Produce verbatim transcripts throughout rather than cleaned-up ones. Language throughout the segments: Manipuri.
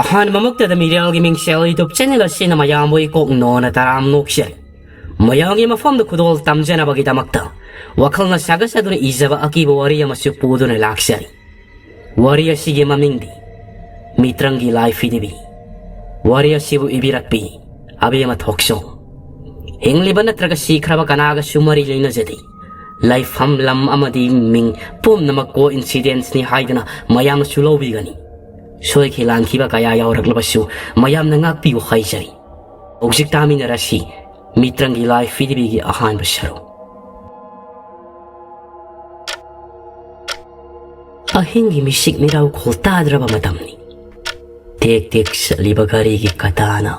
ꯑꯍꯥꯟꯕꯃꯛꯇꯗ ꯃꯤꯔꯦꯜꯒꯤ ꯃꯤꯡꯁꯦꯜ YouTube channel ꯑꯁꯤꯅ ꯃꯌꯥꯝꯕꯨ ꯏꯀꯣꯛ ꯅꯣꯟꯅ ꯇꯔꯥꯝ ꯅꯣꯛꯆꯔꯤ꯫ ꯃꯌꯥꯝꯒꯤ ꯃꯐꯝꯗ ꯈꯨꯗꯣꯜ ꯇꯝꯖꯅꯕꯒꯤꯗꯃꯛꯇ ꯋꯥꯈꯜꯅ ꯁꯥꯒꯠꯆꯗꯨꯅ ꯏꯖꯕ ꯑꯀꯤꯕ ꯋꯥꯔꯤ ꯑꯃꯁꯨ ꯄꯨꯗꯨꯅ ꯂꯥꯛꯆꯔꯤ꯫ ꯋꯥꯔꯤ ꯑꯁꯤꯒꯤ ꯃꯃꯤꯡꯗꯤ ꯃꯤꯇ꯭ꯔꯪꯒꯤ ꯂꯥꯏ ꯐꯤꯗꯤꯕꯤ꯫ ꯋꯥꯔꯤ ꯑꯁꯤꯕꯨ ꯏꯕꯤꯔꯛꯄꯤ ꯑꯕꯦꯝꯃ ꯊꯣꯛꯆꯣꯝ꯫ ꯍꯤꯡꯂꯤꯕ ꯅꯠꯇ꯭ꯔꯒ ꯁꯤꯈ꯭ꯔꯕ ꯀꯅꯥꯒꯁꯨ ꯃꯔꯤ ꯂꯩꯅꯖꯗꯦ꯫ ꯂꯩꯐꯝ, ꯂꯝ ꯑꯃꯗꯤ ꯃꯤꯡ ꯄꯨꯝꯅꯃꯛ coincidenceꯅꯤ ꯍꯥꯏꯗꯨꯅ ꯃꯌꯥꯝꯅꯁꯨ ꯂꯧꯕꯤꯒꯅꯤ꯫ ꯁꯣꯏꯈꯤ ꯂꯥꯟꯈꯤꯕ ꯀꯌꯥ ꯌꯥꯎꯔꯛꯂꯕꯁꯨ ꯃꯌꯥꯝꯅ ꯉꯥꯛꯄꯤꯌꯨ ꯍꯥꯏꯖꯔꯤ꯫ ꯍꯧꯖꯤꯛ ꯇꯥꯃꯤꯟꯅꯔꯁꯤ ꯃꯤꯇ꯭ꯔꯪꯒꯤ ꯂꯥꯏ ꯐꯤꯗꯤꯕꯤꯒꯤ ꯑꯍꯥꯟꯕ ꯁꯔꯨꯛ꯫ ꯑꯍꯤꯡꯒꯤ ꯃꯤꯁꯤꯛ ꯃꯤꯔꯥꯎ ꯈꯣꯜ ꯇꯥꯗ꯭ꯔꯕ ꯃꯇꯝꯅꯤ꯫ ꯇꯦꯛ ꯇꯦꯛ ꯆꯠꯂꯤꯕ ꯘꯔꯤꯒꯤ ꯀꯇꯥꯅ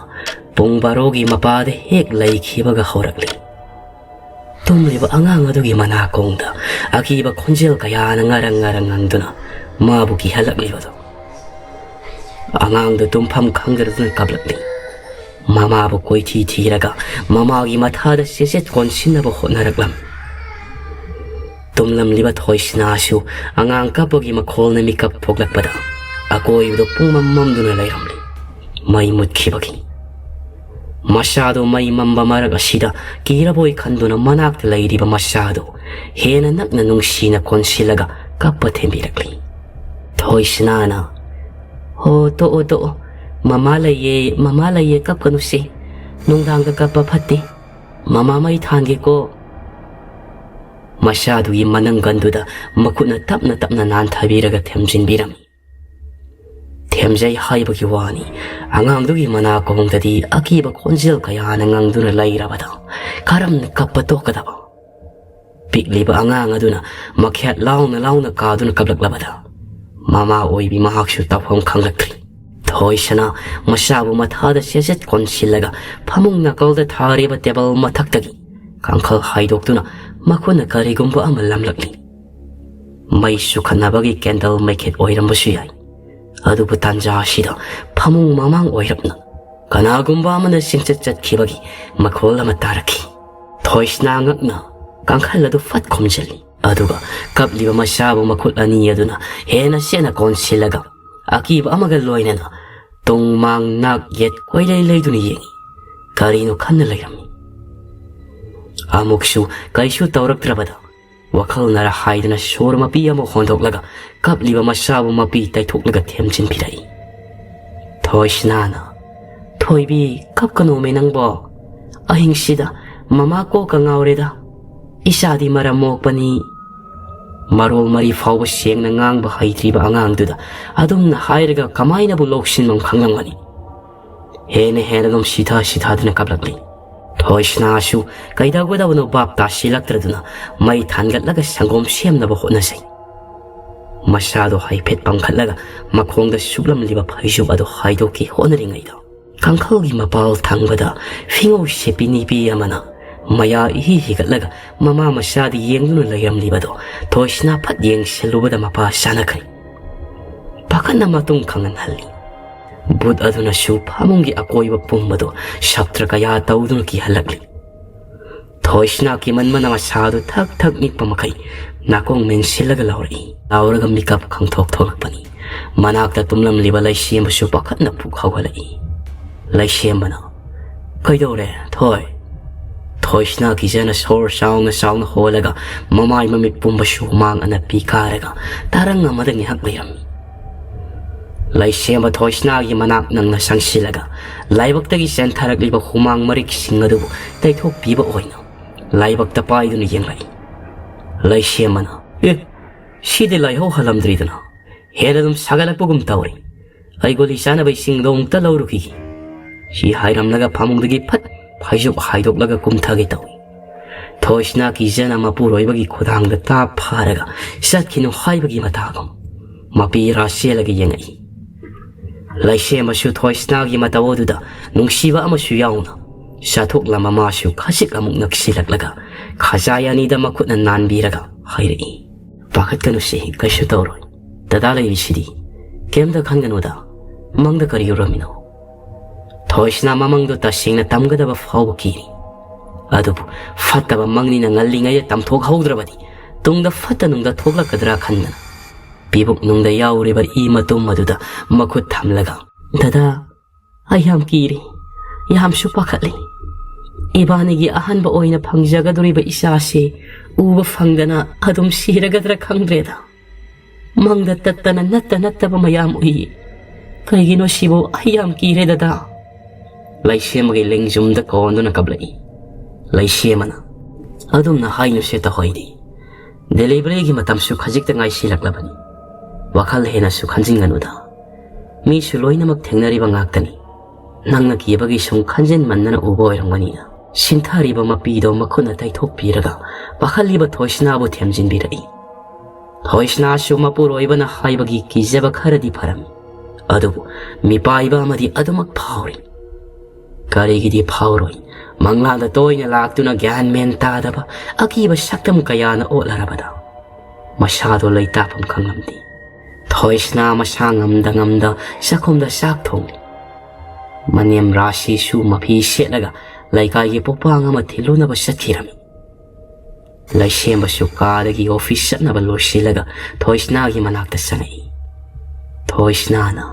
ꯄꯨꯡ ꯕꯥꯔꯣꯒꯤ ꯃꯄꯥꯗ ꯍꯦꯛ ꯂꯩꯈꯤꯕꯒ ꯍꯧꯔꯛꯂꯤ꯫ ꯇꯨꯝꯂꯤꯕ ꯑꯉꯥꯡ ꯑꯗꯨꯒꯤ ꯃꯅꯥꯀꯣꯡꯗ ꯑꯀꯤꯕ ꯈꯣꯟꯖꯦꯜ ꯀꯌꯥꯅ ꯉꯔꯪ ꯉꯔꯪ ꯉꯪꯗꯨꯅ ꯃꯥꯕꯨ ꯀꯤꯍꯜꯂꯛꯂꯤꯕꯗꯨ꯫ ꯑꯉꯥꯡꯗꯨ ꯇꯨꯝꯐꯝ ꯈꯪꯗꯗꯨꯅ ꯀꯞꯂꯛꯂꯤ꯫ ꯃꯃꯥꯕꯨ ꯀꯣꯏꯊꯤ ꯊꯤꯔꯒ ꯃꯃꯥꯒꯤ ꯃꯊꯥꯗ ꯆꯦꯆꯦꯠ ꯀꯣꯟꯁꯤꯟꯅꯕ ꯍꯣꯠꯅꯔꯛꯂꯝꯃꯤ꯫ ꯇꯨꯝꯂꯝꯂꯤꯕ ꯊꯣꯏꯁꯅꯥꯁꯨ ꯑꯉꯥꯡ ꯀꯞꯄꯒꯤ ꯃꯈꯣꯜꯅ ꯃꯤꯀꯞ ꯊꯣꯛꯂꯛꯄꯗ ꯑꯀꯣꯏꯕꯗꯨ ꯄꯨꯡꯃꯝ ꯃꯝꯗꯨꯅ ꯂꯩꯔꯝꯂꯤ꯫ ꯃꯩ ꯃꯨꯠꯈꯤꯕꯒꯤ꯫ ꯃꯆꯥꯗꯨ ꯃꯩ ꯃꯝꯕ ꯃꯔꯛ ꯑꯁꯤꯗ ꯀꯤꯔꯕꯣꯏ ꯈꯟꯗꯨꯅ ꯃꯅꯥꯛꯇ ꯂꯩꯔꯤꯕ ꯃꯆꯥꯗꯨ ꯍꯦꯟꯅ ꯅꯛꯅ ꯅꯨꯡꯁꯤꯅ ꯀꯣꯟꯁꯤꯜꯂꯒ ꯀꯞꯄ ꯊꯦꯝꯕꯤꯔꯛꯂꯤ꯫ ꯊꯣꯏꯁꯅꯥꯅ, "ꯍꯣ, ꯇꯣꯛꯑꯣ, ꯇꯣꯛꯑꯣ꯫ ꯃꯃꯥ ꯂꯩꯌꯦ, ꯃꯃꯥ ꯂꯩꯌꯦ, ꯀꯞꯀꯅꯨꯁꯦ꯫ ꯅꯨꯡꯗꯥꯡꯗ ꯀꯞꯄ ꯐꯠꯇꯦ꯫ ꯃꯃꯥ ꯃꯩ ꯊꯥꯟꯒꯦꯀꯣ?" ꯃꯆꯥꯗꯨꯒꯤ ꯃꯅꯪꯒꯟꯗꯨꯗ ꯃꯈꯨꯠꯅ ꯇꯞꯅ ꯇꯞꯅ ꯅꯥꯟꯊꯕꯤꯔꯒ ꯊꯦꯝꯖꯤꯟꯕꯤꯔꯝꯃꯤ꯫ ꯊꯦꯝꯖꯩ ꯍꯥꯏꯕꯒꯤ ꯋꯥꯅꯤ, ꯑꯉꯥꯡꯗꯨꯒꯤ ꯃꯅꯥꯀꯣꯡꯗꯗꯤ ꯑꯀꯤꯕ ꯈꯣꯟꯖꯦꯜ ꯀꯌꯥꯅ ꯉꯪꯗꯨꯅ ꯂꯩꯔꯕꯗ ꯀꯔꯝꯅ ꯀꯞꯄ ꯇꯣꯛꯀꯗꯕ? ꯄꯤꯛꯂꯤꯕ ꯑꯉꯥꯡ ꯑꯗꯨꯅ ꯃꯈꯦꯠ ꯂꯥꯎꯅ ꯂꯥꯎꯅ ꯀꯥꯗꯨꯅ ꯀꯞꯂꯛꯂꯕꯗ ꯃꯃꯥ ꯑꯣꯏꯕꯤ ꯃꯍꯥꯛꯁꯨ ꯇꯧꯐꯝ ꯈꯪꯂꯛꯇ꯭ꯔꯤ꯫ ꯊꯣꯏꯁꯅꯥ ꯃꯆꯥꯕꯨ ꯃꯊꯥꯗ ꯆꯦꯆꯦꯠ ꯀꯣꯟꯁꯤꯜꯂꯒ ꯐꯃꯨꯡ ꯅꯥꯀꯜꯗ ꯊꯥꯔꯤꯕ table ꯃꯊꯛꯇꯒꯤ ꯀꯥꯡꯈꯜ ꯍꯥꯏꯗꯣꯛꯇꯨꯅ ꯃꯈꯨꯠꯅ ꯀꯔꯤꯒꯨꯝꯕ ꯑꯃ ꯂꯝꯂꯛꯂꯤ꯫ ꯃꯩ ꯆꯨꯈꯠꯅꯕꯒꯤ candle ꯃꯩꯈꯦꯠ ꯑꯣꯏꯔꯝꯕꯁꯨ ꯌꯥꯏ꯫ ꯑꯗꯨꯕꯨ ꯇꯥꯟꯖꯥ ꯑꯁꯤꯗ ꯐꯃꯨꯡ ꯃꯃꯥꯡ ꯑꯣꯏꯔꯞꯅ ꯀꯅꯥꯒꯨꯝꯕ ꯑꯃꯅ ꯆꯦꯟꯆꯠ ꯆꯠꯈꯤꯕꯒꯤ ꯃꯈꯣꯜ ꯑꯃ ꯇꯥꯔꯛꯈꯤ꯫ ꯊꯣꯏꯁꯅꯥ ꯉꯛꯅ ꯀꯥꯡꯈꯜ ꯑꯗꯨ ꯐꯠ ꯈꯨꯝꯖꯤꯜꯂꯤ꯫ ꯑꯗꯨꯒ ꯀꯞꯂꯤꯕ ꯃꯆꯥꯕꯨ ꯃꯈꯨꯠ ꯑꯅꯤ ꯑꯗꯨꯅ ꯍꯦꯟꯅ ꯆꯦꯠꯅ ꯀꯣꯟꯁꯤꯜꯂꯒ ꯑꯀꯤꯕ ꯑꯃꯒ ꯂꯣꯏꯅꯅ ꯇꯨꯡ ꯃꯥꯡ ꯅꯥꯛ ꯌꯦꯠ ꯀꯣꯏꯂꯩ ꯂꯩꯗꯨꯅ ꯌꯦꯡꯏ꯫ ꯀꯔꯤꯅꯣ ꯈꯟꯅ ꯂꯩꯔꯝꯃꯤ꯫ ꯑꯃꯨꯛꯁꯨ ꯀꯩꯁꯨ ꯇꯧꯔꯛꯇ꯭ꯔꯕꯗ ꯋꯥꯈꯜꯅꯔ ꯍꯥꯏꯗꯅ ꯁꯣꯔ ꯃꯄꯤ ꯑꯃ ꯍꯣꯟꯗꯣꯛꯂꯒ ꯀꯞꯂꯤꯕ ꯃꯆꯥꯕꯨ ꯃꯄꯤ ꯇꯩꯊꯣꯛꯂꯒ ꯊꯦꯝꯖꯤꯟꯕꯤꯔꯛꯏ꯫ ꯊꯣꯏꯁꯅꯥꯅ, "ꯊꯣꯏꯕꯤ, ꯀꯞꯀꯅꯣꯃꯦ ꯅꯪꯕꯣ꯫ ꯑꯍꯤꯡꯁꯤꯗ ꯃꯃꯥ ꯀꯣꯛꯀ ꯉꯥꯎꯔꯦꯗ꯫ ꯏꯆꯥꯗꯤ ꯃꯔꯝ ꯃꯣꯛꯄꯅꯤ꯫" ꯃꯔꯣꯜ ꯃꯔꯤ ꯐꯥꯎꯕ ꯁꯦꯡꯅ ꯉꯥꯡꯕ ꯍꯩꯇ꯭ꯔꯤꯕ ꯑꯉꯥꯡꯗꯨꯗ ꯑꯗꯨꯝꯅ ꯍꯥꯏꯔꯒ ꯀꯃꯥꯏꯅꯕꯨ ꯂꯧꯁꯤꯟꯐꯝ ꯈꯪꯂꯝꯒꯅꯤ꯫ ꯍꯦꯟꯅ ꯍꯦꯟꯅ ꯑꯗꯨꯝ ꯁꯤꯊ ꯁꯤꯊꯗꯨꯅ ꯀꯞꯂꯛꯂꯤ꯫ ꯊꯣꯏꯁꯅꯥꯁꯨ ꯀꯩꯗꯧꯒꯗꯕꯅꯣ ꯚꯥꯞ ꯇꯥꯁꯤꯜꯂꯛꯇ꯭ꯔꯗꯨꯅ ꯃꯩ ꯊꯥꯟꯒꯠꯂꯒ ꯁꯪꯒꯣꯝ ꯁꯦꯝꯅꯕ ꯍꯣꯠꯅꯖꯩ꯫ ꯃꯁꯥꯗꯣ ꯍꯥꯏꯐꯦꯠ ꯄꯥꯡꯈꯠꯂꯒ ꯃꯈꯣꯡꯗ ꯁꯨꯞꯂꯝꯂꯤꯕ ꯐꯩꯖꯨꯞ ꯑꯗꯨ ꯍꯥꯏꯗꯣꯛꯀꯦ ꯍꯣꯠꯅꯔꯤꯉꯩꯗ, ꯀꯥꯡꯈꯜꯒꯤ ꯃꯄꯥꯜ ꯊꯪꯕꯗ ꯐꯤꯉꯧ ꯁꯦꯠꯄꯤ ꯅꯨꯄꯤ ꯑꯃꯅ ꯃꯌꯥ ꯏꯍꯤ ꯍꯤꯒꯠꯂꯒ ꯃꯃꯥ ꯃꯆꯥꯗ ꯌꯦꯡꯗꯨꯅ ꯂꯩꯔꯝꯂꯤꯕꯗꯣ ꯊꯣꯏꯁꯅꯥ ꯐꯠ ꯌꯦꯡꯁꯤꯜꯂꯨꯕꯗ ꯃꯄꯥ ꯆꯥꯅꯈ꯭ꯔꯦ꯫ ꯄꯥꯈꯠꯅ ꯃꯇꯨꯡ ꯈꯪꯍꯟꯍꯜꯂꯤ꯫ ꯚꯨꯠ ꯑꯗꯨꯅꯁꯨ ꯐꯃꯨꯡꯒꯤ ꯑꯀꯣꯏꯕ ꯄꯨꯝꯕꯗꯨ ꯁꯞꯇ꯭ꯔ ꯀꯌꯥ ꯇꯧꯗꯨꯅ ꯀꯤꯍꯜꯂꯛꯂꯤ꯫ ꯊꯣꯏꯁꯅꯥ ꯀꯤꯃꯟꯕꯅ ꯃꯁꯥꯗꯨ ꯊꯛ ꯊꯛ ꯅꯤꯛꯄ ꯃꯈꯩ ꯅꯥꯀꯣꯡ ꯃꯦꯟꯁꯤꯜꯂꯒ ꯂꯥꯎꯔꯛꯏ꯫ ꯂꯥꯎꯔꯒ ꯃꯤꯀꯞ ꯈꯪꯊꯣꯛ ꯊꯣꯛꯂꯛꯄꯅꯤ꯫ ꯃꯅꯥꯛꯇ ꯇꯨꯝꯂꯝꯂꯤꯕ ꯂꯩꯁꯦꯝꯕꯁꯨ ꯄꯥꯈꯠꯅ ꯄꯨꯛ ꯍꯧꯒꯠꯂꯛꯏ꯫ ꯂꯩꯁꯦꯝꯕꯅ, "ꯀꯩꯗꯧꯔꯦ, ꯊꯣꯏ?" ꯊꯣꯏꯁꯅꯥ ꯀꯤꯖꯅ ꯁꯣꯔ ꯆꯥꯎꯅ ꯆꯥꯎꯅ ꯍꯣꯜꯂꯒ ꯃꯃꯥꯏ ꯃꯃꯤꯠ ꯄꯨꯝꯕꯁꯨ ꯍꯨꯃꯥꯡ ꯑꯅꯞꯄꯤ ꯀꯥꯔꯒ ꯇꯥꯔꯪ ꯑꯃꯗ ꯉꯥꯏꯍꯥꯛ ꯂꯩꯔꯝꯃꯤ꯫ ꯂꯩꯁꯦꯝꯕ ꯊꯣꯏꯁꯅꯥꯒꯤ ꯃꯅꯥꯛ ꯅꯪꯅ ꯆꯪꯁꯤꯜꯂꯒ ꯂꯥꯏꯕꯛꯇꯒꯤ ꯆꯦꯟꯊꯔꯛꯂꯤꯕ ꯍꯨꯃꯥꯡ ꯃꯔꯤꯛꯁꯤꯡ ꯑꯗꯨꯕꯨ ꯇꯩꯊꯣꯛꯄꯤꯕ ꯑꯣꯏꯅ ꯂꯥꯏꯕꯛꯇ ꯄꯥꯏꯗꯨꯅ ꯌꯦꯡꯂꯛꯏ꯫ ꯂꯩꯁꯦꯝꯕꯅ, "ꯑꯦ, ꯁꯤꯗꯤ ꯂꯥꯏꯍꯧ ꯍꯜꯂꯝꯗ꯭ꯔꯤꯗꯅ, ꯍꯦꯟꯅ ꯑꯗꯨꯝ ꯁꯥꯒꯠꯂꯛꯄꯒꯨꯝ ꯇꯧꯔꯤ꯫ ꯑꯩ ꯒꯨꯂꯤ ꯆꯥꯅꯕ ꯏꯁꯤꯡꯗꯣ ꯑꯃꯨꯛꯇ ꯂꯧꯔꯨꯈꯤꯒꯦ꯫" ꯁꯤ ꯍꯥꯏꯔꯝꯂꯒ ꯐꯃꯨꯡꯗꯒꯤ ꯐꯠ ꯐꯩꯖꯨꯞ ꯍꯥꯏꯗꯣꯛꯂꯒ ꯀꯨꯝꯊꯒꯦ ꯇꯧꯏ꯫ ꯊꯣꯏꯁꯅꯥ ꯀꯤꯖꯅ ꯃꯄꯨꯔꯣꯏꯕꯒꯤ ꯈꯨꯗꯥꯡꯗ ꯇꯥꯞ ꯐꯥꯔꯒ ꯆꯠꯈꯤꯅꯨ ꯍꯥꯏꯕꯒꯤ ꯃꯇꯥꯒꯨꯝ ꯃꯄꯤ ꯏꯔꯥ ꯆꯦꯜꯂꯒ ꯌꯦꯡꯉꯛꯏ꯫ ꯂꯩꯁꯦꯝꯕꯁꯨ ꯊꯣꯏꯁꯅꯥꯒꯤ ꯃꯇꯧ ꯑꯗꯨꯗ ꯅꯨꯡꯁꯤꯕ ꯑꯃꯁꯨ ꯌꯥꯎꯅ ꯆꯥꯊꯣꯛꯂꯝꯕ ꯃꯥꯁꯨ ꯈꯖꯤꯛ ꯑꯃꯨꯛ ꯅꯛꯁꯤꯜꯂꯛꯂꯒ ꯈꯖꯥꯏ ꯑꯅꯤꯗ ꯃꯈꯨꯠꯅ ꯅꯥꯟꯕꯤꯔꯒ ꯍꯥꯏꯔꯛꯏ, "ꯄꯥꯈꯠꯀꯅꯨꯁꯦ, ꯀꯩꯁꯨ ꯇꯧꯔꯣꯏ꯫ ꯗꯗꯥ ꯂꯩꯔꯤꯁꯤꯗꯤ꯫ ꯀꯩꯝꯇ ꯈꯟꯒꯅꯨꯗ꯫ ꯃꯪꯗ ꯀꯔꯤ ꯎꯔꯝꯃꯤꯅꯣ?" ꯊꯣꯏꯁꯅꯥ ꯃꯃꯪꯗꯣ ꯇꯁꯦꯡꯅ ꯇꯝꯒꯗꯕ ꯐꯥꯎꯕ ꯀꯤꯔꯤ꯫ ꯑꯗꯨꯕꯨ ꯐꯠꯇꯕ ꯃꯪꯅꯤꯅ ꯉꯜꯂꯤꯉꯩꯗ ꯇꯝꯊꯣꯛꯍꯧꯗ꯭ꯔꯕꯗꯤ ꯇꯨꯡꯗ ꯐꯠꯇ ꯅꯨꯡꯗ ꯊꯣꯛꯂꯛꯀꯗ꯭ꯔꯥ ꯈꯟꯗꯅ ꯄꯤꯕꯨꯛ ꯅꯨꯡꯗ ꯌꯥꯎꯔꯤꯕ ꯏ ꯃꯇꯨꯝ ꯑꯗꯨꯗ ꯃꯈꯨꯠ ꯊꯝꯂꯒ "ꯗꯗꯥ, ꯑꯩ ꯌꯥꯝ ꯀꯤꯔꯤ, ꯌꯥꯝꯁꯨ ꯄꯥꯈꯠꯂꯤ꯫ ꯏꯕꯥꯅꯤꯒꯤ ꯑꯍꯥꯟꯕ ꯑꯣꯏꯅ ꯐꯪꯖꯒꯗꯧꯔꯤꯕ ꯏꯆꯥꯁꯤ ꯎꯕ ꯐꯪꯗꯅ ꯑꯗꯨꯝ ꯁꯤꯔꯒꯗ꯭ꯔꯥ ꯈꯪꯗ꯭ꯔꯦꯗ꯫ ꯃꯪꯗ ꯇꯠꯇꯅ ꯅꯠꯇ ꯅꯠꯇꯕ ꯃꯌꯥꯝ ꯎꯏ꯫ ꯀꯩꯒꯤꯅꯣ ꯁꯤꯕꯨ? ꯑꯩ ꯌꯥꯝ ꯀꯤꯔꯦ ꯗꯗꯥ꯫" ꯂꯩꯁꯦꯝꯕꯒꯤ ꯂꯦꯡꯖꯨꯝꯗ ꯀꯣꯟꯗꯨꯅ ꯀꯞꯂꯛꯏ꯫ ꯂꯩꯁꯦꯝꯕꯅ, "ꯑꯗꯨꯝꯅ ꯍꯥꯏꯅꯨꯁꯦ ꯇꯧꯍꯩꯗꯦ꯫ ꯗꯦꯂꯤꯚꯔꯤꯒꯤ ꯃꯇꯝꯁꯨ ꯈꯖꯤꯛꯇ ꯉꯥꯏꯁꯤꯜꯂꯛꯂꯕꯅꯤ꯫ ꯋꯥꯈꯜ ꯍꯦꯟꯅꯁꯨ ꯈꯟꯖꯤꯟꯒꯅꯨꯗ꯫ ꯃꯤꯁꯨ ꯂꯣꯏꯅꯃꯛ ꯊꯦꯡꯅꯔꯤꯕ ꯉꯥꯛꯇꯅꯤ꯫ ꯅꯪꯅ ꯀꯤꯕꯒꯤ ꯁꯨꯝ ꯈꯟꯖꯤꯟꯃꯟꯗꯅ ꯎꯕ ꯑꯣꯏꯔꯝꯒꯅꯤꯅ꯫" ꯁꯤꯟꯊꯔꯤꯕ ꯃꯄꯤꯗꯣ ꯃꯈꯨꯠꯅ ꯇꯩꯊꯣꯛꯄꯤꯔꯒ ꯄꯥꯈꯠꯂꯤꯕ ꯊꯣꯏꯁꯅꯥꯕꯨ ꯊꯦꯝꯖꯤꯟꯕꯤꯔꯛꯏ꯫ ꯊꯣꯏꯁꯅꯥꯁꯨ ꯃꯄꯨꯔꯣꯏꯕꯅ ꯍꯥꯏꯕꯒꯤ ꯀꯤꯖꯕ ꯈꯔꯗꯤ ꯐꯔꯝꯃꯤ꯫ ꯑꯗꯨꯕꯨ ꯃꯤꯄꯥꯏꯕ ꯑꯃꯗꯤ ꯑꯗꯨꯃꯛ ꯐꯥꯎꯔꯤ꯫ ꯀꯔꯤꯒꯤꯗꯤ ꯐꯥꯎꯔꯣꯏ? ꯃꯪꯂꯥꯟꯗ ꯇꯣꯏꯅ ꯂꯥꯛꯇꯨꯅ ꯒ꯭ꯌꯥꯟ ꯃꯦꯟ ꯇꯥꯗꯕ ꯑꯀꯤꯕ ꯁꯛꯇꯝ ꯀꯌꯥꯅ ꯑꯣꯠꯂꯔꯕꯗ ꯃꯁꯥꯗꯣ ꯂꯩꯇꯥꯐꯝ ꯈꯪꯂꯝꯗꯦ꯫ ꯊꯣꯏꯁꯅꯥ ꯃꯁꯥ ꯉꯝꯗ ꯉꯝꯗ ꯆꯥꯛꯈꯨꯝꯗ ꯆꯥꯛ ꯊꯣꯡꯂꯤ꯫ ꯃꯅꯦꯝ ꯔꯥꯁꯤꯁꯨ ꯃꯐꯤ ꯁꯦꯠꯂꯒ ꯂꯩꯀꯥꯏꯒꯤ ꯄꯣꯄꯥꯡ ꯑꯃ ꯊꯤꯜꯂꯨꯅꯕ ꯆꯠꯈꯤꯔꯝꯃꯤ꯫ ꯂꯩꯁꯦꯝꯕꯁꯨ ꯀꯥꯗꯒꯤ ꯑꯣꯐꯤꯁ ꯆꯠꯅꯕ ꯂꯣꯏꯁꯤꯜꯂꯒ ꯊꯣꯏꯁꯅꯥꯒꯤ ꯃꯅꯥꯛꯇ ꯆꯪꯉꯛꯏ꯫ ꯊꯣꯏꯁꯅꯥꯅ,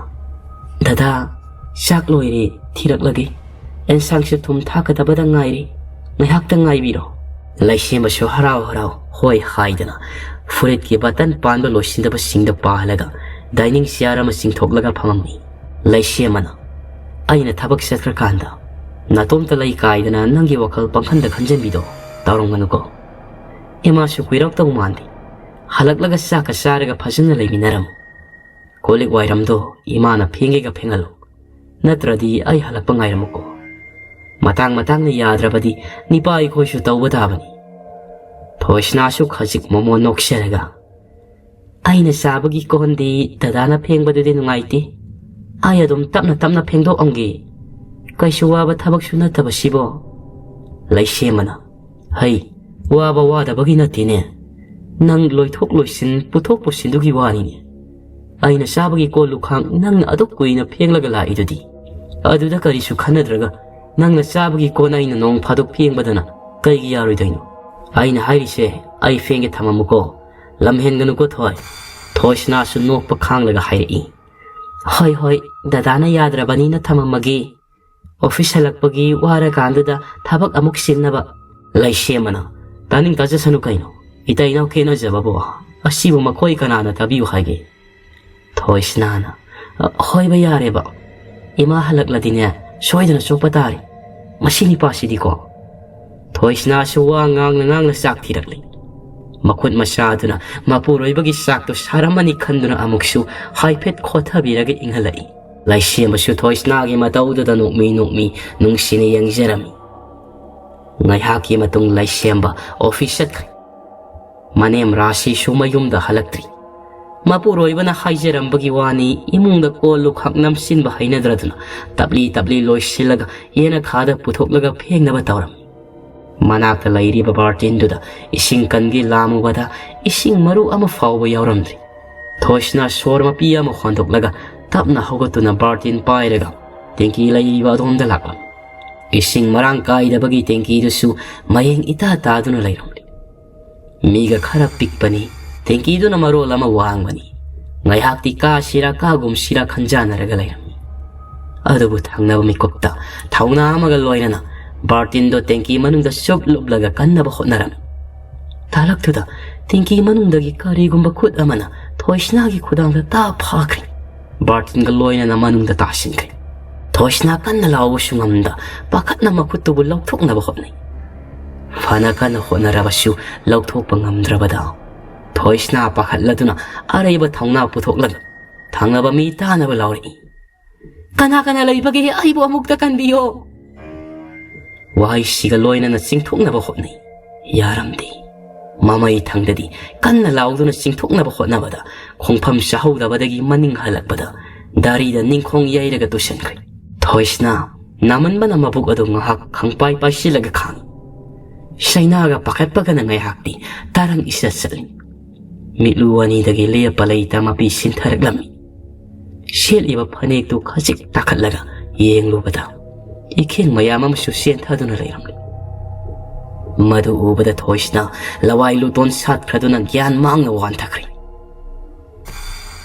"ꯗꯗꯥ, ꯆꯥꯛ ꯂꯣꯏꯔꯦ, ꯊꯤꯔꯛꯂꯒꯦ꯫ ꯑꯦꯟꯁꯥꯡꯁꯨ ꯊꯨꯝ ꯊꯥꯛꯀꯗꯕꯗ ꯉꯥꯏꯔꯤ꯫ ꯉꯥꯏꯍꯥꯛꯇ ꯉꯥꯏꯕꯤꯔꯣ꯫" ꯂꯩꯁꯦꯝꯕꯁꯨ ꯍꯔꯥꯎ ꯍꯔꯥꯎ "ꯍꯣꯏ" ꯍꯥꯏꯗꯅ ꯐꯨꯔꯤꯠꯀꯤ ꯕꯇꯟ ꯄꯥꯟꯕ ꯂꯣꯏꯁꯤꯟꯗꯕꯁꯤꯡꯗ ꯄꯥꯍꯜꯂꯒ ꯗꯥꯏꯅꯤꯡ ꯆꯤꯌꯥꯔ ꯑꯃ ꯆꯤꯡꯊꯣꯛꯂꯒ ꯐꯝꯃꯝꯃꯤ꯫ ꯂꯩꯁꯦꯝꯕꯅ, "ꯑꯩꯅ ꯊꯕꯛ ꯆꯠꯈ꯭ꯔꯀꯥꯟꯗ ꯅꯇꯣꯝꯇ ꯂꯩ ꯀꯥꯏꯗꯅ ꯅꯪꯒꯤ ꯋꯥꯈꯜ ꯄꯪꯈꯟꯗ ꯈꯟꯖꯟꯕꯤꯗꯣ ꯇꯧꯔꯝꯒꯅꯨꯀꯣ꯫ ꯏꯃꯥꯁꯨ ꯀꯨꯏꯔꯛꯇꯧ ꯃꯥꯟꯗꯦ꯫ ꯍꯜꯂꯛꯂꯒ ꯆꯥꯛꯀ ꯆꯥꯔꯒ ꯐꯖꯅ ꯂꯩꯃꯤꯟꯅꯔꯝꯃꯨ꯫ ꯀꯣꯜ ꯂꯤꯛ ꯋꯥꯏꯔꯝꯗꯣ ꯏꯃꯥꯅ ꯐꯦꯡꯒꯦꯒ ꯐꯦꯡꯍꯜꯂꯨ꯫ ꯅꯠꯇ꯭ꯔꯗꯤ ꯑꯩ ꯍꯜꯂꯛꯄ ꯉꯥꯏꯔꯝꯃꯨꯀꯣ꯫ ꯃꯇꯥꯡ ꯃꯇꯥꯡꯅ ꯌꯥꯗ꯭ꯔꯕꯗꯤ ꯅꯤꯄꯥ ꯑꯩꯈꯣꯏꯁꯨ ꯇꯧꯕ ꯇꯥꯕꯅꯤ꯫" ꯊꯣꯏꯁꯅꯥꯁꯨ ꯈꯖꯤꯛ ꯃꯣꯃꯣꯟ ꯅꯣꯛꯆꯔꯒ, "ꯑꯩꯅ ꯆꯥꯕꯒꯤ ꯀꯣꯟꯗꯤ ꯗꯗꯥꯅ ꯐꯦꯡꯕꯗꯨꯗꯤ ꯅꯨꯡꯉꯥꯏꯇꯦ꯫ ꯑꯩ ꯑꯗꯨꯝ ꯇꯞꯅ ꯇꯞꯅ ꯐꯦꯡꯗꯣꯛꯑꯝꯒꯦ꯫ ꯀꯩꯁꯨ ꯋꯥꯕ ꯊꯕꯛꯁꯨ ꯅꯠꯇꯕꯁꯤꯕꯣ꯫" ꯂꯩꯁꯦꯝꯕꯅ, "ꯍꯩ, ꯋꯥꯕ ꯋꯥꯗꯕꯒꯤ ꯅꯠꯇꯦꯅꯦ꯫ ꯅꯪ ꯂꯣꯏꯊꯣꯛ ꯂꯣꯏꯁꯤꯟ, ꯄꯨꯊꯣꯛ ꯄꯨꯁꯤꯟꯗꯨꯒꯤ ꯋꯥꯅꯤꯅꯦ꯫ ꯑꯩꯅ ꯆꯥꯕꯒꯤ ꯀꯣꯜ ꯂꯨꯈꯥꯡ ꯅꯪꯅ ꯑꯗꯨꯛ ꯀꯨꯏꯅ ꯐꯦꯡꯂꯒ ꯂꯥꯛꯏꯗꯨꯗꯤ꯫ ꯑꯗꯨꯗ ꯀꯔꯤꯁꯨ ꯈꯟꯅꯗ꯭ꯔꯒ ꯅꯪꯅ ꯆꯥꯕꯒꯤ ꯀꯣꯟ ꯑꯩꯅ ꯅꯣꯡ ꯐꯥꯗꯣꯛ ꯐꯦꯡꯕꯗꯅ ꯀꯩꯒꯤ ꯌꯥꯔꯣꯏꯗꯣꯏꯅꯣ? ꯑꯩꯅ ꯍꯥꯏꯔꯤꯁꯦ ꯑꯩ ꯐꯦꯡꯒꯦ ꯊꯝꯃꯝꯃꯨꯀꯣ꯫ ꯂꯝ ꯍꯦꯟꯒꯅꯨꯀꯣ ꯊꯣꯏ꯫" ꯊꯣꯏꯁꯅꯥꯁꯨ ꯅꯣꯛꯄ ꯈꯥꯡꯂꯒ ꯍꯥꯏꯔꯛꯏ꯫ "ꯍꯣꯏ, ꯍꯣꯏ, ꯗꯗꯥꯅ ꯌꯥꯗ꯭ꯔꯕꯅꯤꯅ ꯊꯝꯃꯝꯃꯒꯦ꯫ ꯑꯣꯐꯤꯁ ꯍꯜꯂꯛꯄꯒꯤ ꯋꯥꯔꯀꯥꯟꯗꯨꯗ ꯊꯕꯛ ꯑꯃꯨꯛ ꯆꯤꯟꯅꯕ꯫" ꯂꯩꯁꯦꯝꯕꯅ, "ꯇꯥꯅꯤꯡ ꯇꯥꯖꯁꯅꯨ ꯀꯩꯅꯣ, ꯏꯇꯩ ꯏꯅꯥꯎ ꯈꯦꯠꯅꯖꯕꯕꯨ꯫ ꯑꯁꯤꯕꯨ ꯃꯈꯣꯏ ꯀꯅꯥꯅ ꯇꯥꯕꯤꯌꯨ ꯍꯥꯏꯒꯦ?" ꯊꯣꯏꯁꯅꯥꯅ, "ꯑ, ꯍꯣꯏꯕ, ꯌꯥꯔꯦꯕ꯫ ꯏꯃꯥ ꯍꯜꯂꯛꯂꯗꯤꯅꯦ, ꯁꯣꯏꯗꯅ ꯆꯣꯞꯄ ꯇꯥꯔꯦ꯫ ꯃꯁꯤ ꯅꯤꯄꯥꯁꯤꯗꯤꯀꯣ꯫" ꯊꯣꯏꯁꯅꯥꯁꯨ ꯋꯥ ꯉꯥꯡꯅ ꯉꯥꯡꯅ ꯆꯥꯛ ꯊꯤꯔꯛꯂꯤ꯫ ꯃꯈꯨꯠ ꯃꯁꯥ ꯑꯗꯨꯅ ꯃꯄꯨꯔꯣꯏꯕꯒꯤ ꯆꯥꯛꯇꯨ ꯁꯥꯔꯝꯃꯅꯤ ꯈꯟꯗꯨꯅ ꯑꯃꯨꯛꯁꯨ ꯍꯥꯏꯐꯦꯠ ꯈꯣꯠꯊꯕꯤꯔꯒ ꯏꯪꯍꯜꯂꯛꯏ꯫ ꯂꯩꯁꯦꯝꯕꯁꯨ ꯊꯣꯏꯁꯅꯥꯒꯤ ꯃꯇꯧꯗꯨꯗ ꯅꯣꯛꯃꯤ ꯅꯣꯛꯃꯤ ꯅꯨꯡꯁꯤꯅ ꯌꯦꯡꯖꯔꯝꯃꯤ꯫ ꯉꯥꯏꯍꯥꯛꯀꯤ ꯃꯇꯨꯡ ꯂꯩꯁꯦꯝꯕ ꯑꯣꯐꯤꯁ ꯆꯠꯈ꯭ꯔꯦ꯫ ꯃꯅꯦꯝ ꯔꯥꯁꯤꯁꯨ ꯃꯌꯨꯝꯗ ꯍꯜꯂꯛꯇ꯭ꯔꯤ꯫ ꯃꯄꯨꯔꯣꯏꯕꯅ ꯍꯥꯏꯖꯔꯝꯕꯒꯤ ꯋꯥꯅꯤ, ꯏꯃꯨꯡꯗ ꯀꯣꯜ ꯂꯨꯈꯥꯛ ꯅꯝꯁꯤꯟꯕ ꯍꯩꯅꯗ꯭ꯔꯗꯨꯅ ꯇꯞꯂꯤ ꯇꯞꯂꯤ ꯂꯣꯏꯁꯤꯜꯂꯒ ꯌꯦꯅꯈꯥꯗ ꯄꯨꯊꯣꯛꯂꯒ ꯐꯦꯡꯅꯕ ꯇꯧꯔꯝꯃꯤ꯫ ꯃꯅꯥꯛꯇ ꯂꯩꯔꯤꯕ ꯕꯥꯔꯇꯤꯟꯗꯨꯗ ꯏꯁꯤꯡ ꯀꯟꯒꯦ ꯂꯥꯝꯃꯨꯕꯗ ꯏꯁꯤꯡ ꯃꯔꯨ ꯑꯃ ꯐꯥꯎꯕ ꯌꯥꯎꯔꯝꯗ꯭ꯔꯤ꯫ ꯊꯣꯏꯁꯅ ꯁꯣꯔ ꯃꯄꯤ ꯑꯃ ꯍꯣꯟꯗꯣꯛꯂꯒ ꯇꯞꯅ ꯍꯧꯒꯠꯇꯨꯅ ꯕꯥꯔꯇꯤꯟ ꯄꯥꯏꯔꯒ ꯇꯦꯡꯀꯤ ꯂꯩꯔꯤꯕ ꯑꯗꯣꯝꯗ ꯂꯥꯛꯂꯝꯃꯤ꯫ ꯏꯁꯤꯡ ꯃꯔꯥꯡ ꯀꯥꯏꯗꯕꯒꯤ ꯇꯦꯡꯀꯤꯗꯨꯁꯨ ꯃꯌꯦꯡ ꯏꯇꯥ ꯇꯥꯗꯨꯅ ꯂꯩꯔꯝꯂꯤ꯫ ꯃꯤꯒ ꯈꯔ ꯄꯤꯛꯄꯅꯤ, ꯇꯦꯡꯀꯤꯗꯨꯅ ꯃꯔꯣꯜ ꯑꯃ ꯋꯥꯡꯕꯅꯤ꯫ ꯉꯥꯏꯍꯥꯛꯇꯤ ꯀꯥꯁꯤꯔꯥ ꯀꯥꯒꯨꯝꯁꯤꯔꯥ ꯈꯟꯖꯥꯟꯅꯔꯒ ꯂꯩꯔꯝꯃꯤ꯫ ꯑꯗꯨꯕꯨ ꯊꯪꯅꯕ ꯃꯤꯀꯨꯞꯇ ꯊꯧꯅꯥ ꯑꯃꯒ ꯂꯣꯏꯅꯅ ꯕꯥꯔꯇꯤꯟꯗꯣ ꯇꯦꯡꯀꯤ ꯃꯅꯨꯡꯗ ꯆꯨꯞ ꯂꯨꯞꯂꯒ ꯀꯟꯅꯕ ꯍꯣꯠꯅꯔꯝꯃꯤ꯫ ꯇꯥꯂꯛꯇꯨꯗ ꯇꯦꯡꯀꯤ ꯃꯅꯨꯡꯗꯒꯤ ꯀꯔꯤꯒꯨꯝꯕ ꯈꯨꯠ ꯑꯃꯅ ꯊꯣꯏꯁꯅꯥꯒꯤ ꯈꯨꯗꯥꯡꯗ ꯇꯥ ꯐꯥꯈ꯭ꯔꯦ꯫ ꯕꯥꯔꯇꯤꯟꯒ ꯂꯣꯏꯅꯅ ꯃꯅꯨꯡꯗ ꯇꯥꯁꯤꯟꯈ꯭ꯔꯦ꯫ ꯊꯣꯏꯁꯅꯥ ꯀꯟꯅ ꯂꯥꯎꯕꯁꯨ ꯉꯝꯗ ꯄꯥꯈꯠꯅ ꯃꯈꯨꯠꯇꯨꯕꯨ ꯂꯧꯊꯣꯛꯅꯕ ꯍꯣꯠꯅꯩ꯫ ꯐꯅ ꯀꯟꯅ ꯍꯣꯠꯅꯔꯕꯁꯨ ꯂꯧꯊꯣꯛꯄ ꯉꯝꯗ꯭ꯔꯕꯗ ꯊꯣꯏꯁꯅꯥ ꯄꯥꯈꯠꯂꯗꯨꯅ ꯑꯔꯩꯕ ꯊꯧꯅꯥ ꯄꯨꯊꯣꯛꯂꯒ ꯊꯪꯅꯕ ꯃꯤ ꯇꯥꯅꯕ ꯂꯥꯎꯔꯛꯏ꯫ "ꯀꯅꯥ ꯀꯅꯥ ꯂꯩꯕꯒꯦ? ꯑꯩꯕꯨ ꯑꯃꯨꯛꯇ ꯀꯟꯕꯤꯌꯣ!" ꯋꯥꯍꯩꯁꯤꯒ ꯂꯣꯏꯅꯅ ꯆꯤꯡꯊꯣꯛꯅꯕ ꯍꯣꯠꯅꯩ꯫ ꯌꯥꯔꯝꯗꯦ꯫ ꯃꯃꯩ ꯊꯪꯗꯗꯤ ꯀꯟꯅ ꯂꯥꯎꯗꯨꯅ ꯆꯤꯡꯊꯣꯛꯅꯕ ꯍꯣꯠꯅꯕꯗ ꯈꯣꯡꯐꯝ ꯆꯥꯍꯧꯗꯕꯗꯒꯤ ꯃꯅꯤꯡ ꯍꯜꯂꯛꯄꯗ ꯗꯥꯔꯤꯗ ꯅꯤꯡꯈꯣꯡ ꯌꯩꯔꯒ ꯇꯨꯁꯟꯈ꯭ꯔꯦ꯫ ꯊꯣꯏꯁꯅ ꯅꯥꯃꯟꯕꯅ ꯃꯕꯨꯛ ꯑꯗꯨ ꯉꯥꯏꯍꯥꯛ ꯈꯪꯄꯥꯏ ꯄꯥꯏꯁꯤꯜꯂꯒ ꯈꯥꯡꯉꯤ꯫ ꯁꯩꯅꯥꯒ ꯄꯥꯈꯠꯄꯒꯅ ꯉꯥꯏꯍꯥꯛꯇꯤ ꯇꯔꯪ ꯏꯆꯠ ꯆꯠꯂꯤ꯫ ꯃꯤꯠꯂꯨ ꯑꯅꯤꯗꯒꯤ ꯂꯦꯞꯄ ꯂꯩꯇ ꯃꯄꯤ ꯁꯤꯟꯊꯔꯛꯂꯝꯃꯤ꯫ ꯁꯦꯠꯂꯤꯕ ꯐꯅꯦꯛꯇꯨ ꯈꯖꯤꯛ ꯇꯥꯈꯠꯂꯒ ꯌꯦꯡꯂꯨꯕꯗ ꯏꯈꯦꯡ ꯃꯌꯥꯝ ꯑꯃꯁꯨ ꯆꯦꯟꯊꯗꯨꯅ ꯂꯩꯔꯝꯂꯤ꯫ ꯃꯗꯨ ꯎꯕꯗ ꯊꯣꯏꯁꯅ ꯂꯋꯥꯏ ꯂꯨꯇꯣꯟ ꯁꯥꯠꯈ꯭ꯔꯗꯨꯅ ꯒ꯭ꯌꯥꯟ ꯃꯥꯡꯅ ꯋꯥꯟꯊꯈ꯭ꯔꯦ꯫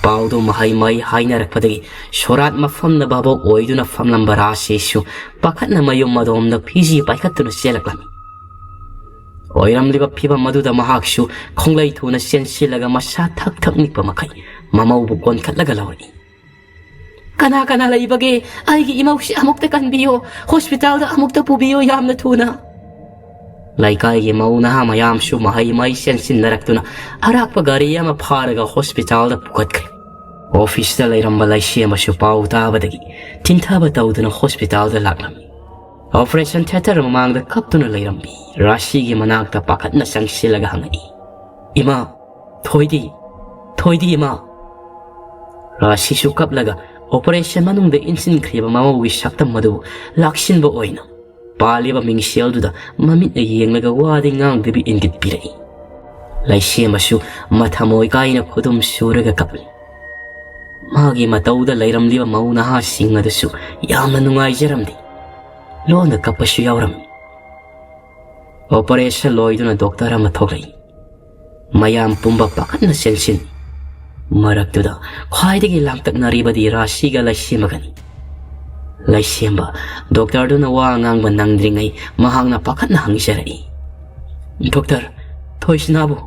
ꯄꯥꯎꯗꯨ ꯃꯍꯩ ꯃꯍꯩ ꯍꯥꯏꯅꯔꯛꯄꯗꯒꯤ ꯁꯣꯔꯥꯠ ꯃꯐꯝꯗ ꯚꯥꯕꯣꯛ ꯑꯣꯏꯗꯨꯅ ꯐꯝꯂꯝꯕ ꯔꯥꯁꯤꯁꯨ ꯄꯥꯈꯠꯅ ꯃꯌꯨꯝ ꯑꯗꯣꯝꯗ ꯐꯤꯖꯤ ꯄꯥꯏꯈꯠꯇꯨꯅ ꯆꯦꯜꯂꯛꯂꯝꯃꯤ꯫ ꯑꯣꯏꯔꯝꯂꯤꯕ ꯐꯤꯕꯝ ꯑꯗꯨꯗ ꯃꯍꯥꯛꯁꯨ ꯈꯣꯡꯂꯩ ꯊꯨꯅ ꯆꯦꯟꯁꯤꯜꯂꯒ ꯃꯁꯥ ꯊꯛ ꯊꯛ ꯅꯤꯛꯄ ꯃꯈꯩ ꯃꯃꯧꯕꯨ ꯀꯣꯟꯈꯠꯂꯒ ꯂꯥꯎꯔꯛꯏ꯫ "ꯀꯅꯥ ꯀꯅꯥ ꯂꯩꯕꯒꯦ? ꯑꯩꯒꯤ ꯏꯃꯧꯁꯤ ꯑꯃꯨꯛꯇ ꯀꯟꯕꯤꯌꯣ, ꯍꯣꯁꯄꯤꯇꯥꯜꯗ ꯑꯃꯨꯛꯇ ꯄꯨꯕꯤꯌꯣ ꯌꯥꯝꯅ ꯊꯨꯅ!" ꯂꯩꯀꯥꯏꯒꯤ ꯃꯧ ꯅꯍꯥ ꯃꯌꯥꯝꯁꯨ ꯃꯍꯩ ꯃꯍꯩ ꯆꯦꯟꯁꯤꯟꯅꯔꯛꯇꯨꯅ ꯑꯔꯥꯛꯄ ꯒꯥꯔꯤ ꯑꯃ ꯐꯥꯔꯒ ꯍꯣꯁꯄꯤꯇꯥꯜꯗ ꯄꯨꯈꯠꯈ꯭ꯔꯦ꯫ ꯑꯣꯐꯤꯁꯇ ꯂꯩꯔꯝꯕ ꯂꯩꯁꯦꯝꯕꯁꯨ ꯄꯥꯎ ꯇꯥꯕꯗꯒꯤ ꯊꯤꯟꯊꯕ ꯇꯧꯗꯨꯅ ꯍꯣꯁꯄꯤꯇꯥꯜꯗ ꯂꯥꯛꯂꯝꯃꯤ꯫ ꯑꯣꯄꯔꯦꯁꯟ ꯊꯤꯌꯦꯇꯔ ꯃꯃꯥꯡꯗ ꯀꯞꯇꯨꯅ ꯂꯩꯔꯝꯕꯤ ꯔꯥꯁꯤꯒꯤ ꯃꯅꯥꯛꯇ ꯄꯥꯈꯠꯅ ꯆꯪꯁꯤꯜꯂꯒ ꯍꯪꯉꯛꯏ, "ꯏꯃꯥ, ꯊꯣꯏꯗꯤ, ꯊꯣꯏꯗꯤ ꯏꯃꯥ!" ꯔꯥꯁꯤꯁꯨ ꯀꯞꯂꯒ ꯑꯣꯄꯔꯦꯁꯟ ꯃꯅꯨꯡꯗ ꯏꯟꯁꯤꯟꯈ꯭ꯔꯤꯕ ꯃꯃꯧꯒꯤ ꯁꯛꯇꯝ ꯑꯗꯨꯕꯨ ꯂꯥꯛꯁꯤꯟꯕ ꯑꯣꯏꯅ ꯄꯥꯜꯂꯤꯕ ꯃꯤꯡꯁꯦꯜꯗꯨꯗ ꯃꯃꯤꯠꯅ ꯌꯦꯡꯂꯒ ꯋꯥꯗꯤ ꯉꯥꯡꯗꯕꯤ ꯏꯪꯒꯤꯠ ꯄꯤꯔꯛꯏ꯫ ꯂꯩꯁꯦꯝꯕꯁꯨ ꯃꯊꯃꯣꯏ ꯀꯥꯏꯅ ꯈꯨꯗꯨꯝ ꯁꯨꯔꯒ ꯀꯞꯂꯤ꯫ ꯃꯥꯒꯤ ꯃꯇꯧꯗ ꯂꯩꯔꯝꯂꯤꯕ ꯃꯧ ꯅꯍꯥꯁꯤꯡ ꯑꯗꯨꯁꯨ ꯌꯥꯝꯅ ꯅꯨꯡꯉꯥꯏꯖꯔꯝꯗꯦ꯫ ꯂꯣꯟꯅ ꯀꯞꯄꯁꯨ ꯌꯥꯎꯔꯝꯃꯤ꯫ ꯑꯣꯄꯔꯦꯁꯟ ꯂꯣꯏꯗꯨꯅ ꯗꯣꯛꯇꯔ ꯑꯃ ꯊꯣꯛꯂꯛꯏ꯫ ꯃꯌꯥꯝ ꯄꯨꯝꯕ ꯄꯥꯈꯠꯅ ꯆꯦꯟꯁꯤꯟ꯫ ꯃꯔꯛꯇꯨꯗ ꯈ꯭ꯋꯥꯏꯗꯒꯤ ꯂꯥꯡꯇꯛꯅꯔꯤꯕꯗꯤ ꯔꯥꯁꯤꯒ ꯂꯩꯁꯦꯝꯕꯒꯅꯤ꯫ ꯂꯩꯁꯦꯝꯕ ꯗꯣꯛꯇꯔꯗꯨꯅ ꯋꯥ ꯉꯥꯡꯕ ꯅꯪꯗ꯭ꯔꯤꯉꯩ ꯃꯍꯥꯛꯅ ꯄꯥꯈꯠꯅ ꯍꯪꯖꯔꯛꯏ, "ꯗꯣꯛꯇꯔ, ꯊꯣꯏꯁꯅꯥꯕꯨ?"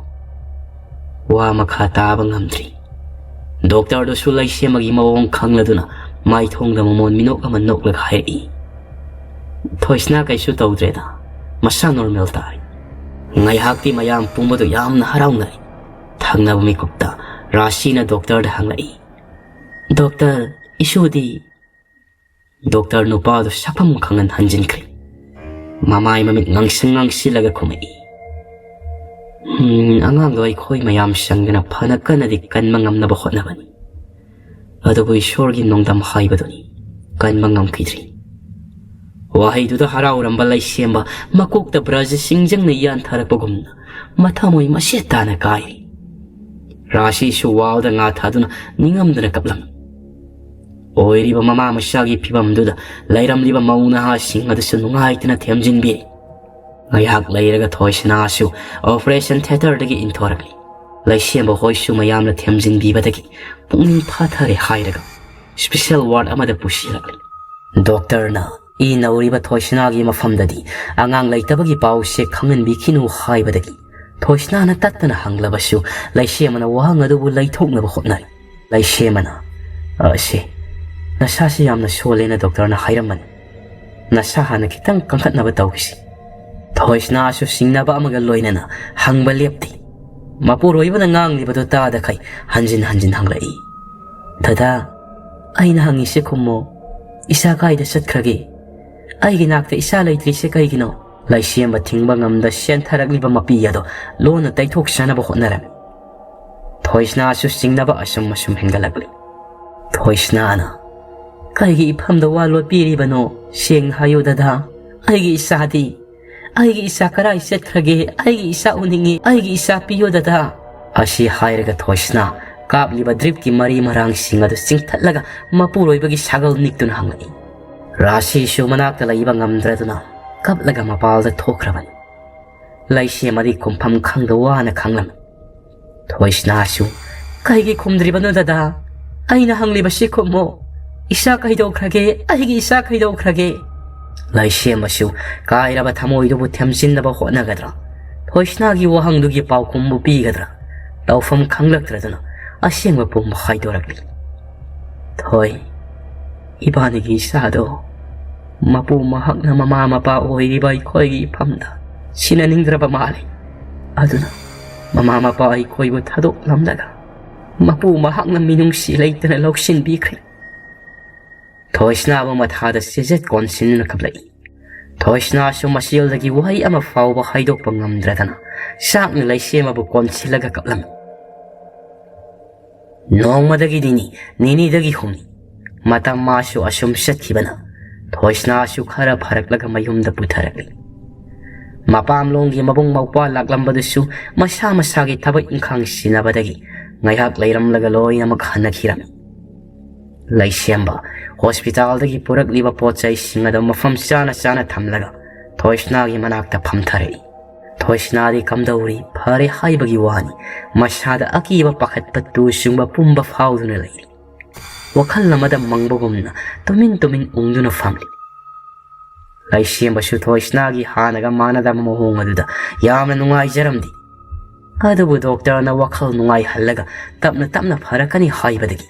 ꯋꯥ ꯃꯈꯥ ꯇꯥꯕ ꯉꯝꯗ꯭ꯔꯤ꯫ ꯗꯣꯛꯇꯔꯗꯨꯁꯨ ꯂꯩꯁꯦꯝꯕꯒꯤ ꯃꯑꯣꯡ ꯈꯪꯂꯗꯨꯅ ꯃꯥꯏꯊꯣꯡꯗ ꯃꯃꯣꯟ ꯃꯤꯅꯣꯛ ꯑꯃ ꯅꯣꯛꯂꯒ ꯍꯥꯏꯔꯛꯏ, "ꯊꯣꯏꯁꯅꯥ ꯀꯩꯁꯨ ꯇꯧꯗ꯭ꯔꯦꯗ, ꯃꯁꯥ ꯅꯣꯔꯃꯦꯜ ꯇꯥꯔꯦ꯫" ꯉꯥꯏꯍꯥꯛꯇꯤ ꯃꯌꯥꯝ ꯄꯨꯝꯕꯗꯨ ꯌꯥꯝꯅ ꯍꯔꯥꯎꯅꯔꯦ꯫ ꯊꯪꯅꯕ ꯃꯤꯀꯨꯞꯇ ꯔꯥꯁꯤꯅ ꯗꯣꯛꯇꯔꯗ ꯍꯪꯂꯛꯏ, "ꯗꯣꯛꯇꯔ, ꯏꯁꯨꯗꯤ?" ꯗꯣꯛꯇꯔ ꯅꯨꯄꯥꯗꯨ ꯁꯛꯐꯝ ꯈꯪꯍꯟ ꯍꯟꯖꯤꯟꯈ꯭ꯔꯦ꯫ ꯃꯃꯥꯏ ꯃꯃꯤꯠ ꯉꯥꯡꯁꯪ ꯉꯥꯡꯁꯤꯜꯂꯒ ꯈꯨꯝꯃꯛꯏ, "ꯎꯝ, ꯑꯉꯥꯡꯗꯣ ꯑꯩꯈꯣꯏ ꯃꯌꯥꯝ ꯆꯪꯗꯅ ꯐꯅ ꯀꯟꯅꯗꯤ ꯀꯟꯕ ꯉꯝꯅꯕ ꯍꯣꯠꯅꯕꯅꯤ꯫ ꯑꯗꯨꯕꯨ ꯏꯁꯣꯔꯒꯤ ꯅꯣꯡꯗꯝ ꯍꯥꯏꯕꯗꯨꯅꯤ, ꯀꯟꯕ ꯉꯝꯈꯤꯗ꯭ꯔꯤ꯫" ꯋꯥꯍꯩꯗꯨꯗ ꯍꯔꯥꯎꯔꯝꯕ ꯂꯩꯁꯦꯝꯕ ꯃꯀꯣꯛꯇ ꯕ꯭ꯔꯖ ꯁꯤꯡꯖꯪꯅ ꯌꯥꯟꯊꯔꯛꯄꯒꯨꯝꯅ ꯃꯊꯃꯣꯏ ꯃꯁꯦꯠ ꯇꯥꯅ ꯀꯥꯏꯔꯤ꯫ ꯔꯥꯁꯤꯁꯨ ꯋꯥꯜꯗ ꯉꯥ ꯊꯥꯗꯨꯅ ꯅꯤꯡꯉꯝꯗꯅ ꯀꯞꯂꯝꯃꯤ꯫ ꯑꯣꯏꯔꯤꯕ ꯃꯃꯥ ꯃꯆꯥꯒꯤ ꯐꯤꯕꯝꯗꯨꯗ ꯂꯩꯔꯝꯂꯤꯕ ꯃꯧ ꯅꯍꯥꯁꯤꯡ ꯑꯗꯨꯁꯨ ꯅꯨꯡꯉꯥꯏꯇꯅ ꯊꯦꯝꯖꯤꯟꯕꯤꯔꯤ꯫ ꯉꯥꯏꯍꯥꯛ ꯂꯩꯔꯒ ꯊꯣꯏꯁꯅꯥꯁꯨ ꯑꯣꯄꯔꯦꯁꯟ ꯊꯤꯌꯦꯇꯔꯗꯒꯤ ꯏꯟꯊꯣꯔꯛꯂꯤ꯫ ꯂꯩꯁꯦꯝꯕ ꯍꯣꯏꯁꯨ ꯃꯌꯥꯝꯅ ꯊꯦꯝꯖꯤꯟꯕꯤꯕꯗꯒꯤ ꯄꯨꯛꯅꯤꯡ ꯐꯥꯊꯔꯦ ꯍꯥꯏꯔꯒ special ward ꯑꯃꯗ ꯄꯨꯁꯤꯜꯂꯛꯂꯦ꯫ ꯗꯣꯛꯇꯔꯅ ꯏ ꯅꯧꯔꯤꯕ ꯊꯣꯏꯁꯅꯥꯒꯤ ꯃꯐꯝꯗꯗꯤ ꯑꯉꯥꯡ ꯂꯩꯇꯕꯒꯤ ꯄꯥꯎꯁꯦ ꯈꯪꯍꯟꯕꯤꯈꯤꯅꯨ ꯍꯥꯏꯕꯗꯒꯤ ꯊꯣꯏꯁꯅꯥꯅ ꯇꯠꯇꯅ ꯍꯪꯂꯕꯁꯨ ꯂꯩꯁꯦꯝꯕꯅ ꯋꯥꯍꯪ ꯑꯗꯨꯕꯨ ꯂꯩꯊꯣꯛꯅꯕ ꯍꯣꯠꯅꯔꯤ꯫ ꯂꯩꯁꯦꯝꯕꯅ, "ꯑ, ꯁꯦ, ꯅꯁꯥꯁꯤ ꯌꯥꯝꯅ ꯁꯣꯜꯂꯦꯅ ꯗꯣꯛꯇꯔꯅ ꯍꯥꯏꯔꯝꯕꯅꯤ꯫ ꯅꯁꯥ ꯍꯥꯟꯅ ꯈꯤꯇꯪ ꯀꯟꯈꯠꯅꯕ ꯇꯧꯈꯤꯁꯤ꯫" ꯊꯣꯏꯁꯅꯥꯁꯨ ꯆꯤꯡꯅꯕ ꯑꯃꯒ ꯂꯣꯏꯅꯅ ꯍꯪꯕ ꯂꯦꯞꯇꯦ꯫ ꯃꯄꯨꯔꯣꯏꯕꯅ ꯉꯥꯡꯂꯤꯕꯗꯨ ꯇꯥꯗꯈꯩ ꯍꯟꯖꯤꯟ ꯍꯟꯖꯤꯟ ꯍꯪꯂꯛꯏ, "ꯗꯗꯥ, ꯑꯩꯅ ꯍꯪꯉꯤꯁꯦ ꯈꯨꯝꯃꯣ꯫ ꯏꯁꯥ ꯀꯥꯏꯗ ꯆꯠꯈ꯭ꯔꯒꯦ? ꯑꯩꯒꯤ ꯅꯥꯛꯇ ꯏꯁꯥ ꯂꯩꯇ꯭ꯔꯤꯁꯦ ꯀꯩꯒꯤꯅꯣ?" ꯂꯩꯁꯦꯝꯕ ꯊꯤꯡꯕ ꯉꯝꯗ ꯆꯦꯟꯊꯔꯛꯂꯤꯕ ꯃꯄꯤ ꯑꯗꯣ ꯂꯣꯟꯅ ꯇꯩꯊꯣꯛꯆꯅꯕ ꯍꯣꯠꯅꯔꯝꯃꯤ꯫ ꯊꯣꯏꯁꯅꯥꯁꯨ ꯆꯤꯡꯅꯕ ꯑꯁꯨꯝ ꯑꯁꯨꯝ ꯍꯦꯟꯒꯠꯂꯛꯂꯤ꯫ ꯊꯣꯏꯁꯅꯥꯅ, "ꯀꯩꯒꯤ ꯏꯐꯝꯗ ꯋꯥ ꯂꯣꯠꯄꯤꯔꯤꯕꯅꯣ? ꯁꯦꯡꯅ ꯍꯥꯏꯌꯨ ꯗꯗꯥ, ꯑꯩꯒꯤ ꯏꯆꯥꯗꯤ? ꯑꯩꯒꯤ ꯏꯆꯥ ꯀꯔꯥꯏ ꯆꯠꯈ꯭ꯔꯒꯦ? ꯑꯩꯒꯤ ꯏꯆꯥ ꯎꯅꯤꯡꯉꯤ, ꯑꯩꯒꯤ ꯏꯆꯥ ꯄꯤꯌꯨ ꯗꯗꯥ꯫" ꯑꯁꯤ ꯍꯥꯏꯔꯒ ꯊꯣꯏꯁꯅꯥ ꯀꯥꯞꯂꯤꯕ dripꯀꯤ ꯃꯔꯤ ꯃꯔꯥꯡꯁꯤꯡ ꯑꯗꯨ ꯆꯤꯡꯊꯠꯂꯒ ꯃꯄꯨꯔꯣꯏꯕꯒꯤ ꯁꯥꯒꯜ ꯅꯤꯛꯇꯨꯅ ꯍꯪꯂꯛꯏ꯫ ꯔꯥꯁꯤꯁꯨ ꯃꯅꯥꯛꯇ ꯂꯩꯕ ꯉꯝꯗ꯭ꯔꯗꯨꯅ ꯀꯞꯂꯒ ꯃꯄꯥꯜꯗ ꯊꯣꯛꯈ꯭ꯔꯕꯅꯤ꯫ ꯂꯩꯁꯦꯝꯕꯗꯤ ꯈꯨꯝꯐꯝ ꯈꯪꯗ ꯋꯥꯅ ꯈꯥꯡꯂꯝꯃꯤ꯫ ꯊꯣꯏꯁꯅꯥꯁꯨ, "ꯀꯩꯒꯤ ꯈꯨꯝꯗ꯭ꯔꯤꯕꯅꯣ ꯗꯗꯥ? ꯑꯩꯅ ꯍꯪꯂꯤꯕꯁꯤ ꯈꯨꯝꯃꯣ꯫ ꯏꯆꯥ ꯀꯩꯗꯧꯈ꯭ꯔꯒꯦ? ꯑꯩꯒꯤ ꯏꯆꯥ ꯀꯩꯗꯧꯈ꯭ꯔꯒꯦ?" ꯂꯩꯁꯦꯝꯕꯁꯨ ꯀꯥꯏꯔꯕ ꯊꯃꯣꯏꯗꯨꯕꯨ ꯊꯦꯝꯖꯤꯟꯅꯕ ꯍꯣꯠꯅꯒꯗ꯭ꯔꯥ? ꯊꯣꯏꯁꯅꯥꯒꯤ ꯋꯥꯍꯪꯗꯨꯒꯤ ꯄꯥꯎꯈꯨꯝꯕꯨ ꯄꯤꯒꯗ꯭ꯔꯥ? ꯇꯧꯐꯝ ꯈꯪꯂꯛꯇ꯭ꯔꯗꯨꯅ ꯑꯁꯦꯡꯕ ꯄꯨꯝꯕ ꯍꯥꯏꯗꯣꯔꯛꯂꯤ꯫ "ꯊꯣꯏ, ꯏꯕꯥꯅꯤꯒꯤ ꯏꯆꯥꯗꯣ ꯃꯄꯨ ꯃꯍꯥꯛꯅ ꯃꯃꯥ ꯃꯄꯥ ꯑꯣꯏꯔꯤꯕ ꯑꯩꯈꯣꯏꯒꯤ ꯏꯐꯝꯗ ꯁꯤꯟꯅꯅꯤꯡꯗ꯭ꯔꯕ ꯃꯥꯜꯂꯤ꯫ ꯑꯗꯨꯅ ꯃꯃꯥ ꯃꯄꯥ ꯑꯩꯈꯣꯏꯕꯨ ꯊꯥꯗꯣꯛꯂꯝꯂꯒ ꯃꯄꯨ ꯃꯍꯥꯛꯅ ꯃꯤꯅꯨꯡꯁꯤ ꯂꯩꯇꯅ ꯂꯧꯁꯤꯟꯕꯤꯈ꯭ꯔꯦ꯫" ꯊꯣꯏꯁꯅꯥꯕꯨ ꯃꯊꯥꯗ ꯆꯦꯖꯦꯠ ꯀꯣꯟꯁꯤꯟꯗꯨꯅ ꯀꯞꯂꯛꯏ꯫ ꯊꯣꯏꯁꯅꯥꯁꯨ ꯃꯆꯦꯜꯗꯒꯤ ꯋꯥꯍꯩ ꯑꯃ ꯐꯥꯎꯕ ꯍꯥꯏꯗꯣꯛꯄ ꯉꯝꯗ꯭ꯔꯗꯅ ꯆꯥꯛꯅ ꯂꯩꯁꯦꯝꯕꯕꯨ ꯀꯣꯟꯁꯤꯜꯂꯒ ꯀꯞꯂꯝꯃꯤ꯫ ꯅꯣꯡꯃꯗꯒꯤ ꯅꯤꯅꯤ, ꯅꯤꯅꯤꯗꯒꯤ ꯍꯨꯝꯅꯤ, ꯃꯇꯝ ꯃꯥꯁꯨ ꯑꯁꯨꯝ ꯆꯠꯈꯤꯕꯅ ꯊꯣꯏꯁꯅꯥꯁꯨ ꯈꯔ ꯐꯔꯛꯂꯒ ꯃꯌꯨꯝꯗ ꯄꯨꯊꯔꯛꯂꯤ꯫ ꯃꯄꯥꯝꯂꯣꯝꯒꯤ ꯃꯕꯨꯡ ꯃꯧꯄ꯭ꯋꯥ ꯂꯥꯛꯂꯝꯕꯗꯨꯁꯨ ꯃꯁꯥ ꯃꯁꯥꯒꯤ ꯊꯕꯛ ꯏꯪꯈꯥꯡ ꯁꯤꯟꯅꯕꯗꯒꯤ ꯉꯥꯏꯍꯥꯛ ꯂꯩꯔꯝꯂꯒ ꯂꯣꯏꯅꯃꯛ ꯍꯟꯅꯈꯤꯔꯝꯃꯤ꯫ ꯂꯩꯁꯦꯝꯕ ꯍꯣꯁꯄꯤꯇꯥꯜꯗꯒꯤ ꯄꯨꯔꯛꯂꯤꯕ ꯄꯣꯠ ꯆꯩꯁꯤꯡ ꯑꯗꯨ ꯃꯐꯝ ꯆꯥꯅ ꯆꯥꯅ ꯊꯝꯂꯒ ꯊꯣꯏꯁꯅꯥꯒꯤ ꯃꯅꯥꯛꯇ ꯐꯝꯊꯔꯛꯏ꯫ ꯊꯣꯏꯁꯅꯥꯗꯤ ꯀꯝꯗꯧꯔꯤ, ꯐꯔꯦ ꯍꯥꯏꯕꯒꯤ ꯋꯥꯅꯤ, ꯃꯁꯥꯗ ꯑꯀꯤꯕ, ꯄꯥꯈꯠꯄ, ꯇꯨ ꯆꯨꯡꯕ ꯄꯨꯝꯕ ꯐꯥꯎꯗꯨꯅ ꯂꯩꯔꯤ꯫ ꯋꯥꯈꯜ ꯑꯃꯗ ꯃꯪꯕꯒꯨꯝꯅ ꯇꯨꯃꯤꯟ ꯇꯨꯃꯤꯟ ꯎꯪꯗꯨꯅ ꯐꯝꯂꯤ꯫ ꯂꯩꯁꯦꯝꯕꯁꯨ ꯊꯣꯏꯁꯅꯥꯒꯤ ꯍꯥꯟꯅꯒ ꯃꯥꯟꯅꯗꯕ ꯃꯑꯣꯡ ꯑꯗꯨꯗ ꯌꯥꯝꯅ ꯅꯨꯡꯉꯥꯏꯖꯔꯝꯗꯦ꯫ ꯑꯗꯨꯕꯨ ꯗꯣꯛꯇꯔꯅ ꯋꯥꯈꯜ ꯅꯨꯡꯉꯥꯏꯍꯜꯂꯒ ꯇꯞꯅ ꯇꯞꯅ ꯐꯔꯛꯀꯅꯤ ꯍꯥꯏꯕꯗꯒꯤ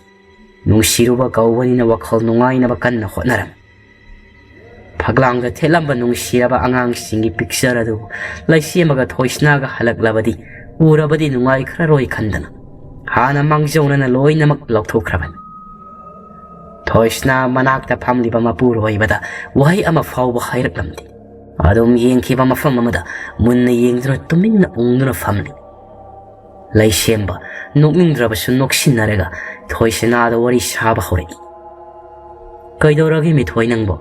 ꯅꯨꯡꯁꯤꯔꯨꯕ ꯀꯧꯕꯅꯤꯅ ꯋꯥꯈꯜ ꯅꯨꯡꯉꯥꯏꯅꯕ ꯀꯟꯅ ꯍꯣꯠꯅꯔꯝꯃꯤ꯫ ꯐꯛꯂꯥꯡꯗ ꯊꯦꯠꯂꯝꯕ ꯅꯨꯡꯁꯤꯔꯕ ꯑꯉꯥꯡꯁꯤꯡꯒꯤ ꯄꯤꯛꯆꯔ ꯑꯗꯨꯕꯨ ꯂꯩꯁꯦꯝꯕꯒ ꯊꯣꯏꯁꯅꯥꯒ ꯍꯜꯂꯛꯂꯕꯗꯤ ꯎꯔꯕꯗꯤ ꯅꯨꯡꯉꯥꯏꯈ꯭ꯔꯔꯣꯏ ꯈꯟꯗꯅ ꯍꯥꯟꯅ ꯃꯥꯡꯖꯧꯅꯅ ꯂꯣꯏꯅꯃꯛ ꯂꯧꯊꯣꯛꯈ꯭ꯔꯕꯅꯤ꯫ ꯊꯣꯏꯁꯅꯥ ꯃꯅꯥꯛꯇ ꯐꯝꯂꯤꯕ ꯃꯄꯨꯔꯣꯏꯕꯗ ꯋꯥꯍꯩ ꯑꯃ ꯐꯥꯎꯕ ꯍꯥꯏꯔꯛꯂꯝꯗꯦ꯫ ꯑꯗꯨꯝ ꯌꯦꯡꯈꯤꯕ ꯃꯐꯝ ꯑꯃꯗ ꯃꯨꯟꯅ ꯌꯦꯡꯗꯨꯅ ꯇꯨꯃꯤꯟꯅ ꯎꯪꯗꯨꯅ ꯐꯝꯂꯤ꯫ ꯂꯩꯁꯦꯝꯕ ꯅꯣꯛꯅꯤꯡꯗ꯭ꯔꯕꯁꯨ ꯅꯣꯛꯁꯤꯟꯅꯔꯒ ꯊꯣꯏꯁꯅꯥꯗ ꯋꯥꯔꯤ ꯁꯥꯕ ꯍꯧꯔꯛꯏ꯫ "ꯀꯩꯗꯧꯔꯒꯦ ꯃꯤꯊꯣꯏ ꯅꯪꯕꯣ?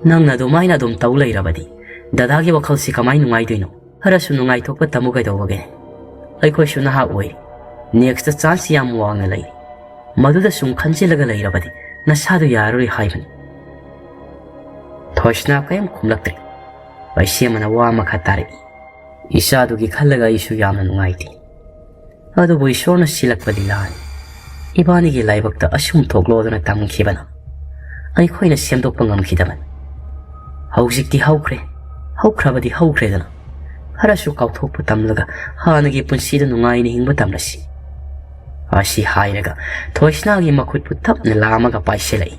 ꯅꯪꯅ ꯑꯗꯨꯃꯥꯏꯅ ꯑꯗꯨꯝ ꯇꯧ ꯂꯩꯔꯕꯗꯤ ꯗꯗꯥꯒꯤ ꯋꯥꯈꯜꯁꯤ ꯀꯃꯥꯏ ꯅꯨꯡꯉꯥꯏꯗꯣꯏꯅꯣ? ꯈꯔꯁꯨ ꯅꯨꯡꯉꯥꯏꯊꯣꯛꯄ ꯇꯝꯃꯨ ꯀꯩꯗꯧꯕꯒꯦ? ꯑꯩꯈꯣꯏꯁꯨ ꯅꯍꯥ ꯑꯣꯏꯔꯤ꯫ Next chance ꯌꯥꯝ ꯋꯥꯡꯅ ꯂꯩꯔꯤ꯫ ꯃꯗꯨꯗ ꯁꯨꯝ ꯈꯟꯖꯤꯜꯂꯒ ꯂꯩꯔꯕꯗꯤ ꯅꯁꯥꯗꯨ ꯌꯥꯔꯔꯣꯏ ꯍꯥꯏꯕꯅꯤ꯫" ꯊꯣꯏꯁꯅꯥ ꯀꯔꯤꯝ ꯈꯨꯝꯂꯛꯇ꯭ꯔꯦ꯫ ꯂꯩꯁꯦꯝꯕꯅ ꯋꯥ ꯃꯈꯥ ꯇꯥꯔꯛꯏ꯫ "ꯏꯆꯥꯗꯨꯒꯤ ꯈꯜꯂꯒ ꯑꯩꯁꯨ ꯌꯥꯝꯅ ꯅꯨꯡꯉꯥꯏꯇꯦ꯫ ꯑꯗꯨꯕꯨ ꯏꯁꯣꯔꯅ ꯁꯤꯜꯂꯛꯄ ꯂꯤꯂꯥꯅꯤ꯫ ꯏꯕꯥꯅꯤꯒꯤ ꯂꯥꯏꯕꯛꯇ ꯑꯁꯨꯝ ꯊꯣꯛꯂꯣꯗꯅ ꯇꯝꯈꯤꯕꯅ ꯑꯩꯈꯣꯏꯅ ꯁꯦꯝꯗꯣꯛꯄ ꯉꯝꯈꯤꯗꯕꯅꯤ꯫ ꯍꯧꯖꯤꯛꯇꯤ ꯍꯧꯈ꯭ꯔꯦ, ꯍꯧꯈ꯭ꯔꯕꯗꯤ ꯍꯧꯈ꯭ꯔꯦꯗꯅ ꯈꯔꯁꯨ ꯀꯥꯎꯊꯣꯛꯄ ꯇꯝꯂꯒ ꯍꯥꯟꯅꯒꯤ ꯄꯨꯟꯁꯤꯗ ꯅꯨꯡꯉꯥꯏꯅ ꯍꯤꯡꯕ ꯇꯝꯂꯁꯤ꯫" ꯑꯁꯤ ꯍꯥꯏꯔꯒ ꯊꯣꯏꯁꯅꯥꯒꯤ ꯃꯈꯨꯠꯄꯨ ꯇꯞꯅ ꯂꯥꯝꯃꯒ ꯄꯥꯏꯁꯤꯜꯂꯛꯏ꯫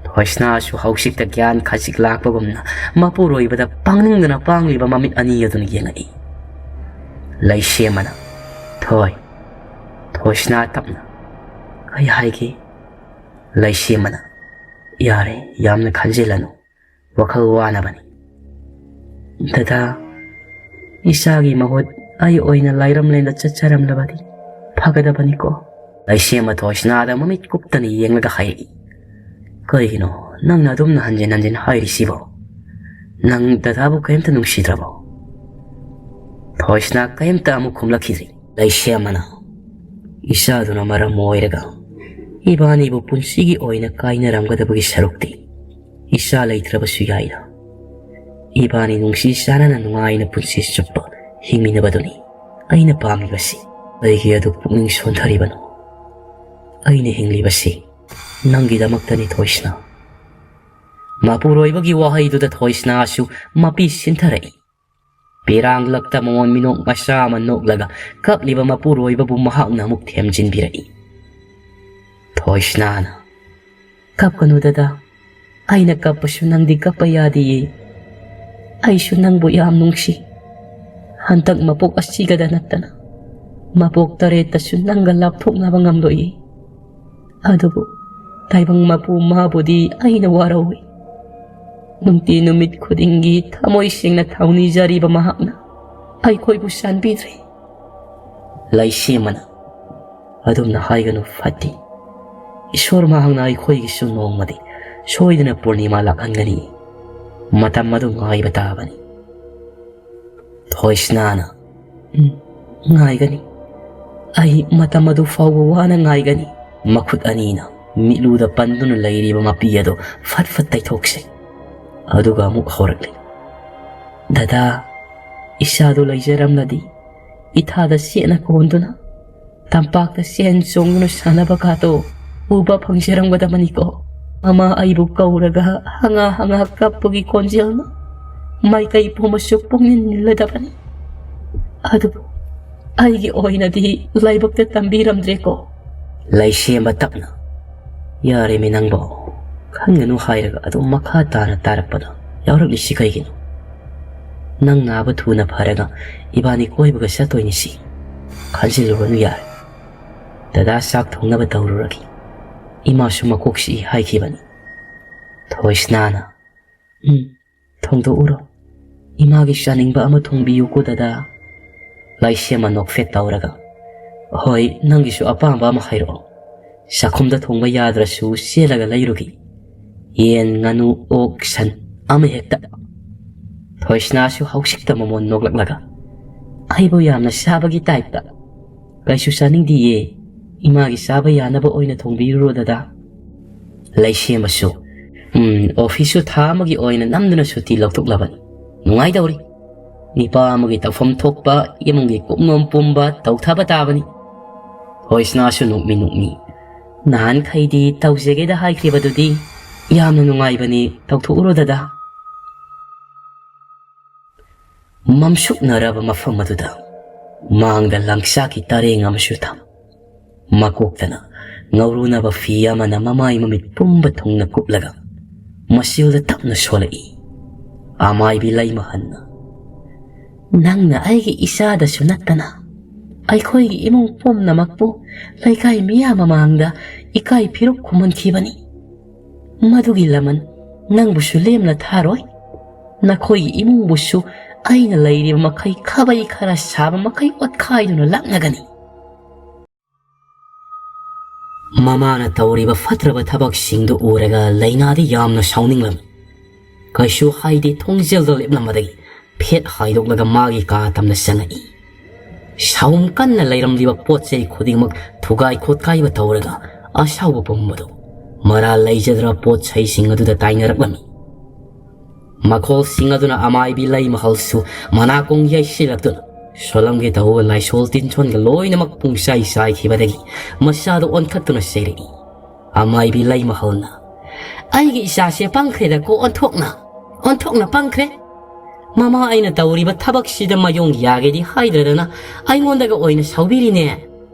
ꯊꯣꯏꯁꯅꯥꯁꯨ ꯍꯧꯖꯤꯛꯇ ꯒ꯭ꯌꯥꯟ ꯈꯖꯤꯛ ꯂꯥꯛꯄꯒꯨꯝꯅ ꯃꯄꯨꯔꯣꯏꯕꯗ ꯄꯥꯡꯅꯤꯡꯗꯅ ꯄꯥꯡꯂꯤꯕ ꯃꯃꯤꯠ ꯑꯅꯤ ꯑꯗꯨꯅ ꯌꯦꯡꯉꯛꯏ꯫ ꯂꯩꯁꯦꯝꯕꯅ, "ꯊꯣꯏ꯫" ꯊꯣꯏꯁꯅꯥ ꯇꯞꯅ, "ꯀꯩ ꯍꯥꯏꯒꯦ?" ꯂꯩꯁꯦꯝꯕꯅ, "ꯌꯥꯔꯦ, ꯌꯥꯝꯅ ꯈꯟꯖꯤꯜꯂꯅꯨ꯫ ꯋꯥꯈꯜ ꯋꯥꯅꯕꯅꯤ꯫ ꯗꯗꯥ, ꯏꯆꯥꯒꯤ ꯃꯍꯨꯠ ꯑꯩ ꯑꯣꯏꯅ ꯂꯥꯏꯔꯝꯂꯦꯟꯗ ꯆꯠꯆꯔꯝꯂꯕꯗꯤ ꯐꯒꯗꯕꯅꯤꯀꯣ꯫" ꯂꯩꯁꯦꯝꯕ ꯊꯣꯏꯁꯅꯥꯗ ꯃꯃꯤꯠ ꯀꯨꯞꯇꯅ ꯌꯦꯡꯂꯒ ꯍꯥꯏꯔꯛꯏ꯫ "ꯀꯔꯤꯒꯤꯅꯣ ꯅꯪꯅ ꯑꯗꯨꯝꯅ ꯍꯟꯖꯤꯟ ꯍꯟꯖꯤꯟ ꯍꯥꯏꯔꯤꯁꯤꯕꯣ? ꯅꯪ ꯗꯗꯥꯕꯨ ꯀꯔꯤꯝꯇ ꯅꯨꯡꯁꯤꯗ꯭ꯔꯕꯣ?" ꯊꯣꯏꯁꯅꯥ ꯀꯔꯤꯝꯇ ꯑꯃꯨꯛ ꯈꯨꯝꯂꯛꯈꯤꯗ꯭ꯔꯤ꯫ ꯂꯩꯁꯦꯝꯕꯅ, "ꯏꯆꯥꯗꯨꯅ ꯃꯔꯝ ꯑꯣꯏꯔꯒ ꯏꯕꯥꯅꯤꯕꯨ ꯄꯨꯟꯁꯤꯒꯤ ꯑꯣꯏꯅ ꯀꯥꯏꯅꯔꯝꯒꯗꯕꯒꯤ ꯁꯔꯨꯛꯇꯤ ꯏꯆꯥ ꯂꯩꯇ꯭ꯔꯕꯁꯨ ꯌꯥꯏꯗ꯫ ꯏꯕꯥꯅꯤ ꯅꯨꯡꯁꯤ ꯆꯥꯟꯅꯅ ꯅꯨꯡꯉꯥꯏꯅ ꯄꯨꯟꯁꯤ ꯆꯨꯞꯄ ꯍꯤꯡꯃꯤꯟꯅꯕꯗꯨꯅꯤ ꯑꯩꯅ ꯄꯥꯝꯂꯤꯕꯁꯤ꯫ ꯀꯔꯤꯒꯤ ꯑꯗꯨ ꯄꯨꯛꯅꯤꯡ ꯁꯣꯟꯊꯔꯤꯕꯅꯣ? ꯑꯩꯅ ꯍꯤꯡꯂꯤꯕꯁꯤ ꯅꯪꯒꯤꯗꯃꯛꯇꯅꯤ, ꯊꯣꯏꯁꯅꯥ꯫ ꯃꯄꯨꯔꯣꯏꯕꯒꯤ ꯋꯥꯍꯩꯗꯨꯗ ꯊꯣꯏꯁꯅꯥꯁꯨ ꯃꯄꯤ ꯁꯤꯟꯊꯔꯛꯏ꯫ ꯄꯤꯔꯥꯡꯂꯛꯇ ꯃꯉꯣꯟ ꯃꯤꯅꯣꯛ ꯃꯆꯥ ꯑꯃ ꯅꯣꯛꯂꯒ ꯀꯞꯂꯤꯕ ꯃꯄꯨꯔꯣꯏꯕꯕꯨ ꯃꯍꯥꯛꯅ ꯑꯃꯨꯛ ꯊꯦꯝꯖꯤꯟꯕꯤꯔꯛꯏ꯫ ꯊꯣꯏꯁꯅꯥꯅ, "ꯀꯞꯀꯅꯨ ꯗꯗꯥ, ꯑꯩꯅ ꯀꯞꯄꯁꯨ ꯅꯪꯗꯤ ꯀꯞꯄ ꯌꯥꯗꯤꯌꯦ꯫ ꯑꯩꯁꯨ ꯅꯪꯕꯨ ꯌꯥꯝ ꯅꯨꯡꯁꯤ꯫ ꯍꯟꯗꯛ ꯃꯄꯣꯛ ꯑꯁꯤꯒꯗ ꯅꯠꯇꯅ ꯃꯄꯣꯛ ꯇꯔꯦꯠꯇꯁꯨ ꯅꯪꯒ ꯂꯥꯞꯊꯣꯛꯅꯕ ꯉꯝꯂꯣꯏꯌꯦ꯫ ꯑꯗꯨꯕꯨ ꯇꯥꯏꯕꯪ ꯃꯄꯨ ꯃꯥꯕꯨꯗꯤ ꯑꯩꯅ ꯋꯥꯔꯧꯏ꯫ ꯅꯨꯡꯇꯤ ꯅꯨꯃꯤꯠ ꯈꯨꯗꯤꯡꯒꯤ ꯊꯃꯣꯏ ꯁꯦꯡꯅ ꯊꯧꯅꯤꯖꯔꯤꯕ ꯃꯍꯥꯛꯅ ꯑꯩꯈꯣꯏꯕꯨ ꯆꯥꯟꯕꯤꯗ꯭ꯔꯦ꯫" ꯂꯩꯁꯦꯝꯕꯅ, "ꯑꯗꯨꯝꯅ ꯍꯥꯏꯒꯅꯨ, ꯐꯠꯇꯦ꯫ ꯏꯁꯣꯔ ꯃꯍꯥꯛꯅ ꯑꯩꯈꯣꯏꯒꯤꯁꯨ ꯅꯣꯡꯃꯗꯤ ꯁꯣꯏꯗꯅ ꯄꯨꯔꯅꯤꯃꯥ ꯂꯥꯛꯍꯟꯒꯅꯤ꯫ ꯃꯇꯝ ꯑꯗꯨ ꯉꯥꯏꯕ ꯇꯥꯕꯅꯤ꯫" ꯊꯣꯏꯁꯅꯥꯅ, "ꯎꯝ, ꯉꯥꯏꯒꯅꯤ꯫ ꯑꯩ ꯃꯇꯝ ꯑꯗꯨ ꯐꯥꯎꯕ ꯋꯥꯅ ꯉꯥꯏꯒꯅꯤ꯫" ꯃꯈꯨꯠ ꯑꯅꯤꯅ ꯃꯤꯠꯂꯨꯗ ꯄꯟꯗꯨꯅ ꯂꯩꯔꯤꯕ ꯃꯄꯤ ꯑꯗꯨ ꯐꯠ ꯐꯠ ꯇꯩꯊꯣꯛꯆꯩ꯫ ꯑꯗꯨꯒ ꯑꯃꯨꯛ ꯍꯧꯔꯛꯂꯤ, "ꯗꯗꯥ, ꯏꯆꯥꯗꯨ ꯂꯩꯖꯔꯝꯂꯗꯤ ꯏꯊꯥꯗ ꯆꯦꯠꯅ ꯀꯣꯟꯗꯨꯅ ꯇꯝꯄꯥꯛꯇ ꯆꯦꯟ ꯆꯣꯡꯗꯨꯅ ꯁꯥꯟꯅꯕ ꯀꯥꯗꯣ ꯎꯕ ꯐꯪꯖꯔꯝꯒꯗꯕꯅꯤꯀꯣ꯫ ꯃꯃꯥ ꯑꯩꯕꯨ ꯀꯧꯔꯒ ꯍꯉꯥ ꯍꯉꯥ ꯀꯞꯄꯒꯤ ꯈꯣꯟꯖꯦꯜꯅ ꯃꯥꯏꯀꯩ ꯄꯨꯝꯕꯁꯨ ꯄꯨꯡꯅꯤꯜ ꯅꯤꯜꯂꯗꯕꯅꯤ꯫ ꯑꯗꯨꯕꯨ ꯑꯩꯒꯤ ꯑꯣꯏꯅꯗꯤ ꯂꯥꯏꯕꯛꯇ ꯇꯝꯕꯤꯔꯝꯗ꯭ꯔꯦꯀꯣ꯫" ꯂꯩꯁꯦꯝꯕ ꯇꯞꯅ, "ꯌꯥꯔꯦꯃꯤ ꯅꯪꯕꯣ, ꯈꯟꯒꯅꯨ ꯍꯥꯏꯔꯒ ꯑꯗꯨꯝ ꯃꯈꯥ ꯇꯥꯅ ꯇꯥꯔꯛꯄꯗ ꯌꯥꯎꯔꯛꯂꯤꯁꯤ ꯀꯩꯒꯤꯅꯣ? ꯅꯪ ꯅꯥꯕ ꯊꯨꯅ ꯐꯔꯒ ꯏꯕꯥꯅꯤ ꯀꯣꯏꯕꯒ ꯆꯠꯇꯣꯏꯅꯤ ꯁꯤ꯫ ꯈꯟꯖꯤꯜꯂꯨꯔꯅꯨ ꯌꯥꯔꯦ꯫ ꯗꯗꯥ ꯆꯥꯛ ꯊꯣꯡꯅꯕ ꯇꯧꯔꯨꯔꯒꯦ꯫ ꯏꯃꯥꯁꯨ ꯃꯀꯣꯛ ꯆꯤꯛꯏ ꯍꯥꯏꯈꯤꯕꯅꯤ꯫" ꯊꯣꯏꯁꯅꯥꯅ, "ꯎꯝ, ꯊꯣꯡꯗꯣꯛꯎꯔꯣ꯫ ꯏꯃꯥꯒꯤ ꯆꯥꯅꯤꯡꯕ ꯑꯃ ꯊꯣꯡꯕꯤꯌꯨꯀꯣ ꯗꯗꯥ꯫" ꯂꯩꯁꯦꯝꯕ ꯅꯣꯛꯐꯦꯠ ꯇꯧꯔꯒ, "ꯍꯣꯏ, ꯅꯪꯒꯤꯁꯨ ꯑꯄꯥꯝꯕ ꯑꯃ ꯍꯥꯏꯔꯛꯑꯣ꯫ ꯆꯥꯛꯈꯨꯝꯗ ꯊꯣꯡꯕ ꯌꯥꯗ꯭ꯔꯁꯨ ꯆꯦꯜꯂꯒ ꯂꯩꯔꯨꯒꯦ꯫ ꯌꯦꯟ, ꯉꯥꯅꯨ, ꯑꯣꯛ, ꯁꯟ, ꯑꯃ ꯍꯦꯛꯇ꯫" ꯊꯣꯏꯁꯅꯥꯁꯨ ꯍꯧꯖꯤꯛꯇ ꯃꯃꯣꯟ ꯅꯣꯛꯂꯛꯂꯒ, "ꯑꯩꯕꯨ ꯌꯥꯝꯅ ꯆꯥꯕꯒꯤ ꯇꯥꯏꯞꯇ꯫ ꯀꯩꯁꯨ ꯆꯥꯅꯤꯡꯗꯤꯌꯦ꯫ ꯏꯃꯥꯒꯤ ꯆꯥꯕ ꯌꯥꯅꯕ ꯑꯣꯏꯅ ꯊꯣꯡꯕꯤꯔꯨꯔꯣ ꯗꯗꯥ꯫" ꯂꯩꯁꯦꯝꯕꯁꯨ, "ꯎꯝ, ꯑꯣꯐꯤꯁꯁꯨ ꯊꯥ ꯑꯃꯒꯤ ꯑꯣꯏꯅ ꯅꯝꯗꯨꯅ ꯁꯨꯇꯤ ꯂꯧꯊꯣꯛꯂꯕꯅꯤ꯫ ꯅꯨꯡꯉꯥꯏꯗꯧꯔꯤ꯫ ꯅꯤꯄꯥ ꯑꯃꯒꯤ ꯇꯧꯐꯝ ꯊꯣꯛꯄ ꯏꯃꯨꯡꯒꯤ ꯀꯨꯞꯅꯣꯝ ꯄꯨꯝꯕ ꯇꯧꯊꯕ ꯇꯥꯕꯅꯤ꯫ ꯍꯣꯏꯁꯅꯥꯁꯨ ꯅꯣꯛꯃꯤ ꯅꯣꯛꯃꯤ, "ꯅꯍꯥꯟꯈꯩꯗꯤ ꯇꯧꯖꯒꯦꯗ ꯍꯥꯏꯈꯤꯕꯗꯨꯗꯤ ꯌꯥꯝꯅ ꯅꯨꯡꯉꯥꯏꯕꯅꯤ, ꯇꯧꯊꯣꯛꯎꯔꯣ ꯗꯗꯥ꯫" ꯃꯝꯁꯨꯛꯅꯔꯕ ꯃꯐꯝ ꯑꯗꯨꯗ ꯃꯥꯡꯗ ꯂꯪꯆꯥꯛꯀꯤ ꯇꯔꯦꯡ ꯑꯃꯁꯨ ꯊꯝ꯫ ꯃꯀꯣꯛꯇꯅ ꯉꯧꯔꯨꯅꯕ ꯐꯤ ꯑꯃꯅ ꯃꯃꯥꯏ ꯃꯃꯤꯠ ꯄꯨꯝꯕ ꯊꯨꯡꯅ ꯀꯨꯞꯂꯒ ꯃꯆꯤꯜꯗ ꯇꯞꯅ ꯁꯣꯜꯂꯛꯏ꯫ ꯑꯃꯥꯏꯕꯤ ꯂꯩꯃꯍꯟꯅ, "ꯅꯪꯅ ꯑꯩꯒꯤ ꯏꯆꯥꯗꯁꯨ ꯅꯠꯇꯅ ꯑꯩꯈꯣꯏꯒꯤ ꯏꯃꯨꯡ ꯄꯨꯝꯅꯃꯛꯄꯨ ꯂꯩꯀꯥꯏ ꯃꯤꯌꯥꯝ ꯃꯃꯥꯡꯗ ꯏꯀꯥꯏ ꯐꯤꯔꯨꯛ ꯈꯨꯝꯍꯟꯈꯤꯕꯅꯤ꯫ ꯃꯗꯨꯒꯤ ꯂꯃꯟ ꯅꯪꯕꯨꯁꯨ ꯂꯦꯝꯅ ꯊꯥꯔꯣꯏ꯫ ꯅꯈꯣꯏꯒꯤ ꯏꯃꯨꯡꯕꯨꯁꯨ ꯑꯩꯅ ꯂꯩꯔꯤꯕ ꯃꯈꯩ, ꯈꯥꯕꯩ ꯈꯔ ꯁꯥꯕ ꯃꯈꯩ ꯑꯣꯠꯈꯥꯏꯗꯨꯅ ꯂꯥꯛꯅꯒꯅꯤ꯫" ꯃꯃꯥꯅ ꯇꯧꯔꯤꯕ ꯐꯠꯇ꯭ꯔꯕ ꯊꯕꯛꯁꯤꯡꯗꯨ ꯎꯔꯒ ꯂꯩꯅꯥꯗꯤ ꯌꯥꯝꯅ ꯁꯥꯎꯅꯤꯡꯂꯝꯃꯤ꯫ ꯀꯩꯁꯨ ꯍꯥꯏꯗꯦ, ꯊꯣꯡꯖꯦꯜꯗ ꯂꯦꯞꯂꯝꯕꯗꯒꯤ ꯐꯦꯠ ꯍꯥꯏꯗꯣꯛꯂꯒ ꯃꯥꯒꯤ ꯀꯥ ꯇꯝꯅ ꯆꯪꯉꯛꯏ꯫ ꯁꯥꯎꯝ ꯀꯟꯅ ꯂꯩꯔꯝꯂꯤꯕ ꯄꯣꯠ ꯆꯩ ꯈꯨꯗꯤꯡꯃꯛ ꯊꯨꯒꯥꯏ ꯈꯣꯠꯀꯥꯏꯕ ꯇꯧꯔꯒ ꯑꯁꯥꯎꯕ ꯄꯨꯝꯕꯗꯨ ꯃꯔꯥꯜ ꯂꯩꯖꯗ꯭ꯔꯕ ꯄꯣꯠ ꯆꯩꯁꯤꯡ ꯑꯗꯨꯗ ꯇꯥꯏꯅꯔꯛꯂꯝꯃꯤ꯫ ꯃꯈꯣꯜꯁꯤꯡ ꯑꯗꯨꯅ ꯑꯃꯥꯏꯕꯤ ꯂꯩꯃꯍꯜꯁꯨ ꯃꯅꯥꯀꯣꯡ ꯌꯩꯁꯤꯜꯂꯛꯇꯨꯅ ꯁꯣꯂꯝꯒꯦ ꯇꯧꯕ ꯂꯥꯏꯁꯣꯜ ꯇꯤꯟꯁꯣꯟꯒ ꯂꯣꯏꯅꯃꯛ ꯄꯨꯡꯆꯥꯏ ꯆꯥꯏꯈꯤꯕꯗꯒꯤ ꯃꯆꯥꯗꯨ ꯑꯣꯟꯈꯠꯇꯨꯅ ꯆꯩꯔꯛꯏ꯫ ꯑꯃꯥꯏꯕꯤ ꯂꯩꯃꯍꯜꯅ, "ꯑꯩꯒꯤ ꯏꯆꯥꯁꯦ ꯄꯪꯈ꯭ꯔꯦꯗꯀꯣ, ꯑꯣꯟꯊꯣꯛꯅ, ꯑꯣꯟꯊꯣꯛꯅ ꯄꯪꯈ꯭ꯔꯦ꯫ ꯃꯃꯥ ꯑꯩꯅ ꯇꯧꯔꯤꯕ ꯊꯕꯛꯁꯤꯗ ꯃꯌꯣꯡ ꯌꯥꯒꯦꯗꯤ ꯍꯥꯏꯗ꯭ꯔꯗꯅ ꯑꯩꯉꯣꯟꯗꯒ ꯑꯣꯏꯅ ꯁꯥꯎꯕꯤꯔꯤꯅꯦ꯫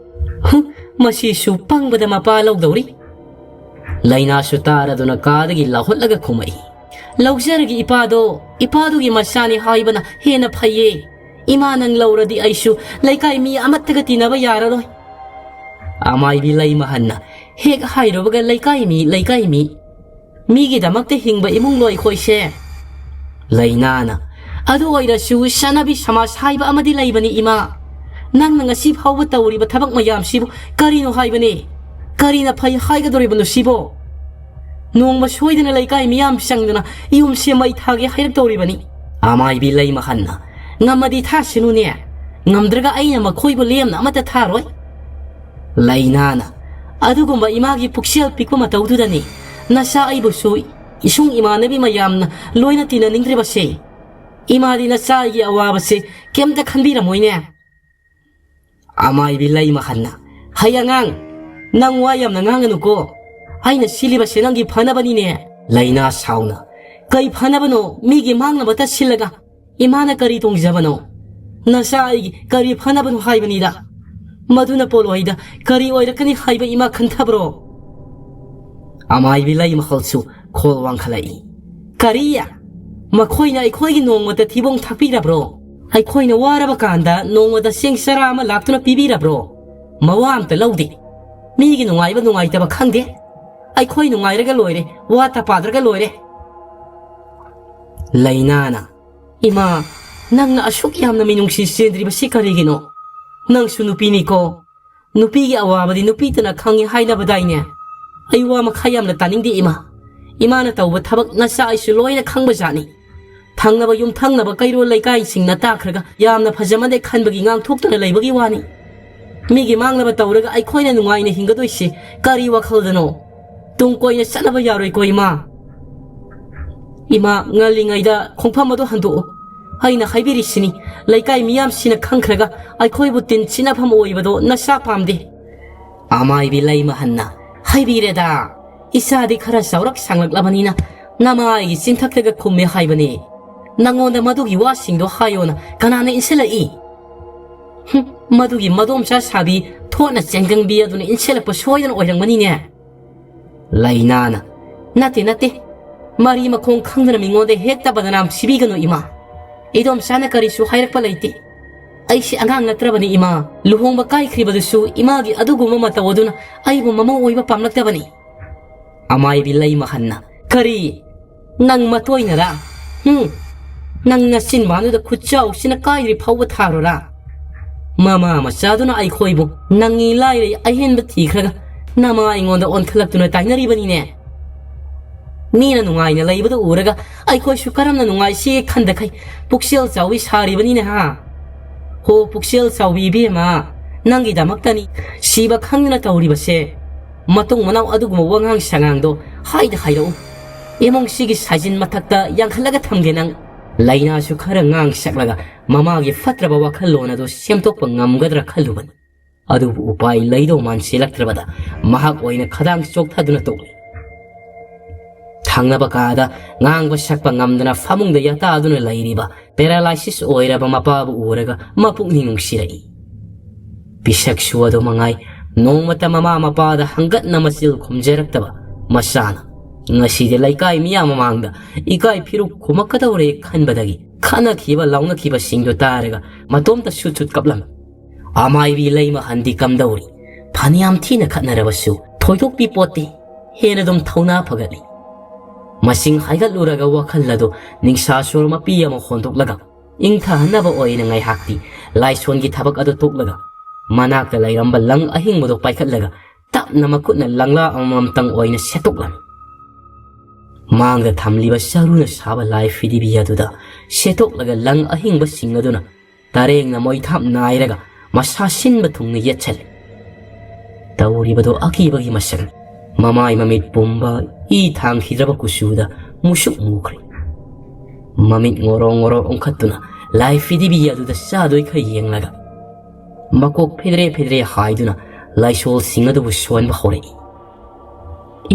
ꯍꯨꯝ, ꯃꯁꯤꯁꯨ ꯄꯪꯕꯗ ꯃꯄꯥ ꯂꯧꯗꯧꯔꯤ꯫" ꯂꯩꯅꯥꯁꯨ ꯇꯥꯔꯗꯨꯅ ꯀꯥꯗꯒꯤ ꯂꯥꯎꯍꯠꯂꯒ ꯈꯨꯝꯃꯛꯏ, "ꯂꯧꯖꯔꯒꯦ ꯏꯄꯥꯗꯣ, ꯏꯄꯥꯗꯨꯒꯤ ꯃꯆꯥꯅꯤ ꯍꯥꯏꯕꯅ ꯍꯦꯟꯅ ꯐꯩꯌꯦ꯫ ꯏꯃꯥ ꯅꯪ ꯂꯧꯔꯗꯤ ꯑꯩꯁꯨ ꯂꯩꯀꯥꯏ ꯃꯤ ꯑꯃꯠꯇꯒ ꯇꯤꯟꯅꯕ ꯌꯥꯔꯔꯣꯏ꯫" ꯑꯃꯥꯏꯕꯤ ꯂꯩꯃꯍꯟꯅ, "ꯍꯦꯛ ꯍꯥꯏꯔꯨꯕꯒ ꯂꯩꯀꯥꯏ ꯃꯤ, ꯂꯩꯀꯥꯏ ꯃꯤ꯫ ꯃꯤꯒꯤꯗꯃꯛꯇ ꯍꯤꯡꯕ ꯏꯃꯨꯡꯂꯣ ꯑꯩꯈꯣꯏꯁꯦ?" ꯂꯩꯅꯥꯅ, "ꯑꯗꯨ ꯑꯣꯏꯔꯁꯨ ꯆꯠꯅꯕꯤ ꯁꯃꯥꯖ ꯍꯥꯏꯕ ꯑꯃꯗꯤ ꯂꯩꯕꯅꯤ ꯏꯃꯥ꯫ ꯅꯪꯅ ꯉꯁꯤ ꯐꯥꯎꯕ ꯇꯧꯔꯤꯕ ꯊꯕꯛ ꯃꯌꯥꯝꯁꯤꯕꯨ ꯀꯔꯤꯅꯣ ꯍꯥꯏꯕꯅꯤ? ꯀꯔꯤꯅ ꯐꯩ ꯍꯥꯏꯒꯗꯧꯔꯤꯕꯅꯣ ꯁꯤꯕꯣ? ꯅꯣꯡꯃ ꯁꯣꯏꯗꯅ ꯂꯩꯀꯥꯏ ꯃꯤꯌꯥꯝ ꯆꯪꯗꯨꯅ ꯌꯨꯝꯁꯦ ꯃꯩ ꯊꯥꯒꯦ ꯍꯥꯏꯔꯛꯇꯧꯔꯤꯕꯅꯤ꯫" ꯑꯃꯥꯏꯕꯤ ꯂꯩꯃꯍꯟꯅ, "ꯉꯝꯃꯗꯤ ꯊꯥꯁꯤꯅꯨꯅꯦ꯫ ꯉꯝꯗ꯭ꯔꯒ ꯑꯩꯅ ꯃꯈꯣꯏꯕꯨ ꯂꯦꯝꯅ ꯑꯃꯠꯇ ꯊꯥꯔꯣꯏ꯫" ꯂꯩꯅꯥꯅ, "ꯑꯗꯨꯒꯨꯝꯕ ꯏꯃꯥꯒꯤ ꯄꯨꯛꯆꯦꯜ ꯄꯤꯛꯄ ꯃꯇꯧꯗꯨꯗꯅꯤ ꯅꯆꯥ ꯑꯩꯕꯨꯁꯨ ꯏꯁꯨꯡ ꯏꯃꯥꯟꯅꯕꯤ ꯃꯌꯥꯝꯅ ꯂꯣꯏꯅ ꯇꯤꯟꯅꯅꯤꯡꯗ꯭ꯔꯤꯕꯁꯦ꯫ ꯏꯃꯥꯗꯤ ꯅꯆꯥ ꯑꯩꯒꯤ ꯑꯋꯥꯕꯁꯦ ꯀꯩꯝꯇ ꯈꯟꯕꯤꯔꯝꯃꯣꯏꯅꯦ꯫ ꯑꯃꯥꯏꯕꯤ ꯂꯩꯃ ꯍꯟꯅ, "ꯍꯩ ꯑꯉꯥꯡ, ꯅꯪ ꯋꯥ ꯌꯥꯝꯅ ꯉꯥꯡꯒꯅꯨꯀꯣ꯫ ꯑꯩꯅ ꯁꯤꯜꯂꯤꯕꯁꯦ ꯅꯪꯒꯤ ꯐꯅꯕꯅꯤꯅꯦ"꯫ ꯂꯩꯅꯥ ꯁꯥꯎꯅ, "ꯀꯩ ꯐꯅꯕꯅꯣ ꯃꯤꯒꯤ ꯃꯥꯡꯅꯕꯇ ꯁꯤꯜꯂꯒ? ꯏꯃꯥꯅ ꯀꯔꯤ ꯇꯣꯡꯖꯕꯅꯣ? ꯅꯆꯥ ꯑꯩꯒꯤ ꯀꯔꯤ ꯐꯅꯕꯅꯣ ꯍꯥꯏꯕꯅꯤꯗ? ꯃꯗꯨꯅ ꯄꯣꯠꯂꯣꯏꯗ ꯀꯔꯤ ꯑꯣꯏꯔꯛꯀꯅꯤ ꯍꯥꯏꯕ ꯏꯃꯥ ꯈꯟꯊꯕ꯭ꯔꯣ?" ꯑꯃꯥꯏꯕꯤ ꯂꯩꯃꯍꯜꯁꯨ ꯈꯣꯜ ꯋꯥꯡꯈꯠꯂꯛꯏ꯫ "ꯀꯔꯤ? ꯃꯈꯣꯏꯅ ꯑꯩꯈꯣꯏꯒꯤ ꯅꯣꯡꯃꯇ ꯊꯤꯕꯣꯡ ꯊꯥꯛꯄꯤꯔꯕ꯭ꯔꯣ? ꯑꯩꯈꯣꯏꯅ ꯋꯥꯔꯕ ꯀꯥꯟꯗ ꯅꯣꯡꯃꯗ ꯆꯦꯡ ꯆꯔꯥ ꯑꯃ ꯂꯥꯛꯇꯨꯅ ꯄꯤꯕꯤꯔꯕ꯭ꯔꯣ? ꯃꯋꯥ ꯑꯝꯇ ꯂꯧꯗꯦ꯫ ꯃꯤꯒꯤ ꯅꯨꯡꯉꯥꯏꯕ ꯅꯨꯡꯉꯥꯏꯇꯕ ꯈꯪꯗꯦ꯫ ꯑꯩꯈꯣꯏ ꯅꯨꯡꯉꯥꯏꯔꯒ ꯂꯣꯏꯔꯦ, ꯋꯥ ꯇꯄꯥꯗ꯭ꯔꯒ ꯂꯣꯏꯔꯦ"꯫ ꯂꯩꯅꯥꯅ, "ꯏꯃꯥ, ꯅꯪꯅ ꯑꯁꯨꯛ ꯌꯥꯝꯅ ꯃꯤꯅꯨꯡꯁꯤ ꯆꯦꯟꯗ꯭ꯔꯤꯕꯁꯤ ꯀꯔꯤꯒꯤꯅꯣ? ꯅꯪꯁꯨ ꯅꯨꯄꯤꯅꯤꯀꯣ꯫ ꯅꯨꯄꯤꯒꯤ ꯑꯋꯥꯕꯗꯤ ꯅꯨꯄꯤꯇꯅ ꯈꯪꯉꯤ ꯍꯥꯏꯅꯕꯗꯥꯏꯅꯦ? ꯑꯩ ꯋꯥ ꯃꯈꯥ ꯌꯥꯝꯅ ꯇꯥꯅꯤꯡꯗꯦ ꯏꯃꯥ꯫ ꯏꯃꯥꯅ ꯇꯧꯕ ꯊꯕꯛ ꯅꯆꯥ ꯑꯩꯁꯨ ꯂꯣꯏꯅ ꯈꯪꯕ ꯖꯥꯠꯅꯤ꯫ ꯊꯪꯅꯕ ꯌꯨꯝꯊꯪꯅꯕ ꯀꯩꯔꯣꯜ ꯂꯩꯀꯥꯏꯁꯤꯡꯅ ꯇꯥꯈ꯭ꯔꯒ ꯌꯥꯝꯅ ꯐꯖꯃꯟꯗꯦ ꯈꯟꯕꯒꯤ ꯉꯥꯡꯊꯣꯛꯇꯨꯅ ꯂꯩꯕꯒꯤ ꯋꯥꯅꯤ꯫ ꯃꯤꯒꯤ ꯃꯥꯡꯅꯕ ꯇꯧꯔꯒ ꯑꯩꯈꯣꯏꯅ ꯅꯨꯡꯉꯥꯏꯅ ꯍꯤꯡꯒꯗꯣꯏꯁꯤ ꯀꯔꯤ ꯋꯥꯈꯜꯗꯅꯣ? ꯇꯨꯡ ꯀꯣꯏꯅ ꯆꯠꯅꯕ ꯌꯥꯔꯣꯏꯀꯣ ꯏꯃꯥ꯫ ꯏꯃꯥ, ꯉꯜꯂꯤꯉꯩꯗ ꯈꯣꯡꯐꯝ ꯑꯗꯨ ꯍꯟꯗꯣꯛꯎ꯫ ꯑꯩꯅ ꯍꯥꯏꯕꯤꯔꯤꯁꯤꯅꯤ, ꯂꯩꯀꯥꯏ ꯃꯤꯌꯥꯝꯁꯤꯅ ꯈꯪꯈ꯭ꯔꯒ ꯑꯩꯈꯣꯏꯕꯨ ꯇꯤꯟ ꯁꯤꯠꯅꯐꯝ ꯑꯣꯏꯕꯗꯣ ꯅꯁꯥ ꯄꯥꯝꯗꯦ"꯫ ꯑꯃꯥꯏꯕꯤ ꯂꯩꯃꯍꯟꯅ, "ꯍꯥꯏꯕꯤꯔꯦꯗ, ꯏꯆꯥꯗꯤ ꯈꯔ ꯆꯥꯎꯔꯛ ꯁꯥꯡꯂꯛꯂꯕꯅꯤꯅ ꯅꯃꯥꯏꯒꯤ ꯆꯤꯟꯊꯛꯇꯒ ꯈꯨꯝꯃꯦ ꯍꯥꯏꯕꯅꯤ꯫ ꯅꯉꯣꯟꯗ ꯃꯗꯨꯒꯤ ꯋꯥꯁꯤꯡꯗꯣ ꯍꯥꯏꯌꯣꯅ ꯀꯅꯥꯅ ꯏꯟꯁꯤꯜꯂꯛꯏ? ꯍꯨꯝ, ꯃꯗꯨꯒꯤ ꯃꯗꯣꯝꯆꯥ ꯁꯥꯕꯤ ꯊꯣꯠꯅ ꯆꯦꯟꯒꯪꯕꯤ ꯑꯗꯨꯅ ꯏꯟꯁꯤꯜꯂꯛꯄ ꯁꯣꯏꯗꯅ ꯑꯣꯏꯔꯝꯒꯅꯤꯅꯦ"꯫ ꯂꯩꯅꯥꯅ, "ꯅꯠꯇꯦ, ꯅꯠꯇꯦ꯫ ꯃꯔꯤ ꯃꯈꯣꯡ ꯈꯪꯗꯅ ꯃꯤꯉꯣꯟꯗ ꯍꯦꯛꯇ ꯕꯗꯅꯥꯝ ꯁꯤꯕꯤꯒꯅꯨ ꯏꯃꯥ꯫ ꯏꯗꯣꯝꯆꯥꯅ ꯀꯔꯤꯁꯨ ꯍꯥꯏꯔꯛꯄ ꯂꯩꯇꯦ꯫ ꯑꯩꯁꯦ ꯑꯉꯥꯡ ꯅꯠꯇ꯭ꯔꯕꯅꯤ ꯏꯃꯥ꯫ ꯂꯨꯍꯣꯡꯕ ꯀꯥꯏꯈ꯭ꯔꯤꯕꯗꯨꯁꯨ ꯏꯃꯥꯒꯤ ꯑꯗꯨꯒꯨꯝꯕ ꯃꯇꯧ ꯑꯗꯨꯅ ꯑꯩꯕꯨ ꯃꯃꯧ ꯑꯣꯏꯕ ꯄꯥꯝꯂꯛꯇꯕꯅꯤ"꯫ ꯑꯃꯥꯏꯕꯤ ꯂꯩꯃꯍꯟꯅ, "ꯀꯔꯤ? ꯅꯪ ꯃꯇꯣꯏꯅꯔꯥ? ꯍꯨꯝ? ꯅꯪ ꯅꯆꯤꯟꯕꯥꯟꯗꯨꯗ ꯈꯨꯠꯆꯥꯎꯁꯤꯅ ꯀꯥꯏꯗ꯭ꯔꯤ ꯐꯥꯎꯕ ꯊꯥꯔꯨꯔꯥ? ꯃꯃꯥ ꯃꯆꯥꯗꯨꯅ ꯑꯩꯈꯣꯏꯕꯨ ꯅꯪꯉꯤ ꯂꯥꯏꯔꯩ ꯑꯍꯦꯟꯕ ꯊꯤꯈ꯭ꯔꯒ ꯅꯃꯥ ꯑꯩꯉꯣꯟꯗ ꯑꯣꯟꯈꯠꯂꯛꯇꯨꯅ ꯇꯥꯏꯅꯔꯤꯕꯅꯤꯅꯦ꯫ ꯃꯤꯅ ꯅꯨꯡꯉꯥꯏꯅ ꯂꯩꯕꯗꯨ ꯎꯔꯒ ꯑꯩꯈꯣꯏꯁꯨ ꯀꯔꯝꯅ ꯅꯨꯡꯉꯥꯏꯁꯤꯒꯦ ꯈꯟꯗꯈꯩ ꯄꯨꯛꯆꯦꯜ ꯆꯥꯎꯏ ꯁꯥꯔꯤꯕꯅꯤꯅꯦ ꯍꯥ? ꯍꯣ ꯄꯨꯛꯆꯦꯜ ꯆꯥꯎꯕꯤ ꯏꯕꯦꯝꯃ, ꯅꯪꯒꯤꯗꯃꯛꯇꯅꯤ ꯁꯤꯕ ꯈꯪꯗꯅ ꯇꯧꯔꯤꯕꯁꯦ꯫ ꯃꯇꯨꯡ ꯃꯅꯥꯎ ꯑꯗꯨꯒꯨꯝꯕ ꯋꯥꯉꯥꯡ ꯁꯉꯥꯡꯗꯣ ꯍꯥꯏꯗ ꯍꯥꯏꯔꯛꯎ꯫ ꯏꯃꯨꯡꯁꯤꯒꯤ ꯁꯥꯏꯖꯤꯟ ꯃꯊꯛꯇ ꯌꯥꯡꯈꯠꯂꯒ ꯊꯝꯒꯦ ꯅꯪ꯫ ꯂꯥꯏꯅꯥꯁꯨ ꯈꯔ ꯉꯥꯡ ꯁꯛꯂꯒ ꯃꯃꯥꯒꯤ ꯐꯠꯇ꯭ꯔꯕ ꯋꯥꯈꯜꯂꯣꯟ ꯑꯗꯨ ꯁꯦꯝꯗꯣꯛꯄ ꯉꯝꯒꯗ꯭ꯔꯥ ꯈꯜꯂꯨꯕꯅꯤ꯫ ꯑꯗꯨꯕꯨ ꯎꯄꯥꯏ ꯂꯩꯗꯧ ꯃꯥꯟꯁꯤꯜꯂꯛꯇ꯭ꯔꯕꯗ ꯃꯍꯥꯛ ꯑꯣꯏꯅ ꯈꯗꯥꯡ ꯆꯣꯛꯊꯗꯨꯅ ꯇꯣꯛꯂꯤ꯫ ꯊꯪꯅꯕ ꯀꯥꯗ ꯉꯥꯡꯕ ꯁꯛꯄ ꯉꯝꯗꯅ ꯐꯃꯨꯡꯗ ꯌꯥꯇꯥꯗꯨꯅ ꯂꯩꯔꯤꯕ paralysis ꯑꯣꯏꯔꯕ ꯃꯄꯥꯕꯨ ꯎꯔꯒ ꯃꯄꯨꯛꯅꯤꯡ ꯅꯨꯡꯁꯤꯔꯛꯏ꯫ ꯄꯤꯁꯛꯁꯨ ꯑꯗꯨ ꯃꯉꯥꯏ, ꯅꯣꯡꯃꯇ ꯃꯃꯥ ꯃꯄꯥꯗ ꯍꯪꯒꯠꯅ ꯃꯆꯤꯜ ꯈꯨꯝꯖꯔꯛꯇꯕ ꯃꯆꯥꯅ ꯉꯁꯤꯗꯤ ꯂꯩꯀꯥꯏ ꯃꯤꯌꯥꯝ ꯃꯃꯥꯡꯗ ꯏꯀꯥꯏ ꯐꯤꯔꯨꯛ ꯈꯨꯝꯃꯛꯀꯗꯧꯔꯦ ꯈꯟꯕꯗꯒꯤ ꯈꯠꯅꯈꯤꯕ ꯂꯥꯎꯅꯈꯤꯕꯁꯤꯡꯗꯨ ꯇꯥꯔꯒ ꯃꯇꯣꯝꯇ ꯁꯨꯠ ꯁꯨꯠ ꯀꯞꯂꯝꯃꯤ꯫ ꯑꯃꯥꯏꯕꯤ ꯂꯩꯃꯍꯟꯗꯤ ꯀꯝꯗꯧꯔꯤ? ꯐꯅꯌꯥꯝ ꯊꯤꯅ ꯈꯠꯅꯔꯕꯁꯨ ꯊꯣꯏꯗꯣꯛꯄꯤ ꯄꯣꯠꯇꯦ꯫ ꯍꯦꯟꯅ ꯑꯗꯨꯝ ꯊꯧꯅꯥ ꯐꯒꯠꯂꯤ꯫ ꯃꯁꯤꯡ ꯍꯥꯏꯒꯠꯂꯨꯔꯒ ꯋꯥꯈꯜ ꯑꯗꯨ ꯅꯤꯡꯁꯥ ꯁꯣꯔ ꯃꯄꯤ ꯑꯃ ꯍꯣꯟꯗꯣꯛꯂꯒ ꯏꯪꯊꯍꯟꯅꯕ ꯑꯣꯏꯅ ꯉꯥꯏꯍꯥꯛꯇꯤ ꯂꯥꯏꯁꯣꯟꯒꯤ ꯊꯕꯛ ꯑꯗꯨ ꯇꯣꯛꯂꯒ ꯃꯅꯥꯛꯇ ꯂꯩꯔꯝꯕ ꯂꯪ ꯑꯍꯤꯡꯕꯗꯨ ꯄꯥꯏꯈꯠꯂꯒ ꯇꯞꯅ ꯃꯈꯨꯠꯅ ꯂꯪꯂꯥ ꯑꯃꯃꯝꯇꯪ ꯑꯣꯏꯅ ꯁꯦꯠꯇꯣꯛꯂꯝꯃꯤ꯫ ꯃꯥꯡꯗ ꯊꯝꯂꯤꯕ ꯆꯔꯨꯅ ꯁꯥꯕ ꯂꯥꯏ ꯐꯤꯗꯤꯕꯤ ꯑꯗꯨꯗ ꯁꯦꯠꯇꯣꯛꯂꯒ ꯂꯪ ꯑꯍꯤꯡꯕꯁꯤꯡ ꯑꯗꯨꯅ ꯇꯔꯦꯡꯅ ꯃꯣꯏꯊꯥꯞ ꯅꯥꯏꯔꯒ ꯃꯁꯥ ꯁꯤꯟꯕ ꯊꯨꯡꯅ ꯌꯦꯠꯁꯜꯂꯤ꯫ ꯇꯧꯔꯤꯕꯗꯨ ꯑꯀꯤꯕꯒꯤ ꯃꯁꯛꯅꯤ꯫ ꯃꯃꯥꯏ ꯃꯃꯤꯠ ꯄꯨꯝꯕ ꯏ ꯊꯥꯡꯈꯤꯗ꯭ꯔꯕ ꯀꯨꯆꯨꯗ ꯃꯨꯁꯨꯛ ꯃꯨꯈ꯭ꯔꯦ꯫ ꯃꯃꯤꯠ ꯉꯣꯔꯣ ꯉꯣꯔꯣ ꯑꯣꯟꯈꯠꯇꯨꯅ ꯂꯥꯏ ꯐꯤꯗꯤꯕꯤ ꯑꯗꯨꯗ ꯆꯥꯗꯣꯏ ꯈꯔ ꯌꯦꯡꯂꯒ ꯃꯀꯣꯛ ꯐꯦꯗ꯭ꯔꯦ ꯐꯦꯗ꯭ꯔꯦ ꯍꯥꯏꯗꯨꯅ ꯂꯥꯏꯁꯣꯜꯁꯤꯡ ꯑꯗꯨꯕꯨ ꯁꯣꯟꯕ ꯍꯧꯔꯛꯏ꯫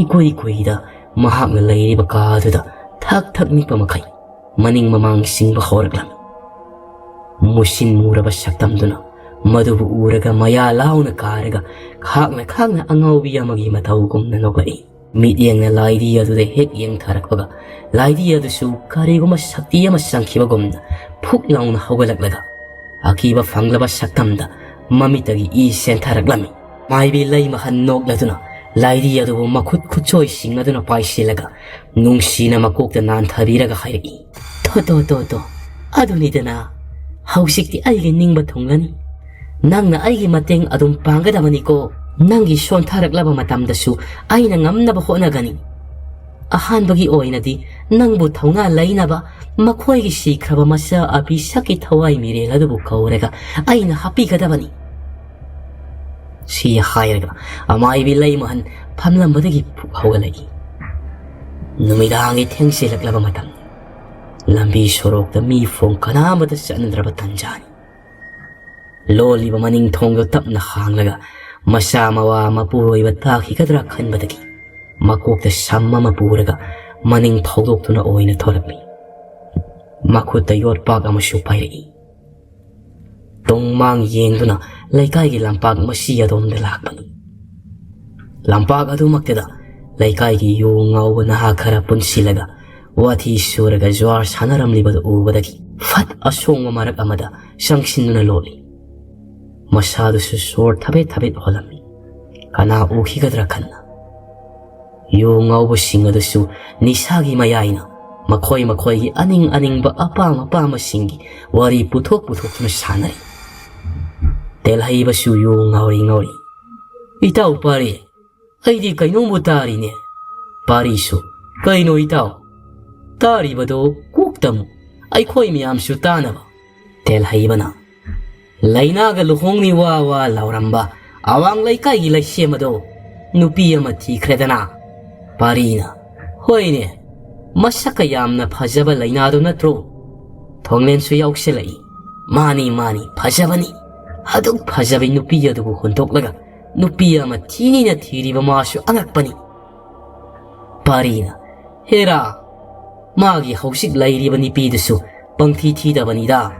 ꯏꯀꯨꯏ ꯀꯨꯏꯗ ꯃꯍꯥꯛꯅ ꯂꯩꯔꯤꯕ ꯀꯥ ꯑꯗꯨꯗ ꯊꯛ ꯊꯛ ꯅꯤꯛꯄ ꯃꯈꯩ ꯃꯅꯤꯡ ꯃꯃꯥꯡ ꯆꯤꯡꯕ ꯍꯧꯔꯛꯂꯝꯃꯤ꯫ ꯃꯨꯁꯤꯟ ꯃꯨꯔꯕ ꯁꯛꯇꯝꯗꯨꯅ ꯃꯗꯨꯕꯨ ꯎꯔꯒ ꯃꯌꯥ ꯂꯥꯎꯅ ꯀꯥꯔꯒ ꯈꯥꯛꯅ ꯈꯥꯛꯅ ꯑꯉꯥꯎꯕꯤ ꯑꯃꯒꯤ ꯃꯇꯧꯒꯨꯝꯅ ꯅꯣꯛꯂꯛꯏ꯫ ꯃꯤꯠꯌꯦꯡꯅ ꯂꯥꯏꯗꯤ ꯑꯗꯨꯗ ꯍꯦꯛ ꯌꯦꯡꯊꯔꯛꯄꯒ ꯂꯥꯏꯗꯤ ꯑꯗꯨꯁꯨ ꯀꯔꯤꯒꯨꯝꯕ ꯁꯛꯇꯤ ꯑꯃ ꯆꯪꯈꯤꯕꯒꯨꯝꯅ ꯐꯨꯛ ꯂꯥꯎꯅ ꯍꯧꯒꯠꯂꯛꯂꯒ ꯑꯀꯤꯕ ꯐꯪꯂꯕ ꯁꯛꯇꯝꯗ ꯃꯃꯤꯠꯇꯒꯤ ꯏ ꯆꯦꯟꯊꯔꯛꯂꯝꯃꯤ꯫ ꯃꯥꯏꯕꯤ ꯂꯩꯃꯍꯟ ꯅꯣꯛꯂꯗꯨꯅ ꯂꯥꯏꯗꯤ ꯑꯗꯨꯕꯨ ꯃꯈꯨꯠ ꯈꯨꯠꯁꯣꯏꯁꯤꯡ ꯑꯗꯨꯅ ꯄꯥꯏꯁꯤꯜꯂꯒ ꯅꯨꯡꯁꯤꯅ ꯃꯀꯣꯛꯇ ꯅꯥꯟꯊꯕꯤꯔꯒ ꯍꯥꯏꯔꯛꯏ, "ꯇꯣ ꯇꯣ ꯇꯣ ꯇꯣ, ꯑꯗꯨꯅꯤꯗꯅ, ꯍꯧꯖꯤꯛꯇꯤ ꯑꯩꯒꯤ ꯅꯤꯡꯕ ꯊꯨꯡꯂꯅꯤ꯫ ꯅꯪꯅ ꯑꯩꯒꯤ ꯃꯇꯦꯡ ꯑꯗꯨꯝ ꯄꯥꯡꯒꯗꯕꯅꯤꯀꯣ꯫ ꯅꯪꯒꯤ ꯁꯣꯟꯊꯔꯛꯂꯕ ꯃꯇꯝꯗꯁꯨ ꯑꯩꯅ ꯉꯝꯅꯕ ꯍꯣꯠꯅꯒꯅꯤ꯫ ꯑꯍꯥꯟꯕꯒꯤ ꯑꯣꯏꯅꯗꯤ ꯅꯪꯕꯨ ꯊꯧꯅꯥ ꯂꯩꯅꯕ ꯃꯈꯣꯏꯒꯤ ꯁꯤꯈ꯭ꯔꯕ ꯃꯆꯥ ꯑꯕꯤꯁꯛꯀꯤ ꯊꯋꯥꯏ ꯃꯤꯔꯦꯜ ꯑꯗꯨꯕꯨ ꯀꯧꯔꯒ ꯑꯩꯅ ꯍꯥꯞꯄꯤꯒꯗꯕꯅꯤ꯫" ꯁꯤ ꯍꯥꯏꯔꯒ ꯑꯃꯥꯏꯕꯤ ꯂꯩꯃꯍꯟ ꯐꯝꯂꯝꯕꯗꯒꯤ ꯍꯧꯒꯠꯂꯛꯏ꯫ ꯅꯨꯃꯤꯗꯥꯡꯒꯤ ꯊꯦꯡꯖꯤꯜꯂꯛꯂꯕ ꯃꯇꯝꯅꯤ꯫ ꯂꯝꯕꯤ ꯁꯣꯔꯣꯛꯇ ꯃꯤ ꯐꯣꯡ ꯀꯅꯥ ꯑꯃꯠꯇ ꯆꯠꯅꯗ꯭ꯔꯕ ꯇꯟꯖꯥꯅꯤ꯫ ꯂꯣꯜꯂꯤꯕ ꯃꯅꯤꯡ ꯊꯣꯡꯗꯣ ꯇꯞꯅ ꯍꯥꯡꯂꯒ ꯃꯆꯥ ꯃꯋꯥ ꯃꯄꯨꯔꯣꯏꯕ ꯇꯥꯈꯤꯒꯗ꯭ꯔꯥ ꯈꯟꯕꯗꯒꯤ ꯃꯀꯣꯛꯇ ꯁꯝ ꯑꯃ ꯄꯨꯔꯒ ꯃꯅꯤꯡ ꯐꯥꯎꯗꯣꯛꯇꯨꯅ ꯑꯣꯏꯅ ꯊꯣꯔꯛꯂꯤ꯫ ꯃꯈꯨꯠꯇ ꯌꯣꯠꯄꯥꯛ ꯑꯃꯁꯨ ꯄꯥꯏꯔꯛꯏ꯫ ꯇꯨꯡ ꯃꯥꯡ ꯌꯦꯡꯗꯨꯅ ꯂꯩꯀꯥꯏꯒꯤ ꯂꯝꯄꯥꯛ ꯃꯁꯤ ꯑꯗꯣꯝꯗ ꯂꯥꯛꯄꯅꯤ꯫ ꯂꯝꯄꯥꯛ ꯑꯗꯨꯃꯛꯇꯗ ꯂꯩꯀꯥꯏꯒꯤ ꯌꯨ ꯉꯥꯎꯕ ꯅꯍꯥ ꯈꯔ ꯄꯨꯟꯁꯤꯜꯂꯒ ꯋꯥꯊꯤ ꯁꯨꯔꯒ ꯖ꯭ꯋꯥꯔ ꯁꯥꯟꯅꯔꯝꯂꯤꯕꯗꯨ ꯎꯕꯗꯒꯤ ꯐꯠ ꯑꯁꯣꯡꯕ ꯃꯔꯛ ꯑꯃꯗ ꯆꯪꯁꯤꯟꯗꯨꯅ ꯂꯣꯠꯂꯤ꯫ ꯃꯁꯥꯗꯨꯁꯨ ꯁꯣꯔ ꯊꯕꯦꯠ ꯊꯕꯦꯠ ꯍꯣꯜꯂꯝꯃꯤ꯫ ꯀꯅꯥ ꯎꯈꯤꯒꯗ꯭ꯔꯥ ꯈꯟꯅ꯫ ꯌꯨ ꯉꯥꯎꯕꯁꯤꯡ ꯑꯗꯨꯁꯨ ꯅꯤꯁꯥꯒꯤ ꯃꯌꯥꯏꯅ ꯃꯈꯣꯏ ꯃꯈꯣꯏꯒꯤ ꯑꯅꯤꯡ ꯑꯅꯤꯡꯕ ꯑꯄꯥꯝ ꯑꯄꯥꯝꯕꯁꯤꯡꯒꯤ ꯋꯥꯔꯤ ꯄꯨꯊꯣꯛ ꯄꯨꯊꯣꯛꯇꯨꯅ ꯁꯥꯟꯅꯔꯤ꯫ ꯇꯦꯜꯍꯩꯕꯁꯨ ꯌꯨ ꯉꯥꯎꯔꯤ ꯉꯥꯎꯔꯤ, "ꯏꯇꯥꯎ ꯄꯥꯔꯤ, ꯑꯩꯗꯤ ꯀꯩꯅꯣꯝꯕꯨ ꯇꯥꯔꯤꯅꯦ꯫" ꯄꯥꯔꯤꯁꯨ, "ꯀꯩꯅꯣ ꯏꯇꯥꯎ? ꯇꯥꯔꯤꯕꯗꯣ ꯀꯣꯛ ꯇꯝꯃꯨ, ꯑꯩꯈꯣꯏ ꯃꯌꯥꯝꯁꯨ ꯇꯥꯅꯕ꯫" ꯇꯦꯜꯍꯩꯕꯅ, "ꯂꯩꯅꯥꯒ ꯂꯨꯍꯣꯡꯅꯤ ꯋꯥ ꯋꯥ ꯂꯥꯎꯔꯝꯕ ꯑꯋꯥꯡ ꯂꯩꯀꯥꯏꯒꯤ ꯂꯩꯁꯦꯝ ꯑꯗꯣ ꯅꯨꯄꯤ ꯑꯃ ꯊꯤꯈ꯭ꯔꯦꯗꯅ꯫" ꯄꯥꯔꯤꯅ, "ꯍꯣꯏꯅꯦ, ꯃꯁꯛꯀ ꯌꯥꯝꯅ ꯐꯖꯕ ꯂꯩꯅꯥꯗꯣ ꯅꯠꯇ꯭ꯔꯣ?" ꯊꯣꯡꯂꯦꯟꯁꯨ ꯌꯥꯎꯁꯤꯜꯂꯛꯏ꯫ "ꯃꯥꯅꯤ, ꯃꯥꯅꯤ, ꯐꯖꯕꯅꯤ꯫ ꯑꯗꯨꯛ ꯐꯖꯕꯤ ꯅꯨꯄꯤ ꯑꯗꯨꯕꯨ ꯍꯨꯟꯗꯣꯛꯂꯒ ꯅꯨꯄꯤ ꯑꯃ ꯊꯤꯅꯤꯅ ꯊꯤꯔꯤꯕ ꯃꯥꯁꯨ ꯑꯉꯛꯄꯅꯤ꯫" ꯄꯥꯔꯤꯅ, "ꯍꯦꯔꯥ, ꯃꯥꯒꯤ ꯍꯧꯖꯤꯛ ꯂꯩꯔꯤꯕ ꯅꯨꯄꯤꯗꯨꯁꯨ ꯄꯪꯊꯤ ꯊꯤꯗꯕꯅꯤꯗ꯫"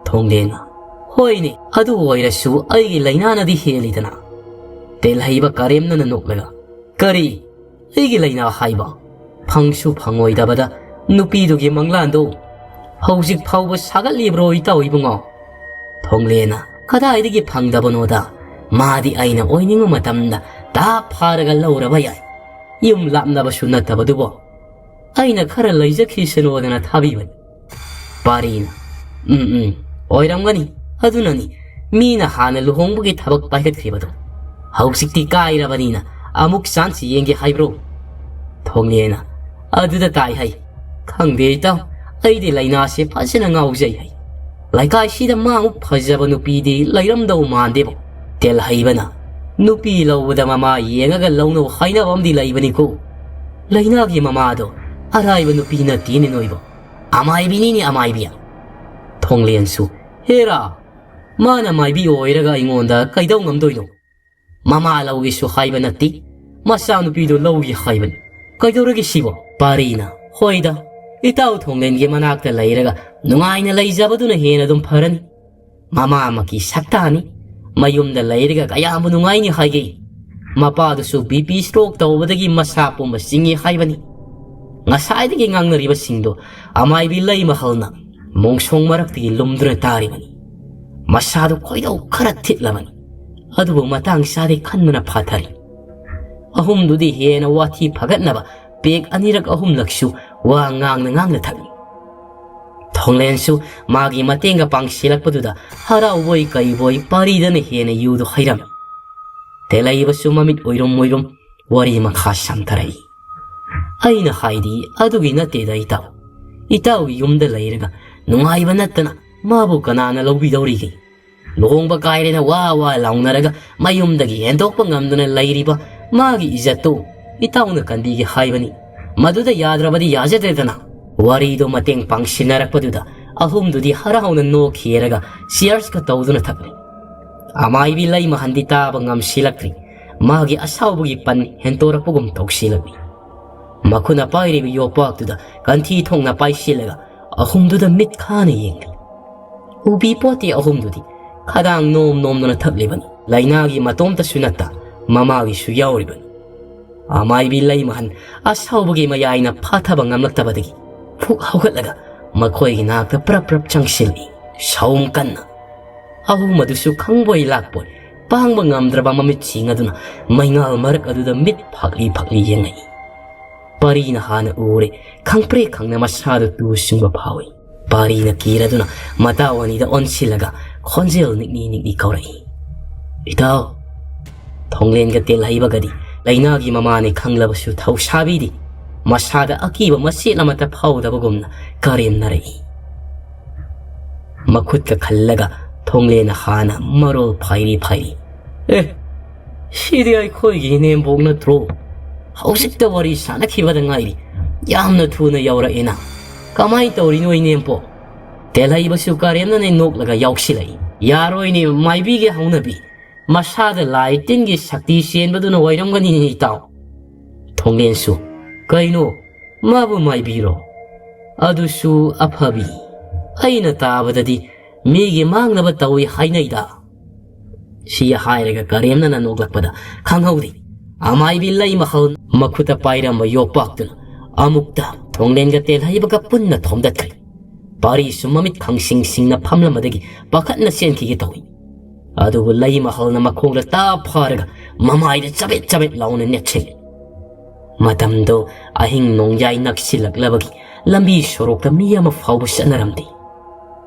ꯊꯣꯡꯂꯦꯟꯅ, "ꯍꯣꯏꯅꯦ, ꯑꯗꯨ ꯑꯣꯏꯔꯁꯨ ꯑꯩꯒꯤ ꯂꯩꯅꯥꯅꯗꯤ ꯍꯦꯜꯂꯤꯗꯅ꯫" ꯇꯦꯜꯍꯩꯕ ꯀꯔꯦꯝꯅꯅ ꯅꯣꯛꯂꯒ, "ꯀꯔꯤ? ꯑꯩꯒꯤ ꯂꯩꯅꯥ ꯍꯥꯏꯕ? ꯐꯪꯁꯨ ꯐꯪꯉꯣꯏꯗꯕꯗ ꯅꯨꯄꯤꯗꯨꯒꯤ ꯃꯪꯂꯥꯟꯗꯣ ꯍꯧꯖꯤꯛ ꯐꯥꯎꯕ ꯁꯥꯒꯠꯂꯤꯕ꯭ꯔꯣ ꯏꯇꯥꯎ ꯏꯕꯨꯡꯉꯣ?" ꯊꯣꯡꯂꯦꯟꯅ, "ꯀꯗꯥꯏꯗꯒꯤ ꯐꯪꯗꯕꯅꯣꯗ? ꯃꯥꯗꯤ ꯑꯩꯅ ꯑꯣꯏꯅꯤꯡꯕ ꯃꯇꯝꯗ ꯇꯥꯞ ꯐꯥꯔꯒ ꯂꯧꯔꯕ ꯌꯥꯏ꯫ ꯌꯨꯝ ꯂꯥꯞꯅꯕꯁꯨ ꯅꯠꯇꯕꯗꯨꯕꯨ꯫ ꯑꯩꯅ ꯈꯔ ꯂꯩꯖꯈꯤꯁꯅꯨꯗꯅ ꯊꯥꯕꯤꯕꯅꯤ꯫" ꯄꯥꯔꯤꯅ, "ꯎꯝ, ꯎꯝ, ꯑꯣꯏꯔꯝꯒꯅꯤ꯫ ꯑꯗꯨꯅꯅꯤ ꯃꯤꯅ ꯍꯥꯟꯅ ꯂꯨꯍꯣꯡꯕꯒꯤ ꯊꯕꯛ ꯄꯥꯏꯈꯠꯈ꯭ꯔꯤꯕꯗꯣ꯫ ꯍꯧꯖꯤꯛꯇꯤ ꯀꯥꯏꯔꯕꯅꯤꯅ ꯑꯃꯨꯛ ꯆꯥꯟꯁ ꯌꯦꯡꯒꯦ ꯍꯥꯏꯕ꯭ꯔꯣ?" ꯊꯣꯡꯂꯦꯟꯅ, "ꯑꯗꯨꯗ ꯇꯥꯏ ꯍꯥꯏ꯫ ꯈꯪꯗꯦ ꯏꯇꯥꯎ, ꯑꯩꯗꯤ ꯂꯩꯅꯥꯁꯦ ꯐꯖꯅ ꯉꯥꯎꯖꯩ ꯍꯥꯏ꯫ ꯂꯩꯀꯥꯏꯁꯤꯗ ꯃꯥꯃꯨꯛ ꯐꯖꯕ ꯅꯨꯄꯤꯗꯤ ꯂꯩꯔꯝꯗꯧ ꯃꯥꯟꯗꯦꯕꯣ꯫" ꯇꯦꯜꯍꯩꯕꯅ, "ꯅꯨꯄꯤ ꯂꯧꯕꯗ ꯃꯃꯥ ꯌꯦꯡꯉꯒ ꯂꯧꯅꯧ ꯍꯥꯏꯅꯕ ꯑꯃꯗꯤ ꯂꯩꯕꯅꯤꯀꯣ꯫ ꯂꯩꯅꯥꯒꯤ ꯃꯃꯥꯗꯣ ꯑꯔꯥꯏꯕ ꯅꯨꯄꯤ ꯅꯠꯇꯦꯅꯦ ꯅꯣꯏꯕꯣ꯫ ꯑꯃꯥꯏꯕꯤꯅꯤꯅꯦ, ꯑꯃꯥꯏꯕꯤ꯫ ꯊꯣꯡꯂꯦꯟꯁꯨ, "ꯍꯦꯔꯥ, ꯃꯥꯅ ꯃꯥꯏꯕꯤ ꯑꯣꯏꯔꯒ ꯑꯩꯉꯣꯟꯗ ꯀꯩꯗꯧ ꯉꯝꯗꯣꯏꯅꯣ? ꯃꯃꯥ ꯂꯧꯒꯦꯁꯨ ꯍꯥꯏꯕ ꯅꯠꯇꯦ, ꯃꯆꯥꯅꯨꯄꯤꯗꯣ ꯂꯧꯒꯦ ꯍꯥꯏꯕꯅꯤ꯫ ꯀꯩꯗꯧꯔꯒꯦ ꯁꯤꯕꯣ?" ꯄꯥꯔꯤꯅ, "ꯍꯣꯏꯗ, ꯏꯇꯥꯎ ꯊꯣꯡꯂꯦꯟꯒꯤ ꯃꯅꯥꯛꯇ ꯂꯩꯔꯒ ꯅꯨꯡꯉꯥꯏꯅ ꯂꯩꯖꯕꯗꯨꯅ ꯍꯦꯟꯅ ꯑꯗꯨꯝ ꯐꯔꯅꯤ꯫ ꯃꯃꯥꯃꯛꯀꯤ ꯁꯛꯇꯥꯅꯤ꯫ ꯃꯌꯨꯝꯗ ꯂꯩꯔꯒ ꯀꯌꯥꯝꯕꯨ ꯅꯨꯡꯉꯥꯏꯅꯤ ꯍꯥꯏꯒꯦ? ꯃꯄꯥꯗꯨꯁꯨ ꯕꯤ ꯄꯤ ꯁ꯭ꯇ꯭ꯔꯣꯛ ꯇꯧꯕꯗꯒꯤ ꯃꯁꯥ ꯄꯨꯝꯕ ꯆꯤꯡꯉꯤ ꯍꯥꯏꯕꯅꯤ꯫ ꯉꯁꯥꯏꯗꯒꯤ ꯉꯥꯡꯅꯔꯤꯕꯁꯤꯡꯗꯣ ꯑꯃꯥꯏꯕꯤ ꯂꯩꯃꯍꯜꯅ ꯃꯣꯡꯁꯣꯡ ꯃꯔꯛꯇꯒꯤ ꯂꯨꯝꯗꯨꯅ ꯇꯥꯔꯤꯕꯅꯤ꯫ ꯃꯁꯥꯗꯨ ꯈꯣꯏꯗꯧ ꯈꯔ ꯊꯤꯠꯂꯕꯅꯤ, ꯑꯗꯨꯕꯨ ꯃꯇꯥꯡ ꯆꯥꯗꯦ ꯈꯟꯕꯅ ꯐꯥꯊꯔꯤ꯫ ꯑꯍꯨꯝꯗꯨꯗꯤ ꯍꯦꯟꯅ ꯋꯥꯊꯤ ꯐꯒꯠꯅꯕ ꯄꯦꯛ ꯑꯅꯤꯔꯛ ꯑꯍꯨꯝꯂꯛꯁꯨ ꯋꯥ ꯉꯥꯡꯅ ꯉꯥꯡꯅ ꯊꯛꯂꯤ꯫ ꯊꯣꯡꯂꯦꯟꯁꯨ ꯃꯥꯒꯤ ꯃꯇꯦꯡꯒ ꯄꯥꯡꯁꯤꯜꯂꯛꯄꯗꯨꯗ ꯍꯔꯥꯎꯕꯣꯏ ꯀꯩꯕꯣꯏ ꯄꯥꯔꯤꯗꯅ ꯍꯦꯟꯅ ꯌꯨꯗꯨ ꯍꯩꯔꯝꯃꯤ꯫ ꯇꯦꯂꯩꯕꯁꯨ ꯃꯃꯤꯠ ꯎꯏꯔꯨꯝ ꯎꯏꯔꯨꯝ ꯋꯥꯔꯤ ꯃꯈꯥ ꯁꯥꯡꯊꯔꯛꯏ꯫ "ꯑꯩꯅ ꯍꯥꯏꯗꯤ ꯑꯗꯨꯒꯤ ꯅꯠꯇꯦꯗ ꯏꯇꯥꯎ꯫ ꯏꯇꯥꯎꯒꯤ ꯌꯨꯝꯗ ꯂꯩꯔꯒ ꯅꯨꯡꯉꯥꯏꯕ ꯅꯠꯇꯅ ꯃꯥꯕꯨ ꯀꯅꯥꯅ ꯂꯧꯕꯤꯗꯧꯔꯤꯒꯦ? ꯂꯨꯍꯣꯡꯕ ꯀꯥꯏꯔꯦꯅ ꯋꯥ ꯋꯥ ꯂꯥꯎꯅꯔꯒ ꯃꯌꯨꯝꯗꯒꯤ ꯍꯦꯟꯗꯣꯛꯄ ꯉꯝꯗꯅ ꯂꯩꯔꯤꯕ ꯃꯥꯒꯤ ꯏꯖꯠꯇꯨ ꯏꯇꯥꯎꯅ ꯀꯟꯕꯤꯒꯦ ꯍꯥꯏꯕꯅꯤ꯫ ꯃꯗꯨꯗ ꯌꯥꯗ꯭ꯔꯕꯗꯤ ꯌꯥꯖꯗ꯭ꯔꯦꯗꯅ꯫" ꯋꯥꯔꯤꯗꯣ ꯃꯇꯦꯡ ꯄꯥꯡꯁꯤꯟꯅꯔꯛꯄꯗꯨꯗ ꯑꯍꯨꯝꯗꯨꯗꯤ ꯍꯔꯥꯎꯅ ꯅꯣꯛꯈꯤꯔꯒ ꯆꯤꯌꯔꯁꯀ ꯇꯧꯗꯨꯅ ꯊꯛꯂꯤ꯫ ꯑꯃꯥꯏꯕꯤ ꯂꯩꯃꯍꯟꯗꯤ ꯇꯥꯕ ꯉꯝꯁꯤꯜꯂꯛꯇ꯭ꯔꯤ꯫ ꯃꯥꯒꯤ ꯑꯁꯥꯎꯕꯒꯤ ꯄꯟ ꯍꯦꯟꯇꯣꯔꯛꯄꯒꯨꯝ ꯇꯧꯁꯤꯜꯂꯛꯂꯤ꯫ ꯃꯈꯨꯠꯅ ꯄꯥꯏꯔꯤꯕ ꯌꯣꯄꯥꯛꯇꯨꯗ ꯀꯟꯊꯤ ꯊꯣꯡꯅ ꯄꯥꯏꯁꯤꯜꯂꯒ ꯑꯍꯨꯝꯗꯨꯗ ꯃꯤꯠ ꯈꯥꯅ ꯌꯦꯡꯂꯤ꯫ ꯎꯕꯤ ꯄꯣꯠꯇꯤ ꯑꯍꯨꯝꯗꯨꯗꯤ ꯈꯗꯥꯡ ꯅꯣꯝ ꯅꯣꯝꯗꯨꯅ ꯊꯛꯂꯤꯕꯅꯤ꯫ ꯂꯥꯏꯅꯥꯒꯤ ꯃꯇꯣꯝꯇꯁꯨ ꯅꯠꯇ ꯃꯃꯥꯒꯤꯁꯨ ꯌꯥꯎꯔꯤꯕꯅꯤ꯫ ꯑꯃꯥꯏꯕꯤ ꯂꯩꯃꯍꯟ ꯑꯁꯥꯎꯕꯒꯤ ꯃꯌꯥꯏꯅ ꯐꯥꯊꯕ ꯉꯝꯂꯛꯇꯕꯗꯒꯤ ꯐꯨꯛ ꯍꯧꯒꯠꯂꯒ ꯃꯈꯣꯏꯒꯤ ꯅꯥꯛꯇ ꯄ꯭ꯔꯞ ꯄ꯭ꯔꯞ ꯆꯪꯁꯤꯜꯂꯤ꯫ ꯁꯥꯎꯝ ꯀꯟꯅ꯫ ꯑꯍꯨꯝ ꯑꯗꯨꯁꯨ ꯈꯪꯕꯣꯏ ꯂꯥꯛꯄꯣꯏ ꯄꯥꯡꯕ ꯉꯝꯗ꯭ꯔꯕ ꯃꯃꯤꯠꯁꯤꯡ ꯑꯗꯨꯅ ꯃꯩꯉꯥꯜ ꯃꯔꯛ ꯑꯗꯨꯗ ꯃꯤꯠ ꯐꯥꯛꯂꯤ ꯐꯥꯛꯂꯤ ꯌꯦꯡꯂꯛꯏ꯫ ꯄꯥꯔꯤꯅ ꯍꯥꯟꯅ ꯎꯔꯦ꯫ ꯈꯪꯄ꯭ꯔꯦꯛ ꯈꯪꯅ ꯃꯁꯥꯗꯨ ꯇꯨ ꯆꯨꯡꯕ ꯐꯥꯎꯏ꯫ ꯄꯥꯔꯤꯅ ꯀꯤꯔꯗꯨꯅ ꯃꯇꯥꯎ ꯑꯅꯤꯗ ꯑꯣꯟꯁꯤꯜꯂꯒ ꯈꯣꯟꯖꯦꯜ ꯅꯤꯛꯅꯤ ꯅꯤꯛꯅꯤ ꯀꯧꯔꯛꯏ, "ꯏꯇꯥꯎ!" ꯊꯣꯡꯂꯦꯟꯒ ꯇꯦꯜꯍꯩꯕꯒꯗꯤ ꯂꯥꯏꯅꯥꯒꯤ ꯃꯃꯥꯅꯤ ꯈꯪꯂꯕꯁꯨ ꯊꯧꯁꯥꯕꯤꯗꯦ꯫ ꯃꯁꯥꯗ ꯑꯀꯤꯕ ꯃꯆꯦꯠ ꯑꯃꯠꯇ ꯐꯥꯎꯗꯕꯒꯨꯝꯅ ꯀꯔꯦꯝꯅꯔꯛꯏ꯫ ꯃꯈꯨꯠꯀ ꯈꯜꯂꯒ ꯊꯣꯡꯂꯦꯟꯅ ꯍꯥꯟꯅ ꯃꯔꯣꯜ ꯐꯥꯏꯔꯤ ꯐꯥꯏꯔꯤ, "ꯑꯦ, ꯁꯤꯗꯤ ꯑꯩꯈꯣꯏꯒꯤ ꯏꯅꯦꯝꯕꯣꯛ ꯅꯠꯇ꯭ꯔꯣ? ꯍꯧꯖꯤꯛꯇ ꯋꯥꯔꯤ ꯁꯥꯟꯅꯈꯤꯕꯗ ꯉꯥꯏꯔꯤ꯫ ꯌꯥꯝꯅ ꯊꯨꯅ ꯌꯧꯔꯛꯑꯦꯅ꯫ "ꯀꯃꯥꯏ ꯇꯧꯔꯤꯅꯣ ꯏꯅꯦꯝꯄꯣꯛ?" ꯇꯦꯜꯍꯩꯕꯁꯨ ꯀꯔꯦꯝꯅꯅ ꯅꯣꯛꯂꯒ ꯌꯥꯎꯁꯤꯜꯂꯛꯏ꯫ "ꯌꯥꯔꯣꯏꯅꯦ, ꯃꯥꯏꯕꯤꯒꯤ ꯍꯧꯅꯕꯤ꯫ ꯃꯁꯥꯗ ꯂꯥꯏ ꯇꯤꯟꯒꯤ ꯁꯛꯇꯤ ꯆꯦꯟꯕꯗꯨꯅ ꯑꯣꯏꯔꯝꯒꯅꯤꯅꯦ, ꯏꯇꯥꯎ꯫" ꯊꯣꯡꯂꯦꯟꯁꯨ, "ꯀꯩꯅꯣ, ꯃꯥꯕꯨ ꯃꯥꯏꯕꯤꯔꯣ? ꯑꯗꯨꯁꯨ ꯑꯐꯕꯤ꯫ ꯑꯩꯅ ꯇꯥꯕꯗꯗꯤ ꯃꯤꯒꯤ ꯃꯥꯡꯅꯕ ꯇꯧꯏ ꯍꯥꯏꯅꯩꯗ꯫" ꯁꯤ ꯍꯥꯏꯔꯒ ꯀꯔꯦꯝꯅꯅ ꯅꯣꯛꯂꯛꯄꯗ ꯈꯪꯍꯧꯗꯦ, ꯑꯃꯥꯏꯕꯤ ꯂꯩꯃꯍꯜ ꯃꯈꯨꯠꯇ ꯄꯥꯏꯔꯝꯕ ꯌꯣꯄꯥꯛꯇꯨꯅ ꯑꯃꯨꯛꯇ ꯊꯣꯡꯂꯦꯟꯒ ꯇꯦꯜꯍꯩꯕꯒ ꯄꯨꯟꯅ ꯊꯣꯝꯗꯠꯈ꯭ꯔꯦ꯫ ꯄꯥꯔꯤꯁꯨ ꯃꯃꯤꯠ ꯈꯪꯁꯤꯡ ꯁꯤꯡꯅ ꯐꯝꯂꯝꯕꯗꯒꯤ ꯄꯥꯈꯠꯅ ꯆꯦꯟꯈꯤꯒꯦ ꯇꯧꯏ꯫ ꯑꯗꯨꯕꯨ ꯂꯩꯃꯍꯜꯅ ꯃꯈꯣꯡꯗ ꯇꯥꯞ ꯐꯥꯔꯒ ꯃꯃꯥꯏꯗ ꯆꯕꯦꯠ ꯆꯕꯦꯠ ꯂꯥꯎꯅ ꯅꯦꯠꯁꯤꯜꯂꯤ꯫ ꯃꯇꯝꯗꯣ ꯑꯍꯤꯡ ꯅꯣꯡꯌꯥꯏ ꯅꯛꯁꯤꯜꯂꯛꯂꯕꯒꯤ ꯂꯝꯕꯤ ꯁꯣꯔꯣꯛꯇ ꯃꯤ ꯑꯃ ꯐꯥꯎꯕ ꯆꯠꯅꯔꯝꯗꯦ꯫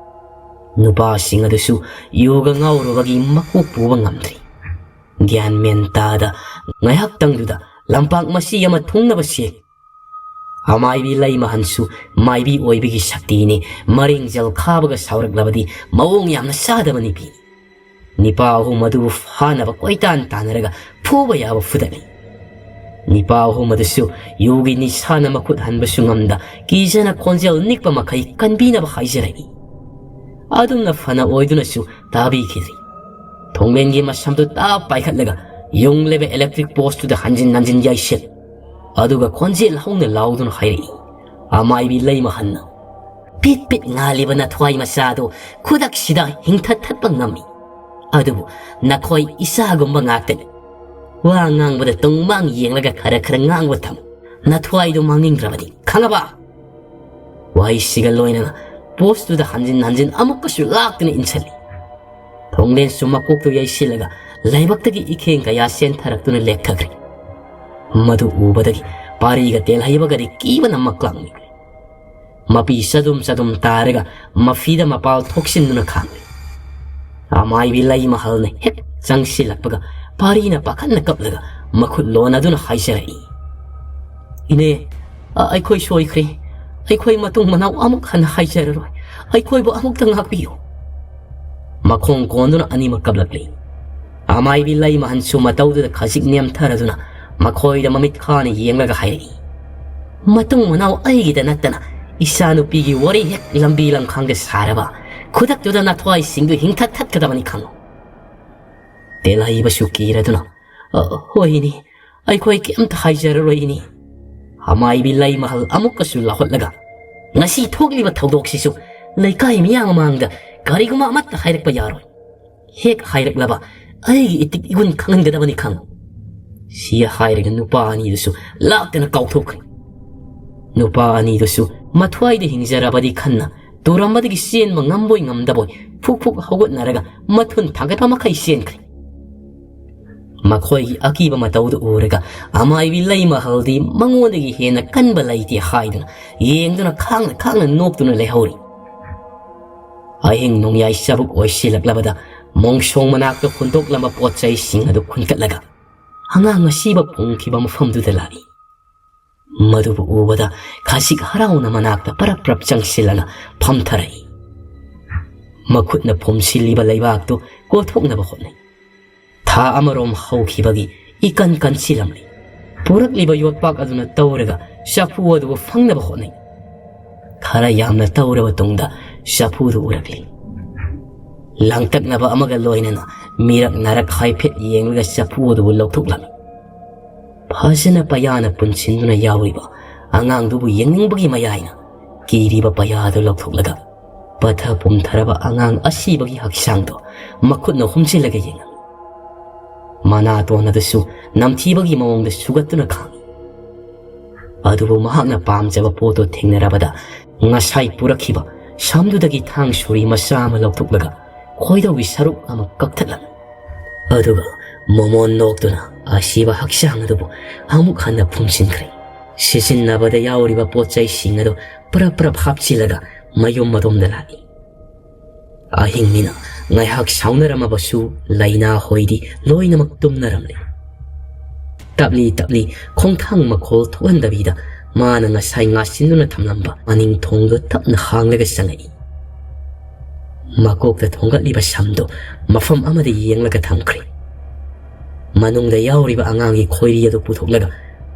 ꯅꯨꯄꯥꯁꯤꯡ ꯑꯗꯨꯁꯨ ꯌꯨꯒ ꯉꯥꯎꯔꯨꯕꯒꯤ ꯃꯀꯣꯛ ꯄꯨꯕ ꯉꯝꯗ꯭ꯔꯤ꯫ ꯒ꯭ꯌꯥꯟ ꯃꯦꯟ ꯇꯥꯗ ꯉꯥꯏꯍꯥꯛꯇꯪꯗꯨꯗ ꯂꯝꯄꯥꯛ ꯃꯆꯤ ꯑꯃ ꯊꯨꯡꯅꯕ ꯆꯦꯜꯂꯤ꯫ ꯑꯃꯥꯏꯕꯤ ꯂꯩꯃꯍꯟꯁꯨ ꯃꯥꯏꯕꯤ ꯑꯣꯏꯕꯒꯤ ꯁꯛꯇꯤꯅꯤ, ꯃꯔꯦꯡꯖꯦꯜ ꯈꯥꯕꯒ ꯁꯥꯎꯔꯛꯂꯕꯗꯤ ꯃꯑꯣꯡ ꯌꯥꯝꯅ ꯆꯥꯗꯕ ꯅꯨꯄꯤꯅꯤ꯫ ꯅꯤꯄꯥ ꯑꯍꯨꯝ ꯑꯗꯨꯕꯨ ꯐꯥꯅꯕ ꯀꯣꯏꯇꯥꯟ ꯇꯥꯟꯅꯔꯒ ꯐꯨꯕ ꯌꯥꯕ ꯐꯨꯗꯠꯂꯤ꯫ ꯅꯤꯄꯥ ꯑꯍꯨꯝ ꯑꯗꯨꯁꯨ ꯌꯨꯒꯤ ꯅꯤꯁꯥꯅ ꯃꯈꯨꯠ ꯍꯟꯕꯁꯨ ꯉꯝꯗ ꯀꯤꯖꯅ ꯈꯣꯟꯖꯦꯜ ꯅꯤꯛꯄ ꯃꯈꯩ ꯀꯟꯕꯤꯅꯕ ꯍꯥꯏꯖꯔꯛꯏ꯫ ꯑꯗꯨꯝꯅ ꯐꯅ ꯑꯣꯏꯗꯨꯅꯁꯨ ꯇꯥꯕꯤꯈꯤꯗ꯭ꯔꯤ꯫ ꯊꯣꯡꯂꯦꯟꯒꯤ ꯃꯁꯝꯗꯨ ꯇꯥꯞ ꯄꯥꯏꯈꯠꯂꯒ ꯌꯨꯡꯂꯤꯕ electric post ꯇꯨꯗ ꯍꯟꯖꯤꯟ ꯍꯟꯖꯤꯟ ꯌꯩꯁꯤꯜ꯫ ꯑꯗꯨꯒ ꯈꯣꯟꯖꯦꯜ ꯍꯧꯅ ꯂꯥꯎꯗꯨꯅ ꯍꯥꯏꯔꯛꯏ, ꯑꯃꯥꯏꯕꯤ ꯂꯩꯃꯍꯟꯅ, "ꯄꯤꯠ ꯄꯤꯠ ꯉꯥꯜꯂꯤꯕ ꯅꯊ꯭ꯋꯥꯏ ꯃꯆꯥꯗꯨ ꯈꯨꯗꯛꯁꯤꯗ ꯍꯤꯡꯊꯠ ꯊꯠꯄ ꯉꯝꯃꯤ꯫ ꯑꯗꯨꯕꯨ ꯅꯈꯣꯏ ꯏꯆꯥꯒꯨꯝꯕ ꯉꯥꯛꯇꯅꯤ꯫ ꯋꯥ ꯉꯥꯡꯕꯗ ꯇꯨꯡꯃꯥꯡ ꯌꯦꯡꯂꯒ ꯈꯔ ꯈꯔ ꯉꯥꯡꯕ ꯇꯝꯃꯨ꯫ ꯅꯊ꯭ꯋꯥꯏꯗꯨ ꯃꯥꯡꯅꯤꯡꯗ꯭ꯔꯕꯗꯤ, ꯈꯪꯉꯕ?" ꯋꯥꯍꯩꯁꯤꯒ ꯂꯣꯏꯅꯅ post ꯇꯨꯗ ꯍꯟꯖꯤꯟ ꯍꯟꯖꯤꯟ ꯑꯃꯨꯛꯀꯁꯨ ꯂꯥꯛꯇꯨꯅ ꯏꯟꯁꯤꯜꯂꯤ꯫ ꯊꯣꯡꯂꯦꯟꯁꯨ ꯃꯀꯣꯛꯇꯨ ꯌꯩꯁꯤꯜꯂꯒ ꯂꯥꯏꯕꯛꯇꯒꯤ ꯏꯈꯦꯡ ꯀꯌꯥ ꯆꯦꯟꯊꯔꯛꯇꯨꯅ ꯂꯦꯛꯊꯈ꯭ꯔꯦ꯫ ꯃꯗꯨ ꯎꯕꯗꯒꯤ ꯄꯥꯔꯤꯒ ꯇꯦꯜꯍꯩꯕꯒꯗꯤ ꯀꯤꯕꯅ ꯃꯛꯂꯥꯡꯅꯈ꯭ꯔꯦ꯫ ꯃꯄꯤ ꯆꯗꯨꯝ ꯆꯗꯨꯝ ꯇꯥꯔꯒ ꯃꯐꯤꯗ ꯃꯄꯥꯜ ꯊꯣꯛꯆꯤꯟꯗꯨꯅ ꯈꯥꯡꯂꯤ꯫ ꯑꯃꯥꯏꯕꯤ ꯂꯩꯃꯍꯜꯅ ꯍꯦꯛ ꯆꯪꯁꯤꯜꯂꯛꯄꯒ ꯄꯥꯔꯤꯅ ꯄꯥꯈꯠꯅ ꯀꯞꯂꯒ ꯃꯈꯨꯠ ꯂꯣꯟꯅꯗꯨꯅ ꯍꯥꯏꯖꯔꯛꯏ, "ꯏꯅꯦ, ꯑ-, ꯑꯩꯈꯣꯏ ꯁꯣꯏꯈ꯭ꯔꯦ꯫ ꯑꯩꯈꯣꯏ ꯃꯇꯨꯡ ꯃꯅꯥꯎ ꯑꯃꯨꯛ ꯍꯟꯅ ꯍꯥꯏꯖꯔꯔꯣꯏ꯫ ꯑꯩꯈꯣꯏꯕꯨ ꯑꯃꯨꯛꯇ ꯉꯥꯛꯄꯤꯌꯨ꯫" ꯃꯈꯣꯡ ꯀꯣꯟꯗꯨꯅ ꯑꯅꯤꯃꯛ ꯀꯞꯂꯛꯂꯤ꯫ ꯑꯃꯥꯏꯕꯤ ꯂꯩꯃꯍꯟꯁꯨ ꯃꯇꯧꯗꯨꯗ ꯈꯖꯤꯛ ꯅꯦꯝꯊꯔꯗꯨꯅ ꯃꯈꯣꯏꯗ ꯃꯃꯤꯠ ꯈꯥꯅ ꯌꯦꯡꯂꯒ ꯍꯥꯏꯔꯛꯏ, "ꯃꯇꯨꯡ ꯃꯅꯥꯎ ꯑꯩꯒꯤꯗ ꯅꯠꯇꯅ ꯏꯆꯥꯅꯨꯄꯤꯒꯤ ꯋꯥꯔꯤ ꯍꯦꯛ ꯂꯝꯕꯤ ꯂꯝꯈꯥꯡꯗ ꯁꯥꯔꯕ, ꯈꯨꯗꯛꯇꯨꯗ ꯅꯊ꯭ꯋꯥꯏꯁꯤꯡꯗꯨ ꯍꯤꯡꯊꯠ ꯊꯠꯀꯗꯕꯅꯤ ꯈꯪꯉꯨ꯫ ꯇꯦꯂꯥꯏꯕꯁꯨ ꯀꯤꯔꯗꯨꯅ, "ꯑ, ꯍꯣꯏꯅꯦ, ꯑꯩꯈꯣꯏ ꯀꯩꯝꯇ ꯍꯥꯏꯖꯔꯔꯣꯏꯅꯦ꯫ ꯑꯃꯥꯏꯕꯤ ꯂꯩꯃꯍꯜ ꯑꯃꯨꯛꯀꯁꯨ ꯂꯥꯎꯍꯠꯂꯒ, ꯉꯁꯤ ꯊꯣꯛꯂꯤꯕ ꯊꯧꯗꯣꯛꯁꯤꯁꯨ ꯂꯩꯀꯥꯏ ꯃꯤꯌꯥꯝ ꯃꯃꯥꯡꯗ ꯀꯔꯤꯒꯨꯝꯕ ꯑꯃꯠꯇ ꯍꯥꯏꯔꯛꯄ ꯌꯥꯔꯣꯏ꯫ ꯍꯦꯛ ꯍꯥꯏꯔꯛꯂꯕ ꯑꯩꯒꯤ ꯏꯇꯤꯛ ꯏꯒꯨꯟ ꯈꯪꯍꯟꯒꯗꯕꯅꯤ ꯈꯪꯉꯨ"꯫ ꯁꯤ ꯍꯥꯏꯔꯒ ꯅꯨꯄꯥ ꯑꯅꯤꯗꯨꯁꯨ ꯂꯥꯛꯇꯅ ꯀꯥꯎꯊꯣꯛꯈ꯭ꯔꯦ꯫ ꯅꯨꯄꯥ ꯑꯅꯤꯗꯨꯁꯨ ꯃꯊ꯭ꯋꯥꯏꯗ ꯍꯤꯡꯖꯔꯕꯗꯤ ꯈꯟꯅ ꯇꯨꯔꯝꯕꯗꯒꯤ ꯆꯦꯟꯕ ꯉꯝꯕꯣꯏ ꯉꯝꯗꯕꯣꯏ ꯐꯨꯛ ꯐꯨꯛ ꯍꯧꯒꯠꯅꯔꯒ ꯃꯊꯨꯟ ꯊꯥꯡꯒꯠꯄ ꯃꯈꯩ ꯆꯦꯟꯈ꯭ꯔꯦ꯫ ꯃꯈꯣꯏꯒꯤ ꯑꯀꯤꯕ ꯃꯇꯧꯗꯨ ꯎꯔꯒ ꯑꯃꯥꯏꯕꯤ ꯂꯩꯃꯍꯜꯗꯤ ꯃꯉꯣꯟꯗꯒꯤ ꯍꯦꯟꯅ ꯀꯟꯕ ꯂꯩꯇꯦ ꯍꯥꯏꯗꯨꯅ ꯌꯦꯡꯗꯨꯅ ꯈꯥꯡꯅ ꯈꯥꯡꯅ ꯅꯣꯛꯇꯨꯅ ꯂꯩꯍꯧꯔꯤ꯫ ꯑꯍꯤꯡ ꯅꯣꯡꯌꯥꯏ ꯆꯕꯨꯛ ꯑꯣꯏꯁꯤꯜꯂꯛꯂꯕꯗ ꯃꯣꯡꯁꯣꯡ ꯃꯅꯥꯛꯇ ꯍꯨꯟꯗꯣꯛꯂꯝꯕ ꯄꯣꯠ ꯆꯩꯁꯤꯡ ꯑꯗꯨ ꯈꯨꯟꯒꯠꯂꯒ ꯑꯉꯥꯡ ꯑꯁꯤꯕ ꯐꯨꯝꯈꯤꯕ ꯃꯐꯝꯗꯨꯗ ꯂꯥꯛꯏ꯫ ꯃꯗꯨꯕꯨ ꯎꯕꯗ ꯈꯖꯤꯛ ꯍꯔꯥꯎꯅ ꯃꯅꯥꯛꯇ ꯄꯔꯞ ꯄꯔꯞ ꯆꯪꯁꯤꯜꯂꯒ ꯐꯝꯊꯔꯛꯏ꯫ ꯃꯈꯨꯠꯅ ꯐꯨꯝꯁꯤꯜꯂꯤꯕ ꯂꯩꯕꯥꯛꯇꯨ ꯀꯣꯊꯣꯛꯅꯕ ꯍꯣꯠꯅꯩ꯫ ꯊꯥ ꯑꯃꯔꯣꯝ ꯍꯧꯈꯤꯕꯒꯤ ꯏꯀꯟ ꯀꯟꯁꯤꯜꯂꯝꯂꯤ꯫ ꯄꯨꯔꯛꯂꯤꯕ ꯌꯣꯠꯄꯥꯛ ꯑꯗꯨꯅ ꯇꯧꯔꯒ ꯆꯐꯨ ꯑꯗꯨꯕꯨ ꯐꯪꯅꯕ ꯍꯣꯠꯅꯩ꯫ ꯈꯔ ꯌꯥꯝꯅ ꯇꯧꯔꯕ ꯇꯨꯡꯗ ꯆꯐꯨꯗꯨ ꯎꯔꯛꯂꯤ꯫ ꯂꯥꯡꯇꯛꯅꯕ ꯑꯃꯒ ꯂꯣꯏꯅꯅ ꯃꯤꯔꯛ ꯅꯥꯔꯛ ꯍꯥꯏꯐꯦꯠ ꯌꯦꯡꯂꯒ ꯆꯐꯨ ꯑꯗꯨꯕꯨ ꯂꯧꯊꯣꯛꯂꯝꯃꯤ꯫ ꯐꯖꯅ ꯄꯌꯥꯅ ꯄꯨꯟꯁꯤꯟꯗꯨꯅ ꯌꯥꯎꯔꯤꯕ ꯑꯉꯥꯡꯗꯨꯕꯨ ꯌꯦꯡꯅꯤꯡꯕꯒꯤ ꯃꯌꯥꯏꯅ ꯀꯤꯔꯤꯕ ꯄꯌꯥꯗꯨ ꯂꯧꯊꯣꯛꯂꯒ ꯄꯠꯊ ꯄꯨꯝꯊꯔꯕ ꯑꯉꯥꯡ ꯑꯁꯤꯕꯒꯤ ꯍꯛꯆꯥꯡꯗꯣ ꯃꯈꯨꯠꯅ ꯍꯨꯝꯖꯤꯜꯂꯒ ꯌꯦꯡꯉꯝꯃꯤ꯫ ꯃꯅꯥꯇꯣꯟ ꯑꯗꯨꯁꯨ ꯅꯝꯊꯤꯕꯒꯤ ꯃꯑꯣꯡꯗ ꯁꯨꯒꯠꯇꯨꯅ ꯈꯥꯡꯏ꯫ ꯑꯗꯨꯕꯨ ꯃꯍꯥꯛꯅ ꯄꯥꯝꯖꯕ ꯄꯣꯠꯇꯨ ꯊꯦꯡꯅꯔꯕꯗ ꯉꯁꯥꯏ ꯄꯨꯔꯛꯈꯤꯕ ꯁꯝꯗꯨꯗꯒꯤ ꯊꯥꯡ ꯁꯣꯔꯤ ꯃꯆꯥ ꯑꯃ ꯂꯧꯊꯣꯛꯂꯒ ꯈꯣꯏꯗꯧꯒꯤ ꯁꯔꯨꯛ ꯑꯃ ꯀꯛꯊꯠꯂꯝꯃꯤ꯫ ꯑꯗꯨꯒ ꯃꯣꯃꯣꯟ ꯅꯣꯛꯇꯨꯅ ꯑꯁꯤꯕ ꯍꯛꯆꯥꯡ ꯑꯗꯨꯕꯨ ꯑꯃꯨꯛ ꯍꯟꯅ ꯐꯨꯝꯖꯤꯟꯈ꯭ꯔꯦ꯫ ꯁꯤꯖꯤꯟꯅꯕꯗ ꯌꯥꯎꯔꯤꯕ ꯄꯣꯠ ꯆꯩꯁꯤꯡ ꯑꯗꯨ ꯄꯔꯞ ꯄꯔꯞ ꯍꯥꯞꯆꯤꯜꯂꯒ ꯃꯌꯨꯝ ꯑꯗꯣꯝꯗ ꯂꯥꯛꯏ꯫ ꯑꯍꯤꯡꯅꯤꯅ ꯉꯥꯏꯍꯥꯛ ꯁꯥꯎꯅꯔꯝꯃꯕꯁꯨ ꯂꯥꯏꯅꯥ ꯍꯣꯏꯗꯤ ꯂꯣꯏꯅꯃꯛ ꯇꯨꯝꯅꯔꯝꯂꯦ꯫ ꯇꯞꯂꯤ ꯇꯞꯂꯤ ꯈꯣꯡꯊꯥꯡ ꯃꯈꯣꯜ ꯊꯣꯛꯍꯟꯗꯕꯤꯗ ꯃꯥꯅ ꯉꯁꯥꯏ ꯉꯥꯁꯤꯟꯗꯨꯅ ꯊꯝꯂꯝꯕ ꯃꯅꯤꯡ ꯊꯣꯡꯗꯨ ꯇꯞꯅ ꯍꯥꯡꯂꯒ ꯆꯪꯉꯛꯏ꯫ ꯃꯀꯣꯛꯇ ꯊꯣꯡꯒꯠꯂꯤꯕ ꯁꯝꯗꯨ ꯃꯐꯝ ꯑꯃꯗ ꯌꯦꯡꯂꯒ ꯊꯝꯈ꯭ꯔꯦ꯫ ꯃꯅꯨꯡꯗ ꯌꯥꯎꯔꯤꯕ ꯑꯉꯥꯡꯒꯤ ꯈꯣꯏꯔꯤ ꯑꯗꯨ ꯄꯨꯊꯣꯛꯂꯒ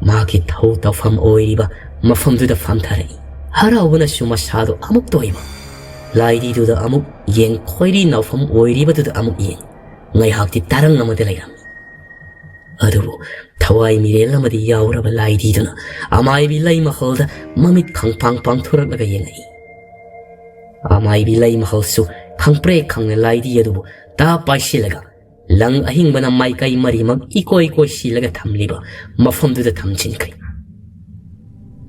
ꯃꯍꯥꯛꯀꯤ ꯊꯧ ꯇꯧꯐꯝ ꯑꯣꯏꯔꯤꯕ ꯃꯐꯝꯗꯨꯗ ꯐꯝꯊꯔꯛꯏ꯫ ꯍꯔꯥꯎꯕꯅꯁꯨ ꯃꯁꯥꯗꯣ ꯑꯃꯨꯛ ꯇꯣꯏꯕ꯫ ꯂꯥꯏꯙꯤꯗꯨꯗ ꯑꯃꯨꯛ ꯌꯦꯡ, ꯈꯣꯏꯔꯤ ꯅꯥꯎꯐꯝ ꯑꯣꯏꯔꯤꯕꯗꯨꯗ ꯑꯃꯨꯛ ꯌꯦꯡ꯫ ꯉꯥꯏꯍꯥꯛꯇꯤ ꯇꯥꯔꯪ ꯑꯃꯗ ꯂꯩꯔꯝꯃꯤ꯫ ꯑꯗꯨꯕꯨ ꯊꯋꯥꯏ ꯃꯤꯔꯦꯜ ꯑꯃꯗꯤ ꯌꯥꯎꯔꯕ ꯂꯥꯏꯙꯤꯗꯨꯅ ꯑꯃꯥꯏꯕꯤ ꯂꯩꯃꯍꯜꯗ ꯃꯃꯤꯠ ꯈꯪꯄꯥꯡ ꯄꯥꯡꯊꯣꯔꯛꯂꯒ ꯌꯦꯡꯉꯛꯏ꯫ ꯑꯃꯥꯏꯕꯤ ꯂꯩꯃꯍꯜꯁꯨ ꯈꯪꯄ꯭ꯔꯦꯛ ꯈꯪꯅ ꯂꯥꯏꯙꯤ ꯑꯗꯨꯕꯨ ꯇꯥ ꯄꯥꯏꯁꯤꯜꯂꯒ ꯂꯪ ꯑꯍꯤꯡꯕꯅ ꯃꯥꯏꯀꯩ ꯃꯔꯤꯃꯛ ꯏꯀꯣꯏ ꯀꯣꯏꯁꯤꯜꯂꯒ ꯊꯝꯂꯤꯕ ꯃꯐꯝꯗꯨꯗ ꯊꯝꯖꯤꯟꯈ꯭ꯔꯦ꯫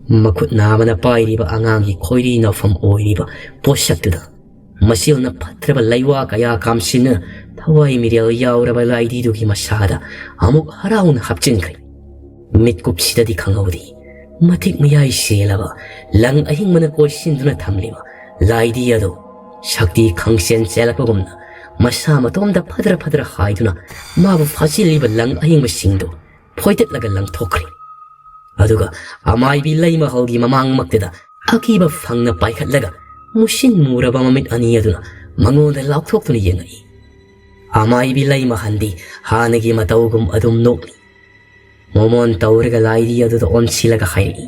ꯃꯈꯨꯠ ꯅꯥꯃꯅ ꯄꯥꯏꯔꯤꯕ ꯑꯉꯥꯡꯒꯤ ꯈꯣꯏꯔꯤ ꯅꯥꯎꯐꯝ ꯑꯣꯏꯔꯤꯕ ꯄꯣꯠꯁꯛꯇꯨꯗ ꯃꯆꯤꯜꯅ ꯐꯠꯇ꯭ꯔꯕ ꯂꯩꯋꯥ ꯀꯌꯥ ꯀꯥꯝꯁꯤꯟꯅ ꯊꯋꯥꯏ ꯃꯤꯔꯦꯜ ꯌꯥꯎꯔꯕ ꯂꯥꯏꯙꯤꯗꯨꯒꯤ ꯃꯁꯥꯗ ꯑꯃꯨꯛ ꯍꯔꯥꯎꯅ ꯍꯥꯞꯆꯤꯟꯈ꯭ꯔꯦ꯫ ꯃꯤꯠꯀꯨꯞꯁꯤꯗꯗꯤ ꯈꯪꯍꯧꯗꯦ, ꯃꯇꯤꯛ ꯃꯌꯥꯏ ꯁꯦꯜꯂꯕ ꯂꯪ ꯑꯍꯤꯡꯕꯅ ꯀꯣꯏꯁꯤꯟꯗꯨꯅ ꯊꯝꯂꯤꯕ ꯂꯥꯏꯙꯤ ꯑꯗꯨ ꯁꯛꯇꯤ ꯈꯪꯆꯦꯟ ꯆꯦꯜꯂꯛꯄꯒꯨꯝꯅ ꯃꯁꯥ ꯃꯇꯣꯝꯗ ꯐꯗ꯭ꯔ ꯐꯗ꯭ꯔ ꯍꯥꯏꯗꯨꯅ ꯃꯥꯕꯨ ꯐꯥꯖꯤꯜꯂꯤꯕ ꯂꯪ ꯑꯍꯤꯡꯕꯁꯤꯡꯗꯨ ꯐꯣꯏꯗꯠꯂꯒ ꯂꯪꯊꯣꯛꯈ꯭ꯔꯦ꯫ ꯑꯗꯨꯒ ꯑꯃꯥꯏꯕꯤ ꯂꯩꯃꯍꯜꯒꯤ ꯃꯃꯥꯡꯃꯛꯇꯗ ꯑꯀꯤꯕ ꯐꯪꯅ ꯄꯥꯏꯈꯠꯂꯒ ꯃꯨꯁꯤꯟ ꯃꯨꯔꯕ ꯃꯃꯤꯠ ꯑꯅꯤ ꯑꯗꯨꯅ ꯃꯉꯣꯟꯗ ꯂꯥꯎꯊꯣꯛꯇꯨꯅ ꯌꯦꯡꯉꯛꯏ꯫ ꯑꯃꯥꯏꯕꯤ ꯂꯩꯃꯍꯜꯗꯤ ꯍꯥꯟꯅꯒꯤ ꯃꯇꯧꯒꯨꯝ ꯑꯗꯨꯝ ꯅꯣꯛꯂꯤ꯫ ꯃꯣꯃꯣꯟ ꯇꯧꯔꯒ ꯂꯥꯏꯙꯤ ꯑꯗꯨꯗ ꯑꯣꯟꯁꯤꯜꯂꯒ ꯍꯥꯏꯔꯛꯏ,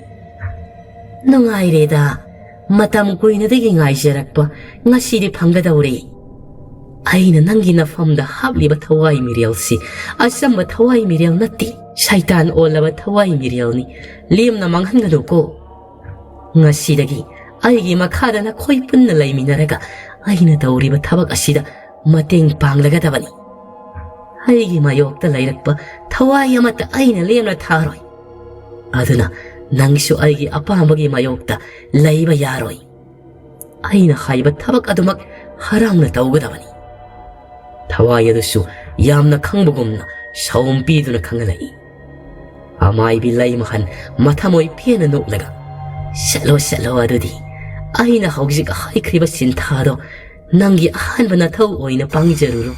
"ꯅꯨꯡꯉꯥꯏꯔꯦꯗ, ꯃꯇꯝ ꯀꯨꯏꯅꯗꯒꯤ ꯉꯥꯏꯖꯔꯛꯄ ꯉꯁꯤꯗꯤ ꯐꯪꯒꯗꯧꯔꯦ꯫ ꯑꯩꯅ ꯅꯪꯒꯤ ꯅꯐꯝꯗ ꯍꯥꯞꯂꯤꯕ ꯊꯋꯥꯏ ꯃꯤꯔꯦꯜꯁꯤ ꯑꯆꯝꯕ ꯊꯋꯥꯏ ꯃꯤꯔꯦꯜ ꯅꯠꯇꯦ, ꯁꯩꯇꯥꯟ ꯑꯣꯜꯂꯕ ꯊꯋꯥꯏ ꯃꯤꯔꯦꯜꯅꯤ꯫ ꯂꯦꯝꯅ ꯃꯥꯡꯍꯟꯒꯅꯨꯀꯣ꯫ ꯉꯁꯤꯗꯒꯤ ꯑꯩꯒꯤ ꯃꯈꯥꯗ ꯅꯈꯣꯏ ꯄꯨꯟꯅ ꯂꯩꯃꯤꯟꯅꯔꯒ ꯑꯩꯅ ꯇꯧꯔꯤꯕ ꯊꯕꯛ ꯑꯁꯤꯗ ꯃꯇꯦꯡ ꯄꯥꯡꯂꯒꯗꯕꯅꯤ꯫ ꯑꯩꯒꯤ ꯃꯥꯌꯣꯛꯇ ꯂꯩꯔꯛꯄ ꯊꯋꯥꯏ ꯑꯃꯠꯇ ꯑꯩꯅ ꯂꯦꯝꯅ ꯊꯥꯔꯣꯏ꯫ ꯑꯗꯨꯅ ꯅꯪꯁꯨ ꯑꯩꯒꯤ ꯑꯄꯥꯝꯕꯒꯤ ꯃꯥꯌꯣꯛꯇ ꯂꯩꯕ ꯌꯥꯔꯣꯏ꯫ ꯑꯩꯅ ꯍꯥꯏꯕ ꯊꯕꯛ ꯑꯗꯨꯃꯛ ꯍꯔꯥꯎꯅ ꯇꯧꯒꯗꯕꯅꯤ꯫" ꯊꯋꯥꯏ ꯑꯗꯨꯁꯨ ꯌꯥꯝꯅ ꯈꯪꯕꯒꯨꯝꯅ ꯁꯥꯎꯝ ꯄꯤꯗꯨꯅ ꯈꯪꯍꯜꯂꯛꯏ꯫ ꯑꯃꯥꯏꯕꯤ ꯂꯩꯃꯍꯜ ꯃꯊꯃꯣꯏ ꯄꯦꯟꯅ ꯅꯣꯛꯂꯒ, "ꯆꯠꯂꯣ, ꯆꯠꯂꯣ, ꯑꯗꯨꯗꯤ ꯑꯩꯅ ꯍꯧꯖꯤꯛ ꯍꯥꯏꯈ꯭ꯔꯤꯕ ꯁꯤꯟꯊꯥꯗꯣ ꯅꯪꯒꯤ ꯑꯍꯥꯟꯕ ꯅꯊꯧ ꯑꯣꯏꯅ ꯄꯥꯡꯖꯔꯨꯔꯣ꯫"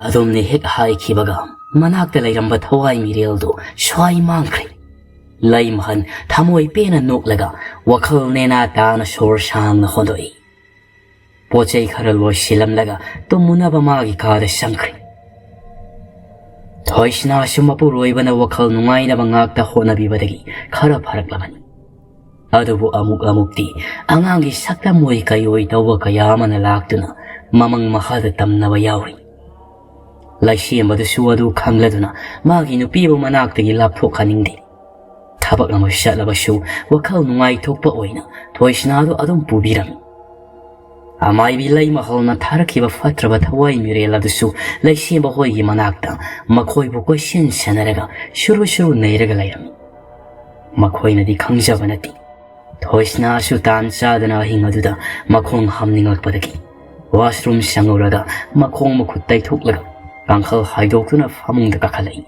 ꯑꯗꯨꯝꯅ ꯍꯦꯛ ꯍꯥꯏꯈꯤꯕꯒ ꯃꯅꯥꯛꯇ ꯂꯩꯔꯝꯕ ꯊꯋꯥꯏ ꯃꯤꯔꯦꯜꯗꯨ ꯁ꯭ꯋꯥꯏ ꯃꯥꯡꯈ꯭ꯔꯦ꯫ ꯂꯩꯃꯍꯜ ꯊꯃꯣꯏ ꯄꯦꯟꯅ ꯅꯣꯛꯂꯒ ꯋꯥꯈꯜ ꯅꯦꯅꯥ ꯇꯥꯅ ꯁꯣꯔ ꯁꯥꯡꯅ ꯍꯣꯟꯗꯣꯛꯏ꯫ ꯄꯣꯠ ꯆꯩ ꯈꯔ ꯂꯣꯏꯁꯤꯜꯂꯝꯂꯒ ꯇꯨꯝꯃꯨꯅꯕ ꯃꯥꯒꯤ ꯀꯥꯗ ꯆꯪꯈ꯭ꯔꯦ꯫ ꯊꯣꯏꯁꯅꯥꯁꯨ ꯃꯄꯨꯔꯣꯏꯕꯅ ꯋꯥꯈꯜ ꯅꯨꯡꯉꯥꯏꯅꯕ ꯉꯥꯛꯇ ꯍꯣꯠꯅꯕꯤꯕꯗꯒꯤ ꯈꯔ ꯐꯔꯛꯂꯕꯅꯤ꯫ ꯑꯗꯨꯕꯨ ꯑꯃꯨꯛ ꯑꯃꯨꯛꯇꯤ ꯑꯉꯥꯡꯒꯤ ꯁꯛꯇꯝ ꯑꯣꯏ ꯀꯩ ꯑꯣꯏ ꯇꯧꯕ ꯀꯌꯥ ꯑꯃꯅ ꯂꯥꯛꯇꯨꯅ ꯃꯃꯪ ꯃꯈꯥꯗ ꯇꯝꯅꯕ ꯌꯥꯎꯔꯤ꯫ ꯂꯩꯁꯦꯝꯕꯗꯨꯁꯨ ꯑꯗꯨ ꯈꯪꯂꯗꯨꯅ ꯃꯥꯒꯤ ꯅꯨꯄꯤꯕꯨ ꯃꯅꯥꯛꯇꯒꯤ ꯂꯥꯞꯊꯣꯛꯍꯟꯅꯤꯡꯗꯦ꯫ ꯊꯕꯛ ꯑꯃ ꯆꯠꯂꯕꯁꯨ ꯋꯥꯈꯜ ꯅꯨꯡꯉꯥꯏꯊꯣꯛꯄ ꯑꯣꯏꯅ ꯊꯣꯏꯁꯅꯥꯗꯨ ꯑꯗꯨꯝ ꯄꯨꯕꯤꯔꯝꯃꯤ꯫ ꯑꯃꯥꯏꯕꯤ ꯂꯩꯃꯍꯜꯅ ꯊꯥꯔꯛꯈꯤꯕ ꯐꯠꯇ꯭ꯔꯕ ꯊꯋꯥꯏ ꯃꯤꯔꯦꯜ ꯑꯗꯨꯁꯨ ꯂꯩꯁꯦꯝꯕ ꯍꯣꯏꯒꯤ ꯃꯅꯥꯛꯇ ꯃꯈꯣꯏꯕꯨ ꯀꯣꯏꯁꯦꯟ ꯁꯦꯟꯅꯔꯒ ꯁꯨꯔꯨ ꯁꯨꯔꯨ ꯅꯩꯔꯒ ꯂꯩꯔꯝꯃꯤ꯫ ꯃꯈꯣꯏꯅꯗꯤ ꯈꯪꯖꯕ ꯅꯠꯇꯦ꯫ ꯊꯣꯏꯁꯅꯥꯁꯨ ꯇꯥꯟ ꯆꯥꯗꯅ ꯑꯍꯤꯡ ꯑꯗꯨꯗ ꯃꯈꯣꯡ ꯍꯥꯝꯅꯤꯡꯂꯛꯄꯗꯒꯤ ꯋꯥꯁꯔꯨꯝ ꯆꯪꯂꯨꯔꯒ ꯃꯈꯣꯡ ꯃꯈꯨꯠ ꯇꯩꯊꯣꯛꯂꯒ ꯀꯥꯡꯈꯜ ꯍꯥꯏꯗꯣꯛꯇꯨꯅ ꯐꯃꯨꯡꯗ ꯀꯥꯈꯠꯂꯛꯏ꯫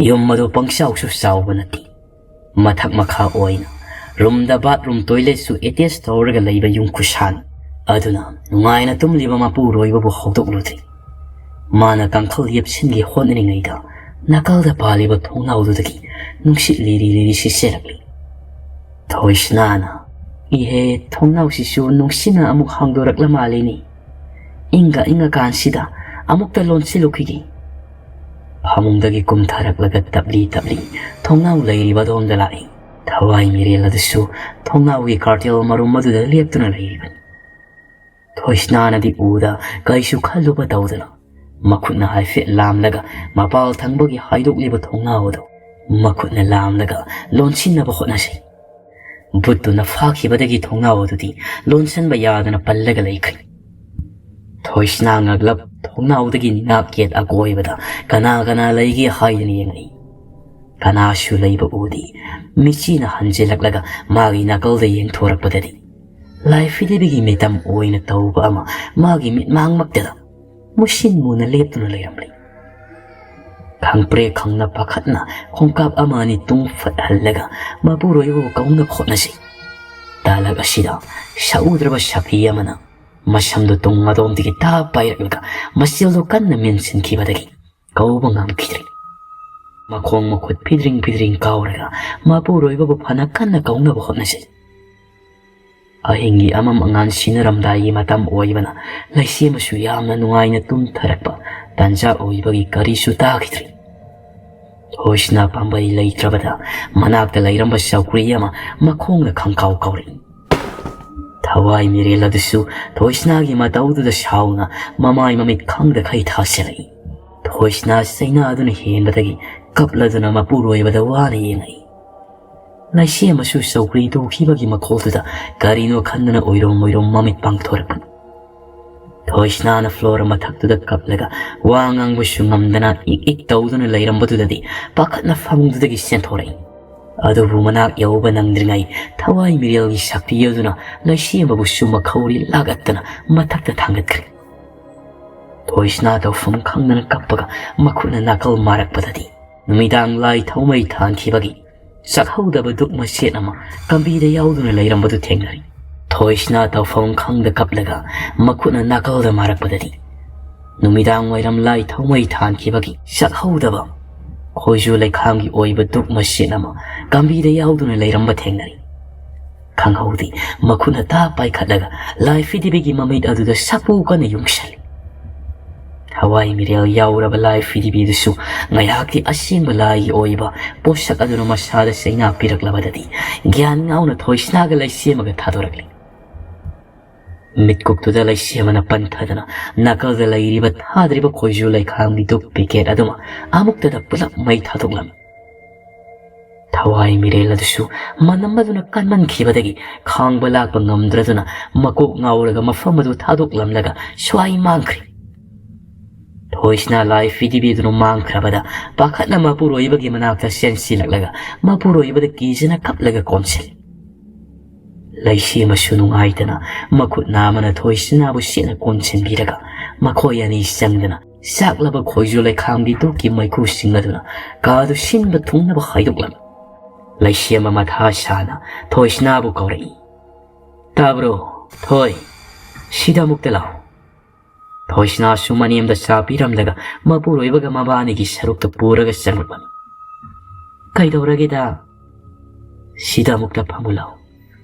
ꯌꯨꯝ ꯑꯗꯨ ꯄꯪꯆꯥꯎꯁꯨ ꯆꯥꯎꯕ ꯅꯠꯇꯦ꯫ ꯃꯊꯛ ꯃꯈꯥ ꯑꯣꯏꯅ ꯔꯨꯝꯗ ꯕꯥꯠꯔꯨꯝ ꯇꯣꯏꯂꯦꯠꯁꯨ ꯑꯦꯇꯦꯆ ꯇꯧꯔꯒ ꯂꯩꯕ ꯌꯨꯝ ꯈꯨꯁꯥꯅꯤ꯫ ꯑꯗꯨꯅ ꯅꯨꯡꯉꯥꯏꯅ ꯇꯨꯝꯂꯤꯕ ꯃꯄꯨꯔꯣꯏꯕꯕꯨ ꯍꯧꯗꯣꯛꯂꯨꯗ꯭ꯔꯤ꯫ ꯃꯥꯅ ꯀꯥꯡꯈꯜ ꯌꯦꯞꯁꯤꯟꯒꯦ ꯍꯣꯠꯅꯔꯤꯉꯩꯗ ꯅꯥꯀꯜꯗ ꯄꯥꯜꯂꯤꯕ ꯊꯣꯡꯅꯥꯎꯗꯨꯗꯒꯤ ꯅꯨꯡꯁꯤꯠ ꯂꯤꯔꯤ ꯂꯤꯔꯤ ꯁꯤꯠꯆꯔꯛꯂꯤ꯫ ꯊꯣꯏꯁꯅꯥꯅ, "ꯏꯍꯦ, ꯊꯣꯡꯅꯥꯎꯁꯤꯁꯨ ꯅꯨꯡꯁꯤꯠꯅ ꯑꯃꯨꯛ ꯍꯥꯡꯗꯣꯔꯛꯂ ꯃꯥꯜꯂꯤꯅꯤ꯫ ꯏꯪꯒ ꯏꯪꯉꯀꯥꯟꯁꯤꯗ ꯑꯃꯨꯛꯇ ꯂꯣꯟꯁꯤꯜꯂꯨꯈꯤꯒꯦ꯫" ꯐꯃꯨꯡꯗꯒꯤ ꯀꯨꯝꯊꯔꯛꯂꯒ ꯇꯞꯂꯤ ꯇꯞꯂꯤ ꯊꯣꯡꯅꯥꯎ ꯂꯩꯔꯤꯕ ꯑꯗꯣꯝꯗ ꯂꯥꯛꯏ꯫ ꯊꯋꯥꯏ ꯃꯤꯔꯦꯜ ꯑꯗꯨꯁꯨ ꯊꯣꯡꯅꯥꯎꯒꯤ ꯀꯥꯔꯇꯦꯜ ꯃꯔꯨꯝ ꯑꯗꯨꯗ ꯂꯦꯞꯇꯨꯅ ꯂꯩꯔꯤꯕꯅꯤ꯫ ꯊꯣꯏꯁꯅꯥꯅꯗꯤ ꯎꯗ ꯀꯩꯁꯨ ꯈꯜꯂꯨꯕ ꯇꯧꯗꯅ ꯃꯈꯨꯠꯅ ꯍꯥꯏꯐꯦꯠ ꯂꯥꯝꯂꯒ ꯃꯄꯥꯜ ꯊꯪꯕꯒꯤ ꯍꯥꯏꯗꯣꯛꯂꯤꯕ ꯊꯣꯡꯅꯥꯎ ꯑꯗꯨ ꯃꯈꯨꯠꯅ ꯂꯥꯝꯂꯒ ꯂꯣꯟꯁꯤꯟꯅꯕ ꯍꯣꯠꯅꯖꯩ꯫ ꯕꯨꯠꯇꯨꯅ ꯐꯥꯈꯤꯕꯗꯒꯤ ꯊꯣꯡꯅꯥꯎ ꯑꯗꯨꯗꯤ ꯂꯣꯟꯁꯤꯟꯕ ꯌꯥꯗꯅ ꯄꯜꯂꯒ ꯂꯩꯈ꯭ꯔꯦ꯫ ꯊꯣꯏꯁꯅꯥ ꯉꯛꯂꯞ ꯊꯣꯡꯅꯥꯎꯗꯒꯤ ꯅꯥꯛ ꯌꯦꯠ ꯑꯀꯣꯏꯕꯗ ꯀꯅꯥ ꯀꯅꯥ ꯂꯩꯒꯦ ꯍꯥꯏꯗꯅ ꯌꯦꯡꯂꯛꯏ꯫ ꯀꯅꯥꯁꯨ ꯂꯩꯕ ꯎꯗꯦ꯫ ꯃꯤꯠꯆꯤꯅ ꯍꯟꯖꯤꯜꯂꯛꯂꯒ ꯃꯥꯒꯤ ꯅꯥꯀꯜꯗ ꯌꯦꯡꯊꯣꯔꯛꯄꯗꯗꯤ ꯂꯥꯏ ꯐꯤꯗꯤꯕꯤꯒꯤ ꯃꯤꯇꯝ ꯑꯣꯏꯅ ꯇꯧꯕ ꯑꯃ ꯃꯥꯒꯤ ꯃꯤꯠꯃꯥꯡꯃꯛꯇꯗ ꯃꯨꯁꯤꯟ ꯃꯨꯅ ꯂꯦꯞꯇꯨꯅ ꯂꯩꯔꯝꯂꯤ꯫ ꯈꯪꯄ꯭ꯔꯦꯛ ꯈꯪꯅ ꯄꯥꯈꯠꯅ ꯈꯣꯡꯀꯥꯞ ꯑꯃ ꯑꯅꯤ ꯇꯨꯡ ꯐꯠꯍꯜꯂꯒ ꯃꯄꯨꯔꯣꯏꯕꯕꯨ ꯀꯧꯅꯕ ꯍꯣꯠꯅꯖꯩ꯫ ꯇꯥꯂꯛ ꯑꯁꯤꯗ ꯁꯛꯎꯗ꯭ꯔꯕ ꯁꯥꯐꯤ ꯑꯃꯅ ꯃꯁꯝꯗꯨ ꯇꯨꯡ ꯑꯗꯣꯝꯗꯒꯤ ꯇꯥꯞ ꯄꯥꯏꯔꯛꯂꯒ ꯃꯆꯤꯜꯗꯨ ꯀꯟꯅ ꯃꯦꯟꯁꯤꯟꯈꯤꯕꯗꯒꯤ ꯀꯧꯕ ꯉꯝꯈꯤꯗ꯭ꯔꯦ꯫ ꯃꯈꯣꯡ ꯃꯈꯨꯠ ꯐꯤꯗ꯭ꯔꯤꯡ ꯐꯤꯗ꯭ꯔꯤꯡ ꯀꯥꯎꯔꯒ ꯃꯄꯨꯔꯣꯏꯕꯕꯨ ꯐꯅ ꯀꯟꯅ ꯀꯧꯅꯕ ꯍꯣꯠꯅꯖꯩ꯫ ꯑꯍꯤꯡꯒꯤ ꯑꯃꯝ ꯑꯉꯥꯟ ꯁꯤꯟꯅꯔꯝꯗꯥꯏꯒꯤ ꯃꯇꯝ ꯑꯣꯏꯕꯅ ꯂꯩꯁꯦꯝꯕꯁꯨ ꯌꯥꯝꯅ ꯅꯨꯡꯉꯥꯏꯅ ꯇꯨꯝꯊꯔꯛꯄ ꯇꯥꯟꯖꯥ ꯑꯣꯏꯕꯒꯤ ꯀꯔꯤꯁꯨ ꯇꯥꯈꯤꯗ꯭ꯔꯦ꯫ ꯊꯣꯏꯁꯅꯥ ꯄꯥꯝꯕꯩ ꯂꯩꯇ꯭ꯔꯕꯗ ꯃꯅꯥꯛꯇ ꯂꯩꯔꯝꯕ ꯆꯧꯀ꯭ꯔꯤ ꯑꯃ ꯃꯈꯣꯡꯅ ꯈꯪꯀꯥꯎ ꯀꯥꯎꯔꯛꯏ꯫ ꯊꯋꯥꯏ ꯃꯤꯔꯦꯜ ꯑꯗꯨꯁꯨ ꯊꯣꯏꯁꯅꯥꯒꯤ ꯃꯇꯧꯗꯨꯗ ꯁꯥꯎꯅ ꯃꯃꯥꯏ ꯃꯃꯤꯠ ꯈꯪꯗꯈꯩ ꯊꯥꯁꯤꯜꯂꯛꯏ꯫ ꯊꯣꯏꯁꯅꯥ ꯆꯩꯅꯥꯗꯨꯅ ꯍꯦꯟꯕꯗꯒꯤ ꯀꯞꯂꯗꯨꯅ ꯃꯄꯨꯔꯣꯏꯕꯗ ꯋꯥꯅ ꯌꯦꯡꯉꯛꯏ꯫ ꯂꯩꯁꯦꯝꯕꯁꯨ ꯆꯧꯀ꯭ꯔꯤ ꯇꯨꯈꯤꯕꯒꯤ ꯃꯈꯣꯜꯗꯨꯗ ꯀꯔꯤꯅꯣ ꯈꯟꯗꯨꯅ ꯑꯣꯏꯔꯣꯝ ꯑꯣꯏꯔꯣꯝ ꯃꯃꯤꯠ ꯄꯥꯡꯊꯣꯔꯛꯄꯅꯤ꯫ ꯊꯣꯏꯁꯅꯥꯅ ꯐ꯭ꯂꯣꯔ ꯃꯊꯛꯇꯨꯗ ꯀꯞꯂꯒ ꯋꯥ ꯉꯥꯡꯕꯁꯨ ꯉꯝꯗꯅ ꯏꯛ ꯏꯛ ꯇꯧꯗꯨꯅ ꯂꯩꯔꯝꯕꯗꯨꯗꯗꯤ ꯄꯥꯈꯠꯅ ꯐꯃꯨꯡꯗꯨꯗꯒꯤ ꯆꯦꯟꯊꯣꯔꯛꯏ꯫ ꯑꯗꯨꯕꯨ ꯃꯅꯥꯛ ꯌꯧꯕ ꯅꯪꯗ꯭ꯔꯤꯉꯩ ꯊꯋꯥꯏ ꯃꯤꯔꯦꯜꯒꯤ ꯁꯛꯇꯤ ꯑꯗꯨꯅ ꯂꯩꯁꯦꯝꯕꯕꯨꯁꯨ ꯃꯈꯧꯔꯤ ꯂꯥꯛꯂꯠꯇꯅ ꯃꯊꯛꯇ ꯊꯥꯡꯒꯠꯈ꯭ꯔꯦ꯫ ꯊꯣꯏꯁꯅꯥ ꯇꯧꯐꯝ ꯈꯪꯗꯅ ꯀꯞꯄꯒ ꯃꯈꯨꯠꯅ ꯅꯥꯀꯜ ꯃꯥꯔꯛꯄꯗꯗꯤ ꯅꯨꯃꯤꯗꯥꯡ ꯂꯥꯏ ꯊꯧꯃꯩ ꯊꯥꯟꯈꯤꯕꯒꯤ ꯆꯥꯛꯍꯧꯗꯕ ꯗꯨꯛ ꯃꯆꯦꯠ ꯑꯃ ꯀꯝꯕꯤꯗ ꯌꯥꯎꯗꯨꯅ ꯂꯩꯔꯝꯕꯗꯨ ꯊꯦꯡꯅꯔꯤ꯫ ꯊꯣꯏꯁꯅꯥ ꯇꯧꯐꯝ ꯈꯪꯗ ꯀꯞꯂꯒ ꯃꯈꯨꯠꯅ ꯅꯥꯀꯜꯗ ꯃꯥꯔꯛꯄꯗꯗꯤ ꯅꯨꯃꯤꯗꯥꯡ ꯋꯥꯏꯔꯝ ꯂꯥꯏ ꯊꯧꯃꯩ ꯊꯥꯟꯈꯤꯕꯒꯤ ꯆꯥꯛꯍꯧꯗꯕ ꯈꯣꯏꯖꯨ ꯂꯩꯈꯥꯝꯒꯤ ꯑꯣꯏꯕ ꯗꯨꯛ ꯃꯆꯦꯠ ꯑꯃ ꯀꯝꯕꯤꯗ ꯌꯥꯎꯗꯨꯅ ꯂꯩꯔꯝꯕ ꯊꯦꯡꯅꯔꯤ꯫ ꯈꯪꯍꯧꯗꯦ, ꯃꯈꯨꯠꯅ ꯇꯥ ꯄꯥꯏꯈꯠꯂꯒ ꯂꯥꯏ ꯐꯤꯗꯤꯕꯤꯒꯤ ꯃꯃꯤꯠ ꯑꯗꯨꯗ ꯁꯥꯐꯨ ꯀꯟꯅ ꯌꯨꯡꯁꯜꯂꯤ꯫ ꯊꯋꯥꯏ ꯃꯤꯔꯦꯜ ꯌꯥꯎꯔꯕ ꯂꯥꯏ ꯐꯤꯗꯤꯕꯤꯗꯨꯁꯨ ꯉꯥꯏꯍꯥꯛꯇꯤ ꯑꯁꯦꯡꯕ ꯂꯥꯏꯒꯤ ꯑꯣꯏꯕ ꯄꯣꯠꯁꯛ ꯑꯗꯨꯅ ꯃꯁꯥꯗ ꯆꯩꯅꯥ ꯄꯤꯔꯛꯂꯕꯗꯗꯤ ꯒ꯭ꯌꯥꯟ ꯉꯥꯎꯅ ꯊꯣꯏꯁꯅꯥꯒ ꯂꯩꯁꯦꯝꯃꯒ ꯊꯥꯗꯣꯔꯛꯂꯤ꯫ ꯃꯤꯠꯀꯨꯞꯇꯨꯗ ꯂꯩꯁꯦꯝꯕꯅ ꯄꯟꯊꯗꯅ ꯅꯥꯀꯜꯗ ꯂꯩꯔꯤꯕ ꯊꯥꯗ꯭ꯔꯤꯕ ꯈꯣꯏꯖꯨ ꯂꯩꯈꯥꯝꯒꯤ ꯗꯨꯛ ꯄꯦꯀꯦꯠ ꯑꯗꯨꯃ ꯑꯃꯨꯛꯇꯗ ꯄꯨꯂꯞ ꯃꯩ ꯊꯥꯗꯣꯛꯂꯝꯃꯤ꯫ ꯊꯋꯥꯏ ꯃꯤꯔꯦꯜ ꯑꯗꯨꯁꯨ ꯃꯅꯝ ꯑꯗꯨꯅ ꯀꯟꯃꯟꯈꯤꯕꯗꯒꯤ ꯈꯥꯡꯕ ꯂꯥꯛꯄ ꯉꯝꯗ꯭ꯔꯗꯨꯅ ꯃꯀꯣꯛ ꯉꯥꯎꯔꯒ ꯃꯐꯝ ꯑꯗꯨ ꯊꯥꯗꯣꯛꯂꯝꯂꯒ ꯁ꯭ꯋꯥꯏ ꯃꯥꯡꯈ꯭ꯔꯦ꯫ ꯊꯣꯏꯁꯅꯥ ꯂꯥꯏ ꯐꯤꯗꯤꯕꯤꯗꯨꯅ ꯃꯥꯡꯈ꯭ꯔꯕꯗ ꯄꯥꯈꯠꯅ ꯃꯄꯨꯔꯣꯏꯕꯒꯤ ꯃꯅꯥꯛꯇ ꯆꯦꯟꯁꯤꯜꯂꯛꯂꯒ ꯃꯄꯨꯔꯣꯏꯕꯗ ꯀꯤꯖꯅ ꯀꯞꯂꯒ ꯀꯣꯟꯁꯤꯜꯂꯤ꯫ ꯂꯩꯁꯦꯝꯕꯁꯨ ꯅꯨꯡꯉꯥꯏꯇꯅ ꯃꯈꯨꯠ ꯅꯥꯝꯃꯅ ꯊꯣꯏꯁꯅꯥꯕꯨ ꯁꯦꯠꯅ ꯀꯣꯟꯁꯤꯟꯕꯤꯔꯒ ꯃꯈꯣꯏ ꯑꯅꯤ ꯆꯪꯗꯅ ꯆꯥꯛꯂꯕ ꯈꯣꯏꯖꯨ ꯂꯩꯈꯥꯝꯒꯤ ꯗꯨꯛꯀꯤ ꯃꯩꯈꯨꯁꯤꯡ ꯑꯗꯨꯅ ꯀꯥꯗꯨ ꯁꯤꯟꯕ ꯊꯨꯡꯅꯕ ꯍꯥꯏꯗꯣꯛꯂꯝꯃꯤ꯫ ꯂꯩꯁꯦꯝꯕ ꯃꯊꯥ ꯁꯥꯅ ꯊꯣꯏꯁꯅꯥꯕꯨ ꯀꯧꯔꯛꯏ꯫ "ꯇꯥꯕ꯭ꯔꯣ, ꯊꯣꯏ? ꯁꯤꯗ ꯑꯃꯨꯛꯇ ꯂꯥꯛꯑꯣ꯫" ꯊꯣꯏꯁꯅꯥꯁꯨ ꯃꯅꯦꯝꯗ ꯆꯥ ꯄꯤꯔꯝꯂꯒ ꯃꯄꯨꯔꯣꯏꯕꯒ ꯃꯕꯥꯅꯤꯒꯤ ꯁꯔꯨꯛꯇ ꯄꯨꯔꯒ ꯆꯪꯂꯛꯄꯅꯤ꯫ "ꯀꯩꯗꯧꯔꯒꯦꯗ?" "ꯁꯤꯗ ꯑꯃꯨꯛꯇ ꯐꯝꯃꯨ ꯂꯥꯛꯑꯣ꯫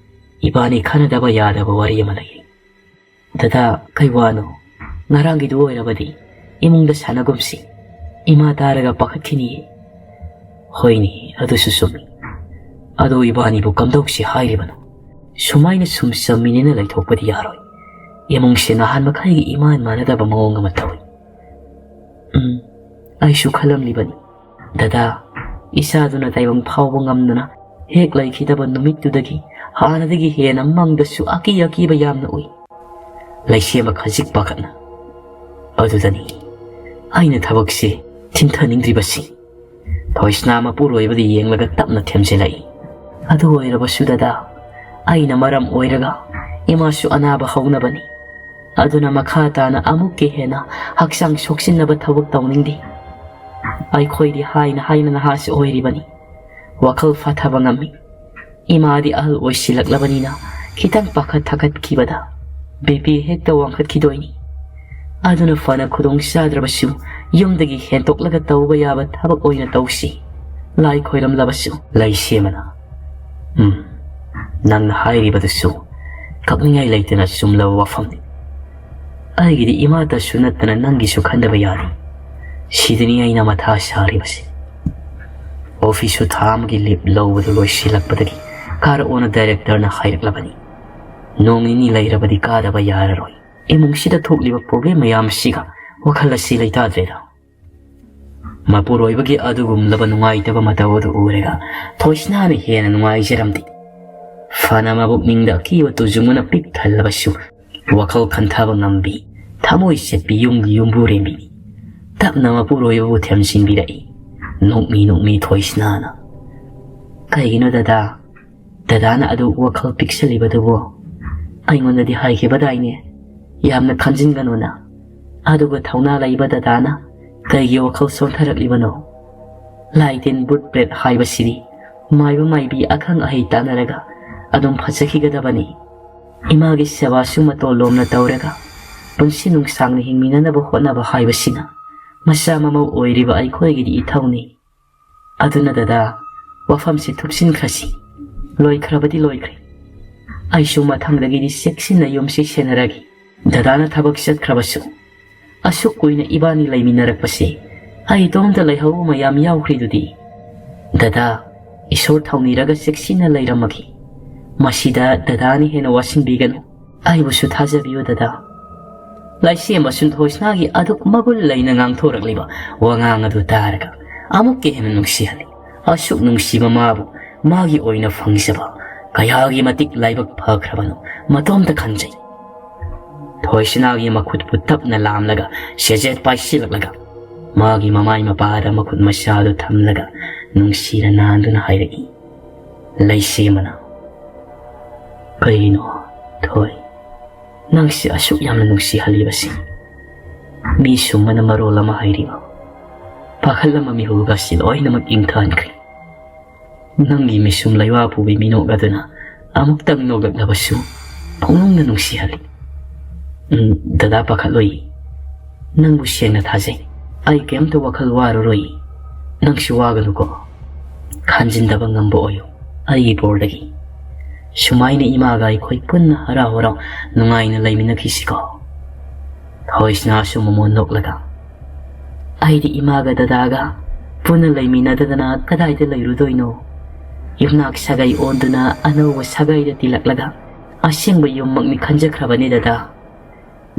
ꯏꯕꯥꯅꯤ ꯈꯟꯅꯗꯕ ꯌꯥꯗꯕ ꯋꯥꯔꯤ ꯑꯃ ꯂꯩꯔꯤ꯫" "ꯗꯗꯥ, ꯀꯩ ꯋꯥꯅꯣ? ꯉꯔꯥꯡꯒꯤꯗꯨ ꯑꯣꯏꯔꯕꯗꯤ ꯏꯃꯨꯡꯗ ꯁꯥꯟꯅꯒꯨꯝꯁꯤ꯫ ꯏꯃꯥ ꯇꯥꯔꯒ ꯄꯥꯈꯠꯈꯤꯅꯤꯌꯦ꯫" ꯍꯣꯏꯅꯦ, ꯑꯗꯨꯁꯨ ꯆꯨꯝꯃꯤ꯫ ꯑꯗꯣ ꯏꯕꯥꯅꯤꯕꯨ ꯀꯝꯗꯧꯁꯤ ꯍꯥꯏꯔꯤꯕꯅꯣ? ꯁꯨꯃꯥꯏꯅ ꯁꯨꯝ ꯆꯝꯃꯤꯅꯦꯅ ꯂꯩꯊꯣꯛꯄꯗꯤ ꯌꯥꯔꯣꯏ꯫ ꯏꯃꯨꯡꯁꯦ ꯅꯍꯥꯟ ꯃꯈꯩꯒꯤ ꯏꯃꯥꯟ ꯃꯥꯟꯅꯗꯕ ꯃꯑꯣꯡ ꯑꯃ ꯇꯧꯏ꯫ ꯎꯝ, ꯑꯩꯁꯨ ꯈꯜꯂꯝꯂꯤꯕꯅꯤ꯫ ꯗꯗꯥ, ꯏꯆꯥꯗꯨꯅ ꯇꯥꯏꯕꯪ ꯐꯥꯎꯕ ꯉꯝꯗꯅ ꯍꯦꯛ ꯂꯩꯈꯤꯗꯕ ꯅꯨꯃꯤꯠꯇꯨꯗꯒꯤ ꯍꯥꯟꯅꯗꯒꯤ ꯍꯦꯟꯅ ꯃꯪꯗꯁꯨ ꯑꯀꯤ ꯑꯀꯤꯕ ꯌꯥꯝꯅ ꯎꯏ꯫ ꯂꯩꯁꯦꯝꯕ ꯈꯖꯤꯛ ꯄꯥꯈꯠꯅ꯫ ꯑꯗꯨꯗꯅꯤ ꯑꯩꯅ ꯊꯕꯛꯁꯤ ꯊꯤꯟꯊꯅꯤꯡꯗ꯭ꯔꯤꯕꯁꯤ꯫ ꯊꯣꯏꯁꯅꯥ ꯃꯄꯨꯔꯣꯏꯕꯗ ꯌꯦꯡꯂꯒ ꯇꯞꯅ ꯊꯦꯝꯖꯤꯜꯂꯛꯏ꯫ ꯑꯗꯨ ꯑꯣꯏꯔꯕꯁꯨ ꯗꯗꯥ, ꯑꯩꯅ ꯃꯔꯝ ꯑꯣꯏꯔꯒ ꯏꯃꯥꯁꯨ ꯑꯅꯥꯕ ꯍꯧꯅꯕꯅꯤ꯫ ꯑꯗꯨꯅ ꯃꯈꯥ ꯇꯥꯅ ꯑꯃꯨꯛꯀ ꯍꯦꯟꯅ ꯍꯛꯆꯥꯡ ꯁꯣꯛꯆꯤꯟꯅꯕ ꯊꯕꯛ ꯇꯧꯅꯤꯡꯗꯦ꯫ ꯑꯩꯈꯣꯏꯗꯤ ꯍꯥꯏꯅ ꯍꯥꯏꯅ ꯅꯍꯥꯁꯨ ꯑꯣꯏꯔꯤꯕꯅꯤ꯫ ꯋꯥꯈꯜ ꯐꯊꯕ ꯉꯝꯃꯤ꯫ ꯏꯃꯥꯗꯤ ꯑꯍꯜ ꯑꯣꯏꯁꯤꯜꯂꯛꯂꯕꯅꯤꯅ ꯈꯤꯇꯪ ꯄꯥꯈꯠ ꯊꯥꯀꯠꯈꯤꯕꯗ ꯕꯤ ꯄꯤ ꯍꯦꯛꯇ ꯋꯥꯡꯈꯠꯈꯤꯗꯣꯏꯅꯤ꯫ ꯑꯗꯨꯅ ꯐꯅ ꯈꯨꯗꯣꯡ ꯆꯥꯗ꯭ꯔꯕꯁꯨ ꯌꯨꯝꯗꯒꯤ ꯍꯦꯟꯇꯣꯛꯂꯒ ꯇꯧꯕ ꯌꯥꯕ ꯊꯕꯛ ꯑꯣꯏꯅ ꯇꯧꯁꯤ꯫ ꯂꯥꯏ ꯈꯣꯏꯔꯝꯂꯕꯁꯨ꯫ ꯂꯩꯁꯦꯝꯕꯅ, ꯎꯝ, ꯅꯪꯅ ꯍꯥꯏꯔꯤꯕꯗꯨꯁꯨ ꯀꯛꯅꯤꯡꯉꯥꯏ ꯂꯩꯇꯅ ꯆꯨꯝꯂꯕ ꯋꯥꯐꯝꯅꯤ꯫ ꯑꯩꯒꯤꯗꯤ ꯏꯃꯥꯇꯁꯨ ꯅꯠꯇꯅ ꯅꯪꯒꯤꯁꯨ ꯈꯟꯗꯕ ꯌꯥꯗꯦ꯫ ꯁꯤꯗꯅꯤ ꯑꯩꯅ ꯃꯊꯥ ꯁꯥꯔꯤꯕꯁꯦ꯫ ꯑꯣꯐꯤꯁꯁꯨ ꯊꯥ ꯑꯃꯒꯤ ꯂꯤꯞ ꯂꯧꯕꯗꯨ ꯂꯣꯏꯁꯤꯜꯂꯛꯄꯗꯒꯤ ꯀꯥꯔꯛꯑꯣꯅ ꯗꯥꯏꯔꯦꯛꯇꯔꯅ ꯍꯥꯏꯔꯛꯂꯕꯅꯤ꯫ ꯅꯣꯡ ꯅꯤꯅꯤ ꯂꯩꯔꯕꯗꯤ ꯀꯥꯗꯕ ꯌꯥꯔꯔꯣꯏ꯫ ꯏꯃꯨꯡꯁꯤꯗ ꯊꯣꯛꯂꯤꯕ ꯄ꯭ꯔꯣꯕ꯭ꯂꯦꯝ ꯃꯌꯥꯝꯁꯤꯒ ꯋꯥꯈꯜ ꯑꯁꯤ ꯂꯩꯇꯥꯗ꯭ꯔꯦꯗ꯫ ꯃꯄꯨꯔꯣꯏꯕꯒꯤ ꯑꯗꯨꯒꯨꯝꯂꯕ ꯅꯨꯡꯉꯥꯏꯇꯕ ꯃꯇꯧ ꯑꯗꯨ ꯎꯔꯒ ꯊꯣꯏꯁꯅꯥꯅ ꯍꯦꯟꯅ ꯅꯨꯡꯉꯥꯏꯖꯔꯝꯗꯦ꯫ ꯐꯅ ꯃꯕꯨꯛꯅꯤꯡꯗ ꯑꯀꯤꯕ ꯇꯨꯖꯨꯡꯕꯅ ꯄꯤꯛ ꯊꯜꯂꯕꯁꯨ ꯋꯥꯈꯜ ꯈꯟꯊꯕ ꯉꯝꯕꯤ, ꯊꯃꯣꯏ ꯆꯦꯠꯄꯤ ꯌꯨꯝꯒꯤ ꯌꯨꯝꯕꯨꯔꯦꯝꯕꯤꯅꯤ꯫ ꯇꯞꯅ ꯃꯄꯨꯔꯣꯏꯕꯕꯨ ꯊꯦꯝꯖꯤꯟꯕꯤꯔꯛꯏ꯫ ꯅꯣꯛꯃꯤ ꯅꯣꯛꯃꯤ ꯊꯣꯏꯁꯅꯥꯅ, "ꯀꯩꯒꯤꯅꯣ ꯗꯗꯥ? ꯗꯗꯥꯅ ꯑꯗꯨ ꯋꯥꯈꯜ ꯄꯤꯛꯁꯜꯂꯤꯕꯗꯨꯕꯨ? ꯑꯩꯉꯣꯟꯗꯗꯤ ꯍꯥꯏꯈꯤꯕꯗꯥꯏꯅꯦ, ꯌꯥꯝꯅ ꯈꯟꯖꯤꯟꯒꯅꯨꯅ꯫ ꯑꯗꯨꯒ ꯊꯧꯅꯥ ꯂꯩꯕ ꯗꯗꯥꯅ ꯀꯩꯒꯤ ꯋꯥꯈꯜ ꯁꯣꯟꯊꯔꯛꯂꯤꯕꯅꯣ? ꯂꯥꯏ ꯇꯤꯟ ꯕꯨꯠ ꯄ꯭ꯔꯦꯠ ꯍꯥꯏꯕꯁꯤꯗꯤ ꯃꯥꯏꯕ ꯃꯥꯏꯕꯤ ꯑꯈꯪ ꯑꯍꯩ ꯇꯥꯟꯅꯔꯒ ꯑꯗꯨꯝ ꯐꯖꯈꯤꯒꯗꯕꯅꯤ꯫ ꯏꯃꯥꯒꯤ ꯁꯦꯕꯥꯁꯨ ꯃꯇꯣꯜ ꯂꯣꯝꯅ ꯇꯧꯔꯒ ꯄꯨꯟꯁꯤ ꯅꯨꯡꯁꯥꯡꯅ ꯍꯤꯡꯃꯤꯟꯅꯅꯕ ꯍꯣꯠꯅꯕ ꯍꯥꯏꯕꯁꯤꯅ ꯃꯆꯥ ꯃꯃꯧ ꯑꯣꯏꯔꯤꯕ ꯑꯩꯈꯣꯏꯒꯤꯗꯤ ꯏꯊꯧꯅꯤ꯫ ꯑꯗꯨꯅ ꯗꯗꯥ, ꯋꯥꯐꯝꯁꯤ ꯊꯨꯞꯆꯤꯟꯈ꯭ꯔꯁꯤ꯫ ꯂꯣꯏꯈ꯭ꯔꯕꯗꯤ ꯂꯣꯏꯈ꯭ꯔꯦ꯫ ꯑꯩꯁꯨ ꯃꯊꯪꯗꯒꯤꯗꯤ ꯆꯦꯛꯁꯤꯟꯅ ꯌꯨꯝꯁꯤ ꯁꯦꯟꯅꯔꯒꯦ꯫ ꯗꯗꯥꯅ ꯊꯕꯛ ꯆꯠꯈ꯭ꯔꯕꯁꯨ ꯑꯁꯨꯛ ꯀꯨꯏꯅ ꯏꯕꯥꯅꯤ ꯂꯩꯃꯤꯟꯅꯔꯛꯄꯁꯦ ꯑꯩ ꯏꯇꯣꯝꯇ ꯂꯩꯍꯧꯕ ꯃꯌꯥꯝ ꯌꯥꯎꯈ꯭ꯔꯤꯗꯨꯗꯤ꯫ "ꯗꯗꯥ, ꯏꯁꯣꯔ ꯊꯧꯅꯤꯔꯒ ꯆꯦꯛꯁꯤꯟꯅ ꯂꯩꯔꯝꯃꯒꯦ꯫ ꯃꯁꯤꯗ ꯗꯗꯥꯅ ꯍꯦꯟꯅ ꯋꯥꯁꯤꯟꯕꯤꯒꯅꯨ꯫ ꯑꯩꯕꯨꯁꯨ ꯊꯥꯖꯕꯤꯌꯨ ꯗꯗꯥ꯫" ꯂꯥꯏꯁꯦꯝꯕ ꯁꯨꯟꯊꯣꯏꯁꯅꯥꯒꯤ ꯑꯗꯨꯛ ꯃꯒꯨꯟ ꯂꯩꯅ ꯉꯥꯡꯊꯣꯔꯛꯂꯤꯕ ꯋꯥꯉꯥꯡ ꯑꯗꯨ ꯇꯥꯔꯒ ꯑꯃꯨꯛꯀ ꯍꯦꯟꯅ ꯅꯨꯡꯁꯤꯍꯜꯂꯤ꯫ ꯑꯁꯨꯛ ꯅꯨꯡꯁꯤꯕ ꯃꯥꯕꯨ ꯃꯥꯒꯤ ꯑꯣꯏꯅ ꯐꯪꯖꯕ ꯀꯌꯥꯒꯤ ꯃꯇꯤꯛ ꯂꯥꯏꯕꯛ ꯐꯈ꯭ꯔꯕꯅꯣ ꯃꯇꯣꯝꯇ ꯈꯟꯖꯩ꯫ ꯊꯣꯏꯁꯅꯥꯒꯤ ꯃꯈꯨꯠꯄꯨ ꯇꯞꯅ ꯂꯥꯝꯂꯒ ꯁꯦꯖꯦꯠ ꯄꯥꯏꯁꯤꯜꯂꯛꯂꯒ ꯃꯥꯒꯤ ꯃꯃꯥꯏ ꯃꯄꯥꯗ ꯃꯈꯨꯠ ꯃꯁꯥꯗꯨ ꯊꯝꯂꯒ ꯅꯨꯡꯁꯤꯅ ꯅꯥꯟꯗꯨꯅ ꯍꯥꯏꯔꯛꯏ, ꯂꯩꯁꯦꯝꯕꯅ, "ꯀꯩꯅꯣ ꯊꯣꯏ, ꯅꯪꯁꯤ ꯑꯁꯨꯛ ꯌꯥꯝꯅ ꯅꯨꯡꯁꯤꯍꯜꯂꯤꯕꯁꯤ? ꯃꯤ ꯁꯨꯝꯕꯅ ꯃꯔꯣꯜ ꯑꯃ ꯍꯥꯏꯔꯤꯕ, ꯄꯥꯈꯠꯂꯝꯕ ꯃꯤꯍꯨꯜꯒꯁꯤ ꯂꯣꯏꯅꯃꯛ ꯏꯪꯊꯍꯟꯈ꯭ꯔꯦ꯫ ꯅꯪꯒꯤ ꯃꯤꯁꯨꯝ ꯂꯩꯋꯥ ꯄꯨꯕꯤ ꯃꯤꯅꯣꯛ ꯑꯗꯨꯅ ꯑꯃꯨꯛꯇꯪ ꯅꯣꯛꯂꯛꯂꯕꯁꯨ ꯄꯨꯛꯅꯤꯡꯅ ꯅꯨꯡꯁꯤꯍꯜꯂꯤ꯫ ꯎꯝ, ꯗꯗꯥ ꯄꯥꯈꯠꯂꯣꯏ꯫ ꯅꯪꯕꯨ ꯁꯦꯡꯅ ꯊꯥꯖꯩ꯫ ꯑꯩ ꯀꯩꯝꯇ ꯋꯥꯈꯜ ꯋꯥꯔꯔꯣꯏ꯫ ꯅꯪꯁꯨ ꯋꯥꯒꯅꯨꯀꯣ꯫ ꯈꯟꯖꯤꯟꯗꯕ ꯉꯝꯕ ꯑꯣꯏꯌꯨ ꯑꯩꯒꯤ ꯕꯣꯔꯗꯒꯤ꯫ ꯁꯨꯃꯥꯏꯅ ꯏꯃꯥꯒ ꯑꯩꯈꯣꯏ ꯄꯨꯟꯅ ꯍꯔꯥꯎ ꯍꯔꯥꯎ ꯅꯨꯡꯉꯥꯏꯅ ꯂꯩꯃꯤꯟꯅꯈꯤꯁꯤꯀꯣ꯫" ꯊꯣꯏꯁꯅꯥꯁꯨ ꯃꯃꯣꯟ ꯅꯣꯛꯂꯒ, "ꯑꯩꯗꯤ ꯏꯃꯥꯒ ꯗꯗꯥꯒ ꯄꯨꯟꯅ ꯂꯩꯃꯤꯟꯅꯗꯗꯅ ꯀꯗꯥꯏꯗ ꯂꯩꯔꯨꯗꯣꯏꯅꯣ? ꯌꯨꯝꯅꯥꯛ ꯁꯥꯒꯩ ꯑꯣꯟꯗꯨꯅ ꯑꯅꯧꯕ ꯁꯥꯒꯩꯗ ꯇꯤꯜꯂꯛꯂꯒ ꯑꯁꯦꯡꯕ ꯌꯨꯝꯃꯛꯅꯤ ꯈꯟꯖꯈ꯭ꯔꯕꯅꯤ ꯗꯗꯥ꯫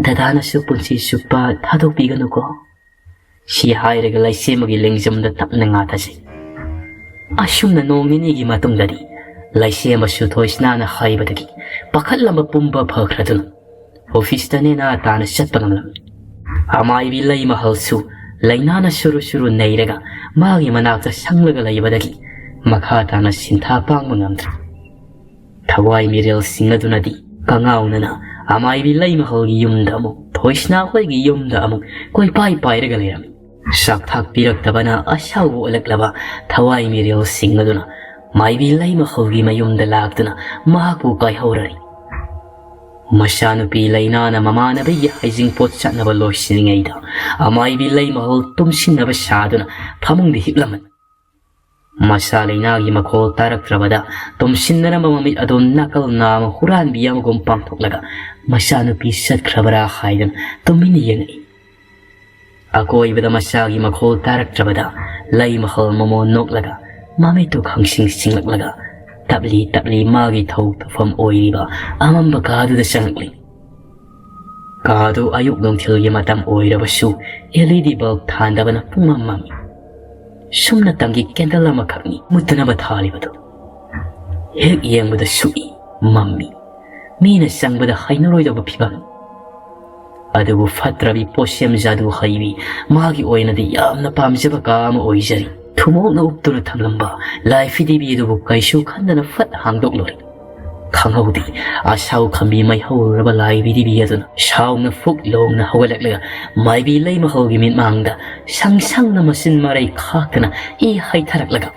ꯗꯗꯥꯅꯁꯨ ꯄꯨꯟꯁꯤ ꯆꯨꯞꯄ ꯊꯥꯗꯣꯛꯄꯤꯒꯅꯨꯀꯣ꯫" ꯁꯤ ꯍꯥꯏꯔꯒ ꯂꯩꯁꯦꯝꯕꯒꯤ ꯂꯦꯡꯖꯨꯝꯗ ꯇꯞꯅ ꯉꯥꯊꯖꯩ꯫ ꯑꯁꯨꯝꯅ ꯅꯣꯡ ꯅꯤꯅꯤꯒꯤ ꯃꯇꯨꯡꯗꯗꯤ ꯂꯩꯁꯦꯝꯕꯁꯨ ꯊꯣꯏꯁꯅꯥꯅ ꯍꯥꯏꯕꯗꯒꯤ ꯄꯥꯈꯠꯂꯝꯕ ꯄꯨꯝꯕ ꯐꯈ꯭ꯔꯗꯨꯅ ꯑꯣꯐꯤꯁꯇ ꯅꯦꯅꯥ ꯇꯥꯅ ꯆꯠꯄ ꯉꯝꯂꯝꯃꯤ꯫ ꯑꯃꯥꯏꯕꯤ ꯂꯩꯃꯍꯜꯁꯨ ꯂꯩꯅꯥꯅ ꯁꯨꯔꯨ ꯁꯨꯔꯨ ꯅꯩꯔꯒ ꯃꯥꯒꯤ ꯃꯅꯥꯛꯇ ꯁꯪꯂꯒ ꯂꯩꯕꯗꯒꯤ ꯃꯈꯥ ꯇꯥꯅ ꯁꯤꯟꯊꯥ ꯄꯥꯡꯕ ꯉꯝꯗ꯭ꯔꯦ꯫ ꯊꯋꯥꯏ ꯃꯤꯔꯦꯜꯁꯤꯡ ꯑꯗꯨꯅꯗꯤ ꯀꯉꯥꯎꯅꯅ ꯑꯃꯥꯏꯕꯤ ꯂꯩꯃꯍꯜꯒꯤ ꯌꯨꯝꯗ ꯑꯃꯨꯛ, ꯊꯣꯏꯁꯅꯥ ꯍꯣꯏꯒꯤ ꯌꯨꯝꯗ ꯑꯃꯨꯛ ꯀꯣꯏꯄꯥꯏ ꯄꯥꯏꯔꯒ ꯂꯩꯔꯝꯃꯤ꯫ ꯆꯥꯛ ꯊꯥꯛ ꯄꯤꯔꯛꯇꯕꯅ ꯑꯁꯥꯎꯕ ꯑꯣꯜꯂꯛꯂꯕ ꯊꯋꯥꯏ ꯃꯤꯔꯦꯜꯁꯤꯡ ꯑꯗꯨꯅ ꯃꯥꯏꯕꯤ ꯂꯩꯃꯍꯜꯒꯤ ꯃꯌꯨꯝꯗ ꯂꯥꯛꯇꯨꯅ ꯃꯍꯥꯛꯄꯨ ꯀꯥꯏꯍꯧꯔꯔꯤ꯫ ꯃꯆꯥꯅꯨꯄꯤ ꯂꯩꯅꯥꯅ ꯃꯃꯥꯟꯅꯕꯒꯤ ꯍꯩꯖꯤꯡꯄꯣꯠ ꯆꯠꯅꯕ ꯂꯣꯏꯁꯤꯜꯂꯤꯉꯩꯗ ꯑꯃꯥꯏꯕꯤ ꯂꯩꯃꯍꯜ ꯇꯨꯝꯁꯤꯟꯅꯕ ꯁꯥꯗꯨꯅ ꯐꯃꯨꯡꯗ ꯍꯤꯞꯂꯝꯃꯤ꯫ ꯃꯆꯥ ꯂꯩꯅꯥꯒꯤ ꯃꯈꯣꯜ ꯇꯥꯔꯛꯇ꯭ꯔꯕꯗ ꯇꯨꯝꯁꯤꯟꯅꯔꯝꯕ ꯃꯃꯤꯠ ꯑꯗꯨ ꯅꯥꯀꯜ ꯅꯥꯝꯃ ꯍꯨꯔꯥꯟꯕꯤ ꯑꯃꯒꯨꯝ ꯄꯥꯡꯊꯣꯛꯂꯒ ꯃꯆꯥꯅꯨꯄꯤ ꯆꯠꯈ꯭ꯔꯕꯔꯥ ꯍꯥꯏꯗꯨꯅ ꯇꯨꯃꯤꯟꯅ ꯌꯦꯡꯉꯛꯏ꯫ ꯑꯀꯣꯏꯕꯗ ꯃꯆꯥꯒꯤ ꯃꯈꯣꯜ ꯇꯥꯔꯛꯇ꯭ꯔꯕꯗ ꯂꯩꯃꯍꯜ ꯃꯃꯣꯟ ꯅꯣꯛꯂꯒ ꯃꯃꯤꯠꯇꯨ ꯈꯪꯁꯤꯡ ꯁꯤꯡꯂꯛꯂꯒ ꯇꯞꯂꯤ ꯇꯞꯂꯤ ꯃꯥꯒꯤ ꯊꯧ ꯇꯧꯐꯝ ꯑꯣꯏꯔꯤꯕ ꯑꯃꯝꯕ ꯀꯥꯗꯨꯗ ꯆꯪꯂꯛꯂꯤ꯫ ꯀꯥꯗꯨ ꯑꯌꯨꯛ ꯅꯨꯡꯊꯤꯜꯒꯤ ꯃꯇꯝ ꯑꯣꯏꯔꯕꯁꯨ L E D bulb ꯊꯥꯟꯗꯕꯅ ꯄꯨꯡꯃꯝ ꯃꯝꯃꯤ꯫ ꯁꯨꯝꯅꯇꯪꯒꯤ candle ꯑꯃꯈꯛꯅꯤ ꯃꯨꯠꯇꯅꯕ ꯊꯥꯜꯂꯤꯕꯗꯨ꯫ ꯍꯦꯛ ꯌꯦꯡꯕꯗ ꯁꯨꯛꯏ, ꯃꯝꯃꯤ꯫ ꯃꯤꯅ ꯆꯪꯕꯗ ꯍꯩꯅꯔꯣꯏꯗꯕ ꯐꯤꯕꯝ꯫ ꯑꯗꯨꯕꯨ ꯐꯠꯇ꯭ꯔꯕꯤ ꯄꯣꯠꯁꯦꯝ ꯖꯥꯗꯨ ꯍꯩꯕꯤ ꯃꯥꯒꯤ ꯑꯣꯏꯅꯗꯤ ꯌꯥꯝꯅ ꯄꯥꯝꯖꯕ ꯀꯥ ꯑꯃ ꯑꯣꯏꯖꯔꯤ꯫ ꯊꯨꯃꯣꯛꯅ ꯎꯞꯇꯨꯅ ꯊꯝꯂꯝꯕ ꯂꯥꯏ ꯐꯤꯗꯤꯕꯤ ꯑꯗꯨꯕꯨ ꯀꯩꯁꯨ ꯈꯟꯗꯅ ꯐꯠ ꯍꯥꯡꯗꯣꯛꯂꯨꯔꯦ꯫ ꯈꯪꯍꯧꯗꯦ, ꯑꯁꯥꯎ ꯈꯝꯕꯤ ꯃꯩ ꯍꯧꯔꯨꯔꯕ ꯂꯥꯏ ꯐꯤꯗꯤꯕꯤ ꯑꯗꯨꯅ ꯁꯥꯎꯅ ꯐꯨꯛ ꯂꯣꯡꯅ ꯍꯧꯒꯠꯂꯛꯂꯒ ꯃꯥꯏꯕꯤ ꯂꯩꯃꯍꯜꯒꯤ ꯃꯤꯠꯃꯥꯡꯗ ꯁꯪ ꯁꯪꯅ ꯃꯆꯤꯟ ꯃꯔꯩ ꯈꯥꯛꯇꯅ ꯏ ꯍꯩꯊꯔꯛꯂꯒ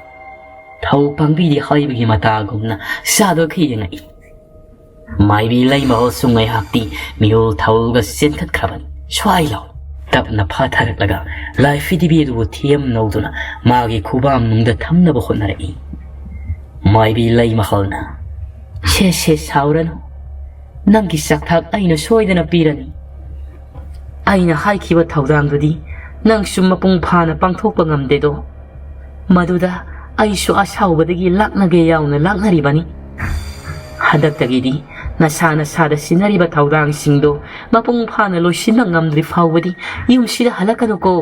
ꯊꯧ ꯄꯥꯡꯕꯤꯗꯦ ꯍꯥꯏꯕꯒꯤ ꯃꯇꯥꯒꯨꯝꯅ ꯆꯥꯗꯣꯛꯈꯤ ꯌꯦꯡꯉꯛꯏ꯫ ꯃꯥꯏꯕꯤ ꯂꯩꯃꯍꯜꯁꯨ ꯉꯥꯏꯍꯥꯛꯇꯤ ꯃꯤꯍꯨꯜ ꯊꯧꯍꯨꯜꯒ ꯆꯦꯟꯈꯠꯈ꯭ꯔꯕꯅꯤ꯫ ꯁ꯭ꯋꯥꯏ ꯂꯥꯎ! ꯇꯞꯅ ꯐꯥꯊꯔꯛꯂꯒ ꯂꯥꯏ ꯐꯤꯗꯤꯕꯤ ꯑꯗꯨꯕꯨ ꯊꯦꯝ ꯅꯧꯗꯨꯅ ꯃꯥꯒꯤ ꯈꯨꯕꯥꯝ ꯅꯨꯡꯗ ꯊꯝꯅꯕ ꯍꯣꯠꯅꯔꯛꯏ꯫ ꯃꯥꯏꯕꯤ ꯂꯩꯃꯍꯜꯅ, "ꯁꯦ ꯁꯦ, ꯁꯥꯎꯔꯅꯨ, ꯅꯪꯒꯤ ꯆꯥꯛꯊꯥꯛ ꯑꯩꯅ ꯁꯣꯏꯗꯅ ꯄꯤꯔꯅꯤ꯫ ꯑꯩꯅ ꯍꯥꯏꯈꯤꯕ ꯊꯧꯗꯥꯡꯗꯨꯗꯤ ꯅꯪꯁꯨ ꯃꯄꯨꯡ ꯐꯥꯅ ꯄꯥꯡꯊꯣꯛꯄ ꯉꯝꯗꯦꯗꯣ꯫ ꯃꯗꯨꯗ ꯑꯩꯁꯨ ꯑꯁꯥꯎꯕꯗꯒꯤ ꯂꯥꯛꯅꯒꯦ ꯌꯥꯎꯅ ꯂꯥꯛꯅꯔꯤꯕꯅꯤ꯫ ꯍꯟꯗꯛꯇꯒꯤꯗꯤ ꯅꯁꯥ ꯅꯁꯥꯗ ꯁꯤꯟꯅꯔꯤꯕ ꯊꯧꯗꯥꯡꯁꯤꯡꯗꯣ ꯃꯄꯨꯡ ꯐꯥꯅ ꯂꯣꯏꯁꯤꯟꯕ ꯉꯝꯗ꯭ꯔꯤ ꯐꯥꯎꯕꯗꯤ ꯌꯨꯝꯁꯤꯗ ꯍꯜꯂꯛꯀꯅꯨꯀꯣ꯫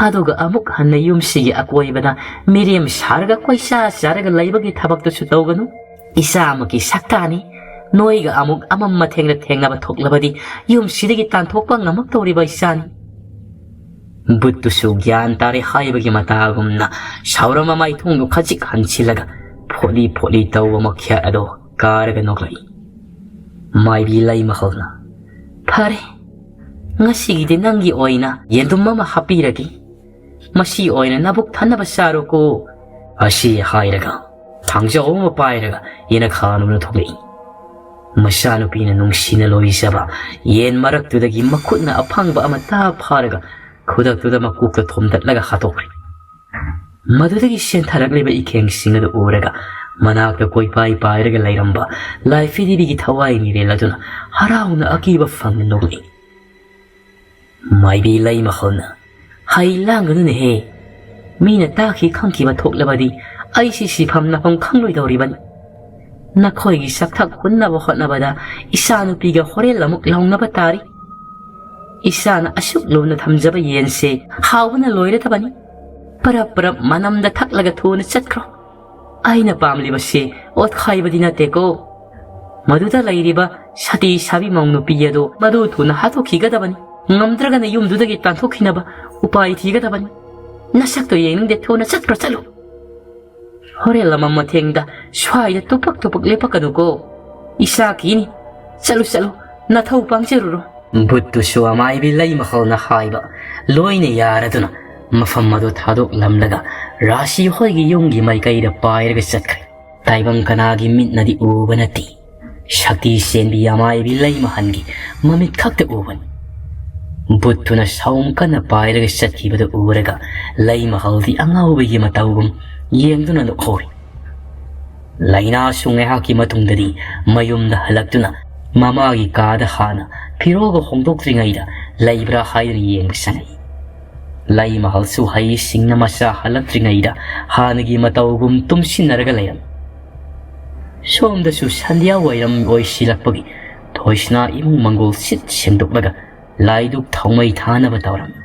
ꯑꯗꯨꯒ ꯑꯃꯨꯛ ꯍꯟꯅ ꯌꯨꯝꯁꯤꯒꯤ ꯑꯀꯣꯏꯕꯗ ꯃꯤꯔꯦꯝ ꯁꯥꯔꯒ ꯀꯣꯏꯆꯥ ꯆꯥꯔꯒ ꯂꯩꯕꯒꯤ ꯊꯕꯛꯇꯨꯁꯨ ꯇꯧꯒꯅꯨ꯫ ꯏꯆꯥꯃꯛꯀꯤ ꯁꯛꯇꯥꯅꯤ꯫ ꯅꯣꯏꯒ ꯑꯃꯨꯛ ꯑꯃꯝ ꯑꯊꯦꯡꯗ ꯊꯦꯡꯅꯕ ꯊꯣꯛꯂꯕꯗꯤ ꯌꯨꯝꯁꯤꯗꯒꯤ ꯇꯥꯟꯊꯣꯛꯄ ꯉꯝꯃꯛꯇꯧꯔꯤꯕ ꯏꯆꯥꯅꯤ꯫" ꯕꯨꯠꯇꯨꯁꯨ ꯒ꯭ꯌꯥꯟ ꯇꯥꯔꯦ ꯍꯥꯏꯕꯒꯤ ꯃꯇꯥꯒꯨꯝꯅ ꯁꯥꯎꯔꯝꯕ ꯃꯥꯏꯊꯣꯡꯗꯨ ꯈꯖꯤꯛ ꯍꯟꯁꯤꯜꯂꯒ ꯐꯣꯠꯂꯤ ꯐꯣꯠꯂꯤ ꯇꯧꯕ ꯃꯈ꯭ꯌꯥꯠ ꯑꯗꯣ ꯀꯥꯔꯒ ꯅꯣꯛꯂꯛꯏ꯫ ꯃꯥꯏꯕꯤ ꯂꯩꯃꯍꯜꯅ, "ꯐꯔꯦ, ꯉꯁꯤꯒꯤꯗꯤ ꯅꯪꯒꯤ ꯑꯣꯏꯅ ꯌꯦꯟꯗꯨꯝ ꯑꯃ ꯍꯥꯞꯄꯤꯔꯒꯦ꯫ ꯃꯁꯤ ꯑꯣꯏꯅ ꯅꯕꯨꯛ ꯊꯟꯅꯕ ꯆꯥꯔꯣꯀꯣ꯫" ꯑꯁꯤ ꯍꯥꯏꯔꯒ ꯊꯥꯡꯖꯧ ꯑꯃ ꯄꯥꯏꯔꯒ ꯌꯦꯅꯈꯥ ꯅꯨꯡꯅ ꯊꯣꯛꯂꯛꯏ꯫ ꯃꯆꯥꯅꯨꯄꯤꯅ ꯅꯨꯡꯁꯤꯅ ꯂꯣꯏꯖꯕ ꯌꯦꯟ ꯃꯔꯛꯇꯨꯗꯒꯤ ꯃꯈꯨꯠꯅ ꯑꯐꯪꯕ ꯑꯃ ꯇꯥ ꯐꯥꯔꯒ ꯈꯨꯗꯛꯇꯨꯗ ꯃꯀꯣꯛꯇ ꯊꯣꯝꯗꯠꯂꯒ ꯍꯥꯠꯇꯣꯛꯈ꯭ꯔꯦ꯫ ꯃꯗꯨꯗꯒꯤ ꯆꯦꯟꯊꯔꯛꯂꯤꯕ ꯏꯈꯦꯡꯁꯤꯡ ꯑꯗꯨ ꯎꯔꯒ ꯃꯅꯥꯛꯇ ꯀꯣꯏꯄꯥꯏ ꯄꯥꯏꯔꯒ ꯂꯩꯔꯝꯕ ꯂꯥꯏ ꯐꯤꯗꯤꯕꯤꯒꯤ ꯊꯋꯥꯏ ꯃꯤꯔꯦꯜ ꯑꯗꯨꯅ ꯍꯔꯥꯎꯅ ꯑꯀꯤꯕ ꯐꯪꯅ ꯅꯣꯛꯂꯛꯏ꯫ ꯃꯥꯏꯕꯤ ꯂꯩꯃꯍꯜꯅ, "ꯍꯩ ꯂꯥꯡꯒꯅꯨꯅꯦꯍꯦ, ꯃꯤꯅ ꯇꯥꯈꯤ ꯈꯪꯈꯤꯕ ꯊꯣꯛꯂꯕꯗꯤ ꯑꯩꯁꯤ ꯁꯤꯐꯝ ꯅꯐꯝ ꯈꯪꯂꯣꯏꯗꯧꯔꯤꯕꯅꯤ꯫ ꯅꯈꯣꯏꯒꯤ ꯁꯛꯊꯛ ꯍꯨꯟꯅꯕ ꯍꯣꯠꯅꯕꯗ ꯏꯆꯥꯅꯨꯄꯤꯒ ꯍꯣꯔꯦꯟ ꯑꯃꯨꯛ ꯂꯥꯎꯅꯕ ꯇꯥꯔꯤ꯫ ꯏꯆꯥꯅ ꯑꯁꯨꯛ ꯂꯨꯅ ꯊꯝꯖꯕ ꯌꯦꯟꯁꯦ ꯍꯥꯎꯕꯅ ꯂꯣꯏꯔꯗꯕꯅꯤ꯫ ꯄꯔꯞ ꯄꯔꯞ ꯃꯅꯝꯗ ꯊꯛꯂꯒ ꯊꯨꯅ ꯆꯠꯈ꯭ꯔꯣ꯫ ꯑꯩꯅ ꯄꯥꯝꯂꯤꯕꯁꯦ ꯑꯣꯠꯈꯥꯏꯕꯗꯤ ꯅꯠꯇꯦꯀꯣ꯫ ꯃꯗꯨꯗ ꯂꯩꯔꯤꯕ ꯁꯇꯤ ꯁꯥꯕꯤ ꯃꯧ ꯅꯨꯄꯤ ꯑꯗꯨ ꯃꯗꯨ ꯊꯨꯅ ꯍꯥꯠꯇꯣꯛꯈꯤꯒꯗꯕꯅꯤ꯫ ꯉꯝꯗ꯭ꯔꯒꯅ ꯌꯨꯝꯗꯨꯗꯒꯤ ꯇꯥꯟꯊꯣꯛꯈꯤꯅꯕ ꯎꯄꯥꯏ ꯊꯤꯒꯗꯕꯅꯤ꯫ ꯅꯁꯛꯇꯣ ꯌꯦꯡꯅꯤꯡꯗꯦ, ꯊꯨꯅ ꯆꯠꯈ꯭ꯔꯣ, ꯆꯠꯂꯨ꯫ ꯍꯣꯔꯦꯟ ꯂꯃꯝ ꯃꯊꯦꯡꯗ ꯁ꯭ꯋꯥꯏꯗ ꯇꯨꯄꯛ ꯇꯨꯄꯛ ꯂꯦꯞꯄꯛꯀꯅꯨꯀꯣ꯫ ꯏꯆꯥ ꯀꯤꯅꯤ꯫ ꯆꯠꯂꯨ, ꯆꯠꯂꯨ, ꯅꯊꯧ ꯄꯥꯡꯖꯔꯨꯔꯣ꯫ ꯚꯨꯠꯇꯨꯁꯨ ꯑꯃꯥꯏꯕꯤ ꯂꯩꯃꯍꯜꯅ ꯍꯥꯏꯕ ꯂꯣꯏꯅ ꯌꯥꯔꯗꯨꯅ ꯃꯐꯝ ꯑꯗꯨ ꯊꯥꯗꯣꯛꯂꯝꯂꯒ ꯔꯥꯁꯤ ꯍꯣꯏꯒꯤ ꯌꯨꯝꯒꯤ ꯃꯥꯏꯀꯩꯗ ꯄꯥꯏꯔꯒ ꯆꯠꯈ꯭ꯔꯦ꯫ ꯇꯥꯏꯕꯪ ꯀꯅꯥꯒꯤ ꯃꯤꯠꯅꯗꯤ ꯎꯕ ꯅꯠꯇꯦ꯫ ꯁꯛꯇꯤ ꯆꯦꯟꯕꯤ ꯑꯃꯥꯏꯕꯤ ꯂꯩꯃꯍꯜꯒꯤ ꯃꯃꯤꯠ ꯈꯛꯇ ꯎꯕꯅꯤ꯫ ꯚꯨꯠꯇꯨꯅ ꯁꯥꯎꯝ ꯀꯟꯅ ꯄꯥꯏꯔꯒ ꯆꯠꯈꯤꯕꯗꯨ ꯎꯔꯒ ꯂꯩꯃꯍꯜꯗꯤ ꯑꯉꯥꯎꯕꯒꯤ ꯃꯇꯧꯒꯨꯝ ꯌꯦꯡꯗꯨꯅ ꯅꯣꯛꯍꯧꯔꯤ꯫ ꯂꯥꯏꯅꯥꯁꯨ ꯉꯥꯏꯍꯥꯛꯀꯤ ꯃꯇꯨꯡꯗꯗꯤ ꯃꯌꯨꯝꯗ ꯍꯜꯂꯛꯇꯨꯅ ꯃꯃꯥꯒꯤ ꯀꯥꯗ ꯍꯥꯟꯅ ꯐꯤꯔꯣꯜꯒ ꯍꯣꯡꯗꯣꯛꯇ꯭ꯔꯤꯉꯩꯗ ꯂꯩꯕ꯭ꯔꯥ ꯍꯥꯏꯗꯨꯅ ꯌꯦꯡꯕ ꯆꯪꯉꯛꯏ꯫ ꯂꯩꯃꯍꯜꯁꯨ ꯍꯩ ꯁꯤꯡꯅ ꯃꯆꯥ ꯍꯜꯂꯛꯇ꯭ꯔꯤꯉꯩꯗ ꯍꯥꯟꯅꯒꯤ ꯃꯇꯧꯒꯨꯝ ꯇꯨꯝꯁꯤꯟꯅꯔꯒ ꯂꯩꯔꯝꯃꯤ꯫ ꯁꯣꯝꯗꯁꯨ ꯁꯟꯙ꯭ꯌꯥ ꯋꯥꯏꯔꯝ ꯑꯣꯏꯁꯤꯜꯂꯛꯄꯒꯤ ꯊꯣꯏꯁꯅꯥ ꯏꯃꯨꯡ ꯃꯪꯒꯣꯜ ꯁꯤꯠ ꯁꯦꯡꯗꯣꯛꯂꯒ ꯂꯥꯏꯗꯨꯛ ꯊꯥꯎꯃꯩ ꯊꯥꯅꯕ ꯇꯧꯔꯝꯃꯤ꯫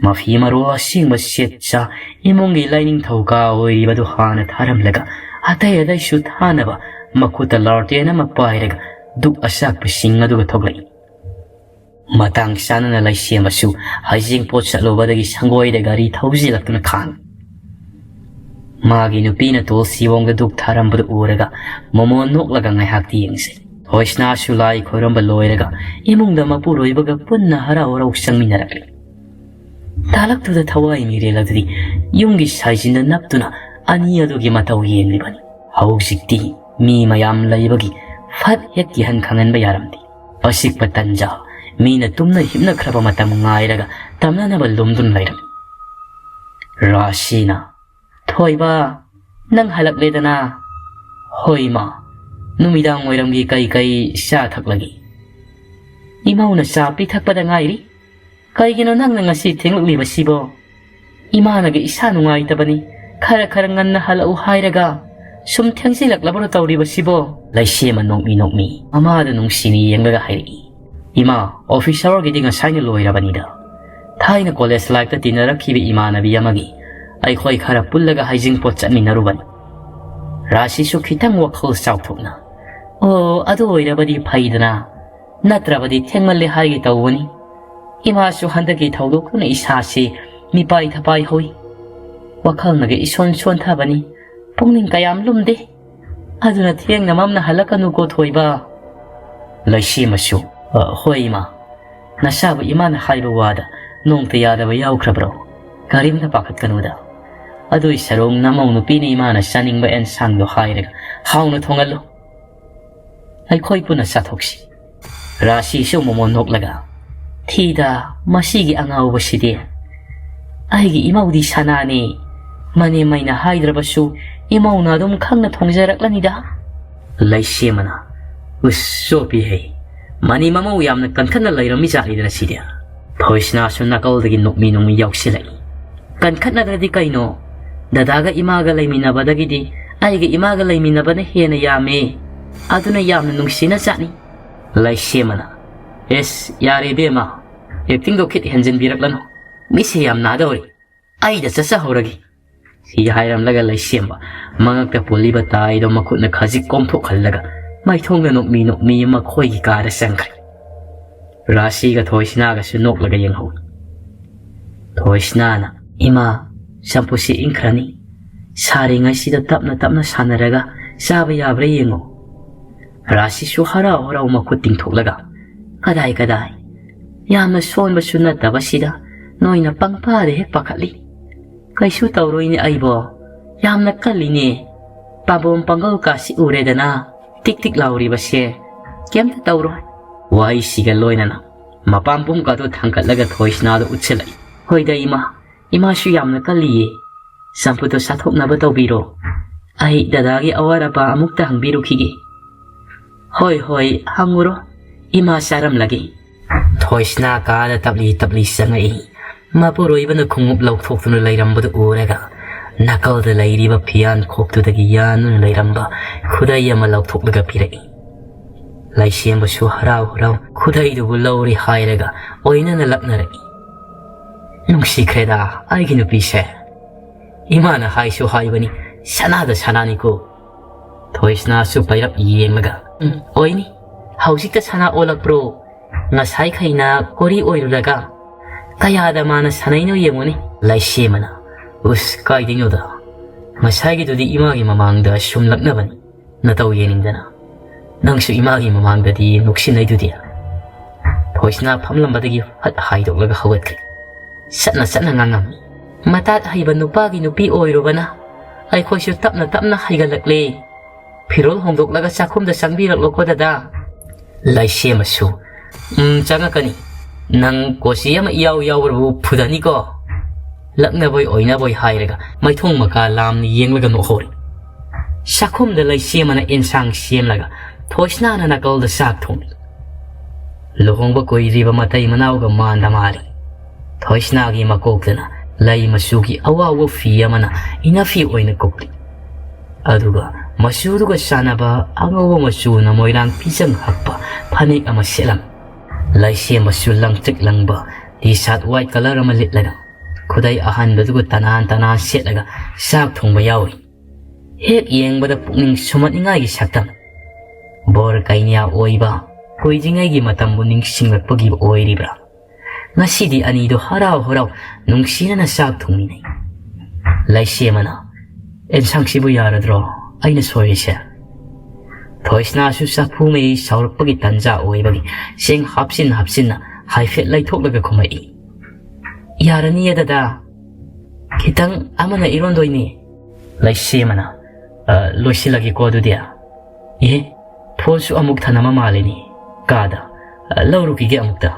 ꯃꯐꯤ ꯃꯔꯣꯜ ꯑꯁꯦꯡꯕ ꯁꯦꯠ ꯆꯥ ꯏꯃꯨꯡꯒꯤ ꯂꯥꯏꯅꯤꯡꯊꯧ ꯀꯥ ꯑꯣꯏꯔꯤꯕꯗꯨ ꯍꯥꯟꯅ ꯊꯥꯔꯝꯂꯒ ꯑꯇꯩ ꯑꯇꯩꯁꯨ ꯊꯥꯅꯕ ꯃꯈꯨꯠꯇ ꯂꯥꯔꯇꯦꯟ ꯑꯃ ꯄꯥꯏꯔꯒ ꯗꯨꯛ ꯑꯆꯥꯛꯄꯁꯤꯡ ꯑꯗꯨꯒ ꯊꯣꯛꯂꯛꯏ꯫ ꯃꯇꯥꯡ ꯆꯥꯅꯅ ꯂꯩꯁꯦꯝꯕꯁꯨ ꯍꯩꯖꯤꯡꯄꯣꯠ ꯆꯠꯂꯨꯕꯗꯒꯤ ꯁꯪꯒꯣꯏꯗ ꯒꯥꯔꯤ ꯊꯧꯖꯤꯜꯂꯛꯇꯨꯅ ꯈꯥꯡꯏ꯫ ꯃꯥꯒꯤ ꯅꯨꯄꯤꯅ ꯇꯨꯜꯁꯤꯕꯣꯡꯗ ꯗꯨꯛ ꯊꯥꯔꯝꯕꯗꯨ ꯎꯔꯒ ꯃꯣꯃꯣꯟ ꯅꯣꯛꯂꯒ ꯉꯥꯏꯍꯥꯛꯇꯤ ꯌꯦꯡꯖꯩ꯫ ꯊꯣꯏꯁꯅꯥꯁꯨ ꯂꯥꯏ ꯈꯣꯏꯔꯝꯕ ꯂꯣꯏꯔꯒ ꯏꯃꯨꯡꯗ ꯃꯄꯨꯔꯣꯏꯕꯒ ꯄꯨꯟꯅ ꯍꯔꯥꯎ ꯍꯔꯥꯎ ꯆꯪꯃꯤꯟꯅꯔꯛꯂꯤ꯫ ꯇꯥꯂꯛꯇꯨꯗ ꯊꯋꯥꯏ ꯃꯤꯔꯦꯜ ꯑꯗꯨꯗꯤ ꯌꯨꯝꯒꯤ ꯁꯥꯏꯖꯤꯟꯗ ꯅꯞꯇꯨꯅ ꯑꯅꯤ ꯑꯗꯨꯒꯤ ꯃꯇꯧ ꯌꯦꯡꯂꯤꯕꯅꯤ꯫ ꯍꯧꯖꯤꯛꯇꯤ ꯃꯤ ꯃꯌꯥꯝ ꯂꯩꯕꯒꯤ ꯐꯠ ꯍꯦꯛ ꯀꯤꯍꯟ ꯈꯪꯍꯟꯕ ꯌꯥꯔꯝꯗꯦ꯫ ꯑꯆꯤꯛꯄ ꯇꯟꯖꯥ, ꯃꯤꯅ ꯇꯨꯝꯅ ꯍꯤꯞꯅꯈ꯭ꯔꯕ ꯃꯇꯝ ꯉꯥꯏꯔꯒ ꯇꯝꯅꯅꯕ ꯂꯨꯝꯗꯨꯅ ꯂꯩꯔꯝꯃꯤ꯫ ꯔꯥꯁꯤꯅ, "ꯊꯣꯏꯕ, ꯅꯪ ꯍꯜꯂꯛꯂꯦꯗꯅ?" "ꯍꯣꯏ ꯏꯃꯥ, ꯅꯨꯃꯤꯗꯥꯡ ꯋꯥꯏꯔꯝꯒꯤ ꯀꯩ ꯀꯩ ꯆꯥ ꯊꯛꯂꯒꯦ?" "ꯏꯃꯧꯅ ꯆꯥ ꯄꯤꯊꯛꯄꯗ ꯉꯥꯏꯔꯤ꯫ ꯀꯩꯒꯤꯅꯣ ꯅꯪꯅ ꯉꯁꯤ ꯊꯦꯡꯂꯛꯂꯤꯕꯁꯤꯕꯣ?" ꯏꯃꯥꯅꯒ ꯏꯁꯥ ꯅꯨꯡꯉꯥꯏꯇꯕꯅꯤ, ꯈꯔ ꯈꯔ ꯉꯟꯅ ꯍꯜꯂꯛꯎ ꯍꯥꯏꯔꯒ ꯁꯨꯝ ꯊꯦꯡꯖꯤꯜꯂꯛꯂꯕ꯭ꯔꯣ ꯇꯧꯔꯤꯕꯁꯤꯕꯣ?" ꯂꯩꯁꯦꯝꯕ ꯅꯣꯛꯃꯤ ꯅꯣꯛꯃꯤ ꯃꯃꯥꯗ ꯅꯨꯡꯁꯤꯅ ꯌꯦꯡꯂꯒ ꯍꯥꯏꯔꯛꯏ, "ꯏꯃꯥ, office hourꯒꯤꯗꯤ ꯉꯁꯥꯏꯅ ꯂꯣꯏꯔꯕꯅꯤꯗ꯫ ꯊꯥꯏꯅ college lifeꯇ ꯇꯤꯟꯅꯔꯛꯈꯤꯕ ꯏꯃꯥꯟꯅꯕꯤ ꯑꯃꯒꯤ ꯑꯩꯈꯣꯏ ꯈꯔ ꯄꯨꯜꯂꯒ ꯍꯩꯖꯤꯡꯄꯣꯠ ꯆꯠꯃꯤꯟꯅꯔꯨꯕꯅꯤ꯫ ꯔꯥꯁꯤꯁꯨ ꯈꯤꯇꯪ ꯋꯥꯈꯜ ꯆꯥꯎꯊꯣꯛꯅ, ꯑꯣ, ꯑꯗꯨ ꯑꯣꯏꯔꯕꯗꯤ ꯐꯩꯗꯅ, ꯅꯠꯇ꯭ꯔꯕꯗꯤ ꯊꯦꯡꯃꯜꯂꯦ ꯍꯥꯏꯒꯦ ꯇꯧꯕꯅꯤ꯫ ꯏꯃꯥꯁꯨ ꯍꯟꯗꯛꯀꯤ ꯊꯧꯗꯣꯛꯇꯨꯅ ꯏꯁꯥꯁꯤ ꯃꯤꯄꯥꯏ ꯊꯄꯥꯏ ꯍꯧꯏ꯫ ꯋꯥꯈꯜꯅꯒ ꯏꯁꯣꯟ ꯁꯣꯟꯊꯕꯅꯤ꯫ ꯄꯨꯛꯅꯤꯡ ꯀꯌꯥꯝ ꯂꯨꯝꯗꯦ꯫ ꯑꯗꯨꯅ ꯊꯦꯡꯅ ꯃꯝꯅ ꯍꯜꯂꯛꯀꯅꯨꯀꯣ ꯊꯣꯏꯕ꯫" ꯂꯩꯁꯦꯝꯕꯁꯨ, "ꯑ, ꯍꯣꯏ ꯏꯃꯥ, ꯅꯆꯥꯕꯨ ꯏꯃꯥꯅ ꯍꯥꯏꯕ ꯋꯥꯗ ꯅꯣꯡꯇ ꯌꯥꯗꯕ ꯌꯥꯎꯈ꯭ꯔꯕ꯭ꯔꯣ? ꯀꯔꯤꯝꯇ ꯄꯥꯈꯠꯀꯅꯨꯗ꯫ ꯑꯗꯨꯏ ꯁꯔꯨꯛ ꯅꯃꯧ ꯅꯨꯄꯤꯅ ꯏꯃꯥꯅ ꯆꯥꯅꯤꯡꯕ ꯑꯦꯟꯁꯥꯡꯗꯣ ꯍꯥꯏꯔꯒ ꯍꯥꯎꯅ ꯊꯣꯡꯍꯜꯂꯨ꯫ ꯑꯩꯈꯣꯏ ꯄꯨꯟꯅ ꯆꯥꯊꯣꯛꯁꯤ꯫" ꯔꯥꯁꯤꯁꯨ ꯃꯣꯃꯣꯟ ꯅꯣꯛꯂꯒ, "ꯊꯤꯗ, ꯃꯁꯤꯒꯤ ꯑꯉꯥꯎꯕꯁꯤꯗꯤ꯫ ꯑꯩꯒꯤ ꯏꯃꯧꯗꯤ ꯁꯅꯥꯅꯤ꯫ ꯃꯅꯦꯝꯃꯩꯅ ꯍꯥꯏꯗ꯭ꯔꯕꯁꯨ ꯏꯃꯧꯅ ꯑꯗꯨꯝ ꯈꯪꯅ ꯊꯣꯡꯖꯔꯛꯂꯅꯤꯗ꯫" ꯂꯩꯁꯦꯝꯕꯅ, "ꯎꯁ, ꯆꯣꯞꯄꯤꯍꯦ꯫ ꯃꯅꯤ ꯃꯃꯧ ꯌꯥꯝꯅ ꯀꯟꯈꯠꯅ ꯂꯩꯔꯝꯃꯤ ꯖꯥꯠꯅꯤꯗꯅ ꯁꯤꯗꯤ꯫" ꯊꯣꯏꯁꯅꯥꯁꯨ ꯅꯥꯀꯜꯗꯒꯤ ꯅꯣꯛꯃꯤ ꯅꯣꯛꯃꯤ ꯌꯥꯎꯁꯤꯜꯂꯛꯏ꯫ "ꯀꯟꯈꯠꯅꯗ꯭ꯔꯗꯤ ꯀꯩꯅꯣ? ꯗꯗꯥꯒ ꯏꯃꯥꯒ ꯂꯩꯃꯤꯟꯅꯕꯗꯒꯤꯗꯤ ꯑꯩꯒ ꯏꯃꯥꯒ ꯂꯩꯃꯤꯟꯅꯕꯅ ꯍꯦꯟꯅ ꯌꯥꯝꯃꯦ꯫ ꯑꯗꯨꯅ ꯌꯥꯝꯅ ꯅꯨꯡꯁꯤꯅ ꯆꯠꯅꯤ꯫" ꯂꯩꯁꯦꯝꯕꯅ, "ꯑꯦꯁ, ꯌꯥꯔꯦ ꯏꯕꯦꯝꯃ, actingꯗꯣ ꯈꯤꯠ ꯍꯦꯟꯖꯤꯟꯕꯤꯔꯛꯂꯅꯨ꯫ ꯃꯤꯠꯁꯦ ꯌꯥꯝ ꯅꯥꯗꯧꯔꯤ꯫ ꯑꯩꯗ ꯆꯠꯆꯍꯧꯔꯒꯦ꯫" ꯁꯤ ꯍꯥꯏꯔꯝꯂꯒ ꯂꯩꯁꯦꯝꯕ ꯃꯉꯛꯇ ꯄꯨꯜꯂꯤꯕ ꯇꯥꯏꯗꯣ ꯃꯈꯨꯠꯅ ꯈꯖꯤꯛ ꯀꯣꯝꯊꯣꯛꯍꯜꯂꯒ ꯃꯥꯏꯊꯣꯡꯗ ꯅꯣꯛꯃꯤ ꯅꯣꯛꯃꯤ ꯃꯈꯣꯏꯒꯤ ꯀꯥꯗ ꯆꯪꯈ꯭ꯔꯦ꯫ ꯔꯥꯁꯤꯒ ꯊꯣꯏꯁꯅꯥꯒꯁꯨ ꯅꯣꯛꯂꯒ ꯌꯦꯡꯍꯧꯏ꯫ ꯊꯣꯏꯁꯅꯥꯅ, "ꯏꯃꯥ, ꯆꯝꯐꯨꯠꯁꯤ ꯏꯪꯈ꯭ꯔꯅꯤ꯫ ꯁꯥꯔꯤꯉꯩꯁꯤꯗ ꯇꯞꯅ ꯇꯞꯅ ꯁꯥꯟꯅꯔꯒ ꯆꯥꯕ ꯌꯥꯕ꯭ꯔꯥ ꯌꯦꯡꯉꯣ꯫" ꯔꯥꯁꯤꯁꯨ ꯍꯔꯥꯎ ꯍꯔꯥꯎ ꯃꯈꯨꯠ ꯇꯤꯡꯊꯣꯛꯂꯒ, "ꯀꯗꯥꯏ ꯀꯗꯥꯏ, ꯌꯥꯝꯅ ꯁꯣꯟꯕꯁꯨ ꯅꯠꯇꯕꯁꯤꯗ ꯅꯣꯏꯅ ꯄꯪꯄꯥꯗ ꯍꯦꯛ ꯄꯥꯈꯠꯂꯤ꯫ ꯀꯩꯁꯨ ꯇꯧꯔꯣꯏꯅꯦ ꯑꯩꯕꯣ, ꯌꯥꯝꯅ ꯀꯜꯂꯤꯅꯦ꯫ ꯄꯥꯝꯕꯣꯝ ꯄꯥꯡꯒꯜ ꯀꯥꯁꯤ ꯎꯔꯦꯗꯅ, ꯇꯤꯛ ꯇꯤꯛ ꯂꯥꯎꯔꯤꯕꯁꯦ, ꯀꯩꯝꯇ ꯇꯧꯔꯣꯏ꯫" ꯋꯥꯍꯩꯁꯤꯒ ꯂꯣꯏꯅꯅ ꯃꯄꯥꯝꯕꯣꯝ ꯀꯥꯗꯨ ꯊꯥꯡꯒꯠꯂꯒ ꯊꯣꯏꯁꯅꯥꯗ ꯎꯠꯁꯤꯜꯂꯛꯏ꯫ "ꯍꯣꯏꯗ ꯏꯃꯥ, ꯏꯃꯥꯁꯨ ꯌꯥꯝꯅ ꯀꯜꯂꯤꯌꯦ꯫ ꯆꯝꯐꯨꯠꯇꯣ ꯆꯥꯊꯣꯛꯅꯕ ꯇꯧꯕꯤꯔꯣ꯫ ꯑꯩ ꯗꯗꯥꯒꯤ ꯑꯋꯥꯠ ꯑꯄꯥ ꯑꯃꯨꯛꯇ ꯍꯪꯕꯤꯔꯨꯈꯤꯒꯦ꯫" "ꯍꯣꯏ, ꯍꯣꯏ, ꯍꯪꯉꯨꯔꯣ꯫ ꯏꯃꯥ ꯆꯥꯔꯝꯂꯒꯦ꯫" ꯊꯣꯏꯁꯅꯥ ꯀꯥꯗ ꯇꯞꯂꯤ ꯇꯞꯂꯤ ꯆꯪꯉꯛꯏ꯫ ꯃꯄꯨꯔꯣꯏꯕꯅ ꯈꯣꯡꯎꯞ ꯂꯧꯊꯣꯛꯇꯨꯅ ꯂꯩꯔꯝꯕꯗꯨ ꯎꯔꯒ ꯅꯥꯀꯜꯗ ꯂꯩꯔꯤꯕ ꯐꯤꯌꯥꯟ ꯈꯣꯛꯇꯨꯗꯒꯤ ꯌꯥꯟꯗꯨꯅ ꯂꯩꯔꯝꯕ ꯈꯨꯗꯩ ꯑꯃ ꯂꯧꯊꯣꯛꯂꯒ ꯄꯤꯔꯛꯏ꯫ ꯂꯩꯁꯦꯝꯕꯁꯨ ꯍꯔꯥꯎ ꯍꯔꯥꯎ ꯈꯨꯗꯩꯗꯨꯕꯨ ꯂꯧꯔꯦ ꯍꯥꯏꯔꯒ ꯑꯣꯏꯅꯅ ꯂꯛꯅꯔꯛꯏ꯫ "ꯅꯨꯡꯁꯤꯈ꯭ꯔꯦꯗ ꯑꯩꯒꯤ ꯅꯨꯄꯤꯁꯦ꯫ ꯏꯃꯥꯅ ꯍꯥꯏꯁꯨ ꯍꯥꯏꯕꯅꯤ, ꯁꯅꯥꯗ ꯁꯅꯥꯅꯤꯀꯣ"꯫ ꯊꯣꯏꯁꯅꯥꯁꯨ ꯄꯩꯔꯞ ꯌꯦꯡꯂꯒ, "ꯎꯝ, ꯑꯣꯏꯅꯤ꯫ ꯍꯧꯖꯤꯛꯇ ꯁꯅꯥ ꯑꯣꯜꯂꯛꯄ꯭ꯔꯣ? ꯉꯁꯥꯏꯈꯩꯅ ꯀꯣꯔꯤ ꯑꯣꯏꯔꯨꯔꯒ ꯀꯌꯥꯗ ꯃꯥꯅ ꯁꯥꯟꯅꯩꯅꯣ ꯌꯦꯡꯉꯨꯅꯦ"꯫ ꯂꯩꯁꯦꯝꯕꯅ, "ꯎꯁ, ꯀꯥꯏꯗꯩꯅꯣꯗ? ꯉꯁꯥꯏꯒꯤꯗꯨꯗꯤ ꯏꯃꯥꯒꯤ ꯃꯃꯥꯡꯗ ꯁꯨꯝ ꯂꯛꯅꯕꯅꯤ꯫ ꯅꯇꯧ ꯌꯦꯡꯅꯤꯡꯗꯅ꯫ ꯅꯪꯁꯨ ꯏꯃꯥꯒꯤ ꯃꯃꯥꯡꯗꯗꯤ ꯅꯣꯛꯁꯤꯟꯅꯩꯗꯨꯗꯤ"꯫ ꯊꯣꯏꯁꯅꯥ ꯐꯝꯂꯝꯕꯗꯒꯤ ꯐꯠ ꯍꯥꯏꯗꯣꯛꯂꯒ ꯍꯧꯒꯠꯈ꯭ꯔꯦ꯫ ꯆꯠꯅ ꯆꯠꯅ ꯉꯥꯡꯉꯝꯃꯤ꯫ "ꯃꯇꯥꯠ ꯍꯩꯕ ꯅꯨꯄꯥꯒꯤ ꯅꯨꯄꯤ ꯑꯣꯏꯔꯨꯕꯅ ꯑꯩꯈꯣꯏꯁꯨ ꯇꯞꯅ ꯇꯞꯅ ꯍꯩꯒꯠꯂꯛꯂꯦ꯫ ꯐꯤꯔꯣꯜ ꯍꯣꯡꯗꯣꯛꯂꯒ ꯆꯥꯛꯈꯨꯝꯗ ꯆꯪꯕꯤꯔꯛꯂꯣꯀꯣ ꯗꯗꯥ"꯫ ꯂꯩꯁꯦꯝꯕꯁꯨ, "ꯎꯝ, ꯆꯪꯉꯛꯀꯅꯤ꯫ ꯅꯪ ꯀꯣꯆꯤ ꯑꯃ ꯏꯌꯥꯎ ꯌꯥꯎꯕꯕꯨ ꯐꯨꯗꯅꯤꯀꯣ"꯫ ꯂꯛꯅꯕꯣꯏ ꯑꯣꯏꯅꯕꯣꯏ ꯍꯥꯏꯔꯒ ꯃꯥꯏꯊꯣꯡ ꯃꯀꯥ ꯂꯥꯝꯅ ꯌꯦꯡꯂꯒ ꯅꯣꯛꯍꯧꯔꯤ꯫ ꯆꯥꯛꯈꯨꯝꯗ ꯂꯩꯁꯦꯝꯕꯅ ꯑꯦꯟꯁꯥꯡ ꯁꯦꯝꯂꯒ ꯊꯣꯏꯁꯅꯥꯅ ꯅꯥꯀꯜꯗ ꯆꯥꯛ ꯊꯣꯡꯂꯤ꯫ ꯂꯨꯍꯣꯡꯕ ꯀꯨꯏꯗ꯭ꯔꯤꯕ ꯃꯇꯩ ꯃꯅꯥꯎꯒ ꯃꯥꯟꯗ ꯃꯥꯜꯂꯤ꯫ ꯊꯣꯏꯁꯅꯥꯒꯤ ꯃꯀꯣꯛꯇꯅ ꯂꯩ ꯃꯆꯨꯒꯤ ꯑꯋꯥꯎꯕ ꯐꯤ ꯑꯃꯅ ꯏꯅꯐꯤ ꯑꯣꯏꯅ ꯀꯨꯞꯂꯤ꯫ ꯑꯗꯨꯒ ꯃꯆꯨꯗꯨꯒ ꯆꯥꯟꯅꯕ ꯑꯉꯧꯕ ꯃꯆꯨꯅ ꯃꯣꯏꯔꯥꯡ ꯐꯤꯖꯪ ꯍꯛꯄ ꯐꯅꯦꯛ ꯑꯃ ꯁꯦꯠꯂꯝꯃꯤ꯫ ꯂꯩꯁꯦꯝꯕꯁꯨ ꯂꯪꯇ꯭ꯔꯤꯛ ꯂꯪꯕ ꯇꯤ ꯁꯥꯔꯠ ꯋꯥꯏꯠ ꯀꯂꯔ ꯑꯃ ꯂꯤꯠꯂꯒ ꯈꯨꯗꯩ ꯑꯍꯟꯕꯗꯨꯒ ꯇꯅꯥꯟ ꯇꯅꯥꯟ ꯁꯦꯠꯂꯒ ꯆꯥꯛ ꯊꯣꯡꯕ ꯌꯥꯎꯔꯤ꯫ ꯍꯦꯛ ꯌꯦꯡꯕꯗ ꯄꯨꯛꯅꯤꯡ ꯁꯨꯝꯍꯠꯅꯤꯡꯉꯥꯏꯒꯤ ꯁꯛꯇꯝ꯫ ꯕꯣꯔ ꯀꯩꯅ꯭ꯌꯥ ꯑꯣꯏꯕ ꯀꯨꯏꯗ꯭ꯔꯤꯉꯩꯒꯤ ꯃꯇꯝꯕꯨ ꯅꯤꯡꯁꯤꯡꯂꯛꯄꯒꯤ ꯑꯣꯏꯔꯤꯕ꯭ꯔꯥ? ꯉꯁꯤꯗꯤ ꯑꯅꯤꯗꯨ ꯍꯔꯥꯎ ꯍꯔꯥꯎ ꯅꯨꯡꯁꯤꯅꯅ ꯆꯥꯛ ꯊꯣꯡꯃꯤꯟꯅꯩ꯫ ꯂꯩꯁꯦꯝꯕꯅ, "ꯑꯦꯟꯁꯥꯡꯁꯤꯕꯨ ꯌꯥꯔꯗ꯭ꯔꯣ? ꯑꯩꯅ ꯁꯣꯏꯔꯤꯁꯦ?" ꯊꯣꯏꯁꯅꯥꯁꯨ ꯆꯐꯨ ꯃꯩ ꯁꯥꯎꯔꯛꯄꯒꯤ ꯇꯟꯖꯥ ꯑꯣꯏꯕꯒꯤ ꯆꯦꯡ ꯍꯥꯞꯆꯤꯟ ꯍꯥꯞꯆꯤꯟꯅ ꯍꯥꯏꯐꯦꯠ ꯂꯩꯊꯣꯛꯂꯒ ꯈꯨꯝꯃꯛꯏ꯫ "ꯌꯥꯔꯅꯤꯌꯦ ꯗꯗꯥ, ꯈꯤꯇꯪ ꯑꯃꯅ ꯏꯔꯣꯟꯗꯣꯏꯅꯤ"꯫ ꯂꯩꯁꯦꯝꯕꯅ, "ꯑ, ꯂꯣꯏꯁꯤꯜꯂꯒꯦꯀꯣ ꯑꯗꯨꯗꯤ꯫ ꯑꯦ, ꯐꯣꯟꯁꯨ ꯑꯃꯨꯛ ꯊꯅꯝꯃ ꯃꯥꯜꯂꯤꯅꯤ ꯀꯥꯗ꯫ ꯑ, ꯂꯧꯔꯨꯈꯤꯒꯦ ꯑꯃꯨꯛꯇ"꯫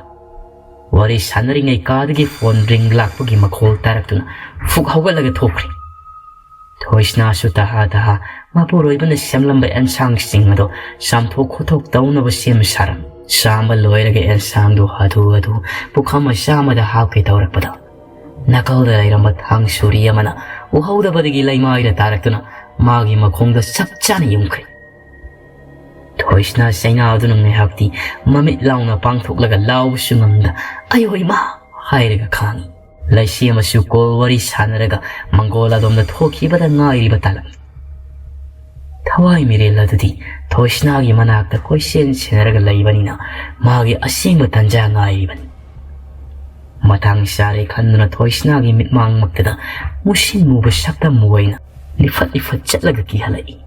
ꯋꯥꯔꯤ ꯁꯥꯟꯅꯔꯤꯉꯩ ꯀꯥꯗꯒꯤ ꯐꯣꯟ ꯔꯤꯡ ꯂꯥꯛꯄꯒꯤ ꯃꯈꯣꯜ ꯇꯥꯔꯛꯇꯨꯅ ꯐꯨꯛ ꯍꯧꯒꯠꯂꯒ ꯊꯣꯛꯈ꯭ꯔꯦ꯫ ꯊꯣꯏꯁꯅꯥꯁꯨ ꯇꯍꯥ ꯇꯍꯥ ꯃꯄꯨꯔꯣꯏꯕꯅ ꯁꯦꯝꯂꯝꯕ ꯑꯦꯟꯁꯥꯡꯁꯤꯡ ꯑꯗꯣ ꯆꯥꯝꯊꯣꯛ ꯈꯣꯠꯇꯣꯛ ꯇꯧꯅꯕ ꯁꯦꯝ ꯁꯥꯔꯝꯃꯤ꯫ ꯆꯥꯝꯕ ꯂꯣꯏꯔꯒ ꯑꯦꯟꯁꯥꯡꯗꯨ ꯍꯥꯊꯨ ꯍꯥꯊꯨ ꯄꯨꯈꯝ ꯃꯆꯥ ꯑꯃꯗ ꯍꯥꯞꯀꯦ ꯇꯧꯔꯛꯄꯗ ꯅꯥꯀꯜꯗ ꯂꯩꯔꯝꯕ ꯊꯥꯡ ꯁꯨꯔꯤ ꯑꯃꯅ ꯎꯍꯧꯗꯕꯗꯒꯤ ꯂꯩꯃꯥꯏꯗ ꯇꯥꯔꯛꯇꯨꯅ ꯃꯥꯒꯤ ꯃꯈꯣꯡꯗ ꯆꯞ ꯆꯥꯅ ꯌꯨꯡꯈ꯭ꯔꯦ꯫ ꯊꯣꯏꯁꯅꯥ ꯆꯩꯅꯥꯗꯨꯅ ꯉꯥꯏꯍꯥꯛꯇꯤ ꯃꯃꯤꯠ ꯂꯥꯎꯅ ꯄꯥꯡꯊꯣꯛꯂꯒ ꯂꯥꯎꯕꯁꯨ ꯉꯝꯗ "ꯑꯌꯣ ꯏꯃꯥ!" ꯍꯥꯏꯔꯒ ꯈꯥꯡꯉꯤ꯫ ꯂꯩꯁꯤ ꯑꯃꯁꯨ ꯀꯣꯜ ꯋꯥꯔꯤ ꯁꯥꯟꯅꯔꯒ ꯃꯪꯒꯣꯜ ꯑꯗꯣꯝꯗ ꯊꯣꯛꯈꯤꯕꯗ ꯉꯥꯏꯔꯤꯕ ꯇꯥꯂꯛꯏ꯫ ꯊꯋꯥꯏ ꯃꯤꯔꯦꯜ ꯑꯗꯨꯗꯤ ꯊꯣꯏꯁꯅꯥꯒꯤ ꯃꯅꯥꯛꯇ ꯀꯣꯏꯁꯦꯟ ꯁꯦꯟꯅꯔꯒ ꯂꯩꯕꯅꯤꯅ ꯃꯥꯒꯤ ꯑꯁꯦꯡꯕ ꯇꯟꯖꯥ ꯉꯥꯏꯔꯤꯕꯅꯤ꯫ ꯃꯇꯥꯡ ꯆꯥꯔꯦ ꯈꯟꯗꯨꯅ ꯊꯣꯏꯁꯅꯥꯒꯤ ꯃꯤꯠꯃꯥꯡꯃꯛꯇꯗ ꯃꯨꯁꯤꯟ ꯃꯨꯕ ꯁꯛꯇꯝ ꯑꯣꯏꯅ ꯂꯤꯐꯠ ꯂꯤꯐꯠ ꯆꯠꯂꯒ ꯀꯤꯍꯜꯂꯛꯏ꯫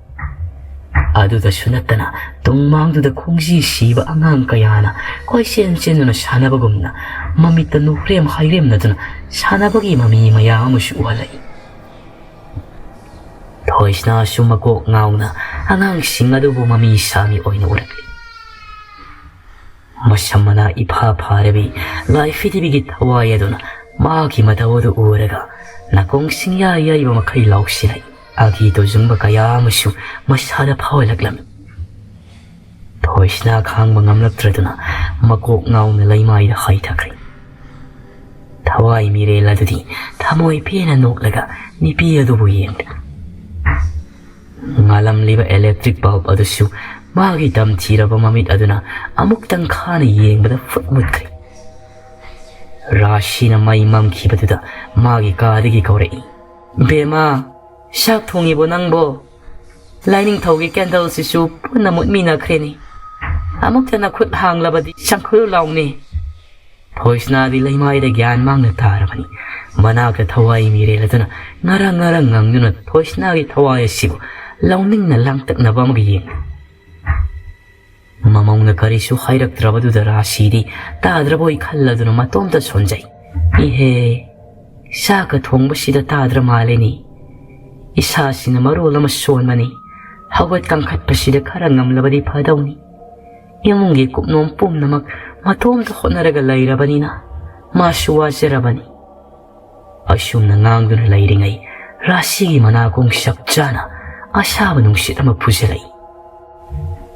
ꯑꯗꯨꯗꯁꯨ ꯅꯠꯇꯅ ꯇꯨꯡꯃꯥꯡꯗꯨꯗ ꯈꯣꯡꯖꯤ ꯁꯤꯕ ꯑꯉꯥꯡ ꯀꯌꯥꯅ ꯀꯣꯏꯆꯦꯟ ꯆꯦꯟꯗꯨꯅ ꯁꯥꯟꯅꯕꯒꯨꯝꯅ ꯃꯃꯤꯠꯇ ꯅꯣꯛꯔꯦꯝ ꯍꯥꯏꯔꯦꯝꯅꯗꯨꯅ ꯁꯥꯟꯅꯕꯒꯤ ꯃꯃꯤ ꯃꯌꯥꯝ ꯑꯃꯁꯨ ꯎꯍꯜꯂꯛꯏ꯫ ꯊꯣꯏꯁꯅꯥꯁꯨ ꯃꯀꯣꯛ ꯉꯥꯎꯅ ꯑꯉꯥꯡꯁꯤꯡ ꯑꯗꯨꯕꯨ ꯃꯃꯤ ꯁꯥꯃꯤ ꯑꯣꯏꯅ ꯎꯔꯛꯂꯤ꯫ ꯃꯁꯝ ꯃꯅꯥ ꯏꯐꯥ ꯐꯥꯔꯕꯤ ꯂꯥꯏ ꯐꯤꯗꯤꯕꯤꯒꯤ ꯊꯋꯥꯏ ꯑꯗꯨꯅ ꯃꯥꯒꯤ ꯃꯇꯧ ꯑꯗꯨ ꯎꯔꯒ ꯅꯥꯀꯣꯡ ꯁꯤꯡꯌꯥ ꯌꯩꯕ ꯃꯈꯩ ꯂꯥꯎꯁꯤꯜꯂꯛꯏ꯫ ꯑꯀꯤ ꯇꯨꯖꯨꯡꯕ ꯀꯌꯥ ꯑꯃꯁꯨ ꯃꯁꯥꯗ ꯐꯥꯎꯍꯜꯂꯛꯂꯝꯃꯤ꯫ ꯊꯣꯏꯁꯅꯥ ꯈꯥꯡꯕ ꯉꯝꯂꯛꯇ꯭ꯔꯗꯨꯅ ꯃꯀꯣꯛ ꯉꯥꯎꯅ ꯂꯩꯃꯥꯏꯗ ꯍꯥꯏꯊꯈ꯭ꯔꯦ꯫ ꯊꯋꯥꯏ ꯃꯤꯔꯦꯜ ꯑꯗꯨꯗꯤ ꯊꯃꯣꯏ ꯄꯦꯟꯅ ꯅꯣꯛꯂꯒ ꯅꯨꯄꯤ ꯑꯗꯨꯕꯨ ꯌꯦꯡꯂꯤ꯫ ꯉꯥꯜꯂꯝꯂꯤꯕ electric bulb ꯑꯗꯨꯁꯨ ꯃꯥꯒꯤ ꯇꯝꯊꯤꯔꯕ ꯃꯃꯤꯠ ꯑꯗꯨꯅ ꯑꯃꯨꯛꯇꯪ ꯈꯥꯅ ꯌꯦꯡꯕꯗ ꯐꯨꯠ ꯃꯨꯠꯈ꯭ꯔꯦ꯫ ꯔꯥꯁꯤꯅ ꯃꯩ ꯃꯝꯈꯤꯕꯗꯨꯗ ꯃꯥꯒꯤ ꯀꯥꯗꯒꯤ ꯀꯧꯔꯛꯏ, "ꯕꯦꯃꯥ, ꯆꯥꯛ ꯊꯣꯡꯉꯤꯕꯣ ꯅꯪꯕꯣ? ꯂꯥꯏꯅꯤꯡꯊꯧꯒꯤ candleꯁꯤꯁꯨ ꯄꯨꯟꯅ ꯃꯨꯠꯃꯤꯟꯅꯈ꯭ꯔꯦꯅꯦ꯫ ꯑꯃꯨꯛꯇ ꯅꯈꯨꯠ ꯍꯥꯡꯂꯕꯗꯤ ꯆꯪꯈꯠꯂꯨ ꯂꯥꯎꯅꯦ꯫" ꯊꯣꯏꯁꯅꯥꯗꯤ ꯂꯩꯃꯥꯏꯗ ꯒ꯭ꯌꯥꯟ ꯃꯥꯡꯅ ꯇꯥꯔꯕꯅꯤ꯫ ꯃꯅꯥꯛꯇ ꯊꯋꯥꯏ ꯃꯤꯔꯦꯜ ꯑꯗꯨꯅ ꯉꯔꯪ ꯉꯔꯪ ꯉꯪꯗꯨꯅ ꯊꯣꯏꯁꯅꯥꯒꯤ ꯊꯋꯥꯏ ꯑꯁꯤꯕꯨ ꯂꯧꯅꯤꯡꯅ ꯂꯥꯡꯇꯛꯅꯕ ꯑꯃꯒ ꯌꯦꯡꯂꯤ꯫ ꯃꯃꯧꯅ ꯀꯔꯤꯁꯨ ꯍꯥꯏꯔꯛꯇ꯭ꯔꯕꯗꯨꯗ ꯔꯥꯁꯤꯗꯤ ꯇꯥꯗ꯭ꯔꯕꯣꯏ ꯈꯜꯂꯗꯨꯅ ꯃꯇꯣꯝꯇ ꯁꯣꯟꯖꯩ꯫ "ꯏꯍꯦ, ꯆꯥꯛꯀ ꯊꯣꯡꯕꯁꯤꯗ ꯇꯥꯗ꯭ꯔ ꯃꯥꯜꯂꯦꯅꯦ꯫ ꯏꯁꯥꯁꯤꯅ ꯃꯔꯣꯜ ꯑꯃ ꯁꯣꯟꯕꯅꯤ꯫ ꯍꯧꯒꯠ ꯀꯥꯡꯈꯠꯄꯁꯤꯗ ꯈꯔ ꯉꯝꯂꯕꯗꯤ ꯐꯗꯧꯅꯤ꯫ ꯏꯃꯨꯡꯒꯤ ꯀꯨꯞꯅꯣꯝ ꯄꯨꯝꯅꯃꯛ ꯃꯇꯣꯝꯇ ꯍꯣꯠꯅꯔꯒ ꯂꯩꯔꯕꯅꯤꯅ ꯃꯥꯁꯨ ꯋꯥꯖꯔꯕꯅꯤ꯫" ꯑꯁꯨꯝꯅ ꯉꯥꯡꯗꯨꯅ ꯂꯩꯔꯤꯉꯩ ꯔꯥꯁꯤꯒꯤ ꯃꯅꯥꯀꯣꯡ ꯆꯞ ꯆꯥꯅ ꯑꯁꯥꯕ ꯅꯨꯡꯁꯤꯠ ꯑꯃ ꯐꯨꯖꯤꯜꯂꯛꯏ꯫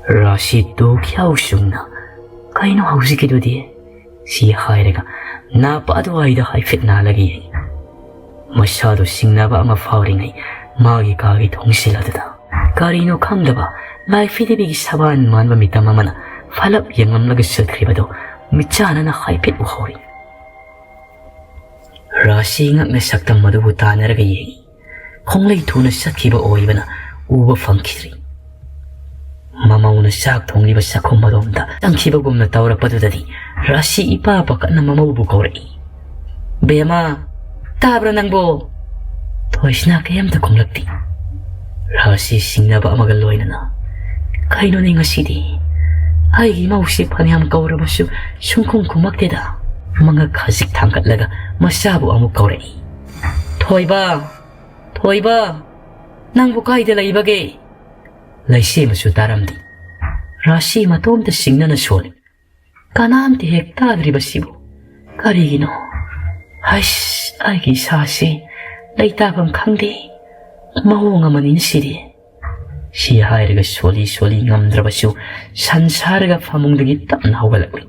ꯔꯥꯁꯤ ꯇꯨ ꯈ꯭ꯌꯥꯎ ꯆꯨꯡꯅ, "ꯀꯩꯅꯣ ꯍꯧꯖꯤꯛꯀꯤꯗꯨꯗꯤ?" ꯁꯤ ꯍꯥꯏꯔꯒ ꯅꯥꯄ ꯑꯗꯨꯋꯥꯏꯗ ꯍꯥꯏꯐꯦꯠ ꯅꯥꯜꯂꯒ ꯌꯦꯡꯉꯤ꯫ ꯃꯁꯥꯗꯨ ꯁꯤꯡꯅꯕ ꯑꯃ ꯐꯥꯎꯔꯤꯉꯩ ꯃꯥꯒꯤ ꯀꯥꯒꯤ ꯊꯣꯡꯁꯤꯜ ꯑꯗꯨꯗ ꯀꯔꯤꯅꯣ ꯈꯪꯗꯕ ꯂꯥꯏꯐꯤꯗꯤꯕꯤꯒꯤ ꯁꯕꯥꯟ ꯃꯥꯟꯕ ꯃꯤꯇꯝ ꯑꯃꯅ ꯐꯂꯞ ꯌꯦꯡꯂꯝꯂꯒ ꯆꯠꯈ꯭ꯔꯤꯕꯗꯨ ꯃꯤꯠꯆꯥꯟꯅꯅ ꯍꯥꯏꯐꯦꯠ ꯎꯍꯧꯔꯤ꯫ ꯔꯥꯁꯤ ꯉꯛꯅ ꯁꯛꯇꯝ ꯑꯗꯨꯕꯨ ꯇꯥꯟꯅꯔꯒ ꯌꯦꯡꯉꯤ꯫ ꯈꯣꯡꯂꯩ ꯊꯨꯅ ꯆꯠꯈꯤꯕ ꯑꯣꯏꯕꯅ ꯎꯕ ꯐꯪꯈꯤꯗ꯭ꯔꯤ꯫ ꯃꯃꯧꯅ ꯆꯥꯛ ꯊꯣꯡꯂꯤꯕ ꯆꯥꯛꯈꯨꯝ ꯑꯗꯣꯝꯗ ꯆꯪꯈꯤꯕꯒꯨꯝꯅ ꯇꯧꯔꯛꯄꯗꯨꯗꯗꯤ ꯔꯥꯁꯤ ꯏꯄꯥ ꯄꯥꯈꯠꯅ ꯃꯃꯧꯕꯨ ꯀꯧꯔꯛꯏ꯫ "ꯕꯦꯝꯃ, ꯇꯥꯕ꯭ꯔꯥ ꯅꯪꯕꯣ?" ꯊꯣꯏꯁꯅꯥ ꯀꯩꯝꯇ ꯈꯨꯝꯂꯛꯇꯦ꯫ ꯔꯥꯁꯤ ꯁꯤꯡꯅꯕ ꯑꯃꯒ ꯂꯣꯏꯅꯅ, "ꯀꯩꯅꯣꯅꯦ ꯉꯁꯤꯗꯤ? ꯑꯩꯒꯤ ꯏꯃꯧꯁꯤ ꯐꯅꯌꯥꯝ ꯀꯧꯔꯕꯁꯨ ꯁꯨꯡꯈꯨꯝ ꯈꯨꯝꯃꯛꯇꯦꯗ"꯫ ꯃꯉꯛ ꯈꯖꯤꯛ ꯊꯥꯡꯒꯠꯂꯒ ꯃꯆꯥꯕꯨ ꯑꯃꯨꯛ ꯀꯧꯔꯛꯏ꯫ "ꯊꯣꯏꯕ! ꯊꯣꯏꯕ! ꯅꯪꯕꯨ ꯀꯥꯏꯗ ꯂꯩꯕꯒꯦ?" ꯂꯩꯁꯦꯝꯕꯁꯨ ꯇꯥꯔꯝꯗꯦ꯫ ꯔꯥꯁꯤ ꯃꯇꯣꯝꯇ ꯁꯤꯡꯅꯅ ꯁꯣꯜꯂꯤ꯫ "ꯀꯅꯥꯝꯇ ꯍꯦꯛ ꯇꯥꯗ꯭ꯔꯤꯕꯁꯤꯕꯨ ꯀꯔꯤꯒꯤꯅꯣ? ꯍꯩꯁ, ꯑꯩꯒꯤ ꯏꯁꯥꯁꯤ ꯂꯩꯇꯥꯐꯝ ꯈꯪꯗꯦ꯫ ꯃꯑꯣꯡ ꯑꯃꯅꯤꯅ ꯁꯤꯗꯤ"꯫ ꯁꯤ ꯍꯥꯏꯔꯒ ꯁꯣꯜꯂꯤ ꯁꯣꯜꯂꯤ ꯉꯝꯗ꯭ꯔꯕꯁꯨ ꯁꯟ ꯁꯥꯔꯒ ꯐꯃꯨꯡꯗꯒꯤ ꯇꯞꯅ ꯍꯧꯒꯠꯂꯛꯂꯤ꯫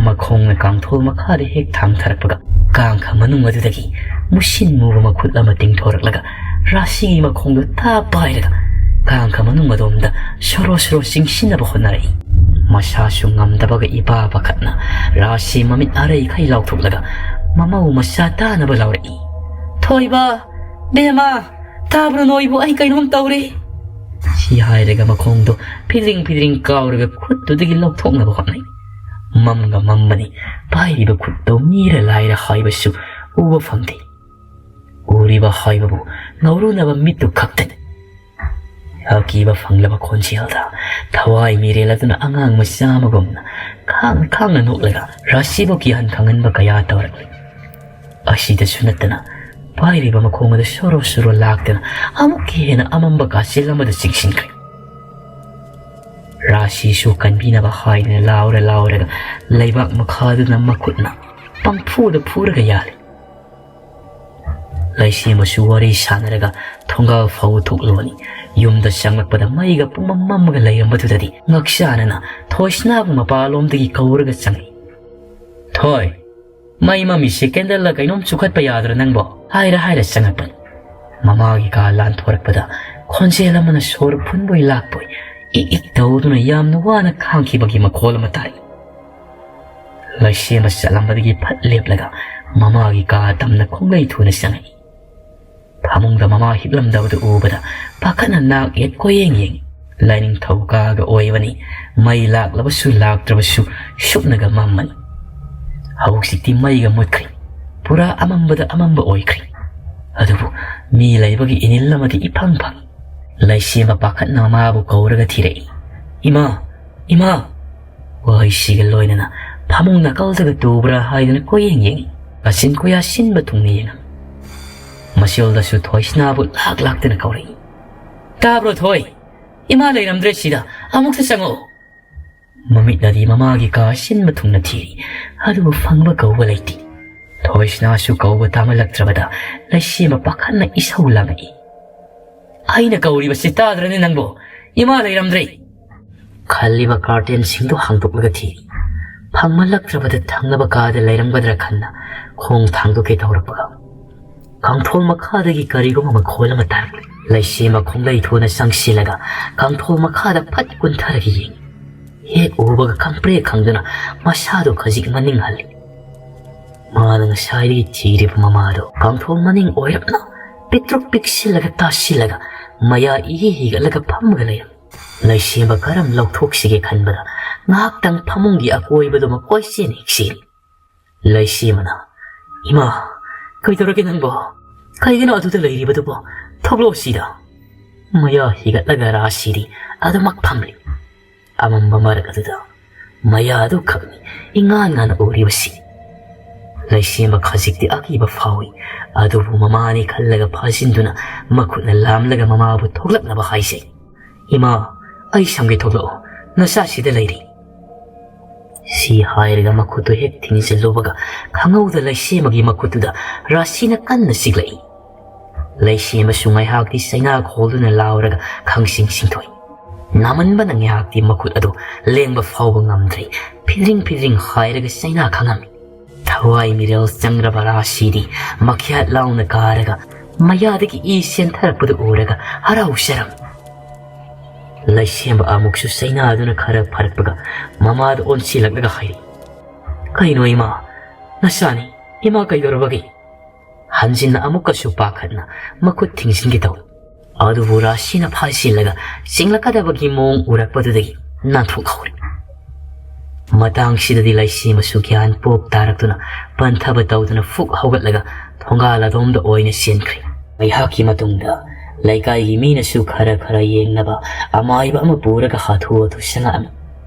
ꯃꯈꯣꯡꯅ ꯀꯥꯡꯊꯣꯜ ꯃꯈꯥꯗ ꯍꯦꯛ ꯊꯥꯡꯊꯔꯛꯄꯒ, ꯀꯥꯡꯈ ꯃꯅꯨꯡ ꯑꯗꯨꯗꯒꯤ ꯃꯨꯁꯤꯟ ꯃꯨꯕ ꯃꯈꯨꯠ ꯑꯃ ꯇꯤꯡꯊꯣꯔꯛꯂꯒ ꯔꯥꯁꯤꯒꯤ ꯃꯈꯣꯡꯗꯨ ꯇꯥ ꯄꯥꯏꯔꯒ ꯀꯥꯡꯈ ꯃꯅꯨꯡ ꯑꯗꯣꯝꯗ ꯁꯣꯔꯣ ꯁꯣꯔꯣ ꯆꯤꯡꯁꯤꯟꯅꯕ ꯍꯣꯠꯅꯔꯛꯏ꯫ ꯃꯁꯥꯁꯨ ꯉꯝꯗꯕꯒ ꯏꯄꯥ ꯄꯥꯈꯠꯅ ꯔꯥꯁꯤ ꯃꯃꯤꯠ ꯑꯔꯩꯈꯩ ꯂꯥꯎꯊꯣꯛꯂꯒ ꯃꯃꯧ ꯃꯆꯥ ꯇꯥꯅꯕ ꯂꯥꯎꯔꯛꯏ꯫ "ꯊꯣꯏꯕ! ꯕꯦꯝꯃ! ꯇꯥꯕ꯭ꯔꯣ ꯅꯣꯏꯕꯨ? ꯑꯩ ꯀꯩꯅꯣꯝ ꯇꯧꯔꯦ!" ꯁꯤ ꯍꯥꯏꯔꯒ ꯃꯈꯣꯡꯗꯣ ꯐꯤꯗ꯭ꯔꯤꯡ ꯐꯤꯗ꯭ꯔꯤꯡ ꯀꯥꯎꯔꯒ ꯈꯨꯠꯇꯨꯗꯒꯤ ꯂꯧꯊꯣꯛꯅꯕ ꯍꯣꯠꯅꯩ꯫ ꯃꯝꯒ ꯃꯝꯕꯅꯤ꯫ ꯄꯥꯏꯔꯤꯕ ꯈꯨꯠꯇꯣ ꯃꯤꯔ ꯂꯥꯏꯔ ꯍꯥꯏꯕꯁꯨ ꯎꯕ ꯐꯪꯗꯦ꯫ ꯎꯔꯤꯕ ꯍꯥꯏꯕꯕꯨ ꯉꯧꯔꯨꯅꯕ ꯃꯤꯠꯇꯨ ꯈꯛꯇꯅꯤ꯫ ꯑꯀꯤꯕ ꯐꯪꯂꯕ ꯈꯣꯟꯖꯦꯜꯗ ꯊꯋꯥꯏ ꯃꯤꯔꯦꯜ ꯑꯗꯨꯅ ꯑꯉꯥꯡ ꯃꯆꯥ ꯑꯃꯒꯨꯝꯅ ꯈꯥꯡꯅ ꯈꯥꯡꯅ ꯅꯣꯛꯂꯒ ꯔꯥꯁꯤꯕꯨ ꯀꯤꯍꯟ ꯈꯪꯍꯟꯕ ꯀꯌꯥ ꯇꯧꯔꯛꯂꯤ꯫ ꯑꯁꯤꯗꯁꯨ ꯅꯠꯇꯅ ꯄꯥꯏꯔꯤꯕ ꯃꯈꯣꯡ ꯑꯗꯨ ꯁꯣꯔꯣ ꯁꯣꯔꯣ ꯂꯥꯛꯇꯅ ꯑꯃꯨꯛꯀ ꯍꯦꯟꯅ ꯑꯃꯝꯕ ꯀꯥꯆꯤꯜ ꯑꯃꯗ ꯆꯤꯡꯁꯤꯟꯈ꯭ꯔꯦ꯫ ꯔꯥꯁꯤꯁꯨ ꯀꯟꯕꯤꯅꯕ ꯍꯥꯏꯗꯅ ꯂꯥꯎꯔ ꯂꯥꯎꯔꯒ ꯂꯩꯕꯥꯛ ꯃꯈꯥꯗꯨꯅ ꯃꯈꯨꯠꯅ ꯄꯪꯐꯨꯗ ꯐꯨꯔꯒ ꯌꯥꯜꯂꯤ꯫ ꯂꯩꯁꯦꯝꯕꯁꯨ ꯋꯥꯔꯤ ꯁꯥꯟꯅꯔꯒ ꯊꯣꯡꯒꯥꯜ ꯐꯥꯎꯕ ꯊꯣꯛꯂꯨꯕꯅꯤ꯫ ꯌꯨꯝꯗ ꯆꯪꯂꯛꯄꯗ ꯃꯩꯒ ꯄꯨꯡꯃꯝ ꯃꯝꯃꯒ ꯂꯩꯔꯝꯕꯗꯨꯗꯗꯤ ꯉꯛꯆꯥꯅꯅ ꯊꯣꯏꯁꯅꯥꯕꯨ ꯃꯄꯥꯟꯂꯣꯝꯗꯒꯤ ꯀꯧꯔꯒ ꯆꯪꯉꯛꯏ꯫ "ꯊꯣꯏ, "ꯃꯩ ꯃꯝꯃꯤꯁꯦ ꯀꯦꯟꯗꯜꯂ ꯀꯩꯅꯣꯝ ꯆꯨꯈꯠꯄ ꯌꯥꯗ꯭ꯔꯣ ꯅꯪꯕꯣ?" ꯍꯥꯏꯔ ꯍꯥꯏꯔ ꯆꯪꯉꯛꯄꯅꯤ꯫ ꯃꯃꯥꯒꯤ ꯀꯥ ꯂꯥꯟꯊꯣꯔꯛꯄꯗ ꯈꯣꯟꯖꯦꯜ ꯑꯃꯅ ꯁꯣꯔ ꯐꯨꯟꯕꯣꯏ ꯂꯥꯛꯄꯣꯏ ꯏꯛ ꯏꯛ ꯇꯧꯗꯨꯅ ꯌꯥꯝꯅ ꯋꯥꯅ ꯈꯥꯡꯈꯤꯕꯒꯤ ꯃꯈꯣꯜ ꯑꯃ ꯇꯥꯔꯛꯏ꯫ ꯂꯩꯁꯦꯝꯕ ꯆꯠꯂꯝꯕꯗꯒꯤ ꯐꯠ ꯂꯦꯞꯂꯒ ꯃꯃꯥꯒꯤ ꯀꯥ ꯇꯝꯅ ꯈꯣꯡꯂꯩ ꯊꯨꯅ ꯆꯪꯉꯛꯏ꯫ ꯐꯃꯨꯡꯗ ꯃꯃꯥ ꯍꯤꯞꯂꯝꯗꯕꯗꯨ ꯎꯕꯗ ꯄꯥꯈꯠꯅ ꯅꯥꯛ ꯌꯦꯠ ꯀꯣꯏꯌꯦꯡ ꯌꯦꯡꯉꯤ꯫ ꯂꯥꯏꯅꯤꯡꯊꯧ ꯀꯥꯒ ꯑꯣꯏꯕꯅꯤ, ꯃꯩ ꯂꯥꯛꯂꯕꯁꯨ ꯂꯥꯛꯇ꯭ꯔꯕꯁꯨ ꯁꯨꯞꯅꯒ ꯃꯝꯃꯅꯤ꯫ ꯍꯧꯖꯤꯛꯇꯤ ꯃꯩꯒ ꯃꯨꯠꯈ꯭ꯔꯦ꯫ ꯄꯨꯔꯥ ꯑꯃꯝꯕꯗ ꯑꯃꯝꯕ ꯑꯣꯏꯈ꯭ꯔꯦ꯫ ꯑꯗꯨꯕꯨ ꯃꯤ ꯂꯩꯕꯒꯤ ꯏꯅꯤꯜ ꯑꯃꯗꯤ ꯏꯐꯪ ꯐꯪꯏ꯫ ꯂꯩꯁꯦꯝꯕ ꯄꯥꯈꯠꯅ ꯃꯃꯥꯕꯨ ꯀꯧꯔꯒ ꯊꯤꯔꯛꯏ꯫ "ꯏꯃꯥ! ꯏꯃꯥ!" ꯋꯥꯍꯩꯁꯤꯒ ꯂꯣꯏꯅꯅ ꯐꯃꯨꯡ ꯅꯥꯀꯜꯗꯒ ꯇꯨꯕ꯭ꯔꯥ ꯍꯥꯏꯗꯨꯅ ꯀꯣꯏꯌꯦꯡ ꯌꯦꯡꯏ꯫ ꯀꯥꯆꯤꯟ ꯀꯣꯌꯥ ꯁꯤꯟꯕ ꯊꯨꯡꯅ ꯌꯦꯡꯉꯝꯃꯤ꯫ ꯃꯆꯤꯜꯗꯁꯨ ꯊꯣꯏꯁꯅꯥꯕꯨ ꯂꯥꯛ ꯂꯥꯛꯇꯅ ꯀꯧꯔꯛꯏ꯫ "ꯇꯥꯕ꯭ꯔꯣ ꯊꯣꯏ? ꯏꯃꯥ ꯂꯩꯔꯝꯗ꯭ꯔꯦ ꯁꯤꯗ, ꯑꯃꯨꯛꯇ ꯆꯪꯉꯛꯑꯣ!" ꯃꯃꯤꯠꯅꯗꯤ ꯃꯃꯥꯒꯤ ꯀꯥ ꯁꯤꯟꯕ ꯊꯨꯡꯅ ꯊꯤꯔꯤ, ꯑꯗꯨꯕꯨ ꯐꯪꯕ ꯀꯧꯕ ꯂꯩꯇꯦ꯫ ꯊꯣꯏꯁꯅꯥꯁꯨ ꯀꯧꯕ ꯇꯥꯃꯜꯂꯛꯇ꯭ꯔꯕꯗ ꯂꯩꯁꯦꯝꯕ ꯄꯥꯈꯠꯅ ꯏꯁꯧ ꯂꯥꯡꯉꯛꯏ꯫ "ꯑꯩꯅ ꯀꯧꯔꯤꯕꯁꯤ ꯇꯥꯗ꯭ꯔꯅꯦ ꯅꯪꯕꯣ? ꯏꯃꯥ ꯂꯩꯔꯝꯗ꯭ꯔꯦ!" ꯈꯜꯂꯤꯕ ꯀꯥꯔꯇꯦꯟꯁꯤꯡꯗꯨ ꯍꯥꯡꯗꯣꯛꯂꯒ ꯊꯤꯔꯤ꯫ ꯐꯪꯃꯜꯂꯛꯇ꯭ꯔꯕꯗ ꯊꯪꯅꯕ ꯀꯥꯗ ꯂꯩꯔꯝꯒꯗ꯭ꯔꯥ ꯈꯟꯅ ꯈꯣꯡ ꯊꯥꯡꯗꯣꯛꯀꯦ ꯇꯧꯔꯛꯄꯒ, ꯀꯥꯡꯊꯣꯜ ꯃꯈꯥꯗꯒꯤ ꯀꯔꯤꯒꯨꯝꯕ ꯃꯈꯣꯜ ꯑꯃ ꯇꯥꯔꯛꯂꯦ꯫ ꯂꯩꯁꯦꯝꯕ ꯈꯣꯡꯂꯩ ꯊꯨꯅ ꯆꯪꯁꯤꯜꯂꯒ ꯀꯥꯡꯊꯣꯜ ꯃꯈꯥꯗ ꯐꯠ ꯀꯨꯟꯊꯔꯒ ꯌꯦꯡꯉꯤ꯫ ꯍꯦꯛ ꯎꯕꯒ ꯈꯪꯄ꯭ꯔꯦꯛ ꯈꯪꯗꯨꯅ ꯃꯁꯥꯗꯨ ꯈꯖꯤꯛ ꯃꯅꯤꯡ ꯍꯜꯂꯤ꯫ ꯃꯥꯅ ꯉꯁꯥꯏꯗꯒꯤ ꯊꯤꯔꯤꯕ ꯃꯃꯥꯗꯣ ꯀꯥꯡꯊꯣꯜ ꯃꯅꯤꯡ ꯑꯣꯏꯔꯞꯅ ꯄꯤꯛꯇ꯭ꯔꯨꯛ ꯄꯤꯛꯁꯤꯜꯂꯒ ꯇꯥꯁꯤꯜꯂꯒ ꯃꯌꯥ ꯏꯍꯤ ꯍꯤꯒꯠꯂꯒ ꯐꯝꯃꯒ ꯂꯩꯔꯝꯃꯤ꯫ ꯂꯩꯁꯦꯝꯕ ꯀꯔꯝ ꯂꯧꯊꯣꯛꯁꯤꯒꯦ ꯈꯟꯕꯗ ꯉꯥꯏꯍꯥꯛꯇꯪ ꯐꯃꯨꯡꯒꯤ ꯑꯀꯣꯏꯕꯗꯨꯃ ꯀꯣꯏꯆꯦꯟ ꯍꯦꯛ ꯆꯦꯜꯂꯤ꯫ ꯂꯩꯁꯦꯝꯕꯅ, "ꯏꯃꯥ, ꯀꯩꯗꯧꯔꯒꯦ ꯅꯪꯕꯣ? ꯀꯩꯒꯤꯅꯣ ꯑꯗꯨꯗ ꯂꯩꯔꯤꯕꯗꯨꯕꯣ? ꯊꯣꯛꯂꯛꯑꯣ ꯁꯤꯗ!" ꯃꯌꯥ ꯍꯤꯒꯠꯂꯒ ꯔꯥꯁꯤꯗꯤ ꯑꯗꯨꯃꯛ ꯐꯝꯂꯤ꯫ ꯑꯃꯝꯕ ꯃꯔꯛ ꯑꯗꯨꯗ ꯃꯌꯥ ꯑꯗꯨ ꯈꯛꯅꯤ ꯏꯉꯥꯟ ꯉꯥꯟꯅ ꯎꯔꯤꯕꯁꯤ꯫ ꯂꯩꯁꯦꯝꯕ ꯈꯖꯤꯛꯇꯤ ꯑꯀꯤꯕ ꯐꯥꯎꯏ, ꯑꯗꯨꯕꯨ ꯃꯃꯥꯅꯤ ꯈꯜꯂꯒ ꯐꯥꯖꯤꯟꯗꯨꯅ ꯃꯈꯨꯠꯅ ꯂꯥꯝꯂꯒ ꯃꯃꯥꯕꯨ ꯊꯣꯛꯂꯛꯅꯕ ꯍꯥꯏꯖꯩ꯫ "ꯏꯃꯥ, ꯑꯩ ꯁꯝꯒꯦ, ꯊꯣꯛꯂꯛꯑꯣ, ꯅꯆꯥꯁꯤꯗ ꯂꯩꯔꯤ!" ꯁꯤ ꯍꯥꯏꯔꯒ ꯃꯈꯨꯠꯇꯨ ꯍꯦꯛ ꯊꯤꯡꯖꯤꯜꯂꯨꯕꯒ ꯈꯪꯍꯧꯗ ꯂꯩꯁꯦꯝꯕꯒꯤ ꯃꯈꯨꯠꯇꯨꯗ ꯔꯥꯁꯤꯅ ꯀꯟꯅ ꯆꯤꯛꯂꯛꯏ꯫ ꯂꯩꯁꯦꯝꯕꯁꯨ ꯉꯥꯏꯍꯥꯛꯇꯤ ꯆꯩꯅꯥ ꯈꯣꯜꯗꯨꯅ ꯂꯥꯎꯔꯒ ꯈꯪꯁꯤꯡ ꯁꯤꯡꯊꯣꯛꯏ꯫ ꯅꯥꯃꯟꯕꯅ ꯉꯥꯏꯍꯥꯛꯇꯤ ꯃꯈꯨꯠ ꯑꯗꯨ ꯂꯦꯡꯕ ꯐꯥꯎꯕ ꯉꯝꯗ꯭ꯔꯦ꯫ ꯐꯤꯗ꯭ꯔꯤꯡ ꯐꯤꯗ꯭ꯔꯤꯡ ꯍꯥꯏꯔꯒ ꯆꯩꯅꯥ ꯈꯥꯡꯉꯝꯃꯤ꯫ ꯊꯋꯥꯏ ꯃꯤꯔꯦꯜ ꯆꯪꯔꯕ ꯔꯥꯁꯤꯗꯤ ꯃꯈ꯭ꯌꯥꯠ ꯂꯥꯎꯅ ꯀꯥꯔꯒ ꯃꯌꯥꯗꯒꯤ ꯏ ꯆꯦꯟꯊꯔꯛꯄꯗꯨ ꯎꯔꯒ ꯍꯔꯥꯎꯖꯔꯝꯃꯤ꯫ ꯂꯩꯁꯦꯝꯕ ꯑꯃꯨꯛꯁꯨ ꯆꯩꯅꯥꯗꯨꯅ ꯈꯔ ꯐꯔꯛꯄꯒ ꯃꯃꯥꯗ ꯑꯣꯟꯁꯤꯜꯂꯛꯂꯒ ꯍꯥꯏꯔꯤ, "ꯀꯩꯅꯣ ꯏꯃꯥ? ꯅꯆꯥꯅꯤ꯫ ꯏꯃꯥ ꯀꯩꯗꯧꯔꯕꯒꯦ?" ꯍꯟꯖꯤꯟꯅ ꯑꯃꯨꯛꯀꯁꯨ ꯄꯥꯈꯠꯅ ꯃꯈꯨꯠ ꯊꯤꯡꯖꯤꯟꯒꯦ ꯇꯧꯏ꯫ ꯑꯗꯨꯕꯨ ꯔꯥꯁꯤꯅ ꯐꯥꯖꯤꯜꯂꯒ ꯆꯤꯡꯂꯛꯀꯗꯕꯒꯤ ꯃꯑꯣꯡ ꯎꯔꯛꯄꯗꯨꯗꯒꯤ ꯅꯥꯟꯊꯣꯛꯍꯧꯔꯦ꯫ ꯃꯇꯥꯡꯁꯤꯗꯗꯤ ꯂꯩꯁꯦꯝꯕꯁꯨ ꯒ꯭ꯌꯥꯟ ꯄꯣꯞ ꯇꯥꯔꯛꯇꯨꯅ ꯄꯟꯊꯕ ꯇꯧꯗꯅ ꯐꯨꯛ ꯍꯧꯒꯠꯂꯒ ꯊꯣꯡꯒꯥꯜ ꯑꯗꯣꯝꯗ ꯑꯣꯏꯅ ꯆꯦꯟꯈ꯭ꯔꯦ꯫ ꯉꯥꯏꯍꯥꯛꯀꯤ ꯃꯇꯨꯡꯗ ꯂꯩꯀꯥꯏꯒꯤ ꯃꯤꯅꯁꯨ ꯈꯔ ꯈꯔ ꯌꯦꯡꯅꯕ ꯑꯃꯥꯏꯕ ꯑꯃ ꯄꯨꯔꯒ ꯍꯥꯊꯨ ꯍꯥꯊꯨ ꯆꯪꯉꯛꯑꯝꯃꯤ꯫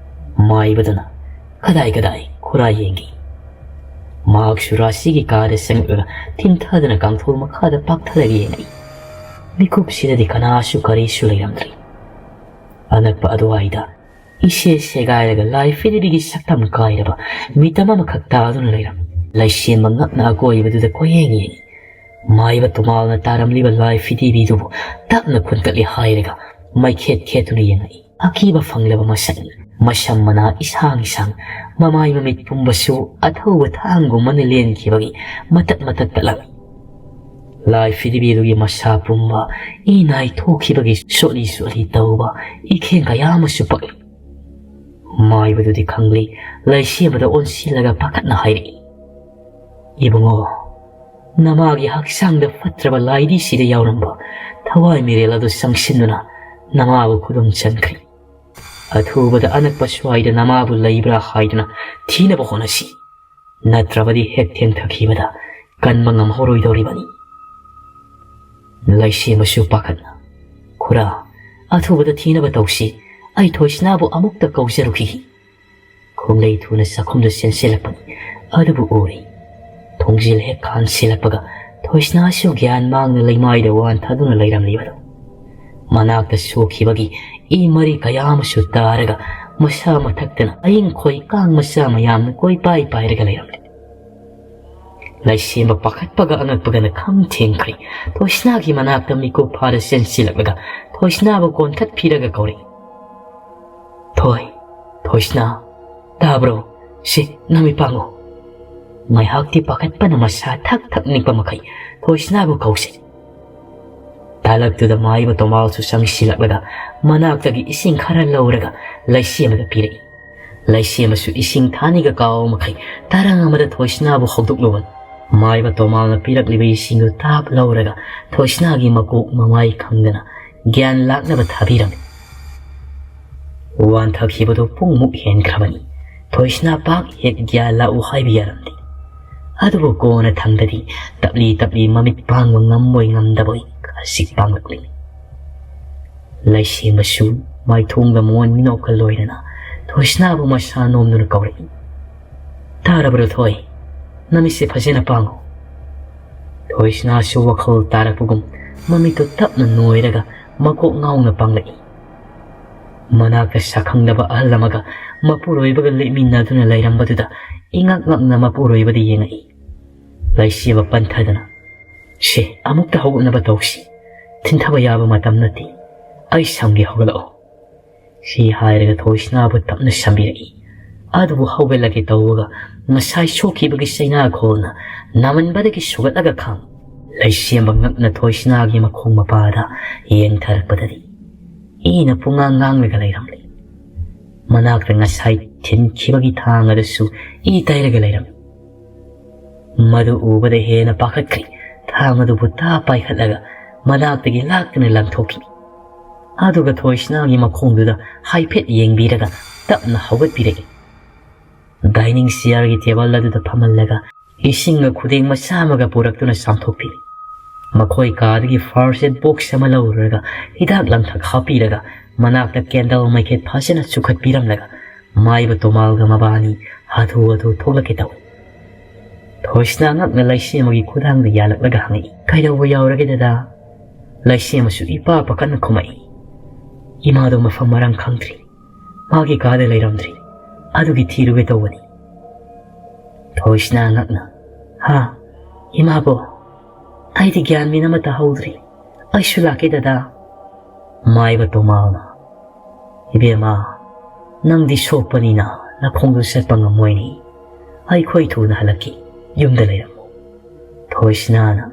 ꯃꯥꯏꯕꯗꯨꯅ, "ꯀꯗꯥꯏ ꯀꯗꯥꯏ ꯈꯨꯔꯥ ꯌꯦꯡꯒꯦ?" ꯃꯍꯥꯛꯁꯨ ꯔꯥꯁꯤꯒꯤ ꯀꯥꯗ ꯆꯪꯂꯛꯂꯒ ꯊꯤꯟꯊꯗꯨꯅ ꯀꯥꯡꯊꯣꯜ ꯃꯈꯥꯗ ꯄꯥꯛꯊꯔꯒ ꯌꯦꯡꯉꯛꯏ꯫ ꯃꯤꯀꯨꯞꯁꯤꯗꯗꯤ ꯀꯅꯥꯁꯨ ꯀꯔꯤꯁꯨ ꯂꯩꯔꯝꯗ꯭ꯔꯤ꯫ ꯑꯅꯛꯄ ꯑꯗꯨꯋꯥꯏꯗ ꯏꯁꯦ ꯁꯦꯒꯥꯏꯔꯒ ꯂꯥꯏ ꯐꯤꯗꯤꯕꯤꯒꯤ ꯁꯛꯇꯝ ꯀꯥꯏꯔꯕ ꯃꯤꯇꯝ ꯑꯃꯈꯛ ꯇꯥꯗꯨꯅ ꯂꯩꯔꯝꯃꯤ꯫ ꯂꯩꯁꯦꯝꯕ ꯉꯛꯅ ꯑꯀꯣꯏꯕꯗꯨꯗ ꯀꯣꯏꯌꯦꯡ ꯌꯦꯡꯉꯤ꯫ ꯃꯥꯏꯕ ꯇꯨꯃꯥꯜꯅ ꯇꯥꯔꯝꯂꯤꯕ ꯂꯥꯏ ꯐꯤꯗꯤꯕꯤꯗꯨꯕꯨ ꯇꯞꯅ ꯈꯨꯟꯀꯠꯂꯤ ꯍꯥꯏꯔꯒ ꯃꯩꯈꯦꯠ ꯈꯦꯠꯇꯨꯅ ꯌꯦꯡꯉꯛꯏ꯫ ꯑꯀꯤꯕ ꯐꯪꯂꯕ ꯃꯁꯛꯅꯤ꯫ ꯃꯁꯝ ꯃꯅꯥ ꯏꯁꯥꯡ ꯏꯁꯥꯡ, ꯃꯃꯥꯏ ꯃꯃꯤꯠ ꯄꯨꯝꯕꯁꯨ ꯑꯊꯧꯕ ꯊꯥꯡꯒꯨꯝꯕꯅ ꯂꯦꯟꯈꯤꯕꯒꯤ ꯃꯇꯠ ꯃꯇꯠ ꯇꯠꯂꯝꯃꯤ꯫ ꯂꯥꯏ ꯐꯤꯗꯤꯕꯤꯗꯨꯒꯤ ꯃꯁꯥ ꯄꯨꯝꯕ, ꯏ ꯅꯥꯏ ꯊꯣꯛꯈꯤꯕꯒꯤ ꯁꯣꯠꯂꯤ ꯁꯣꯠꯂꯤ ꯇꯧꯕ ꯏꯈꯦꯡ ꯀꯌꯥ ꯑꯃꯁꯨ ꯄꯛꯂꯤ꯫ ꯃꯥꯏꯕꯗꯨꯗꯤ ꯈꯪꯂꯤ, ꯂꯩꯁꯦꯝꯕꯗ ꯑꯣꯟꯁꯤꯜꯂꯒ ꯄꯥꯈꯠꯅ ꯍꯥꯏꯔꯛꯏ, "ꯏꯕꯨꯡꯉꯣ, ꯅꯃꯥꯒꯤ ꯍꯛꯆꯥꯡꯗ ꯐꯠꯇ꯭ꯔꯕ ꯂꯥꯏꯗꯤꯁꯤꯗ ꯌꯥꯎꯔꯝꯕ ꯊꯋꯥꯏ ꯃꯤꯔꯦꯜ ꯑꯗꯨ ꯆꯪꯁꯤꯟꯗꯨꯅ ꯅꯃꯥꯕꯨ ꯈꯨꯗꯨꯝ ꯆꯟꯈ꯭ꯔꯦ꯫ ꯑꯊꯨꯕꯗ ꯑꯅꯛꯄ ꯁ꯭ꯋꯥꯏꯗ ꯅꯃꯥꯕꯨ ꯂꯩꯕ꯭ꯔꯥ ꯍꯥꯏꯗꯨꯅ ꯊꯤꯅꯕ ꯍꯣꯠꯅꯁꯤ꯫ ꯅꯠꯇ꯭ꯔꯕꯗꯤ ꯍꯦꯛ ꯊꯦꯡꯊꯈꯤꯕꯗ ꯀꯟꯕ ꯉꯝꯍꯧꯔꯣꯏꯗꯧꯔꯤꯕꯅꯤ꯫" ꯂꯩꯁꯦꯝꯕꯁꯨ ꯄꯥꯈꯠꯅ, "ꯈꯨꯔꯥ, ꯑꯊꯨꯕꯗ ꯊꯤꯅꯕ ꯇꯧꯁꯤ꯫ ꯑꯩ ꯊꯣꯏꯁꯅꯥꯕꯨ ꯑꯃꯨꯛꯇ ꯀꯧꯖꯔꯨꯈꯤꯒꯦ꯫" ꯈꯣꯡꯂꯩ ꯊꯨꯅ ꯆꯥꯛꯈꯨꯝꯗ ꯆꯦꯟꯁꯤꯜꯂꯛꯄꯅꯤ꯫ ꯑꯗꯨꯕꯨ ꯎꯔꯦ꯫ ꯊꯣꯡꯖꯤꯜ ꯍꯦꯛ ꯈꯥꯟꯁꯤꯜꯂꯛꯄꯒ ꯊꯣꯏꯁꯅꯥꯁꯨ ꯒ꯭ꯌꯥꯟ ꯃꯥꯡꯅ ꯂꯩꯃꯥꯏꯗ ꯋꯥꯟꯊꯗꯨꯅ ꯂꯩꯔꯝꯂꯤꯕꯗꯨ꯫ ꯃꯅꯥꯛꯇ ꯁꯣꯛꯈꯤꯕꯒꯤ ꯏ ꯃꯔꯤ ꯀꯌꯥ ꯑꯃꯁꯨ ꯇꯥꯔꯒ ꯃꯁꯥ ꯃꯊꯛꯇꯅ ꯑꯌꯤꯡ ꯈꯣꯏ ꯀꯥꯡ ꯃꯆꯥ ꯃꯌꯥꯝꯅ ꯀꯣꯏꯄꯥꯏ ꯄꯥꯏꯔꯒ ꯂꯩꯔꯝꯂꯦ꯫ ꯂꯩꯁꯦꯝꯕ ꯄꯥꯈꯠꯄꯒ ꯑꯉꯛꯄꯒꯅ ꯈꯝ ꯊꯦꯡꯈ꯭ꯔꯦ꯫ ꯊꯣꯏꯁꯅꯥꯒꯤ ꯃꯅꯥꯛꯇ ꯃꯤꯀꯨꯞ ꯐꯥꯔ ꯆꯦꯟꯁꯤꯜꯂꯛꯂꯒ ꯊꯣꯏꯁꯅꯥꯕꯨ ꯀꯣꯟꯊꯠꯄꯤꯔꯒ ꯀꯧꯔꯛꯏ, "ꯊꯣꯏ, ꯊꯣꯏꯁꯅꯥ, ꯇꯥꯕ꯭ꯔꯣ? ꯁꯤ, ꯅꯃꯤꯠ ꯄꯥꯡꯉꯨ꯫" ꯉꯥꯏꯍꯥꯛꯇꯤ ꯄꯥꯈꯠꯄꯅ ꯃꯁꯥ ꯊꯛ ꯊꯛ ꯅꯤꯛꯄ ꯃꯈꯩ ꯊꯣꯏꯁꯅꯥꯕꯨ ꯀꯧꯁꯤ꯫ ꯇꯥꯂꯛꯇꯨꯗ ꯃꯥꯏꯕ ꯇꯣꯃꯥꯜꯁꯨ ꯆꯪꯁꯤꯜꯂꯛꯂꯒ ꯃꯅꯥꯛꯇꯒꯤ ꯏꯁꯤꯡ ꯈꯔ ꯂꯧꯔꯒ ꯂꯩꯁꯦꯝꯕꯗ ꯄꯤꯔꯛꯏ꯫ ꯂꯩꯁꯦꯝꯕꯁꯨ ꯏꯁꯤꯡ ꯊꯥꯅꯤꯒ ꯀꯥꯎꯕ ꯃꯈꯩ ꯇꯔꯪ ꯑꯃꯗ ꯊꯣꯏꯁꯅꯥꯕꯨ ꯍꯧꯗꯣꯛꯂꯨꯕꯅꯤ꯫ ꯃꯥꯏꯕ ꯇꯣꯃꯥꯜꯅ ꯄꯤꯔꯛꯂꯤꯕ ꯏꯁꯤꯡꯗꯨ ꯇꯥꯞ ꯂꯧꯔꯒ ꯊꯣꯏꯁꯅꯥꯒꯤ ꯃꯀꯣꯛ ꯃꯃꯥꯏ ꯈꯪꯗꯅ ꯒ꯭ꯌꯥꯟ ꯂꯥꯛꯅꯕ ꯊꯥꯕꯤꯔꯝꯃꯤ꯫ ꯋꯥꯟꯊꯈꯤꯕꯗꯨ ꯄꯨꯡꯃꯨꯛ ꯍꯦꯟꯈ꯭ꯔꯕꯅꯤ꯫ ꯊꯣꯏꯁꯅꯥ ꯄꯥꯛ ꯍꯦꯛ ꯒ꯭ꯌꯥꯟ ꯂꯥꯛꯎ ꯍꯥꯏꯕ ꯌꯥꯔꯝꯗꯦ꯫ ꯑꯗꯨꯕꯨ ꯀꯣꯟꯅ ꯊꯪꯗꯗꯤ ꯇꯞꯂꯤ ꯇꯞꯂꯤ ꯃꯃꯤꯠ ꯄꯥꯡꯕ ꯉꯝꯕꯣꯏ ꯉꯝꯗꯕꯣꯏ ꯈꯖꯤꯛ ꯄꯥꯡꯂꯛꯂꯤ꯫ ꯂꯩꯁꯦꯝꯕꯁꯨ ꯃꯥꯏꯊꯣꯡꯗ ꯃꯣꯟ ꯃꯤꯅꯣꯛꯀ ꯂꯣꯏꯅꯅ ꯊꯣꯏꯁꯅꯥꯕꯨ ꯃꯁꯥ ꯅꯣꯝꯗꯨꯅ ꯀꯧꯔꯛꯏ꯫ "ꯇꯥꯔꯕ꯭ꯔꯣ ꯊꯣꯏ? ꯅꯃꯤꯠꯁꯦ ꯐꯖꯅ ꯄꯥꯡꯉꯨ꯫" ꯊꯣꯏꯁꯅꯥꯁꯨ ꯋꯥꯈꯜ ꯇꯥꯔꯛꯄꯒꯨꯝ ꯃꯃꯤꯠꯇꯨ ꯇꯞꯅ ꯅꯣꯏꯔꯒ ꯃꯀꯣꯛ ꯉꯥꯎꯅ ꯄꯥꯡꯂꯛꯏ꯫ ꯃꯅꯥꯛꯇ ꯁꯛꯈꯪꯗꯕ ꯑꯍꯜ ꯑꯃꯒ ꯃꯄꯨꯔꯣꯏꯕꯒ ꯂꯦꯞꯃꯤꯟꯅꯗꯨꯅ ꯂꯩꯔꯝꯕꯗꯨꯗ ꯏꯉꯛ ꯉꯛꯅ ꯃꯄꯨꯔꯣꯏꯕꯗ ꯌꯦꯡꯉꯛꯏ꯫ ꯂꯩꯁꯦꯝꯕ ꯄꯟꯊꯗꯅ, "ꯁꯦ, ꯑꯃꯨꯛꯇ ꯍꯧꯒꯠꯅꯕ ꯇꯧꯁꯤ꯫ ꯊꯤꯟꯊꯕ ꯌꯥꯕ ꯃꯇꯝ ꯅꯠꯇꯦ꯫ ꯑꯩ ꯁꯝꯒꯦ, ꯍꯧꯒꯠꯂꯛꯑꯣ꯫" ꯁꯤ ꯍꯥꯏꯔꯒ ꯊꯣꯏꯁꯅꯥꯕꯨ ꯇꯞꯅ ꯁꯝꯕꯤꯔꯛꯏ꯫ ꯑꯗꯨꯕꯨ ꯍꯧꯒꯠꯂꯒꯦ ꯇꯧꯕꯒ ꯉꯁꯥꯏ ꯁꯣꯛꯈꯤꯕꯒꯤ ꯆꯩꯅꯥꯈꯣꯜꯅ ꯅꯥꯃꯟꯕꯗꯒꯤ ꯁꯨꯒꯠꯂꯒ ꯈꯥꯡ꯫ ꯂꯩꯁꯦꯝꯕ ꯉꯛꯅ ꯊꯣꯏꯁꯅꯥꯒꯤ ꯃꯈꯣꯡ ꯃꯄꯥꯗ ꯌꯦꯡꯊꯔꯛꯄꯗꯗꯤ ꯏꯅ ꯄꯨꯡꯉꯥꯡ ꯉꯥꯡꯂꯒ ꯂꯩꯔꯝꯂꯦ꯫ ꯃꯅꯥꯛꯇ ꯉꯁꯥꯏ ꯊꯤꯟꯈꯤꯕꯒꯤ ꯊꯥꯡ ꯑꯗꯨꯁꯨ ꯏ ꯇꯩꯔꯒ ꯂꯩꯔꯝꯃꯤ꯫ ꯃꯗꯨ ꯎꯕꯗ ꯍꯦꯟꯅ ꯄꯥꯈꯠꯈ꯭ꯔꯦ꯫ ꯊꯥꯡ ꯑꯗꯨꯕꯨ ꯇꯥ ꯄꯥꯏꯈꯠꯂꯒ ꯃꯅꯥꯛꯇꯒꯤ ꯂꯥꯛꯇꯨꯅ ꯂꯪꯊꯣꯛꯈꯤ꯫ ꯑꯗꯨꯒ ꯊꯣꯏꯁꯅꯥꯒꯤ ꯃꯈꯣꯡꯗꯨꯗ ꯍꯥꯏꯐꯦꯠ ꯌꯦꯡꯕꯤꯔꯒ ꯇꯞꯅ ꯍꯧꯒꯠꯄꯤꯔꯛꯏ꯫ ꯗꯥꯏꯅꯤꯡ ꯆꯤꯌꯔꯒꯤ ꯇꯦꯕꯜ ꯑꯗꯨꯗ ꯐꯝꯍꯜꯂꯒ ꯏꯁꯤꯡꯒ ꯈꯨꯗꯦꯡ ꯃꯆꯥ ꯑꯃꯒ ꯄꯨꯔꯛꯇꯨꯅ ꯆꯥꯝꯊꯣꯛꯄꯤꯔꯤ꯫ ꯃꯈꯣꯏ ꯀꯥꯗꯒꯤ ꯐꯥꯔꯁ ꯑꯦꯗ ꯕꯣꯛꯁ ꯑꯃ ꯂꯧꯔꯨꯔꯒ ꯍꯤꯗꯥꯛ ꯂꯥꯡꯊꯛ ꯍꯥꯞꯄꯤꯔꯒ ꯃꯅꯥꯛꯇ ꯀꯦꯟꯗꯜ ꯃꯩꯈꯦꯠ ꯐꯖꯅ ꯆꯨꯈꯠꯄꯤꯔꯝꯂꯒ ꯃꯥꯏꯕ ꯇꯣꯃꯥꯜꯒ ꯃꯕꯥꯅꯤ ꯍꯥꯊꯨ ꯍꯥꯊꯨ ꯊꯣꯛꯂꯛꯀꯦ ꯇꯧꯏ꯫ ꯊꯣꯏꯁꯅꯥ ꯉꯛꯅ ꯂꯩꯁꯦꯝꯕꯒꯤ ꯈꯨꯗꯥꯡꯗ ꯌꯥꯜꯂꯛꯂꯒ ꯍꯪꯉꯛꯏ, "ꯀꯩꯗꯧꯕ ꯌꯥꯎꯔꯒꯦ ꯗꯗꯥ?" ꯂꯩꯁꯦꯝꯕꯁꯨ ꯏꯄꯥ ꯄꯥꯈꯠꯅ ꯈꯨꯝꯃꯛꯏ, "ꯏꯃꯥꯗꯣ ꯃꯐꯝ ꯃꯔꯥꯡ ꯈꯪꯗ꯭ꯔꯤ꯫ ꯃꯥꯒꯤ ꯀꯥꯗ ꯂꯩꯔꯝꯗ꯭ꯔꯤ꯫ ꯑꯗꯨꯒꯤ ꯊꯤꯔꯨꯒꯦ ꯇꯧꯕꯅꯤ꯫" ꯊꯣꯏꯁꯅꯥ ꯉꯛꯅ, "ꯍꯥ? ꯏꯃꯥꯕꯣ? ꯑꯩꯗꯤ ꯒ꯭ꯌꯥꯟ ꯃꯦꯟ ꯑꯃ ꯇꯥꯍꯧꯗ꯭ꯔꯤ꯫ ꯑꯩꯁꯨ ꯂꯥꯛꯀꯦ ꯗꯗꯥ꯫" ꯃꯥꯏꯕ ꯇꯣꯃꯥꯜꯅ, "ꯏꯕꯦꯝꯃ, ꯅꯪꯗꯤ ꯁꯣꯛꯄꯅꯤꯅ ꯅꯈꯣꯡꯗꯨ ꯆꯠꯄ ꯉꯝꯃꯣꯏꯅꯦ꯫ "ꯑꯩꯈꯣꯏ ꯊꯨꯅ ꯍꯜꯂꯛꯀꯦ, ꯌꯨꯝꯗ ꯂꯩꯔꯝꯃꯨ꯫" ꯊꯣꯏꯁꯅꯥꯅ,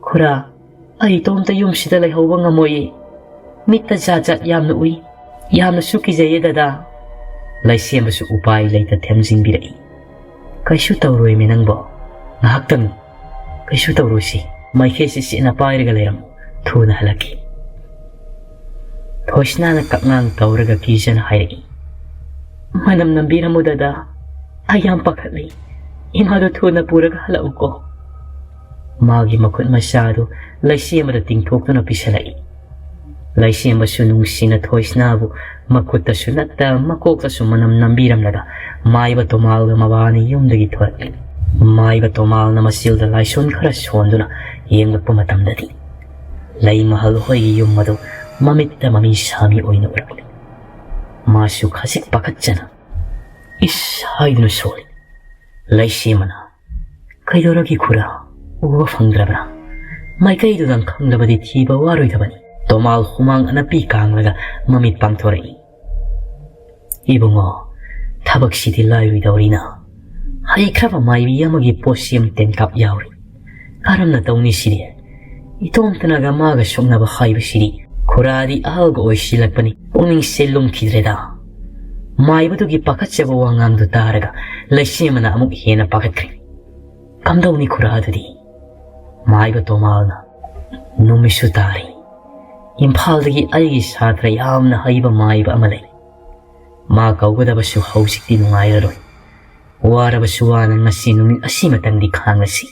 "ꯈꯨꯔꯥ, ꯑꯩ ꯏꯇꯣꯝꯇ ꯌꯨꯝꯁꯤꯗ ꯂꯩꯍꯧꯕ ꯉꯝꯃꯣꯏꯌꯦ꯫ ꯃꯤꯠꯇ ꯖꯥꯠ ꯖꯥꯠ ꯌꯥꯝꯅ ꯎꯏ꯫ ꯌꯥꯝꯅꯁꯨ ꯀꯤꯖꯩꯌꯦ ꯗꯗꯥ꯫" ꯂꯩꯁꯦꯝꯕꯁꯨ ꯎꯄꯥꯏ ꯂꯩꯇ ꯊꯦꯝꯖꯤꯟꯕꯤꯔꯛꯏ꯫ "ꯀꯩꯁꯨ ꯇꯧꯔꯣꯏꯃꯤ ꯅꯪꯕꯣ꯫ ꯉꯥꯏꯍꯥꯛꯇꯪ꯫ ꯀꯩꯁꯨ ꯇꯧꯔꯣꯏꯁꯤ꯫ ꯃꯥꯏꯀꯩꯁꯤ ꯁꯦꯠꯅ ꯄꯥꯏꯔꯒ ꯂꯩꯔꯝꯃꯨ꯫ ꯊꯨꯅ ꯍꯜꯂꯛꯀꯦ꯫" ꯊꯣꯏꯁꯅꯥꯅ ꯀꯛꯉꯥꯡ ꯇꯧꯔꯒ ꯀꯤꯖꯅ ꯍꯥꯏꯔꯛꯏ꯫ "ꯃꯅꯝ ꯅꯝꯕꯤꯔꯝꯃꯨ ꯗꯗꯥ꯫ ꯑꯩ ꯌꯥꯝ ꯄꯥꯈꯠꯂꯤ꯫ ꯏꯃꯥꯗꯣ ꯊꯨꯅ ꯄꯨꯔꯒ ꯍꯜꯂꯛꯎꯀꯣ꯫" ꯃꯥꯒꯤ ꯃꯈꯨꯠ ꯃꯁꯥꯗꯨ ꯂꯩꯁꯦꯝꯕꯗ ꯇꯤꯡꯊꯣꯛꯇꯨꯅ ꯄꯤꯁꯜꯂꯛꯏ꯫ ꯂꯩꯁꯦꯝꯕꯁꯨ ꯅꯨꯡꯁꯤꯅ ꯊꯣꯏꯁꯅꯥꯕꯨ ꯃꯈꯨꯠꯇꯁꯨ ꯅꯠꯇ ꯃꯀꯣꯛꯇꯁꯨ ꯃꯅꯝ ꯅꯝꯕꯤꯔꯝꯂꯒ ꯃꯥꯏꯕ ꯇꯣꯃꯥꯜꯒ ꯃꯕꯥꯅꯤ ꯌꯨꯝꯗꯒꯤ ꯊꯣꯔꯛꯂꯤ꯫ ꯃꯥꯏꯕ ꯇꯣꯃꯥꯜꯅ ꯃꯆꯤꯜꯗ ꯂꯥꯏꯁꯣꯟ ꯈꯔ ꯁꯣꯟꯗꯨꯅ ꯌꯦꯡꯂꯛꯄ ꯃꯇꯝꯗꯗꯤ ꯂꯩꯃꯍꯜ ꯍꯣꯏꯒꯤ ꯌꯨꯝ ꯑꯗꯨ ꯃꯃꯤꯠꯇ ꯃꯃꯤ ꯁꯥꯃꯤ ꯑꯣꯏꯅ ꯎꯔꯛꯂꯤ꯫ ꯃꯥꯁꯨ ꯈꯖꯤꯛ ꯄꯥꯈꯠꯆꯅ "ꯏꯁ" ꯍꯥꯏꯗꯨꯅ ꯁꯣꯜꯂꯤ꯫ ꯂꯩꯁꯦꯝꯕꯅ, "ꯀꯩꯗꯧꯔꯒꯦ ꯈꯨꯔꯥ? ꯎꯕ ꯐꯪꯗ꯭ꯔꯕ꯭ꯔꯥ? ꯃꯥꯏꯀꯩꯗꯨꯗꯪ ꯈꯪꯂꯕꯗꯤ ꯊꯤꯕ ꯋꯥꯔꯣꯏꯗꯕꯅꯤ꯫" ꯇꯣꯃꯥꯜ ꯍꯨꯃꯥꯡ ꯑꯅꯞꯄꯤ ꯀꯥꯡꯂꯒ ꯃꯃꯤꯠ ꯄꯥꯡꯊꯣꯔꯛꯏ꯫ "ꯏꯕꯨꯡꯉꯣ, ꯊꯕꯛꯁꯤꯗꯤ ꯂꯥꯏꯔꯣꯏꯗꯧꯔꯤꯅ꯫ ꯍꯩꯈ꯭ꯔꯕ ꯃꯥꯏꯕꯤ ꯑꯃꯒꯤ ꯄꯣꯠꯁꯦꯝ ꯇꯦꯟꯀꯥꯞ ꯌꯥꯎꯔꯤ꯫ ꯀꯔꯝꯅ ꯇꯧꯅꯤ ꯁꯤꯗꯤ? ꯏꯇꯣꯝꯇꯅꯒ ꯃꯥꯒ ꯁꯣꯛꯅꯕ ꯍꯥꯏꯕꯁꯤꯗꯤ꯫" ꯈꯨꯔꯥꯗꯤ ꯑꯍꯜꯒ ꯑꯣꯏꯁꯤꯜꯂꯛꯄꯅꯤ꯫ ꯄꯨꯛꯅꯤꯡꯁꯦ ꯂꯨꯝꯈꯤꯗ꯭ꯔꯦꯗ꯫ ꯃꯥꯏꯕꯗꯨꯒꯤ ꯄꯥꯈꯠꯆꯕ ꯋꯥꯉꯥꯡꯗꯨ ꯇꯥꯔꯒ ꯂꯩꯁꯦꯝꯕꯅ ꯑꯃꯨꯛ ꯍꯦꯟꯅ ꯄꯥꯈꯠꯈ꯭ꯔꯦ꯫ "ꯀꯝꯗꯧꯅꯤ ꯈꯨꯔꯥ ꯑꯗꯨꯗꯤ?" ꯃꯥꯏꯕ ꯇꯣꯃꯥꯜꯅ, "ꯅꯨꯃꯤꯠꯁꯨ ꯇꯥꯔꯦ꯫ ꯏꯝꯐꯥꯜꯗꯒꯤ ꯑꯩꯒꯤ ꯁꯥꯇ꯭ꯔ ꯌꯥꯝꯅ ꯍꯩꯕ ꯃꯥꯏꯕ ꯑꯃ ꯂꯩ꯫ ꯃꯥ ꯀꯧꯒꯗꯕꯁꯨ ꯍꯧꯖꯤꯛꯇꯤ ꯅꯨꯡꯉꯥꯏꯔꯔꯣꯏ꯫ ꯋꯥꯔꯕꯁꯨ ꯋꯥꯅ ꯉꯁꯤ ꯅꯨꯃꯤꯠ ꯑꯁꯤꯃꯇꯪꯗꯤ ꯈꯥꯡꯂꯁꯤ꯫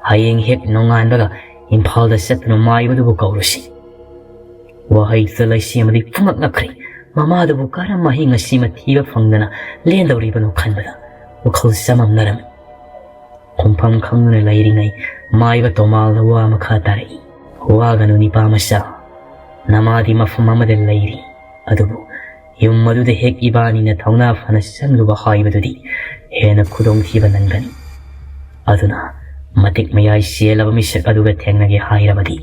ꯍꯌꯦꯡ ꯍꯦꯛ ꯅꯣꯡꯉꯥꯟꯕꯒ ꯏꯝꯐꯥꯜꯗ ꯆꯠꯇꯨꯅ ꯃꯥꯏꯕꯗꯨꯕꯨ ꯀꯧꯔꯨꯁꯤ꯫" ꯋꯥꯍꯩꯗꯨꯗ ꯂꯩꯁꯦꯝꯕꯗꯤ ꯄꯨꯡꯉꯛ ꯉꯛꯈ꯭ꯔꯦ꯫ ꯃꯃꯥꯗꯨꯕꯨ ꯀꯔꯝ ꯑꯍꯤꯡ ꯑꯁꯤꯃ ꯊꯤꯕ ꯐꯪꯗꯅ ꯂꯦꯟꯗꯧꯔꯤꯕꯅꯣ ꯈꯟꯕꯗ ꯋꯥꯈꯜ ꯆꯃꯝꯅꯔꯝꯃꯤ꯫ ꯈꯨꯝꯐꯝ ꯈꯪꯗꯨꯅ ꯂꯩꯔꯤꯉꯩ ꯃꯥꯏꯕ ꯇꯣꯃꯥꯜꯅ ꯋꯥ ꯃꯈꯥ ꯇꯥꯔꯛꯏ꯫ "ꯋꯥꯒꯅꯨ ꯅꯤꯄꯥ ꯃꯆꯥ, ꯅꯃꯥꯗꯤ ꯃꯐꯝ ꯑꯃꯗ ꯂꯩꯔꯤ, ꯑꯗꯨꯕꯨ ꯌꯨꯝ ꯑꯗꯨꯗ ꯍꯦꯛ ꯏꯕꯥꯅꯤꯅ ꯊꯧꯅꯥ ꯐꯅ ꯆꯪꯂꯨꯕ ꯍꯥꯏꯕꯗꯨꯗꯤ ꯍꯦꯟꯅ ꯈꯨꯗꯣꯡꯊꯤꯕ ꯅꯪꯒꯅꯤ꯫ ꯑꯗꯨꯅ ꯃꯇꯤꯛ ꯃꯌꯥꯏ ꯆꯦꯜꯂꯕ ꯃꯤꯁꯛ ꯑꯗꯨꯒ ꯊꯦꯡꯅꯒꯦ ꯍꯥꯏꯔꯕꯗꯤ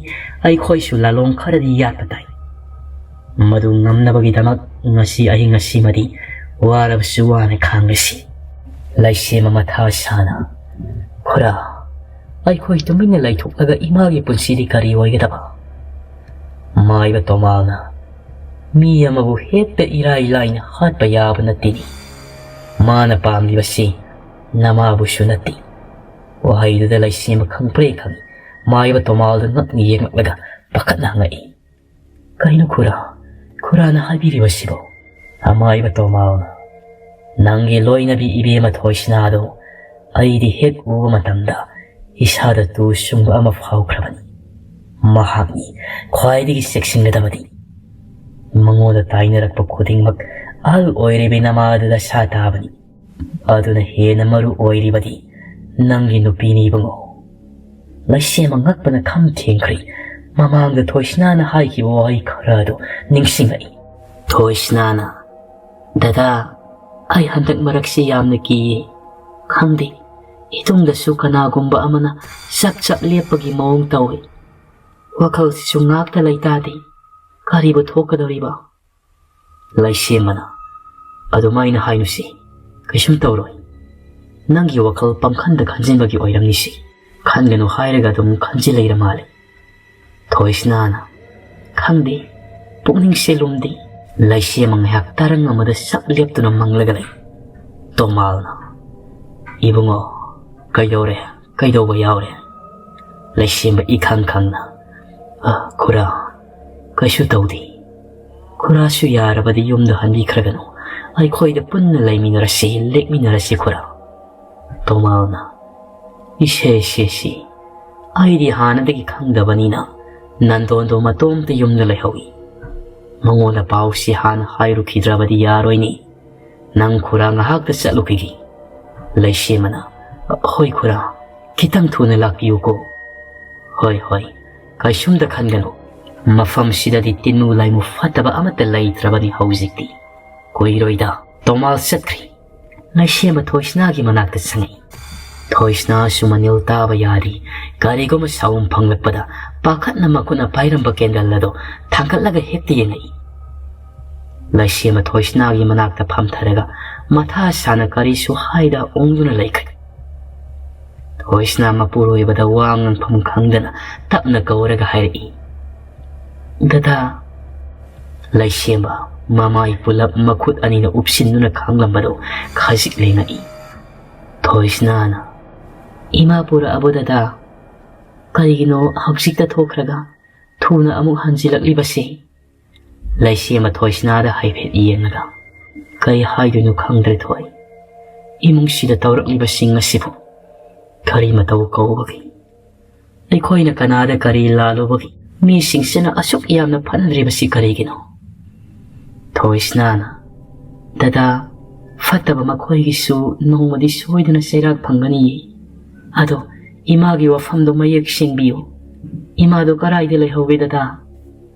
ꯑꯩꯈꯣꯏꯁꯨ ꯂꯥꯂꯣꯡ ꯈꯔꯗꯤ ꯌꯥꯠꯄ ꯇꯥꯏ꯫ ꯃꯗꯨ ꯉꯝꯅꯕꯒꯤꯗꯃꯛ ꯉꯁꯤ ꯑꯍꯤꯡ ꯑꯁꯤꯃꯗꯤ ꯋꯥꯔꯕꯁꯨ ꯋꯥꯅ ꯈꯥꯡꯂꯁꯤ꯫" ꯂꯩꯁꯦꯝꯕ ꯃꯊꯥ ꯁꯥꯅ, "ꯈꯨꯔꯥ, ꯑꯩꯈꯣꯏ ꯇꯨꯃꯤꯟꯅ ꯂꯩꯊꯣꯛꯂꯒ ꯏꯃꯥꯒꯤ ꯄꯨꯟꯁꯤꯗꯤ ꯀꯔꯤ ꯑꯣꯏꯒꯗꯕ?" ꯃꯥꯏꯕ ꯇꯣꯃꯥꯜꯅ, "ꯃꯤ ꯑꯃꯕꯨ ꯍꯦꯛꯇ ꯏꯔꯥꯏ ꯂꯥꯏꯅ ꯍꯥꯠꯄ ꯌꯥꯕ ꯅꯠꯇꯦꯅꯦ꯫ ꯃꯥꯅ ꯄꯥꯝꯂꯤꯕꯁꯤ ꯅꯃꯥꯕꯨꯁꯨ ꯅꯠꯇꯦ꯫" ꯋꯥꯍꯩꯗꯨꯗ ꯂꯩꯁꯦꯝꯕ ꯈꯪꯄ꯭ꯔꯦꯛ ꯈꯪꯏ꯫ ꯃꯥꯏꯕ ꯇꯣꯃꯥꯜꯗ ꯉꯛꯅ ꯌꯦꯡꯂꯛꯂꯒ ꯄꯥꯈꯠꯅ ꯍꯪꯉꯛꯏ, "ꯀꯩꯅꯣ ꯈꯨꯔꯥ? ꯈꯨꯔꯥꯅ ꯍꯥꯏꯕꯤꯔꯤꯕꯁꯤꯕꯣ?" ꯑꯃꯥꯏꯕ ꯇꯣꯃꯥꯜꯅ, "ꯅꯪꯒꯤ ꯂꯣꯏꯅꯕꯤ ꯏꯕꯦꯝꯃ ꯊꯣꯏꯁꯅꯥꯗꯣ ꯑꯩꯗꯤ ꯍꯦꯛ ꯎꯕ ꯃꯇꯝꯗ ꯏꯁꯥꯗ ꯇꯨ ꯆꯨꯡꯕ ꯑꯃ ꯐꯥꯎꯈ꯭ꯔꯕꯅꯤ꯫ ꯃꯍꯥꯛꯅꯤ ꯈ꯭ꯋꯥꯏꯗꯒꯤ ꯆꯦꯛꯁꯤꯟꯒꯗꯕꯗꯤ꯫ ꯃꯉꯣꯟꯗ ꯇꯥꯏꯅꯔꯛꯄ ꯈꯨꯗꯤꯡꯃꯛ ꯑꯍꯜ ꯑꯣꯏꯔꯤꯕꯤ ꯅꯃꯥꯗꯨꯗ ꯁꯥ ꯇꯥꯕꯅꯤ꯫ ꯑꯗꯨꯅ ꯍꯦꯟꯅ ꯃꯔꯨ ꯑꯣꯏꯔꯤꯕꯗꯤ ꯅꯪꯒꯤ ꯅꯨꯄꯤꯅꯤ ꯏꯕꯨꯡꯉꯣ꯫" ꯂꯩꯁꯦꯝꯕ ꯉꯛꯄꯅ ꯈꯝ ꯊꯦꯡꯈ꯭ꯔꯦ꯫ ꯃꯃꯥꯡꯗ ꯊꯣꯏꯁꯅꯥꯅ ꯍꯥꯏꯈꯤꯕ ꯋꯥꯍꯩ ꯈꯔꯗꯨ ꯅꯤꯡꯁꯤꯡꯂꯛꯏ꯫ ꯊꯣꯏꯁꯅꯥꯅ, "ꯗꯗꯥ, ꯑꯩ ꯍꯟꯗꯛ ꯃꯔꯛꯁꯤ ꯌꯥꯝꯅ ꯀꯤꯌꯦ꯫ ꯈꯪꯗꯦ, ꯏꯇꯨꯡꯗꯁꯨ ꯀꯅꯥꯒꯨꯝꯕ ꯑꯃꯅ ꯆꯞ ꯆꯞ ꯂꯦꯞꯄꯒꯤ ꯃꯑꯣꯡ ꯇꯧꯏ꯫ ꯋꯥꯈꯜꯁꯤꯁꯨ ꯉꯥꯛꯇ ꯂꯩꯇꯥꯗꯦ꯫ ꯀꯔꯤꯕꯨ ꯊꯣꯛꯀꯗꯧꯔꯤꯕ?" ꯂꯩꯁꯦꯝꯕꯅ, "ꯑꯗꯨꯃꯥꯏꯅ ꯍꯥꯏꯅꯨꯁꯤ, ꯀꯩꯁꯨꯝ ꯇꯧꯔꯣꯏ꯫ ꯅꯪꯒꯤ ꯋꯥꯈꯜ ꯄꯪꯈꯟꯗ ꯈꯟꯖꯤꯟꯕꯒꯤ ꯑꯣꯏꯔꯝꯅꯤꯁꯤ꯫ ꯈꯟꯒꯅꯨ ꯍꯥꯏꯔꯒ ꯑꯗꯨꯝ ꯈꯟꯖꯤꯜ ꯂꯩꯔ ꯃꯥꯜꯂꯦ꯫" ꯊꯣꯏꯁꯅꯥꯅ, "ꯈꯪꯗꯦ, ꯄꯨꯛꯅꯤꯡꯁꯦ ꯂꯨꯝꯗꯦ꯫" ꯂꯩꯁꯦꯝꯕ ꯉꯥꯏꯍꯥꯛ ꯇꯔꯪ ꯑꯃꯗ ꯆꯞ ꯂꯦꯞꯇꯨꯅ ꯃꯪꯂꯒ ꯂꯩ꯫ ꯇꯣꯃꯥꯜꯅ, "ꯏꯕꯨꯡꯉꯣ, ꯀꯩꯗꯧꯔꯦ? ꯀꯩꯗꯧꯕ ꯌꯥꯎꯔꯦ?" ꯂꯩꯁꯦꯝꯕ ꯏꯈꯪ ꯈꯪꯅ, "ꯑ, ꯈꯨꯔꯥ, ꯀꯩꯁꯨ ꯇꯧꯗꯦ꯫ ꯈꯨꯔꯥꯁꯨ ꯌꯥꯔꯕꯗꯤ ꯌꯨꯝꯗ ꯍꯟꯕꯤꯈ꯭ꯔꯒꯅꯨ꯫ ꯑꯩꯈꯣꯏꯗ ꯄꯨꯟꯅ ꯂꯩꯃꯤꯟꯅꯔꯁꯤ, ꯂꯦꯛꯃꯤꯟꯅꯔꯁꯤ ꯈꯨꯔꯥ꯫" ꯇꯣꯃꯥꯜꯅ, "ꯏꯁꯦ, ꯏꯁꯦ, ꯏꯁꯦ, ꯑꯩꯗꯤ ꯍꯥꯟꯅꯗꯒꯤ ꯈꯪꯗꯕꯅꯤꯅ ꯅꯟꯗꯣꯟꯗꯣ ꯃꯇꯣꯝꯇ ꯌꯨꯝꯗ ꯂꯩꯍꯧꯏ꯫ ꯃꯉꯣꯟꯗ ꯄꯥꯎꯁꯤ ꯍꯥꯟꯅ ꯍꯥꯏꯔꯨꯈꯤꯗ꯭ꯔꯕꯗꯤ ꯌꯥꯔꯣꯏꯅꯦ꯫ ꯅꯪ ꯈꯨꯔꯥ ꯉꯥꯏꯍꯥꯛꯇ ꯆꯠꯂꯨꯈꯤꯒꯦ꯫" ꯂꯩꯁꯦꯝꯕꯅ, "ꯍꯣꯏ ꯈꯨꯔꯥ, ꯈꯤꯇꯪ ꯊꯨꯅ ꯂꯥꯛꯄꯤꯌꯨꯀꯣ꯫" "ꯍꯣꯏ, ꯍꯣꯏ, ꯀꯩꯁꯨꯝꯇ ꯈꯟꯒꯅꯨ꯫ ꯃꯐꯝꯁꯤꯗꯗꯤ ꯇꯤꯟꯃꯨ ꯂꯥꯏꯃꯨ ꯐꯠꯇꯕ ꯑꯃꯠꯇ ꯂꯩꯇ꯭ꯔꯕꯅꯤ ꯍꯧꯖꯤꯛꯇꯤ꯫ ꯀꯨꯏꯔꯣꯏꯗ꯫" ꯇꯣꯃꯥꯜ ꯆꯠꯈ꯭ꯔꯦ꯫ ꯂꯩꯁꯦꯝꯕ ꯊꯣꯏꯁꯅꯥꯒꯤ ꯃꯅꯥꯛꯇ ꯆꯪꯉꯛꯏ꯫ ꯊꯣꯏꯁꯅꯥꯁꯨ ꯃꯅꯤꯜ ꯇꯥꯕ ꯌꯥꯗ꯭ꯔꯤ꯫ ꯀꯔꯤꯒꯨꯝꯕ ꯁꯥꯎꯝ ꯐꯪꯂꯛꯄꯗ ꯄꯥꯈꯠꯅ ꯃꯈꯨꯠꯅ ꯄꯥꯏꯔꯝꯕ ꯀꯦꯟꯗꯜ ꯑꯗꯣ ꯊꯥꯡꯒꯠꯂꯒ ꯍꯦꯛꯇ ꯌꯦꯡꯉꯛꯏ꯫ ꯂꯩꯁꯦꯝꯕ ꯊꯣꯏꯁꯅꯥꯒꯤ ꯃꯅꯥꯛꯇ ꯐꯝꯊꯔꯒ ꯃꯊꯥ ꯁꯥꯅ ꯀꯔꯤꯁꯨ ꯍꯥꯏꯗ ꯎꯪꯗꯨꯅ ꯂꯩꯈ꯭ꯔꯦ꯫ ꯊꯣꯏꯁꯅꯥ ꯃꯄꯨꯔꯣꯏꯕꯗ ꯋꯥ ꯉꯥꯡꯐꯝ ꯈꯪꯗꯅ ꯇꯞꯅ ꯀꯧꯔꯒ ꯍꯥꯏꯔꯛꯏ, "ꯗꯗꯥ!" ꯂꯩꯁꯦꯝꯕ ꯃꯃꯥꯏ ꯄꯨꯂꯞ ꯃꯈꯨꯠ ꯑꯅꯤꯅ ꯎꯞꯁꯤꯟꯗꯨꯅ ꯈꯥꯡꯂꯝꯕꯗꯨ ꯈꯖꯤꯛ ꯂꯦꯡꯉꯛꯏ꯫ ꯊꯣꯏꯁꯅꯥꯅ, "ꯏꯃꯥ ꯄꯨꯔꯛꯑꯕꯣ ꯗꯗꯥ? ꯀꯔꯤꯒꯤꯅꯣ ꯍꯧꯖꯤꯛꯇ ꯊꯣꯛꯈ꯭ꯔꯒ ꯊꯨꯅ ꯑꯃꯨꯛ ꯍꯟꯖꯤꯜꯂꯛꯂꯤꯕꯁꯦ?" ꯂꯩꯁꯦꯝꯕ ꯊꯣꯏꯁꯅꯥꯗ ꯍꯥꯏꯐꯦꯠ ꯌꯦꯡꯂꯒ, "ꯀꯔꯤ ꯍꯥꯏꯗꯣꯏꯅꯣ ꯈꯪꯗ꯭ꯔꯦ ꯊꯣꯏ꯫ ꯏꯃꯨꯡꯁꯤꯗ ꯇꯧꯔꯛꯂꯤꯕꯁꯤꯡ ꯑꯁꯤꯕꯨ ꯀꯔꯤ ꯃꯇꯧ ꯀꯧꯕꯒꯦ? ꯑꯩꯈꯣꯏꯅ ꯀꯅꯥꯗ ꯀꯔꯤ ꯂꯥꯜꯂꯨꯕꯒꯦ? ꯃꯤꯁꯤꯡꯁꯤꯅ ꯑꯁꯨꯛ ꯌꯥꯝꯅ ꯐꯠꯅꯗ꯭ꯔꯤꯕꯁꯤ ꯀꯔꯤꯒꯤꯅꯣ?" ꯊꯣꯏꯁꯅꯥꯅ, "ꯗꯗꯥ, ꯐꯠꯇꯕ ꯃꯈꯣꯏꯒꯤꯁꯨ ꯅꯣꯡꯃꯗꯤ ꯁꯣꯏꯗꯅ ꯆꯩꯔꯥꯛ ꯐꯪꯒꯅꯤꯌꯦ꯫ ꯑꯗꯣ ꯏꯃꯥꯒꯤ ꯋꯥꯐꯝꯗꯣ ꯃꯌꯦꯛ ꯁꯦꯡꯕꯤꯌꯨ꯫ ꯏꯃꯥꯗꯣ ꯀꯔꯥꯏꯗ ꯂꯩꯍꯧꯒꯦ ꯗꯗꯥ?"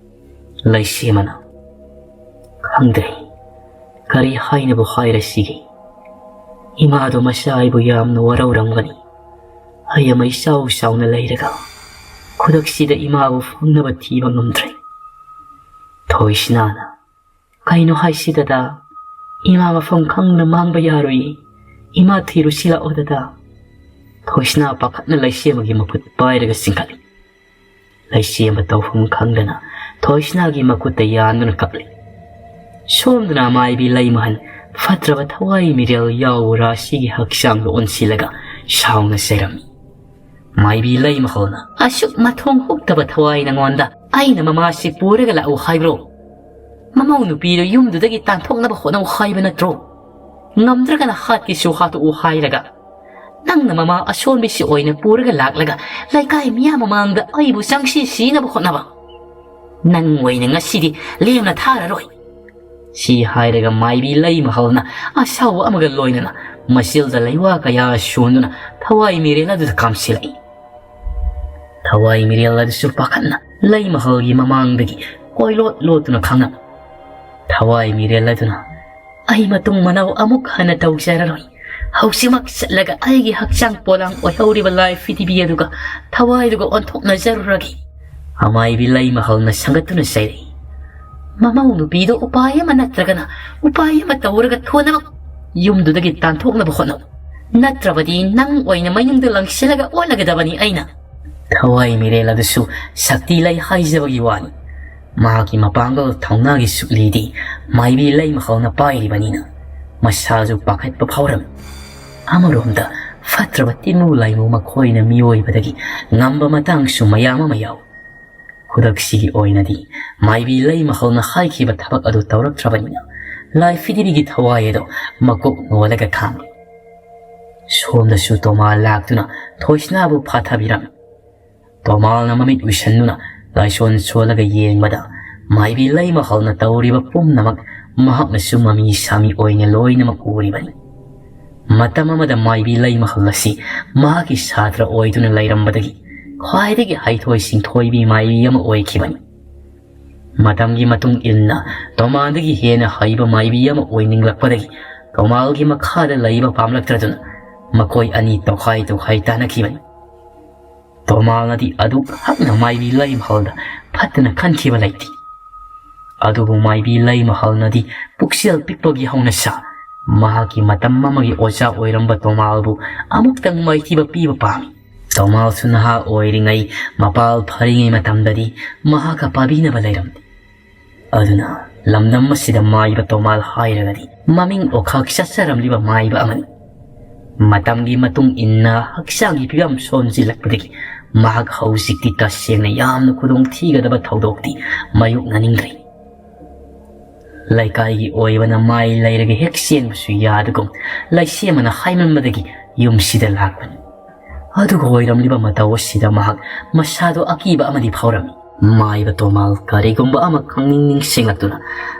ꯂꯩꯁꯦꯝꯕꯅ, "ꯈꯪꯗ꯭ꯔꯦ꯫ ꯀꯔꯤ ꯍꯥꯏꯅꯕꯨ ꯍꯥꯏꯔꯁꯤꯒꯦ? ꯏꯃꯥꯗꯣ ꯃꯆꯥ ꯑꯩꯕꯨ ꯌꯥꯝꯅ ꯋꯥꯔꯧꯔꯝꯒꯅꯤ꯫ ꯑꯩ ꯑꯃ ꯏꯆꯥꯎ ꯆꯥꯎꯅ ꯂꯩꯔꯒ ꯈꯨꯗꯛꯁꯤꯗ ꯏꯃꯥꯕꯨ ꯐꯪꯅꯕ ꯊꯤꯕ ꯉꯝꯗ꯭ꯔꯦ꯫" ꯊꯣꯏꯁꯅꯥꯅ, "ꯀꯩꯅꯣ ꯍꯥꯏꯁꯤ ꯗꯗꯥ? ꯏꯃꯥ ꯃꯐꯝ ꯈꯪꯅ ꯃꯥꯡꯕ ꯌꯥꯔꯣꯏꯌꯦ꯫ ꯏꯃꯥ ꯊꯤꯔꯨꯁꯤ ꯂꯥꯛꯑꯣ ꯗꯗꯥ꯫" ꯊꯣꯏꯁꯅꯥ ꯄꯥꯈꯠꯅ ꯂꯩꯁꯦꯝꯕꯒꯤ ꯃꯈꯨꯠ ꯄꯥꯏꯔꯒ ꯆꯤꯡꯈꯠꯂꯤ꯫ ꯂꯩꯁꯦꯝꯕ ꯇꯧꯐꯝ ꯈꯪꯗꯅ ꯊꯣꯏꯁꯅꯥꯒꯤ ꯃꯈꯨꯠꯇ ꯌꯥꯟꯗꯨꯅ ꯀꯞꯂꯤ꯫ ꯁꯣꯝꯗꯅ ꯃꯥꯏꯕꯤ ꯂꯩꯃꯍꯜ ꯐꯠꯇ꯭ꯔꯕ ꯊꯋꯥꯏ ꯃꯤꯔꯦꯜ ꯌꯥꯎꯕ ꯔꯥꯁꯤꯒꯤ ꯍꯛꯆꯥꯡꯗ ꯑꯣꯟꯁꯤꯜꯂꯒ ꯁꯥꯎꯅ ꯆꯩꯔꯝꯃꯤ꯫ ꯃꯥꯏꯕꯤ ꯂꯩꯃꯍꯜꯅ, "ꯑꯁꯨꯛ ꯃꯊꯣꯡ ꯍꯨꯛꯇꯕ ꯊꯋꯥꯏ ꯅꯉꯣꯟꯗ ꯑꯩꯅ ꯃꯃꯥꯁꯤ ꯄꯨꯔꯒ ꯂꯥꯛꯎ ꯍꯥꯏꯕ꯭ꯔꯣ? ꯃꯃꯧ ꯅꯨꯄꯤꯗꯨ ꯌꯨꯝꯗꯨꯗꯒꯤ ꯇꯥꯟꯊꯣꯛꯅꯕ ꯍꯣꯠꯅꯧ ꯍꯥꯏꯕ ꯅꯠꯇ꯭ꯔꯣ? ꯉꯝꯗ꯭ꯔꯒꯅ ꯍꯥꯠꯀꯦꯁꯨ ꯍꯥꯠꯇꯣꯛꯎ ꯍꯥꯏꯔꯒ ꯅꯪꯅ ꯃꯃꯥ ꯑꯁꯣꯟꯕꯤꯁꯤ ꯑꯣꯏꯅ ꯄꯨꯔꯒ ꯂꯥꯛꯂꯒ ꯂꯩꯀꯥꯏ ꯃꯤꯌꯥꯝ ꯃꯃꯥꯡꯗ ꯑꯩꯕꯨ ꯆꯪꯁꯤ ꯁꯤꯅꯕ ꯍꯣꯠꯅꯕ꯫ ꯅꯪ ꯑꯣꯏꯅ ꯉꯁꯤꯗꯤ ꯂꯦꯝꯅ ꯊꯥꯔꯔꯣꯏ꯫" ꯁꯤ ꯍꯥꯏꯔꯒ ꯃꯥꯏꯕꯤ ꯂꯩꯃꯍꯜꯅ ꯑꯁꯥꯎꯕ ꯑꯃꯒ ꯂꯣꯏꯅꯅ ꯃꯆꯤꯜꯗ ꯂꯩꯋꯥ ꯀꯌꯥ ꯁꯣꯟꯗꯨꯅ ꯊꯋꯥꯏ ꯃꯤꯔꯦꯜ ꯑꯗꯨꯗ ꯀꯥꯝꯁꯤꯜꯂꯛꯏ꯫ ꯊꯋꯥꯏ ꯃꯤꯔꯦꯜ ꯑꯗꯨꯁꯨ ꯄꯥꯈꯠꯅ ꯂꯩꯃꯍꯜꯒꯤ ꯃꯃꯥꯡꯗꯒꯤ ꯀꯣꯏꯂꯣꯠ ꯂꯣꯠꯇꯨꯅ ꯈꯪꯂꯝꯃꯤ꯫ ꯊꯋꯥꯏ ꯃꯤꯔꯦꯜ ꯑꯗꯨꯅ, "ꯑꯩ ꯃꯇꯨꯡ ꯃꯅꯥꯎ ꯑꯃꯨꯛ ꯍꯟꯅ ꯇꯧꯖꯔꯔꯣꯏ꯫ ꯍꯧꯖꯤꯛꯃꯛ ꯆꯠꯂꯒ ꯑꯩꯒꯤ ꯍꯛꯆꯥꯡ ꯄꯣꯂꯥꯡ ꯑꯣꯏꯍꯧꯔꯤꯕ ꯂꯥꯏ ꯐꯤꯗꯤꯕꯤ ꯑꯗꯨꯒ ꯊꯋꯥꯏꯗꯨꯒ ꯑꯣꯟꯊꯣꯛꯅꯖꯔꯨꯔꯒꯦ꯫" ꯑꯃꯥꯏꯕꯤ ꯂꯩꯃꯍꯜꯅ ꯁꯪꯒꯠꯇꯨꯅ ꯆꯩꯔꯛꯏ꯫ "ꯃꯃꯧ ꯅꯨꯄꯤꯗꯣ ꯎꯄꯥꯏ ꯑꯃ ꯅꯠꯇ꯭ꯔꯒꯅ ꯎꯄꯥꯏ ꯑꯃ ꯇꯧꯔꯒ ꯊꯨꯅꯃꯛ ꯌꯨꯝꯗꯨꯗꯒꯤ ꯇꯥꯟꯊꯣꯛꯅꯕ ꯍꯣꯠꯅꯧ꯫ ꯅꯠꯇ꯭ꯔꯕꯗꯤ ꯅꯪ ꯑꯣꯏꯅ ꯃꯌꯨꯝꯗ ꯂꯪꯁꯤꯜꯂꯒ ꯑꯣꯠꯂꯒꯗꯕꯅꯤ ꯑꯩꯅ"꯫ ꯊꯋꯥꯏ ꯃꯤꯔꯦꯜ ꯑꯗꯨꯁꯨ ꯁꯛꯇꯤ ꯂꯩ ꯍꯥꯏꯖꯕꯒꯤ ꯋꯥꯅꯤ꯫ ꯃꯍꯥꯛꯀꯤ ꯃꯄꯥꯡꯒꯜ ꯊꯧꯅꯥꯒꯤ ꯁꯨꯛꯂꯤꯗꯤ ꯃꯥꯏꯕꯤ ꯂꯩꯃꯍꯜꯅ ꯄꯥꯏꯔꯤꯕꯅꯤꯅ ꯃꯁꯥꯁꯨ ꯄꯥꯈꯠꯄ ꯐꯥꯎꯔꯝꯃꯤ꯫ ꯑꯃꯔꯣꯝꯗ ꯐꯠꯇ꯭ꯔꯕ ꯇꯤꯟꯃꯨ ꯂꯥꯏꯃꯨ ꯃꯈꯣꯏꯅ ꯃꯤꯑꯣꯏꯕꯗꯒꯤ ꯉꯝꯕ ꯃꯇꯥꯡꯁꯨ ꯃꯌꯥꯝ ꯑꯃ ꯌꯥꯎꯏ꯫ ꯈꯨꯗꯛꯁꯤꯒꯤ ꯑꯣꯏꯅꯗꯤ ꯃꯥꯏꯕꯤ ꯂꯩꯃꯍꯜꯅ ꯍꯥꯏꯈꯤꯕ ꯊꯕꯛ ꯑꯗꯨ ꯇꯧꯔꯛꯇ꯭ꯔꯕꯅꯤꯅ ꯂꯥꯏ ꯐꯤꯗꯤꯕꯤꯒꯤ ꯊꯋꯥꯏ ꯑꯗꯣ ꯃꯀꯣꯛ ꯅꯣꯜꯂꯒ ꯈꯥꯡꯂꯤ꯫ ꯁꯣꯝꯗꯁꯨ ꯇꯣꯃꯥ ꯂꯥꯛꯇꯨꯅ ꯊꯣꯏꯁꯅꯥꯕꯨ ꯐꯥꯊꯕꯤꯔꯝꯃꯤ꯫ ꯇꯣꯃꯥꯜꯅ ꯃꯃꯤꯠ ꯎꯏꯁꯟꯗꯨꯅ ꯂꯥꯏꯁꯣꯟ ꯁꯣꯜꯂꯒ ꯌꯦꯡꯕꯗ ꯃꯥꯏꯕꯤ ꯂꯩꯃꯍꯜꯅ ꯇꯧꯔꯤꯕ ꯄꯨꯝꯅꯃꯛ ꯃꯍꯥꯛꯅꯁꯨ ꯃꯃꯤ ꯁꯥꯃꯤ ꯑꯣꯏꯅ ꯂꯣꯏꯅꯃꯛ ꯎꯔꯤꯕꯅꯤ꯫ ꯃꯇꯝ ꯑꯃꯗ ꯃꯥꯏꯕꯤ ꯂꯩꯃꯍꯜ ꯑꯁꯤ ꯃꯍꯥꯛꯀꯤ ꯁꯥꯇ꯭ꯔ ꯑꯣꯏꯗꯨꯅ ꯂꯩꯔꯝꯕꯗꯒꯤ ꯈ꯭ꯋꯥꯏꯗꯒꯤ ꯍꯩꯊꯣꯏ ꯁꯤꯡꯊꯣꯏꯕꯤ ꯃꯥꯏꯕꯤ ꯑꯃ ꯑꯣꯏꯈꯤꯕꯅꯤ꯫ ꯃꯇꯝꯒꯤ ꯃꯇꯨꯡ ꯏꯟꯅ ꯇꯣꯃꯥꯜꯗꯒꯤ ꯍꯦꯟꯅ ꯍꯩꯕ ꯃꯥꯏꯕꯤ ꯑꯃ ꯑꯣꯏꯅꯤꯡꯂꯛꯄꯗꯒꯤ ꯇꯣꯃꯥꯜꯒꯤ ꯃꯈꯥꯗ ꯂꯩꯕ ꯄꯥꯝꯂꯛꯇ꯭ꯔꯗꯨꯅ ꯃꯈꯣꯏ ꯑꯅꯤ ꯇꯣꯈꯥꯏ ꯇꯣꯈꯥꯏ ꯇꯥꯅꯈꯤꯕꯅꯤ꯫ ꯇꯣꯃꯥꯜꯅꯗꯤ ꯑꯗꯨ ꯍꯛꯅ ꯃꯥꯏꯕꯤ ꯂꯩꯃꯍꯜꯗ ꯐꯠꯇꯅ ꯈꯟꯈꯤꯕ ꯂꯩꯇꯦ꯫ ꯑꯗꯨꯕꯨ ꯃꯥꯏꯕꯤ ꯂꯩꯃꯍꯜꯅꯗꯤ ꯄꯨꯛꯆꯦꯜ ꯄꯤꯛꯄꯒꯤ ꯍꯧꯅꯁꯥ, ꯃꯍꯥꯛꯀꯤ ꯃꯇꯝ ꯑꯃꯒꯤ ꯑꯣꯖꯥ ꯑꯣꯏꯔꯝꯕ ꯇꯣꯃꯥꯜꯕꯨ ꯑꯃꯨꯛꯇꯪ ꯃꯥꯏꯊꯤꯕ ꯄꯤꯕ ꯄꯥꯝꯃꯤ꯫ ꯇꯣꯃꯥꯜꯁꯨ ꯅꯍꯥ ꯑꯣꯏꯔꯤꯉꯩ, ꯃꯄꯥꯜ ꯐꯔꯤꯉꯩ ꯃꯇꯝꯗꯗꯤ ꯃꯍꯥꯛꯀ ꯄꯥꯕꯤꯅꯕ ꯂꯩꯔꯝꯗꯦ꯫ ꯑꯗꯨꯅ ꯂꯝꯗꯝ ꯑꯁꯤꯗ ꯃꯥꯏꯕ ꯇꯣꯃꯥꯜ ꯍꯥꯏꯔꯒꯗꯤ ꯃꯃꯤꯡ ꯑꯣꯈꯥꯛ ꯆꯠꯆꯔꯝꯂꯤꯕ ꯃꯥꯏꯕ ꯑꯃꯅꯤ꯫ ꯃꯇꯝꯒꯤ ꯃꯇꯨꯡ ꯏꯟꯅ ꯍꯛꯆꯥꯡꯒꯤ ꯐꯤꯕꯝ ꯁꯣꯟꯖꯤꯜꯂꯛꯄꯗꯒꯤ ꯃꯍꯥꯛ ꯍꯧꯖꯤꯛꯇꯤ ꯇꯁꯦꯡꯅ ꯌꯥꯝꯅ ꯈꯨꯗꯣꯡ ꯊꯤꯒꯗꯕ ꯊꯧꯗꯣꯛꯇꯤ ꯃꯥꯌꯣꯛꯅꯅꯤꯡꯗ꯭ꯔꯦ꯫ ꯂꯩꯀꯥꯏꯒꯤ ꯑꯣꯏꯕꯅ ꯃꯥꯏ ꯂꯩꯔꯒ ꯍꯦꯛ ꯆꯦꯟꯕꯁꯨ ꯌꯥꯗꯒꯨꯝ ꯂꯩꯁꯦꯝꯕꯅ ꯍꯥꯏꯃꯟꯕꯗꯒꯤ ꯌꯨꯝꯁꯤꯗ ꯂꯥꯛꯄꯅꯤ꯫ ꯑꯗꯨꯒ ꯑꯣꯏꯔꯝꯂꯤꯕ ꯃꯇꯧ ꯑꯁꯤꯗ ꯃꯍꯥꯛ ꯃꯁꯥꯗꯣ ꯑꯀꯤꯕ ꯑꯃꯗꯤ ꯐꯥꯎꯔꯝꯃꯤ꯫ ꯃꯥꯏꯕ ꯇꯣꯃꯥꯜ ꯀꯔꯤꯒꯨꯝꯕ ꯑꯃ ꯈꯪꯅꯤꯡ ꯅꯤꯡꯁꯤꯡꯂꯛꯇꯨꯅ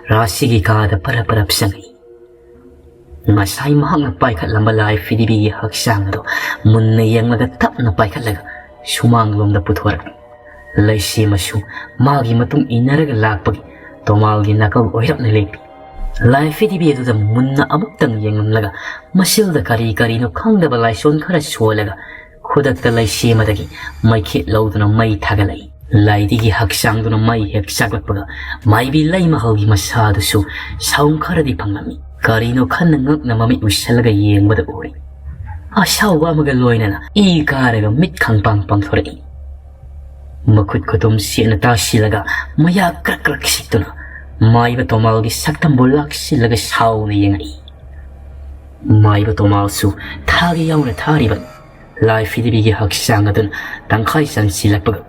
ꯔꯥꯁꯤꯒꯤ ꯀꯥꯗ ꯄꯔꯞ ꯄꯔꯞ ꯆꯪꯉꯤ꯫ ꯉꯁꯥꯏ ꯃꯍꯥꯛꯅ ꯄꯥꯏꯈꯠꯂꯝꯕ ꯂꯥꯏ ꯐꯤꯗꯤꯕꯤꯒꯤ ꯍꯛꯆꯥꯡ ꯑꯗꯨ ꯃꯨꯟꯅ ꯌꯦꯡꯂꯒ ꯇꯞꯅ ꯄꯥꯏꯈꯠꯂꯒ ꯁꯨꯃꯥꯡꯂꯣꯝꯗ ꯄꯨꯊꯣꯔꯛꯏ꯫ ꯂꯩꯁꯦꯝꯕꯁꯨ ꯃꯥꯒꯤ ꯃꯇꯨꯡ ꯏꯟꯅꯔꯒ ꯂꯥꯛꯄꯒꯤ ꯇꯣꯃꯥꯜꯒꯤ ꯅꯥꯀꯜ ꯑꯣꯏꯔꯞꯅ ꯂꯦꯞꯄꯤ꯫ ꯂꯥꯏ ꯐꯤꯗꯤꯕꯤ ꯑꯗꯨꯗ ꯃꯨꯟꯅ ꯑꯃꯨꯛꯇꯪ ꯌꯦꯡꯂꯝꯂꯒ ꯃꯁꯤꯜꯗ ꯀꯔꯤ ꯀꯔꯤꯅꯣ ꯈꯪꯗꯕ ꯂꯥꯏꯁꯣꯟ ꯈꯔ ꯁꯣꯜꯂꯒ ꯈꯨꯗꯛꯇ ꯂꯩꯁꯦꯝꯕꯗꯒꯤ ꯃꯩꯈꯦꯠ ꯂꯧꯗꯨꯅ ꯃꯩ ꯊꯥꯒꯠꯂꯛꯏ꯫ ꯂꯥꯏꯗꯤꯒꯤ ꯍꯛꯆꯥꯡꯗꯨꯅ ꯃꯩ ꯍꯦꯛ ꯆꯥꯛꯂꯛꯄꯒ ꯃꯥꯏꯕꯤ ꯂꯩꯃꯍꯜꯒꯤ ꯃꯁꯥꯗꯨꯁꯨ ꯁꯥꯎꯝ ꯈꯔꯗꯤ ꯐꯪꯂꯝꯃꯤ꯫ ꯀꯔꯤꯅꯣ ꯈꯟꯅ ꯉꯛꯅ ꯃꯃꯤꯠ ꯎꯏꯁꯜꯂꯒ ꯌꯦꯡꯕꯗ ꯎꯔꯤ, ꯑꯁꯥꯎꯕ ꯑꯃꯒ ꯂꯣꯏꯅꯅ ꯏ ꯀꯥꯔꯒ ꯃꯤꯠ ꯈꯪꯄꯥꯡ ꯄꯥꯡꯊꯣꯔꯛꯏ꯫ ꯃꯈꯨꯠ ꯈꯨꯇꯨꯝ ꯁꯦꯠꯅ ꯇꯥꯁꯤꯜꯂꯒ ꯃꯌꯥ ꯀ꯭ꯔꯛ ꯀ꯭ꯔꯛ ꯁꯤꯛꯇꯨꯅ ꯃꯥꯏꯕ ꯇꯣꯃꯥꯜꯒꯤ ꯁꯛꯇꯝꯕꯨ ꯂꯥꯛꯁꯤꯜꯂꯒ ꯁꯥꯎꯅ ꯌꯦꯡꯉꯛꯏ꯫ ꯃꯥꯏꯕ ꯇꯣꯃꯥꯜꯁꯨ ꯊꯥꯒꯤ ꯌꯥꯎꯅ ꯊꯥꯔꯤꯕ ꯂꯥꯏ ꯐꯤꯗꯤꯕꯤꯒꯤ ꯍꯛꯆꯥꯡ ꯑꯗꯨꯅ ꯇꯪꯈꯥꯏ ꯆꯟꯁꯤꯜꯂꯛꯄꯒ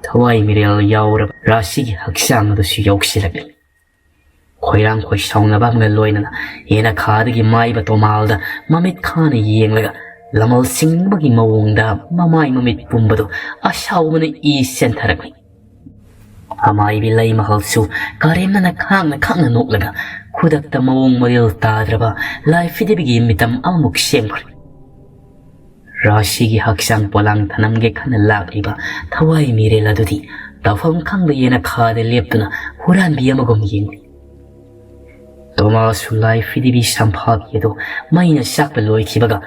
ꯊꯋꯥꯏ ꯃꯤꯔꯦꯜ ꯌꯥꯎꯔꯕ ꯔꯥꯁꯤꯒꯤ ꯍꯛꯆꯥꯡ ꯑꯗꯨꯁꯨ ꯌꯧꯁꯤꯜꯂꯛꯂꯤ꯫ ꯈꯣꯏꯔꯥꯡ ꯈꯣꯏꯁꯥꯎꯅꯕ ꯑꯃꯒ ꯂꯣꯏꯅꯅ ꯌꯦꯅꯈꯥꯗꯒꯤ ꯃꯥꯏꯕ ꯇꯣꯃꯥꯜꯗ ꯃꯃꯤꯠ ꯈꯥꯅ ꯌꯦꯡꯂꯒ ꯂꯃꯜ ꯁꯤꯡꯕꯒꯤ ꯃꯑꯣꯡꯗ ꯃꯃꯥꯏ ꯃꯃꯤꯠ ꯄꯨꯝꯕꯗꯨ ꯑꯁꯥꯎꯕꯅ ꯏ ꯆꯦꯟꯊꯔꯛꯂꯤ꯫ ꯑꯃꯥꯏꯕꯤ ꯂꯩꯃꯍꯜꯁꯨ ꯀꯔꯦꯝꯅꯅ ꯈꯥꯡꯅ ꯈꯥꯡꯅ ꯅꯣꯛꯂꯒ ꯈꯨꯗꯛꯇ ꯃꯑꯣꯡ ꯃꯔꯤꯜ ꯇꯥꯗ꯭ꯔꯕ ꯂꯥꯏ ꯐꯤꯗꯤꯕꯤꯒꯤ ꯃꯤꯇꯝ ꯑꯃꯃꯨꯛ ꯁꯦꯝꯈ꯭ꯔꯦ꯫ ꯔꯥꯁꯤꯒꯤ ꯍꯛꯆꯥꯡ ꯄꯣꯂꯥꯡ ꯊꯅꯝꯒꯦ ꯈꯟꯅ ꯂꯥꯛꯂꯤꯕ ꯊꯋꯥꯏ ꯃꯤꯔꯦꯜ ꯑꯗꯨꯗꯤ ꯇꯧꯐꯝ ꯈꯪꯗ ꯌꯦꯅꯈꯥꯗ ꯂꯦꯞꯇꯨꯅ ꯍꯨꯔꯥꯟꯕꯤ ꯑꯃꯒꯨꯝ ꯌꯦꯡꯂꯤ꯫ ꯇꯣꯃꯥꯁꯁꯨ ꯂꯥꯏ ꯐꯤꯗꯤꯕꯤ ꯁꯝꯐꯥꯕꯤ ꯑꯗꯨ ꯃꯩꯅ ꯆꯥꯛꯄ ꯂꯣꯏꯈꯤꯕꯒ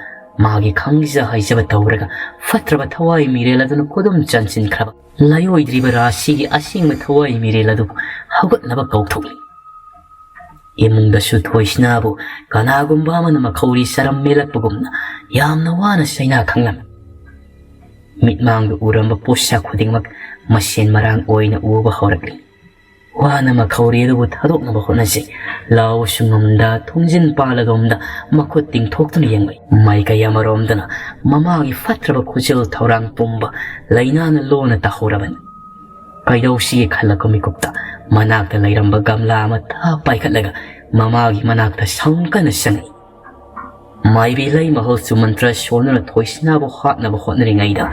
ꯃꯥꯒꯤ ꯈꯪꯖ ꯍꯩꯖꯕ ꯇꯧꯔꯒ ꯐꯠꯇ꯭ꯔꯕ ꯊꯋꯥꯏ ꯃꯤꯔꯦꯜ ꯑꯗꯨꯅ ꯈꯨꯗꯨꯝ ꯆꯟꯁꯤꯟꯈ꯭ꯔꯕ ꯂꯥꯏꯑꯣꯏꯗ꯭ꯔꯤꯕ ꯔꯥꯁꯤꯒꯤ ꯑꯁꯦꯡꯕ ꯊꯋꯥꯏ ꯃꯤꯔꯦꯜ ꯑꯗꯨꯕꯨ ꯍꯧꯒꯠꯅꯕ ꯀꯧꯊꯣꯛꯂꯤ꯫ ꯏꯃꯨꯡꯗꯁꯨ ꯊꯣꯏꯁꯤꯅꯥꯕꯨ ꯀꯅꯥꯒꯨꯝꯕ ꯑꯃꯅ ꯃꯈꯧꯔꯤ ꯆꯔꯝ ꯃꯦꯜꯂꯛꯄꯒꯨꯝꯅ ꯌꯥꯝꯅ ꯋꯥꯅ ꯆꯩꯅꯥ ꯈꯪꯂꯝꯃꯤ꯫ ꯃꯤꯠꯃꯥꯡꯗ ꯎꯔꯝꯕ ꯄꯣꯠꯁꯛ ꯈꯨꯗꯤꯡꯃꯛ ꯃꯁꯦꯟ ꯃꯔꯥꯡ ꯑꯣꯏꯅ ꯎꯕ ꯍꯧꯔꯛꯂꯤ꯫ ꯋꯥꯅ ꯃꯈꯧꯔꯤ ꯑꯗꯨꯕꯨ ꯊꯥꯗꯣꯛꯅꯕ ꯍꯣꯠꯅꯖꯩ꯫ ꯂꯥꯎꯕꯁꯨ ꯉꯝꯗ ꯊꯣꯡꯖꯤꯟ ꯄꯥꯜꯂꯗꯣꯝꯗ ꯃꯈꯨꯠ ꯇꯤꯡꯊꯣꯛꯇꯨꯅ ꯌꯦꯡꯂꯛꯏ꯫ ꯃꯥꯏꯀꯩ ꯑꯃꯔꯣꯝꯗꯅ ꯃꯃꯥꯒꯤ ꯐꯠꯇ꯭ꯔꯕ ꯈꯨꯖꯤꯜ ꯊꯧꯔꯥꯡ ꯄꯨꯝꯕ ꯂꯥꯏꯅꯥꯅ ꯂꯣꯟꯅ ꯇꯥꯍꯧꯔꯕꯅꯤ꯫ ꯀꯩꯗꯧꯁꯤꯒꯦ ꯈꯜꯂꯛꯄ ꯃꯤꯀꯨꯞꯇ ꯃꯅꯥꯛꯇ ꯂꯩꯔꯝꯕ ꯒꯝꯂꯥ ꯑꯃ ꯊꯥ ꯄꯥꯏꯈꯠꯂꯒ ꯃꯃꯥꯒꯤ ꯃꯅꯥꯛꯇ ꯁꯥꯎꯟ ꯀꯟꯅ ꯆꯪꯉꯛꯏ꯫ ꯃꯥꯏꯕꯤ ꯂꯩꯃꯍꯜꯁꯨ ꯃꯟꯇ꯭ꯔ ꯁꯣꯟꯗꯨꯅ ꯊꯣꯏꯁꯤꯅꯥꯕꯨ ꯍꯥꯠꯅꯕ ꯍꯣꯠꯅꯔꯤꯉꯩꯗ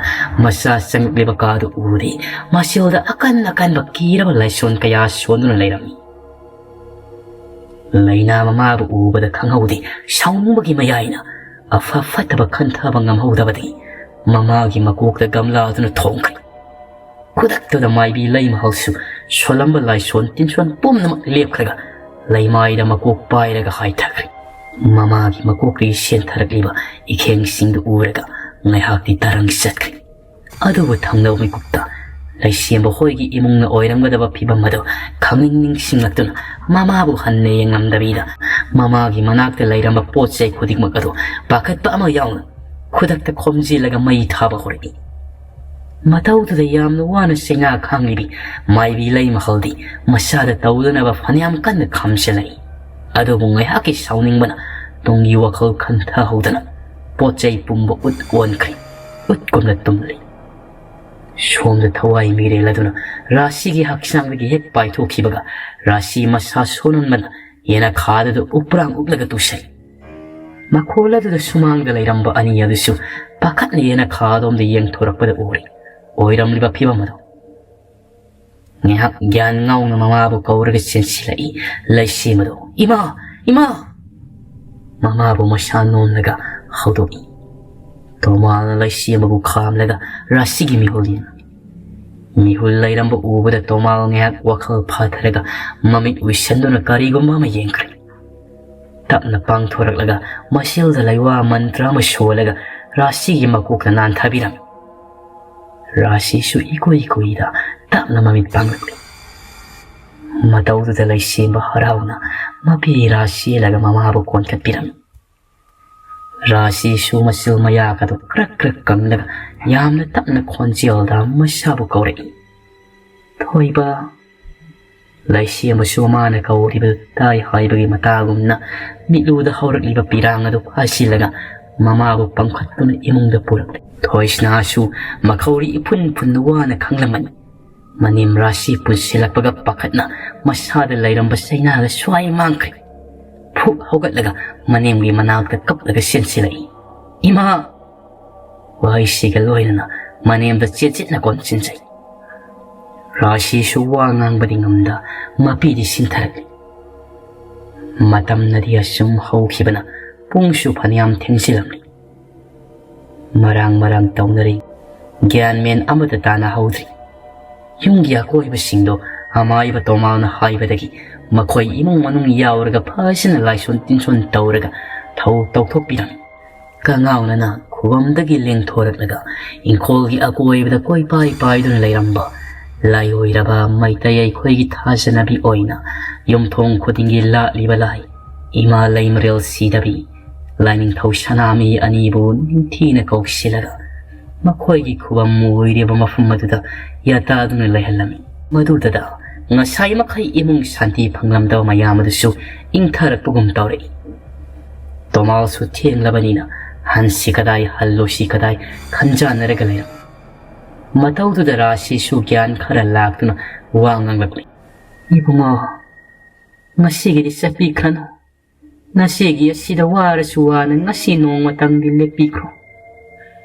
ꯃꯆꯥ ꯆꯪꯂꯛꯂꯤꯕ ꯀꯥꯗꯨ ꯎꯔꯤ꯫ ꯃꯁꯤꯜꯗ ꯑꯀꯟ ꯑꯀꯟꯕ ꯀꯤꯔꯕ ꯂꯥꯏꯁꯣꯟ ꯀꯌꯥ ꯁꯣꯟꯗꯨꯅ ꯂꯩꯔꯝꯃꯤ꯫ ꯂꯩꯅꯥ ꯃꯃꯥꯕꯨ ꯎꯕꯗ ꯈꯪꯍꯧꯗꯦ꯫ ꯁꯥꯎꯅꯤꯡꯕꯒꯤ ꯃꯌꯥꯏꯅ ꯑꯐ ꯐꯠꯇꯕ ꯈꯟꯊꯕ ꯉꯝꯍꯧꯗꯕꯗꯒꯤ ꯃꯃꯥꯒꯤ ꯃꯀꯣꯛꯇ ꯒꯝꯂꯥꯗꯨꯅ ꯊꯣꯝꯈ꯭ꯔꯦ꯫ ꯈꯨꯗꯛꯇꯨꯗ ꯃꯥꯏꯕꯤ ꯂꯩꯃꯍꯜꯁꯨ ꯁꯣꯜꯂꯝꯕ ꯂꯥꯏꯁꯣꯟ ꯇꯤꯟꯁꯣꯟ ꯄꯨꯝꯅꯃꯛ ꯂꯦꯞꯈ꯭ꯔꯒ ꯂꯩꯃꯥꯏꯗ ꯃꯀꯣꯛ ꯄꯥꯏꯔꯒ ꯍꯥꯏꯊꯈ꯭ꯔꯦ꯫ ꯃꯃꯥꯒꯤ ꯃꯀꯣꯛꯇꯒꯤ ꯆꯦꯟꯊꯔꯛꯂꯤꯕ ꯏꯈꯦꯡꯁꯤꯡꯗꯨ ꯎꯔꯒ ꯉꯥꯏꯍꯥꯛꯇꯤ ꯇꯔꯪ ꯆꯠꯈ꯭ꯔꯦ꯫ ꯑꯗꯨꯕꯨ ꯊꯪꯅꯕ ꯃꯤꯀꯨꯞꯇ ꯂꯩꯁꯦꯝꯕ ꯍꯣꯏꯒꯤ ꯏꯃꯨꯡꯅ ꯑꯣꯏꯔꯝꯒꯗꯕ ꯐꯤꯕꯝ ꯑꯗꯨ ꯈꯪꯅꯤꯡ ꯅꯤꯡꯁꯤꯡꯂꯛꯇꯨꯅ ꯃꯃꯥꯕꯨ ꯍꯟꯅ ꯌꯦꯡꯂꯝꯗꯕꯤꯗ ꯃꯃꯥꯒꯤ ꯃꯅꯥꯛꯇ ꯂꯩꯔꯝꯕ ꯄꯣꯠ ꯆꯩ ꯈꯨꯗꯤꯡꯃꯛ ꯑꯗꯨ ꯄꯥꯈꯠꯄ ꯑꯃ ꯌꯥꯎꯅ ꯈꯨꯗꯛꯇ ꯈꯣꯝꯖꯤꯜꯂꯒ ꯃꯩ ꯊꯥꯕ ꯍꯧꯔꯛꯏ꯫ ꯃꯇꯧꯗꯨꯗ ꯌꯥꯝꯅ ꯋꯥꯅ ꯆꯩꯅꯥ ꯈꯥꯡꯂꯤꯕꯤ ꯃꯥꯏꯕꯤ ꯂꯩꯃꯍꯜꯗꯤ ꯃꯁꯥꯗ ꯇꯧꯗꯅꯕ ꯐꯅꯌꯥꯝ ꯀꯟꯅ ꯈꯥꯝꯖꯤꯜꯂꯛꯏ꯫ ꯑꯗꯨꯕꯨ ꯉꯥꯏꯍꯥꯛꯀꯤ ꯁꯥꯎꯅꯤꯡꯕꯅ ꯇꯨꯡꯒꯤ ꯋꯥꯈꯜ ꯈꯟꯊꯍꯧꯗꯅ ꯄꯣꯠ ꯆꯩ ꯄꯨꯝꯕ ꯎꯠ ꯑꯣꯟꯈ꯭ꯔꯦ꯫ ꯎꯠꯀꯨꯝꯅ ꯇꯨꯝꯂꯤ꯫ ꯁꯣꯝꯗ ꯊꯋꯥꯏ ꯃꯤꯔꯦꯜ ꯑꯗꯨꯅ ꯔꯥꯁꯤꯒꯤ ꯍꯛꯆꯥꯡꯗꯒꯤ ꯍꯦꯛ ꯄꯥꯏꯊꯣꯛꯈꯤꯕꯒ ꯔꯥꯁꯤ ꯃꯁꯥ ꯁꯣꯟꯍꯟꯕꯅ ꯌꯦꯅꯈꯥꯗꯨꯗ ꯎꯄ꯭ꯔꯥꯡ ꯎꯞꯂꯒ ꯇꯨꯁꯩ꯫ ꯃꯈꯣꯜ ꯑꯗꯨꯗ ꯁꯨꯃꯥꯡꯗ ꯂꯩꯔꯝꯕ ꯑꯅꯤ ꯑꯗꯨꯁꯨ ꯄꯥꯈꯠꯅ ꯌꯦꯅꯈꯥꯗꯣꯝꯗ ꯌꯦꯡꯊꯣꯔꯛꯄꯗ ꯎꯔꯦ ꯑꯣꯏꯔꯝꯂꯤꯕ ꯐꯤꯕꯝ ꯑꯗꯨ꯫ ꯉꯥꯏꯍꯥꯛ ꯒ꯭ꯌꯥꯟ ꯉꯥꯎꯅ ꯃꯃꯥꯕꯨ ꯀꯧꯔꯒ ꯆꯦꯟꯁꯤꯜꯂꯛꯏ ꯂꯩꯁꯦꯝꯕꯗꯣ꯫ "ꯏꯃꯥ! ꯏꯃꯥ!" ꯃꯃꯥꯕꯨ ꯃꯁꯥ ꯅꯣꯝꯂꯒ ꯍꯧꯗꯣꯛꯏ꯫ ꯇꯣꯃꯥꯜꯅ ꯂꯩꯁꯦꯝꯕꯕꯨ ꯈꯥꯝꯂꯒ ꯔꯥꯁꯤꯒꯤ ꯃꯤꯍꯨꯜ ꯌꯦꯡꯏ꯫ ꯃꯤꯍꯨꯜ ꯂꯩꯔꯝꯕ ꯎꯕꯗ ꯇꯣꯃꯥꯜ ꯉꯥꯏꯍꯥꯛ ꯋꯥꯈꯜ ꯐꯥꯊꯔꯒ ꯃꯃꯤꯠ ꯎꯏꯁꯟꯗꯨꯅ ꯀꯔꯤꯒꯨꯝꯕ ꯑꯃ ꯌꯦꯡꯈ꯭ꯔꯦ꯫ ꯇꯞꯅ ꯄꯥꯡꯊꯣꯔꯛꯂꯒ ꯃꯁꯤꯜꯗ ꯂꯩꯋꯥ ꯃꯟꯇ꯭ꯔ ꯑꯃ ꯁꯣꯜꯂꯒ ꯔꯥꯁꯤꯒꯤ ꯃꯀꯣꯛꯇ ꯅꯥꯟꯊꯕꯤꯔꯝꯃꯤ꯫ ꯔꯥꯁꯤꯁꯨ ꯏꯀꯨꯏ ꯀꯨꯏꯗ ꯇꯞꯅ ꯃꯃꯤꯠ ꯄꯥꯡꯂꯛꯂꯤ꯫ ꯃꯇꯧꯗꯨꯗ ꯂꯩꯁꯦꯝꯕ ꯍꯔꯥꯎꯅ ꯃꯄꯤ ꯏꯔꯥ ꯆꯦꯜꯂꯒ ꯃꯃꯥꯕꯨ ꯀꯣꯟꯈꯠꯄꯤꯔꯝꯃꯤ꯫ ꯔꯥꯁꯤꯁꯨ ꯃꯆꯤꯜ ꯃꯌꯥꯒꯗꯨ ꯀ꯭ꯔꯛ ꯀ꯭ꯔꯛ ꯀꯪꯂꯒ ꯌꯥꯝꯅ ꯇꯞꯅ ꯈꯣꯟꯖꯦꯜꯗ ꯃꯁꯥꯕꯨ ꯀꯧꯔꯛꯏ, "ꯊꯣꯏꯕ!" ꯂꯩꯁꯦꯝꯕꯁꯨ ꯃꯥꯅ ꯀꯧꯔꯤꯕꯗꯨ ꯇꯥꯏ ꯍꯥꯏꯕꯒꯤ ꯃꯇꯥꯒꯨꯝꯅ ꯃꯤꯠꯂꯨꯗ ꯍꯧꯔꯛꯂꯤꯕ ꯄꯤꯔꯥꯡ ꯑꯗꯨ ꯐꯥꯁꯤꯜꯂꯒ ꯃꯃꯥꯕꯨ ꯄꯝꯈꯠꯇꯨꯅ ꯏꯃꯨꯡꯗ ꯄꯨꯔꯛꯂꯦ꯫ ꯊꯣꯏꯁꯅꯥꯁꯨ ꯃꯈꯧꯔꯤ ꯏꯐꯨꯟ ꯐꯨꯟꯅ ꯋꯥꯅ ꯈꯪꯂꯝꯃꯅꯤ꯫ ꯃꯅꯦꯝ ꯔꯥꯁꯤ ꯄꯨꯟꯁꯤꯜꯂꯛꯄꯒ ꯄꯥꯈꯠꯅ ꯃꯁꯥꯗ ꯂꯩꯔꯝꯕ ꯆꯩꯅꯥꯗ ꯁ꯭ꯋꯥꯏ ꯃꯥꯡꯈ꯭ꯔꯦ꯫ ꯐꯨꯛ ꯍꯧꯒꯠꯂꯒ ꯃꯅꯦꯝꯒꯤ ꯃꯅꯥꯛꯇ ꯀꯞꯂꯒ ꯆꯦꯟꯁꯤꯜꯂꯛꯏ꯫ "ꯏꯃꯥ!" ꯋꯥꯍꯩꯁꯤꯒ ꯂꯣꯏꯅꯅ ꯃꯅꯦꯝꯗ ꯆꯦꯠ ꯆꯦꯠꯅ ꯀꯣꯟꯁꯤꯟꯖꯩ꯫ ꯔꯥꯁꯤꯁꯨ ꯋꯥ ꯉꯥꯡꯕꯗꯤ ꯉꯝꯗ ꯃꯄꯤꯗꯤ ꯁꯤꯟꯊꯔꯛꯂꯤ꯫ ꯃꯇꯝꯅꯗꯤ ꯑꯁꯨꯝ ꯍꯧꯈꯤꯕꯅ ꯄꯨꯡꯁꯨ ꯐꯅꯌꯥꯝ ꯊꯦꯡꯖꯤꯜꯂꯝꯂꯤ꯫ ꯃꯔꯥꯡ ꯃꯔꯥꯡ ꯇꯧꯅꯔꯤ꯫ ꯒ꯭ꯌꯥꯟ ꯃꯦꯟ ꯑꯃꯠꯇ ꯇꯥꯅꯍꯧꯗ꯭ꯔꯤ꯫ ꯌꯨꯝꯒꯤ ꯑꯀꯣꯏꯕꯁꯤꯡꯗꯣ ꯑꯃꯥꯏꯕ ꯇꯣꯃꯥꯜꯅ ꯍꯥꯏꯕꯗꯒꯤ ꯃꯈꯣꯏ ꯏꯃꯨꯡ ꯃꯅꯨꯡ ꯌꯥꯎꯔꯒ ꯐꯖꯅ ꯂꯥꯏꯁꯣꯟ ꯇꯤꯟꯁꯣꯟ ꯇꯧꯔꯒ ꯊꯧ ꯇꯧꯊꯣꯛꯄꯤꯔꯝꯃꯤ꯫ ꯀꯉꯥꯎꯅꯅ ꯈꯨꯕꯝꯗꯒꯤ ꯂꯦꯡꯊꯣꯔꯛꯂꯒ ꯏꯪꯈꯣꯜꯒꯤ ꯑꯀꯣꯏꯕꯗ ꯀꯣꯏꯄꯥꯏ ꯄꯥꯏꯗꯨꯅ ꯂꯩꯔꯝꯕ ꯂꯥꯏꯑꯣꯏꯔꯕ ꯃꯩꯇꯩ ꯑꯩꯈꯣꯏꯒꯤ ꯊꯥꯖꯅꯕꯤ ꯑꯣꯏꯅ ꯌꯨꯝꯊꯣꯡ ꯈꯨꯗꯤꯡꯒꯤ ꯂꯥꯠꯂꯤꯕ ꯂꯥꯏ ꯏꯃꯥ ꯂꯩꯃꯔꯦꯜ ꯁꯤꯗꯕꯤ, ꯂꯥꯏꯅꯤꯡꯊꯧ ꯁꯅꯥꯃꯍꯤ ꯑꯅꯤꯕꯨ ꯅꯤꯡꯊꯤꯅ ꯀꯧꯁꯤꯜꯂꯒ ꯃꯈꯣꯏꯒꯤ ꯈꯨꯕꯝ ꯑꯣꯏꯔꯤꯕ ꯃꯐꯝ ꯑꯗꯨꯗ ꯌꯥꯇꯥꯗꯨꯅ ꯂꯩꯍꯜꯂꯝꯃꯤ꯫ ꯃꯗꯨꯗ ꯉꯁꯥꯏ ꯃꯈꯩ ꯏꯃꯨꯡ ꯁꯥꯟꯇꯤ ꯐꯪꯂꯝꯗꯕ ꯃꯌꯥꯝ ꯑꯗꯨꯁꯨ ꯏꯪꯊꯔꯛꯄꯒꯨꯝ ꯇꯧꯔꯛꯏ꯫ ꯇꯣꯃꯥꯜꯁꯨ ꯊꯦꯡꯂꯕꯅꯤꯅ ꯍꯟꯁꯤ ꯀꯗꯥꯏ, ꯍꯜꯂꯨꯁꯤ ꯀꯗꯥꯏ ꯈꯟꯖꯥꯟꯅꯔꯒ ꯂꯩꯔꯝꯃꯤ꯫ ꯃꯇꯧꯗꯨꯗ ꯔꯥꯁꯤꯁꯨ ꯒ꯭ꯌꯥꯟ ꯈꯔ ꯂꯥꯛꯇꯨꯅ ꯋꯥ ꯉꯥꯡꯂꯛꯂꯤ꯫ "ꯏꯕꯨꯡꯉꯣ, ꯉꯁꯤꯒꯤꯗꯤ ꯆꯠꯄꯤꯈ꯭ꯔꯅꯨ꯫ ꯉꯁꯤꯒꯤ ꯑꯁꯤꯗ ꯋꯥꯔꯁꯨ ꯋꯥꯅ ꯉꯁꯤ ꯅꯣꯡꯃꯇꯪꯗꯤ ꯂꯦꯞꯄꯤꯈ꯭ꯔꯣ꯫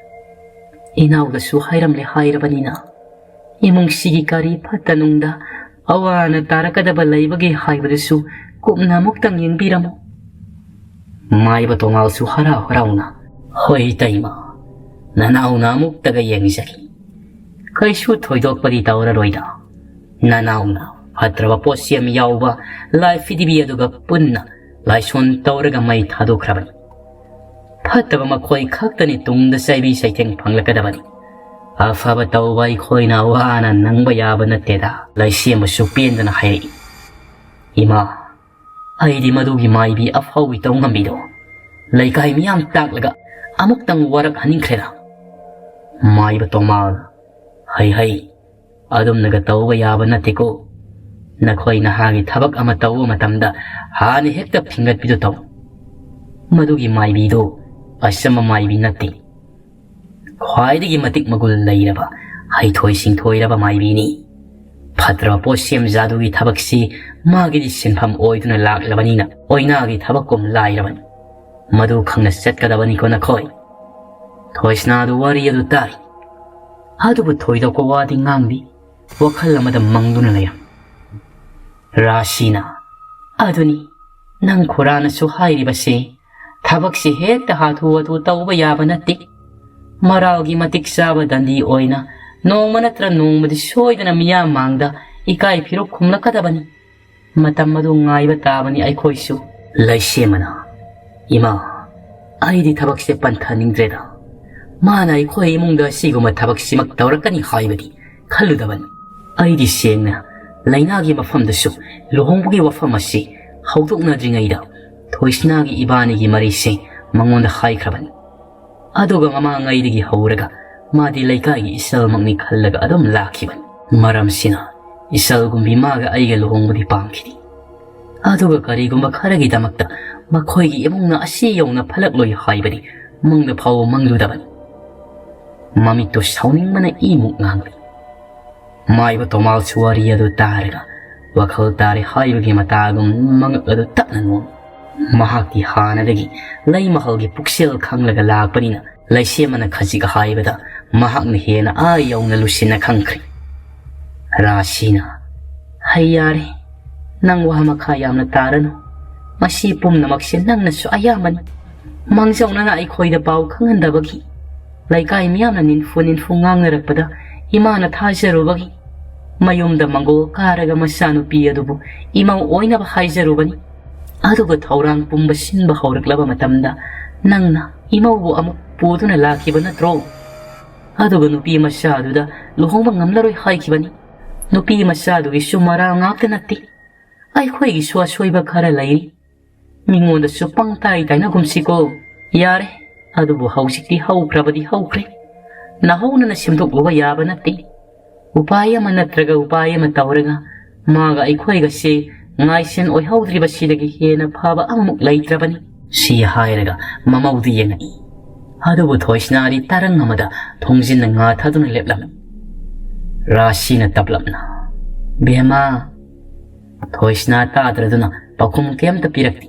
ꯏꯅꯥꯎꯗꯁꯨ ꯍꯥꯏꯔꯝꯂꯦ ꯍꯥꯏꯔꯕꯅꯤꯅ, ꯏꯃꯨꯡꯁꯤꯒꯤ ꯀꯔꯤ ꯐꯠꯇ ꯅꯨꯡꯗ ꯑꯋꯥ ꯑꯅꯥ ꯇꯥꯔꯛꯀꯗꯕ ꯂꯩꯕꯒꯦ ꯍꯥꯏꯕꯗꯨꯁꯨ ꯀꯨꯞꯅ ꯑꯃꯨꯛꯇꯪ ꯌꯦꯡꯕꯤꯔꯝꯃꯨ꯫" ꯃꯥꯏꯕ ꯇꯣꯉꯥꯜꯁꯨ ꯍꯔꯥꯎ ꯍꯔꯥꯎꯅ, "ꯍꯣꯏ ꯏꯇꯩꯃ, ꯅꯅꯥꯎꯅ ꯑꯃꯨꯛꯇꯒ ꯌꯦꯡꯖꯒꯦ꯫ ꯀꯩꯁꯨ ꯊꯣꯏꯗꯣꯛꯄꯗꯤ ꯇꯧꯔꯔꯣꯏꯗ꯫ ꯅꯅꯥꯎꯅ ꯐꯠꯇ꯭ꯔꯕ ꯄꯣꯠꯁꯦꯝ ꯌꯥꯎꯕ ꯂꯥꯏ ꯐꯤꯗꯤꯕꯤ ꯑꯗꯨꯒ ꯄꯨꯟꯅ ꯂꯥꯏꯁꯣꯟ ꯇꯧꯔꯒ ꯃꯩ ꯊꯥꯗꯣꯛꯈ꯭ꯔꯕꯅꯤ꯫ ꯐꯠꯇꯕ ꯃꯈꯣꯏ ꯈꯛꯇꯅꯤ ꯇꯨꯡꯗ ꯆꯩꯕꯤ ꯆꯩꯊꯦꯡ ꯐꯪꯂꯛꯀꯗꯕꯅꯤ꯫ ꯑꯐꯕ ꯇꯧꯕ ꯑꯩꯈꯣꯏꯅ ꯋꯥꯅ ꯅꯪꯕ ꯌꯥꯕ ꯅꯠꯇꯦꯗ꯫" ꯂꯩꯁꯦꯝꯕꯁꯨ ꯄꯦꯟꯗꯅ ꯍꯥꯏꯔꯛꯏ꯫ "ꯏꯃꯥ, ꯑꯩꯗꯤ ꯃꯗꯨꯒꯤ ꯃꯥꯏꯕꯤ ꯑꯐꯥꯎꯕꯤ ꯇꯧ ꯉꯝꯕꯤꯗꯣ ꯂꯩꯀꯥꯏ ꯃꯤꯌꯥꯝ ꯇꯥꯛꯂꯒ ꯑꯃꯨꯛꯇꯪ ꯋꯥꯔꯛꯍꯟꯅꯤꯡꯈ꯭ꯔꯦꯗ꯫" ꯃꯥꯏꯕ ꯇꯣꯃꯥꯜ, "ꯍꯩ ꯍꯩ, ꯑꯗꯨꯝꯅꯒ ꯇꯧꯕ ꯌꯥꯕ ꯅꯠꯇꯦꯀꯣ꯫ ꯅꯈꯣꯏ ꯅꯍꯥꯒꯤ ꯊꯕꯛ ꯑꯃ ꯇꯧꯕ ꯃꯇꯝꯗ ꯍꯥꯟꯅ ꯍꯦꯛꯇ ꯐꯤꯡꯒꯠꯄꯤꯗꯨ ꯇꯧ꯫ ꯃꯗꯨꯒꯤ ꯃꯥꯏꯕꯤꯗꯨ ꯑꯆꯝꯕ ꯃꯥꯏꯕꯤ ꯅꯠꯇꯦ꯫ ꯈ꯭ꯋꯥꯏꯗꯒꯤ ꯃꯇꯤꯛ ꯃꯒꯨꯟ ꯂꯩꯔꯕ, ꯍꯩꯊꯣꯏ ꯁꯤꯡꯊꯣꯏꯔꯕ ꯃꯥꯏꯕꯤꯅꯤ꯫ ꯐꯠꯇ꯭ꯔꯕ ꯄꯣꯠꯁꯦꯝ ꯖꯥꯗꯨꯒꯤ ꯊꯕꯛꯁꯤ ꯃꯥꯒꯤꯗꯤ ꯁꯤꯟꯐꯝ ꯑꯣꯏꯗꯨꯅ ꯂꯥꯛꯂꯕꯅꯤꯅ ꯑꯣꯏꯅꯥꯒꯤ ꯊꯕꯛꯀꯨꯝ ꯂꯥꯏꯔꯕꯅꯤ꯫ ꯃꯗꯨ ꯈꯪꯅ ꯆꯠꯀꯗꯕꯅꯤꯀꯣ ꯅꯈꯣꯏ꯫" ꯊꯣꯏꯁꯅꯥꯗꯨ ꯋꯥꯔꯤ ꯑꯗꯨ ꯇꯥꯏ꯫ ꯑꯗꯨꯕꯨ ꯊꯣꯏꯗꯣꯛꯄ ꯋꯥꯗꯤ ꯉꯥꯡꯗꯦ꯫ ꯋꯥꯈꯜ ꯑꯃꯗ ꯃꯪꯗꯨꯅ ꯂꯩꯔꯝꯃꯤ꯫ ꯔꯥꯁꯤꯅ, "ꯑꯗꯨꯅꯤ, ꯅꯪ ꯈꯨꯔꯥꯅꯁꯨ ꯍꯥꯏꯔꯤꯕꯁꯦ, ꯊꯕꯛꯁꯦ ꯍꯦꯛꯇ ꯍꯥꯊꯨ ꯍꯥꯊꯨ ꯇꯧꯕ ꯌꯥꯕ ꯅꯠꯇꯦ꯫ ꯃꯔꯥꯜꯒꯤ ꯃꯇꯤꯛ ꯆꯥꯕ ꯗꯟꯗꯤ ꯑꯣꯏꯅ ꯅꯣꯡꯃ ꯅꯠꯇ꯭ꯔ ꯅꯣꯡꯃꯗꯤ ꯁꯣꯏꯗꯅ ꯃꯤꯌꯥꯝ ꯃꯥꯡꯗ ꯏꯀꯥꯏ ꯐꯤꯔꯨꯛ ꯈꯨꯝꯂꯛꯀꯗꯕꯅꯤ꯫ ꯃꯇꯝ ꯑꯗꯨ ꯉꯥꯏꯕ ꯇꯥꯕꯅꯤ ꯑꯩꯈꯣꯏꯁꯨ꯫" ꯂꯩꯁꯦꯝꯕꯅ, "ꯏꯃꯥ, ꯑꯩꯗꯤ ꯊꯕꯛꯁꯦ ꯄꯟꯊꯅꯤꯡꯗ꯭ꯔꯦꯗ꯫ ꯃꯥꯅ ꯑꯩꯈꯣꯏ ꯏꯃꯨꯡꯗ ꯑꯁꯤꯒꯨꯝꯕ ꯊꯕꯛꯁꯤꯃꯛ ꯇꯧꯔꯛꯀꯅꯤ ꯍꯥꯏꯕꯗꯤ ꯈꯜꯂꯨꯗꯕꯅꯤ꯫ ꯑꯩꯗꯤ ꯁꯦꯡꯅ ꯂꯥꯏꯅꯥꯒꯤ ꯃꯐꯝꯗꯁꯨ ꯂꯨꯍꯣꯡꯕꯒꯤ ꯋꯥꯐꯝ ꯑꯁꯤ ꯍꯧꯗꯣꯛꯅꯗ꯭ꯔꯤꯉꯩꯗ ꯊꯣꯏꯁꯅꯥꯒꯤ ꯏꯕꯥꯅꯤꯒꯤ ꯃꯔꯤꯁꯦ ꯃꯉꯣꯟꯗ ꯍꯥꯏꯈ꯭ꯔꯕꯅꯤ꯫ ꯑꯗꯨꯒ ꯃꯃꯥꯡꯉꯩꯗꯒꯤ ꯍꯧꯔꯒ ꯃꯥꯗꯤ ꯂꯩꯀꯥꯏꯒꯤ ꯏꯁꯜꯃꯛꯅꯤ ꯈꯜꯂꯒ ꯑꯗꯨꯝ ꯂꯥꯛꯈꯤꯕꯅꯤ꯫ ꯃꯔꯝꯁꯤꯅ ꯏꯁꯜꯒꯨꯝꯕꯤ ꯃꯥꯒ ꯑꯩꯒ ꯂꯨꯍꯣꯡꯕꯗꯤ ꯄꯥꯝꯈꯤꯗꯦ꯫ ꯑꯗꯨꯒ ꯀꯔꯤꯒꯨꯝꯕ ꯈꯔꯒꯤꯗꯃꯛꯇ ꯃꯈꯣꯏꯒꯤ ꯏꯃꯨꯡꯅ ꯑꯁꯤ ꯌꯧꯅ ꯐꯠꯂꯛꯂꯣꯏ ꯍꯥꯏꯕꯗꯤ ꯃꯪꯗ ꯐꯥꯎꯕ ꯃꯪꯂꯨꯗꯕꯅꯤ꯫ ꯃꯃꯤꯠꯇꯨ ꯁꯥꯎꯅꯤꯡꯕꯅ ꯏꯃꯨꯛ ꯉꯥꯡꯂꯤ꯫ ꯃꯥꯏꯕ ꯇꯣꯃꯥꯜꯁꯨ ꯋꯥꯔꯤ ꯑꯗꯨ ꯇꯥꯔꯒ ꯋꯥꯈꯜ ꯇꯥꯔꯦ ꯍꯥꯏꯕꯒꯤ ꯃꯇꯥꯒꯨꯝ ꯃꯉꯛ ꯑꯗꯨ ꯇꯞꯅ ꯅꯣꯝꯃꯤ꯫ ꯃꯍꯥꯛꯇꯤ ꯍꯥꯟꯅꯗꯒꯤ ꯂꯩꯃꯍꯜꯒꯤ ꯄꯨꯛꯆꯦꯜ ꯈꯪꯂꯒ ꯂꯥꯛꯄꯅꯤꯅ ꯂꯩꯁꯦꯝꯃꯅ ꯈꯖꯤꯛ ꯍꯥꯏꯕꯗ ꯃꯍꯥꯛꯅ ꯍꯦꯟꯅ ꯑꯥ ꯌꯧꯅ ꯂꯨꯁꯤꯟꯅ ꯈꯪꯈ꯭ꯔꯦ꯫ ꯔꯥꯁꯤꯅ, "ꯍꯩ ꯌꯥꯔꯦ, ꯅꯪ ꯋꯥ ꯃꯈꯥ ꯌꯥꯝꯅ ꯇꯥꯔꯅꯨ꯫ ꯃꯁꯤ ꯄꯨꯝꯅꯃꯛꯁꯦ ꯅꯪꯅꯁꯨ ꯑꯌꯥꯝꯕꯅꯤ꯫ ꯃꯥꯡꯖꯧꯅꯅ ꯑꯩꯈꯣꯏꯗ ꯄꯥꯎ ꯈꯪꯍꯟꯗꯕꯒꯤ, ꯂꯩꯀꯥꯏ ꯃꯤꯌꯥꯝꯅ ꯅꯤꯟꯐꯨ ꯅꯤꯟꯐꯨ ꯉꯥꯡꯅꯔꯛꯄꯗ ꯏꯃꯥꯅ ꯊꯥꯖꯔꯨꯕꯒꯤ, ꯃꯌꯨꯝꯗ ꯃꯪꯒꯣꯜ ꯀꯥꯔꯒ ꯃꯆꯥꯅꯨꯄꯤ ꯑꯗꯨꯕꯨ ꯏꯃꯧ ꯑꯣꯏꯅꯕ ꯍꯥꯏꯖꯔꯨꯕꯅꯤ꯫ ꯑꯗꯨꯒ ꯊꯧꯔꯥꯡ ꯄꯨꯝꯕ ꯁꯤꯟꯕ ꯍꯧꯔꯛꯂꯕ ꯃꯇꯝꯗ ꯅꯪꯅ ꯏꯃꯧꯕꯨ ꯑꯃꯨꯛ ꯄꯨꯗꯨꯅ ꯂꯥꯛꯈꯤꯕ ꯅꯠꯇ꯭ꯔꯣ? ꯑꯗꯨꯒ ꯅꯨꯄꯤ ꯃꯆꯥꯗꯨꯗ ꯂꯨꯍꯣꯡꯕ ꯉꯝꯂꯔꯣꯏ ꯍꯥꯏꯈꯤꯕꯅꯤ꯫ ꯅꯨꯄꯤ ꯃꯆꯥꯗꯨꯒꯤꯁꯨ ꯃꯔꯥꯜ ꯉꯥꯛꯇ ꯅꯠꯇꯦ, ꯑꯩꯈꯣꯏꯒꯤꯁꯨ ꯑꯁꯣꯏꯕ ꯈꯔ ꯂꯩꯔꯤ꯫ ꯃꯤꯉꯣꯟꯗꯁꯨ ꯄꯪꯇꯥꯏ ꯇꯥꯏꯅꯒꯨꯝꯁꯤꯀꯣ꯫ ꯌꯥꯔꯦ, ꯑꯗꯨꯕꯨ ꯍꯧꯖꯤꯛꯇꯤ ꯍꯧꯈ꯭ꯔꯕꯗꯤ ꯍꯧꯈ꯭ꯔꯦ꯫ ꯅꯧꯍꯧꯅꯅ ꯁꯦꯝꯗꯣꯛꯂꯨꯕ ꯌꯥꯕ ꯅꯠꯇꯦ꯫ ꯎꯄꯥꯏ ꯑꯃ ꯅꯠꯇ꯭ꯔꯒ ꯎꯄꯥꯏ ꯑꯃ ꯇꯧꯔꯒ ꯃꯥꯒ ꯑꯩꯈꯣꯏꯒꯁꯦ ꯉꯥꯏꯁꯦꯟ ꯑꯣꯏꯍꯧꯗ꯭ꯔꯤꯕꯁꯤꯗꯒꯤ ꯍꯦꯟꯅ ꯐꯕ ꯑꯃꯃꯨꯛ ꯂꯩꯇ꯭ꯔꯕꯅꯤ꯫ ꯁꯤ ꯍꯥꯏꯔꯒ ꯃꯃꯧꯗꯨ ꯌꯦꯡꯉꯛꯏ꯫ ꯑꯗꯨꯕꯨ ꯊꯣꯏꯁꯅꯥꯗꯤ ꯇꯔꯪ ꯑꯃꯗ ꯊꯣꯡꯖꯤꯟꯅ ꯉꯥ ꯊꯥꯗꯨꯅ ꯂꯦꯞꯂꯝꯃꯤ꯫ ꯔꯥꯁꯤꯅ ꯇꯞꯂꯞꯅ, "ꯕꯦꯝꯃ!" ꯊꯣꯏꯁꯅꯥ ꯇꯥꯗ꯭ꯔꯗꯨꯅ ꯄꯥꯎꯈꯨꯝ ꯀꯩꯝꯇ ꯄꯤꯔꯛꯇꯦ꯫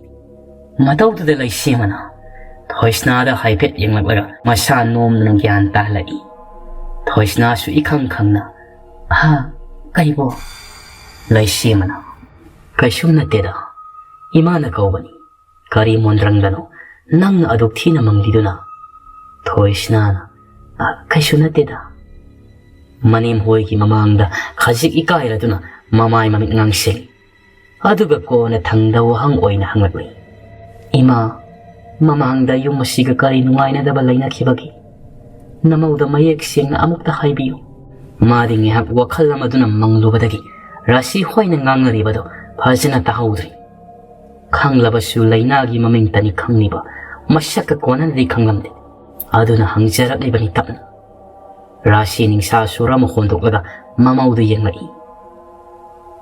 ꯃꯇꯧꯗꯨꯗ ꯂꯩꯁꯦꯝꯃꯅ ꯊꯣꯏꯁꯅꯥꯗ ꯍꯥꯏꯐꯦꯠ ꯌꯦꯡꯂꯛꯂꯒ ꯃꯁꯥ ꯅꯣꯝꯗꯨꯅ ꯒ꯭ꯌꯥꯟ ꯇꯥꯍꯜꯂꯛꯏ꯫ ꯊꯣꯏꯁꯅꯥꯁꯨ ꯏꯈꯪ ꯈꯪꯅ, "ꯍꯥ, ꯀꯩꯕꯣ?" ꯂꯩꯁꯦꯝꯃꯅ, "ꯀꯩꯁꯨꯝ ꯅꯠꯇꯦꯗ, ꯏꯃꯥꯅ ꯀꯧꯕꯅꯤ꯫ ꯀꯔꯤ ꯃꯣꯟꯗ꯭ꯔꯪꯗꯅꯣ ꯅꯪꯅ ꯑꯗꯨꯛ ꯊꯤꯅ ꯃꯪꯂꯤꯗꯨꯅ?" ꯊꯣꯏꯁꯅꯥꯅ, "ꯑ, ꯀꯩꯁꯨ ꯅꯠꯇꯦꯗ꯫" ꯃꯅꯦꯝ ꯍꯣꯏꯒꯤ ꯃꯃꯥꯡꯗ ꯈꯖꯤꯛ ꯏꯀꯥꯏꯔꯗꯨꯅ ꯃꯃꯥꯏ ꯃꯃꯤꯠ ꯉꯥꯡꯁꯤꯜꯂꯤ꯫ ꯑꯗꯨꯒ ꯀꯣꯟꯅ ꯊꯪꯗ ꯋꯥꯍꯪ ꯑꯣꯏꯅ ꯍꯪꯂꯛꯂꯤ, "ꯏꯃꯥ, ꯃꯃꯥꯡꯗ ꯌꯨꯝ ꯑꯁꯤꯒ ꯀꯔꯤ ꯅꯨꯡꯉꯥꯏꯅꯗꯕ ꯂꯩꯅꯈꯤꯕꯒꯦ? ꯅꯃꯧꯗ ꯃꯌꯦꯛ ꯁꯦꯡꯅ ꯑꯃꯨꯛꯇ ꯍꯥꯏꯕꯤꯌꯨ꯫ ꯃꯥꯗꯤ ꯉꯥꯏꯍꯥꯛ ꯋꯥꯈꯜ ꯑꯃꯗꯨꯅ ꯃꯪꯂꯨꯕꯗꯒꯤ ꯔꯥꯁꯤ ꯍꯣꯏꯅ ꯉꯥꯡꯅꯔꯤꯕꯗꯣ ꯐꯖꯅ ꯇꯥꯍꯧꯗ꯭ꯔꯦ꯫ ꯈꯪꯂꯕꯁꯨ ꯂꯥꯏꯅꯥꯒꯤ ꯃꯃꯤꯡꯇꯅꯤ ꯈꯪꯂꯤꯕ, ꯃꯁꯛꯀ ꯀꯣꯟꯅꯅꯗꯤ ꯈꯪꯂꯝꯗꯦ꯫ ꯑꯗꯨꯅ ꯍꯪꯖꯔꯛꯂꯤꯕꯅꯤ ꯇꯞꯅ꯫ ꯔꯥꯁꯤ ꯅꯤꯡꯁꯥ ꯁꯨꯔ ꯑꯃ ꯍꯣꯟꯗꯣꯛꯂꯒ ꯃꯃꯧꯗꯨ ꯌꯦꯡꯂꯛꯏ꯫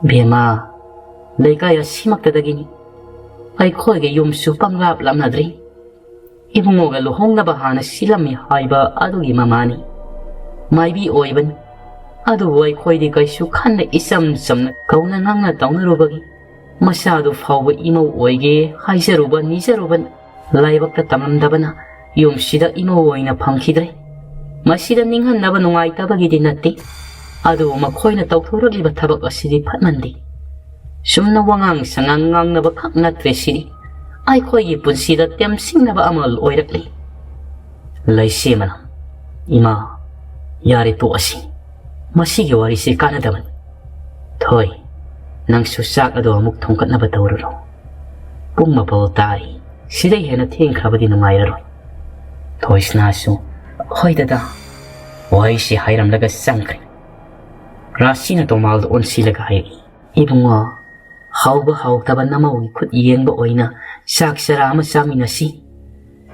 "ꯕꯦꯝꯃ, ꯂꯩꯀꯥꯏ ꯑꯁꯤꯃꯛꯇꯗꯒꯤꯅꯤ꯫ ꯑꯩꯈꯣꯏꯒꯤ ꯌꯨꯝꯁꯨ ꯄꯪꯂꯥꯞ ꯂꯥꯞꯅꯗ꯭ꯔꯤ꯫ ꯏꯕꯨꯡꯉꯣꯒ ꯂꯨꯍꯣꯡꯅꯕ ꯍꯥꯟꯅ ꯁꯤꯜꯂꯝꯃꯤ ꯍꯥꯏꯕ ꯑꯗꯨꯒꯤ ꯃꯃꯥꯅꯤ꯫ ꯃꯥꯏꯕꯤ ꯑꯣꯏꯕꯅꯤ꯫ ꯑꯗꯨꯕꯨ ꯑꯩꯈꯣꯏꯗꯤ ꯀꯩꯁꯨ ꯈꯟꯗ ꯏꯆꯝ ꯆꯝꯅ ꯀꯧꯅ ꯉꯥꯡꯅ ꯇꯧꯅꯔꯨꯕꯒꯤ ꯃꯆꯥꯗꯨ ꯐꯥꯎꯕ ꯏꯃꯧ ꯑꯣꯏꯒꯦ ꯍꯥꯏꯖꯔꯨꯕ ꯅꯤꯖꯔꯨꯕꯅꯤ꯫ ꯂꯥꯏꯕꯛꯇ ꯇꯝꯂꯝꯗꯕꯅ ꯌꯨꯝꯁꯤꯗ ꯏꯃꯧ ꯑꯣꯏꯅ ꯐꯪꯈꯤꯗ꯭ꯔꯦ꯫ ꯃꯁꯤꯗ ꯅꯤꯡꯍꯟꯅꯕ ꯅꯨꯡꯉꯥꯏꯇꯕꯒꯤꯗꯤ ꯅꯠꯇꯦ, ꯑꯗꯨꯕꯨ ꯃꯈꯣꯏꯅ ꯇꯧꯊꯣꯔꯛꯂꯤꯕ ꯊꯕꯛ ꯑꯁꯤꯗꯤ ꯐꯠꯃꯟꯗꯦ꯫ ꯆꯨꯝꯅ ꯋꯥꯉꯥꯡ ꯁꯉꯥꯡ ꯉꯥꯡꯅꯕ ꯈꯛ ꯅꯠꯇ꯭ꯔꯦ ꯁꯤꯗꯤ꯫ ꯑꯩꯈꯣꯏꯒꯤ ꯄꯨꯟꯁꯤꯗ ꯇꯦꯝꯁꯤꯡꯅꯕ ꯑꯃ ꯑꯣꯏꯔꯛꯂꯤ꯫" ꯂꯩꯁꯦꯝꯕꯅ, "ꯏꯃꯥ, ꯌꯥꯔꯦ, ꯇꯣꯛꯑꯁꯤ꯫ ꯃꯁꯤꯒꯤ ꯋꯥꯔꯤꯁꯤ ꯀꯥꯟꯅꯗꯕꯅꯤ꯫ ꯊꯣꯏ, ꯅꯪꯁꯨ ꯆꯥꯛ ꯑꯗꯨ ꯑꯃꯨꯛ ꯊꯣꯡꯒꯠꯅꯕ ꯇꯧꯔꯨꯔꯣ꯫ ꯄꯨꯡ ꯃꯥꯄꯜ ꯇꯥꯔꯤ꯫ ꯁꯤꯗꯩ ꯍꯦꯟꯅ ꯊꯦꯡꯈ꯭ꯔꯕꯗꯤ ꯅꯨꯡꯉꯥꯏꯔꯔꯣꯏ꯫" ꯊꯣꯏꯁꯅꯥꯁꯨ, "ꯍꯣꯏ ꯗꯗꯥ꯫" ꯋꯥꯍꯩꯁꯤ ꯍꯥꯏꯔꯝꯂꯒ ꯆꯪꯈ꯭ꯔꯦ꯫ ꯔꯥꯁꯤꯅ ꯇꯣꯃꯥꯜꯗ ꯑꯣꯟꯁꯤꯜꯂꯒ ꯍꯥꯏꯔꯛꯏ, "ꯏꯕꯨꯡꯉꯣ, ꯍꯥꯎꯕ ꯍꯥꯎꯇꯕ ꯅꯃꯧꯒꯤ ꯈꯨꯠ ꯌꯦꯡꯕ ꯑꯣꯏꯅ ꯆꯥꯛ ꯆꯔꯥ ꯑꯃ ꯆꯥꯃꯤꯟꯅꯁꯤ꯫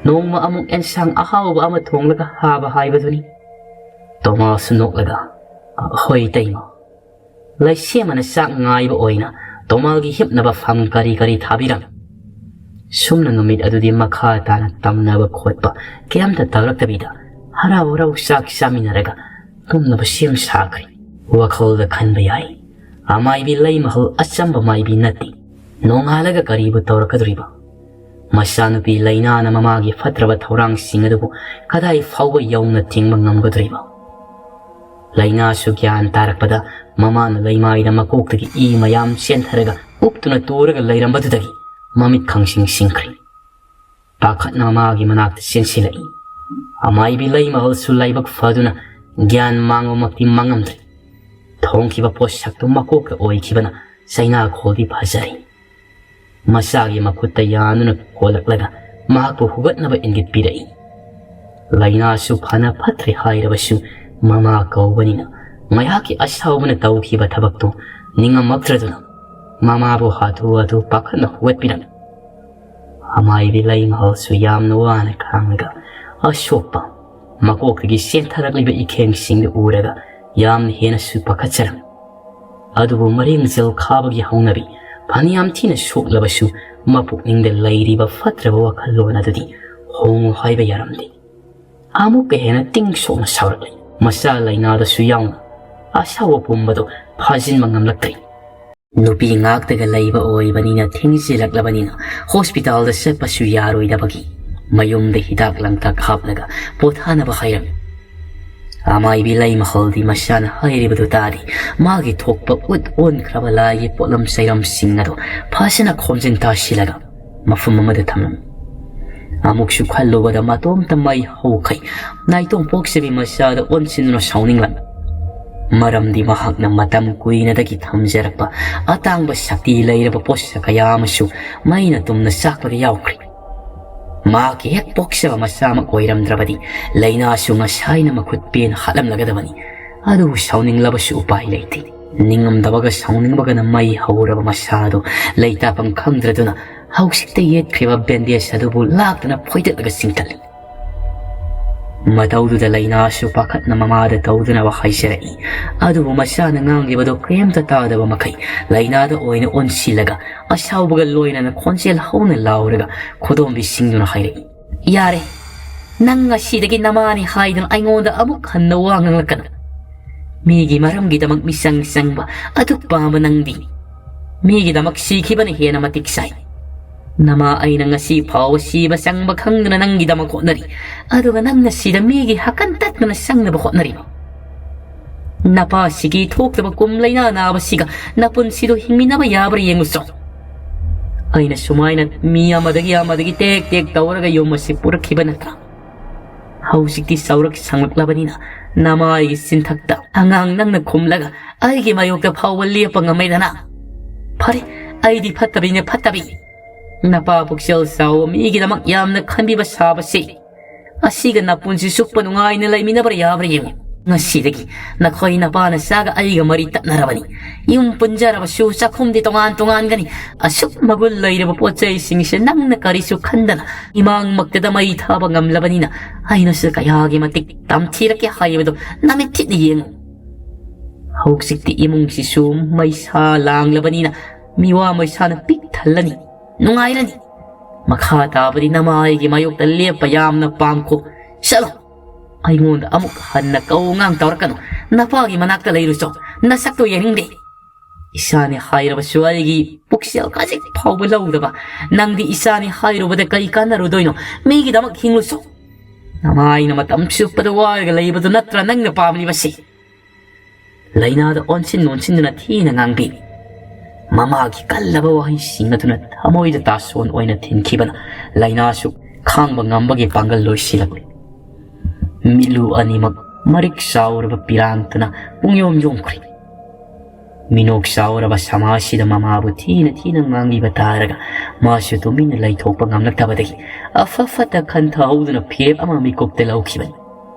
ꯅꯣꯡꯃ ꯑꯃꯨꯛ ꯑꯦꯟꯁꯥꯡ ꯑꯍꯥꯎꯕ ꯑꯃ ꯊꯣꯡꯂꯒ ꯍꯥꯕ ꯍꯥꯏꯕꯗꯨꯅꯤ꯫" ꯇꯣꯃꯥꯁꯨ ꯅꯣꯛꯂꯒ, "ꯍꯣꯏ ꯏꯇꯩꯃ꯫" ꯂꯩꯁꯦꯝꯕꯅ ꯆꯥꯛ ꯉꯥꯏꯕ ꯑꯣꯏꯅ ꯇꯣꯃꯥꯜꯒꯤ ꯍꯤꯞꯅꯕ ꯐꯝ ꯀꯔꯤ ꯀꯔꯤ ꯊꯥꯕꯤꯔꯝꯃꯤ꯫ ꯁꯨꯝꯅ ꯅꯨꯃꯤꯠ ꯑꯗꯨꯗꯤ ꯃꯈꯥ ꯇꯥꯅ ꯇꯝꯅꯕ ꯈꯣꯠꯄ ꯀꯩꯝꯇ ꯇꯧꯔꯛꯇꯕꯤꯗ ꯍꯔꯥꯎ ꯍꯔꯥꯎ ꯆꯥꯛ ꯆꯥꯃꯤꯟꯅꯔꯒ ꯇꯨꯝꯅꯕ ꯁꯦꯝ ꯁꯥꯈ꯭ꯔꯦ꯫ ꯋꯥꯈꯜꯗ ꯈꯟꯕ ꯌꯥꯏ, ꯑꯃꯥꯏꯕꯤ ꯂꯩꯃꯍꯜ ꯑꯆꯝꯕ ꯃꯥꯏꯕꯤ ꯅꯠꯇꯦ꯫ ꯅꯣꯡꯉꯥꯜꯂꯒ ꯀꯔꯤꯕꯨ ꯇꯧꯔꯛꯀꯗꯧꯔꯤꯕ? ꯃꯆꯥꯅꯨꯄꯤ ꯂꯩꯅꯥꯅ ꯃꯃꯥꯒꯤ ꯐꯠꯇ꯭ꯔꯕ ꯊꯧꯔꯥꯡꯁꯤꯡ ꯑꯗꯨꯕꯨ ꯀꯗꯥꯏ ꯐꯥꯎꯕ ꯌꯧꯅ ꯊꯤꯡꯕ ꯉꯝꯒꯗꯧꯔꯤꯕ? ꯂꯩꯅꯥꯁꯨ ꯒ꯭ꯌꯥꯟ ꯇꯥꯔꯛꯄꯗ ꯃꯃꯥꯅ ꯂꯩꯃꯥꯏꯗ ꯃꯀꯣꯛꯇꯒꯤ ꯏ ꯃꯌꯥꯝ ꯆꯦꯟꯊꯔꯒ ꯎꯞꯇꯨꯅ ꯇꯨꯔꯒ ꯂꯩꯔꯝꯕꯗꯨꯗꯒꯤ ꯃꯃꯤꯠ ꯈꯪꯁꯤꯡ ꯁꯤꯡꯈ꯭ꯔꯦ꯫ ꯄꯥꯈꯠꯅ ꯃꯃꯥꯒꯤ ꯃꯅꯥꯛꯇ ꯆꯦꯟꯁꯤꯜꯂꯛꯏ꯫ ꯑꯃꯥꯏꯕꯤ ꯂꯩꯃꯍꯜꯁꯨ ꯂꯥꯏꯕꯛ ꯐꯗꯨꯅ ꯒ꯭ꯌꯥꯟ ꯃꯥꯡꯕꯃꯛꯇꯤ ꯃꯥꯡꯉꯝꯗ꯭ꯔꯦ꯫ ꯊꯣꯡꯈꯤꯕ ꯄꯣꯠꯁꯛꯇꯨ ꯃꯀꯣꯛꯇ ꯑꯣꯏꯈꯤꯕꯅ ꯆꯩꯅꯥꯈꯣꯜꯗꯤ ꯐꯖꯔꯦ꯫ ꯃꯆꯥꯒꯤ ꯃꯈꯨꯠꯇ ꯌꯥꯟꯗꯨꯅ ꯀꯣꯜꯂꯛꯂꯒ ꯃꯍꯥꯛꯄꯨ ꯍꯨꯒꯠꯅꯕ ꯏꯪꯒꯤꯠ ꯄꯤꯔꯛꯏ꯫ ꯂꯥꯏꯅꯥꯁꯨ ꯐꯅ ꯐꯠꯇ꯭ꯔꯦ ꯍꯥꯏꯔꯕꯁꯨ ꯃꯃꯥ ꯀꯧꯕꯅꯤꯅ ꯉꯥꯏꯍꯥꯛꯀꯤ ꯑꯁꯥꯎꯕꯅ ꯇꯧꯈꯤꯕ ꯊꯕꯛꯇꯨ ꯅꯤꯡꯉꯝꯃꯛꯇ꯭ꯔꯗꯨꯅ ꯃꯃꯥꯕꯨ ꯍꯥꯊꯨ ꯍꯥꯊꯨ ꯄꯥꯈꯠꯅ ꯍꯧꯒꯠꯄꯤꯔꯝꯃꯤ꯫ ꯑꯃꯥꯏꯕꯤ ꯂꯩꯃꯍꯜꯁꯨ ꯌꯥꯝꯅ ꯋꯥꯅ ꯈꯥꯡꯂꯒ ꯑꯁꯣꯛꯄ ꯃꯀꯣꯛꯇꯒꯤ ꯆꯦꯟꯊꯔꯛꯂꯤꯕ ꯏꯈꯦꯡꯁꯤꯡꯗꯨ ꯎꯔꯒ ꯌꯥꯝꯅ ꯍꯦꯟꯅꯁꯨ ꯄꯥꯈꯠꯆꯔꯝꯃꯤ꯫ ꯑꯗꯨꯕꯨ ꯃꯔꯦꯡꯖꯦꯜ ꯈꯥꯕꯒꯤ ꯍꯧꯅꯕꯤ ꯐꯅꯌꯥꯝ ꯊꯤꯅ ꯁꯣꯛꯂꯕꯁꯨ ꯃꯄꯨꯛꯅꯤꯡꯗ ꯂꯩꯔꯤꯕ ꯐꯠꯇ꯭ꯔꯕ ꯋꯥꯈꯜꯂꯣꯟ ꯑꯗꯨꯗꯤ ꯍꯣꯡꯉꯨ ꯍꯥꯏꯕ ꯌꯥꯔꯝꯗꯦ꯫ ꯑꯃꯨꯛꯀ ꯍꯦꯟꯅ ꯇꯤꯡ ꯁꯣꯛꯅ ꯁꯥꯎꯔꯛꯂꯤ꯫ ꯃꯆꯥ ꯂꯥꯏꯅꯥꯗꯁꯨ ꯌꯥꯎꯅ ꯑꯁꯥꯎꯕ ꯄꯨꯝꯕꯗꯨ ꯐꯥꯖꯤꯟꯕ ꯉꯝꯂꯛꯇ꯭ꯔꯤ꯫ ꯅꯨꯄꯤ ꯉꯥꯛꯇꯒ ꯂꯩꯕ ꯑꯣꯏꯕꯅꯤꯅ ꯊꯦꯡꯖꯤꯜꯂꯛꯂꯕꯅꯤꯅ ꯍꯣꯁꯄꯤꯇꯥꯜꯗ ꯆꯠꯄꯁꯨ ꯌꯥꯔꯣꯏꯗꯕꯒꯤ ꯃꯌꯨꯝꯗ ꯍꯤꯗꯥꯛ ꯂꯥꯡꯊꯛ ꯍꯥꯞꯂꯒ ꯄꯣꯊꯥꯅꯕ ꯍꯥꯏꯔꯝꯃꯤ꯫ ꯑꯃꯥꯏꯕꯤ ꯂꯩꯃꯍꯜꯗꯤ ꯃꯆꯥꯅ ꯍꯥꯏꯔꯤꯕꯗꯨ ꯇꯥꯗꯦ꯫ ꯃꯥꯒꯤ ꯊꯣꯛꯄ ꯎꯠ ꯑꯣꯟꯈ꯭ꯔꯕ ꯂꯥꯏꯒꯤ ꯄꯣꯠꯂꯝ ꯆꯩꯔꯝꯁꯤꯡ ꯑꯗꯨ ꯐꯖꯅ ꯈꯣꯝꯖꯤꯟ ꯇꯥꯁꯤꯜꯂꯒ ꯃꯐꯝ ꯑꯃꯗ ꯊꯝꯂꯝꯃꯤ꯫ ꯑꯃꯨꯛꯁꯨ ꯈꯜꯂꯨꯕꯗ ꯃꯇꯣꯝꯇ ꯃꯩ ꯍꯧꯈꯩ ꯅꯥꯏꯇꯣꯝ ꯄꯣꯛꯆꯕꯤ ꯃꯆꯥꯗ ꯑꯣꯟꯁꯤꯟꯗꯨꯅ ꯁꯥꯎꯅꯤꯡꯂꯝꯃꯤ꯫ ꯃꯔꯝꯗꯤ ꯃꯍꯥꯛꯅ ꯃꯇꯝ ꯀꯨꯏꯅꯗꯒꯤ ꯊꯝꯖꯔꯛꯄ ꯑꯇꯥꯡꯕ ꯁꯛꯇꯤ ꯂꯩꯔꯕ ꯄꯣꯠꯁꯛ ꯀꯌꯥ ꯑꯃꯁꯨ ꯃꯩꯅ ꯇꯨꯝꯅ ꯆꯥꯛꯄꯗ ꯌꯥꯎꯈ꯭ꯔꯦ꯫ ꯃꯍꯥꯛꯀꯤ ꯍꯦꯛ ꯄꯣꯛꯆꯕ ꯃꯆꯥꯃꯛ ꯑꯣꯏꯔꯝꯗ꯭ꯔꯕꯗꯤ ꯂꯥꯏꯅꯥꯁꯨ ꯉꯁꯥꯏꯅ ꯃꯈꯨꯠ ꯄꯦꯟ ꯍꯥꯠꯂꯝꯂꯒꯗꯕꯅꯤ꯫ ꯑꯗꯨꯕꯨ ꯁꯥꯎꯅꯤꯡꯂꯕꯁꯨ ꯎꯄꯥꯏ ꯂꯩꯇꯦ꯫ ꯅꯤꯡꯉꯝꯗꯕꯒ ꯁꯥꯎꯅꯤꯡꯕꯒꯅ ꯃꯩ ꯍꯧꯔꯕ ꯃꯆꯥꯗꯨ ꯂꯩꯇꯥꯐꯝ ꯈꯪꯗ꯭ꯔꯗꯨꯅ ꯍꯧꯖꯤꯛꯇ ꯌꯦꯠꯈ꯭ꯔꯤꯕ ꯕꯦꯟꯗꯦꯖ ꯑꯗꯨꯕꯨ ꯂꯥꯛꯇꯅ ꯐꯣꯏꯗꯠꯂꯒ ꯆꯤꯡꯊꯠꯂꯤ꯫ ꯃꯇꯧꯗꯨꯗ ꯂꯥꯏꯅꯥꯁꯨ ꯄꯥꯈꯠꯅ ꯃꯃꯥꯗ ꯇꯧꯗꯅꯕ ꯍꯥꯏꯖꯔꯛꯏ꯫ ꯑꯗꯨꯕꯨ ꯃꯆꯥꯅ ꯉꯥꯡꯂꯤꯕꯗꯨ ꯀꯔꯤꯝꯇ ꯇꯥꯗꯕ ꯃꯈꯩ ꯂꯥꯏꯅꯥꯗ ꯑꯣꯏꯅ ꯑꯣꯟꯁꯤꯜꯂꯒ ꯑꯁꯥꯎꯕꯒ ꯂꯣꯏꯅꯅ ꯈꯣꯟꯖꯦꯜ ꯍꯧꯅ ꯂꯥꯎꯔꯒ ꯈꯨꯗꯣꯝꯕꯤ ꯁꯤꯡꯗꯨꯅ ꯍꯥꯏꯔꯛꯏ, "ꯌꯥꯔꯦ, ꯅꯪ ꯉꯁꯤꯗꯒꯤ ꯅꯃꯥꯅꯤ ꯍꯥꯏꯗꯨꯅ ꯑꯩꯉꯣꯟꯗ ꯑꯃꯨꯛ ꯍꯟꯅ ꯋꯥ ꯉꯥꯡꯂꯛꯀꯅꯨ꯫ ꯃꯤꯒꯤ ꯃꯔꯝꯒꯤꯗꯃꯛ ꯃꯤꯆꯪ ꯆꯪꯕ ꯑꯗꯨꯛ ꯄꯥꯝꯕ ꯅꯪꯗꯤ ꯃꯤꯒꯤꯗꯃꯛ ꯁꯤꯈꯤꯕꯅ ꯍꯦꯟꯅ ꯃꯇꯤꯛ ꯆꯥꯏ꯫ ꯅꯃꯥ ꯑꯩꯅ ꯉꯁꯤ ꯐꯥꯎꯕ ꯁꯤꯕ ꯆꯪꯕ ꯈꯪꯗꯅ ꯅꯪꯒꯤꯗꯃꯛ ꯍꯣꯠꯅꯔꯤ, ꯑꯗꯨꯒ ꯅꯪꯅ ꯁꯤꯗ ꯃꯤꯒꯤ ꯍꯥꯀꯟ ꯇꯠꯇꯅ ꯆꯪꯅꯕ ꯍꯣꯠꯅꯔꯤꯕ꯫ ꯅꯄꯥ ꯁꯤꯒꯤ ꯊꯣꯛꯇꯕ ꯀꯨꯝ ꯂꯥꯏꯅꯥ ꯅꯥꯕꯁꯤꯒ ꯅꯄꯨꯟꯁꯤꯗꯨ ꯍꯤꯡꯃꯤꯟꯅꯕ ꯌꯥꯕ꯭ꯔꯥ ꯌꯦꯡꯉꯨ ꯆꯣ꯫ ꯑꯩꯅ ꯁꯨꯃꯥꯏꯅ ꯃꯤ ꯑꯃꯗꯒꯤ ꯑꯃꯗꯒꯤ ꯇꯦꯛ ꯇꯦꯛ ꯇꯧꯔꯒ ꯌꯨꯝ ꯑꯁꯤ ꯄꯨꯔꯛꯈꯤꯕ ꯅꯠꯇ꯭ꯔꯥ? ꯍꯧꯖꯤꯛꯇꯤ ꯆꯥꯎꯔꯛ ꯁꯪꯂꯛꯂꯕꯅꯤꯅ ꯅꯃꯥꯏꯒꯤ ꯆꯤꯟꯊꯛꯇ ꯑꯉꯥꯡ ꯅꯪꯅ ꯈꯨꯝꯂꯒ ꯑꯩꯒꯤ ꯃꯥꯌꯣꯛꯇ ꯐꯥꯎꯕ ꯂꯦꯞꯄ ꯉꯝꯃꯦꯗꯅ꯫ ꯐꯔꯦ, ꯑꯩꯗꯤ ꯐꯠꯇꯕꯤꯅꯦ, ꯐꯠꯇꯕꯤ꯫ ꯅꯄꯥ ꯄꯨꯛꯆꯦꯜ ꯆꯥꯎꯕ ꯃꯤꯒꯤꯗꯃꯛ ꯌꯥꯝꯅ ꯈꯟꯕꯤꯕ ꯁꯥꯕꯁꯤ, ꯑꯁꯤꯒ ꯅꯄꯨꯟꯁꯤ ꯆꯨꯞꯄ ꯅꯨꯡꯉꯥꯏꯅ ꯂꯩꯃꯤꯟꯅꯕ꯭ꯔꯥ ꯌꯥꯕ꯭ꯔꯥ ꯌꯦꯡꯉꯨ꯫ ꯉꯁꯤꯗꯒꯤ ꯅꯈꯣꯏ ꯅꯄꯥ ꯅꯆꯥꯒ ꯑꯩꯒ ꯃꯔꯤ ꯇꯠꯅꯔꯕꯅꯤ꯫ ꯌꯨꯝ ꯄꯨꯟꯖꯔꯕꯁꯨ ꯆꯥꯛꯈꯨꯝꯗꯤ ꯇꯣꯉꯥꯟ ꯇꯣꯉꯥꯟꯒꯅꯤ꯫ ꯑꯁꯨꯛ ꯃꯒꯨꯟ ꯂꯩꯔꯕ ꯄꯣꯠ ꯆꯩꯁꯤꯡꯁꯦ ꯅꯪꯅ ꯀꯔꯤꯁꯨ ꯈꯟꯗꯅ ꯏꯃꯥꯡꯃꯛꯇꯗ ꯃꯩ ꯊꯥꯕ ꯉꯝꯂꯕꯅꯤꯅ ꯑꯩꯅꯁꯨ ꯀꯌꯥꯒꯤ ꯃꯇꯤꯛ ꯇꯝꯊꯤꯔꯛꯀꯦ ꯍꯥꯏꯕꯗꯨ ꯅꯃꯤꯠ ꯊꯤꯠꯅ ꯌꯦꯡꯉꯨ꯫ ꯍꯧꯖꯤꯛꯇꯤ ꯏꯃꯨꯡꯁꯤꯁꯨ ꯃꯩꯁꯥ ꯂꯥꯡꯂꯕꯅꯤꯅ ꯃꯤꯋꯥ ꯃꯩꯁꯥꯅ ꯄꯤꯛ ꯊꯜꯂꯅꯤ꯫ ꯅꯨꯡꯉꯥꯏꯔꯅꯤ꯫ ꯃꯈꯥ ꯇꯥꯕꯗꯤ ꯅꯃꯥꯏꯒꯤ ꯃꯥꯌꯣꯛꯇ ꯂꯦꯞꯄ ꯌꯥꯝꯅ ꯄꯥꯝꯈꯣ꯫ ꯆꯠꯂꯣ꯫ ꯑꯩꯉꯣꯟꯗ ꯑꯃꯨꯛ ꯍꯟꯅ ꯀꯧ ꯉꯥꯡ ꯇꯧꯔꯛꯀꯅꯨ꯫ ꯅꯄꯥꯒꯤ ꯃꯅꯥꯛꯇ ꯂꯩꯔꯨꯆꯣ꯫ ꯅꯁꯛꯇꯣ ꯌꯦꯡꯅꯤꯡꯗꯦ꯫ ꯏꯆꯥꯅꯤ ꯍꯥꯏꯔꯕꯁꯨ ꯑꯩꯒꯤ ꯄꯨꯛꯆꯦꯜ ꯈꯖꯤꯛ ꯐꯥꯎꯕ ꯂꯧꯗꯕ ꯅꯪꯗꯤ ꯏꯆꯥꯅꯤ ꯍꯥꯏꯔꯨꯕꯗ ꯀꯩ ꯀꯥꯟꯅꯔꯨꯗꯣꯏꯅꯣ? ꯃꯤꯒꯤꯗꯃꯛ ꯍꯤꯡꯂꯨꯆꯣ꯫ ꯅꯃꯥꯏꯅ ꯃꯇꯝ ꯆꯨꯞꯄꯗ ꯋꯥꯔꯒ ꯂꯩꯕꯗꯨ ꯅꯠꯇ꯭ꯔꯥ ꯅꯪꯅ ꯄꯥꯝꯂꯤꯕꯁꯤ? ꯂꯩꯅꯥꯗ ꯑꯣꯟꯁꯤꯟ ꯑꯣꯟꯁꯤꯟꯗꯨꯅ ꯊꯤꯅ ꯉꯥꯡꯕꯤ꯫ ꯃꯃꯥꯒꯤ ꯀꯜꯂꯕ ꯋꯥꯍꯩꯁꯤꯡ ꯑꯗꯨꯅ ꯊꯃꯣꯏꯗ ꯇꯥꯁꯣꯟ ꯑꯣꯏꯅ ꯊꯤꯟꯈꯤꯕꯅ ꯂꯩꯅꯥꯁꯨ ꯈꯥꯡꯕ ꯉꯝꯕꯒꯤ ꯄꯥꯡꯒꯜ ꯂꯣꯏꯁꯤꯜꯂꯛꯂꯤ꯫ ꯃꯤꯠꯂꯨ ꯑꯅꯤꯃꯛ ꯃꯔꯤꯛ ꯆꯥꯎꯔꯕ ꯄꯤꯔꯥꯡꯇꯅ ꯄꯨꯡꯌꯣꯝ ꯌꯣꯝꯈ꯭ꯔꯦ꯫ ꯃꯤꯅꯣꯛ ꯆꯥꯎꯔꯕ ꯁꯃꯥꯖꯁꯤꯗ ꯃꯃꯥꯕꯨ ꯊꯤꯅ ꯊꯤꯅ ꯉꯥꯡꯕꯤꯕ ꯇꯥꯔꯒ ꯃꯥꯁꯨ ꯇꯨꯃꯤꯟꯅ ꯂꯩꯊꯣꯛꯄ ꯉꯝꯂꯛꯇꯕꯗꯒꯤ ꯑꯐ ꯐꯠꯇ ꯈꯟꯊꯍꯧꯗꯨꯅ ꯐꯤꯔꯦꯞ ꯑꯃ ꯃꯤꯀꯨꯞꯇ ꯂꯧꯈꯤꯕꯅꯤ꯫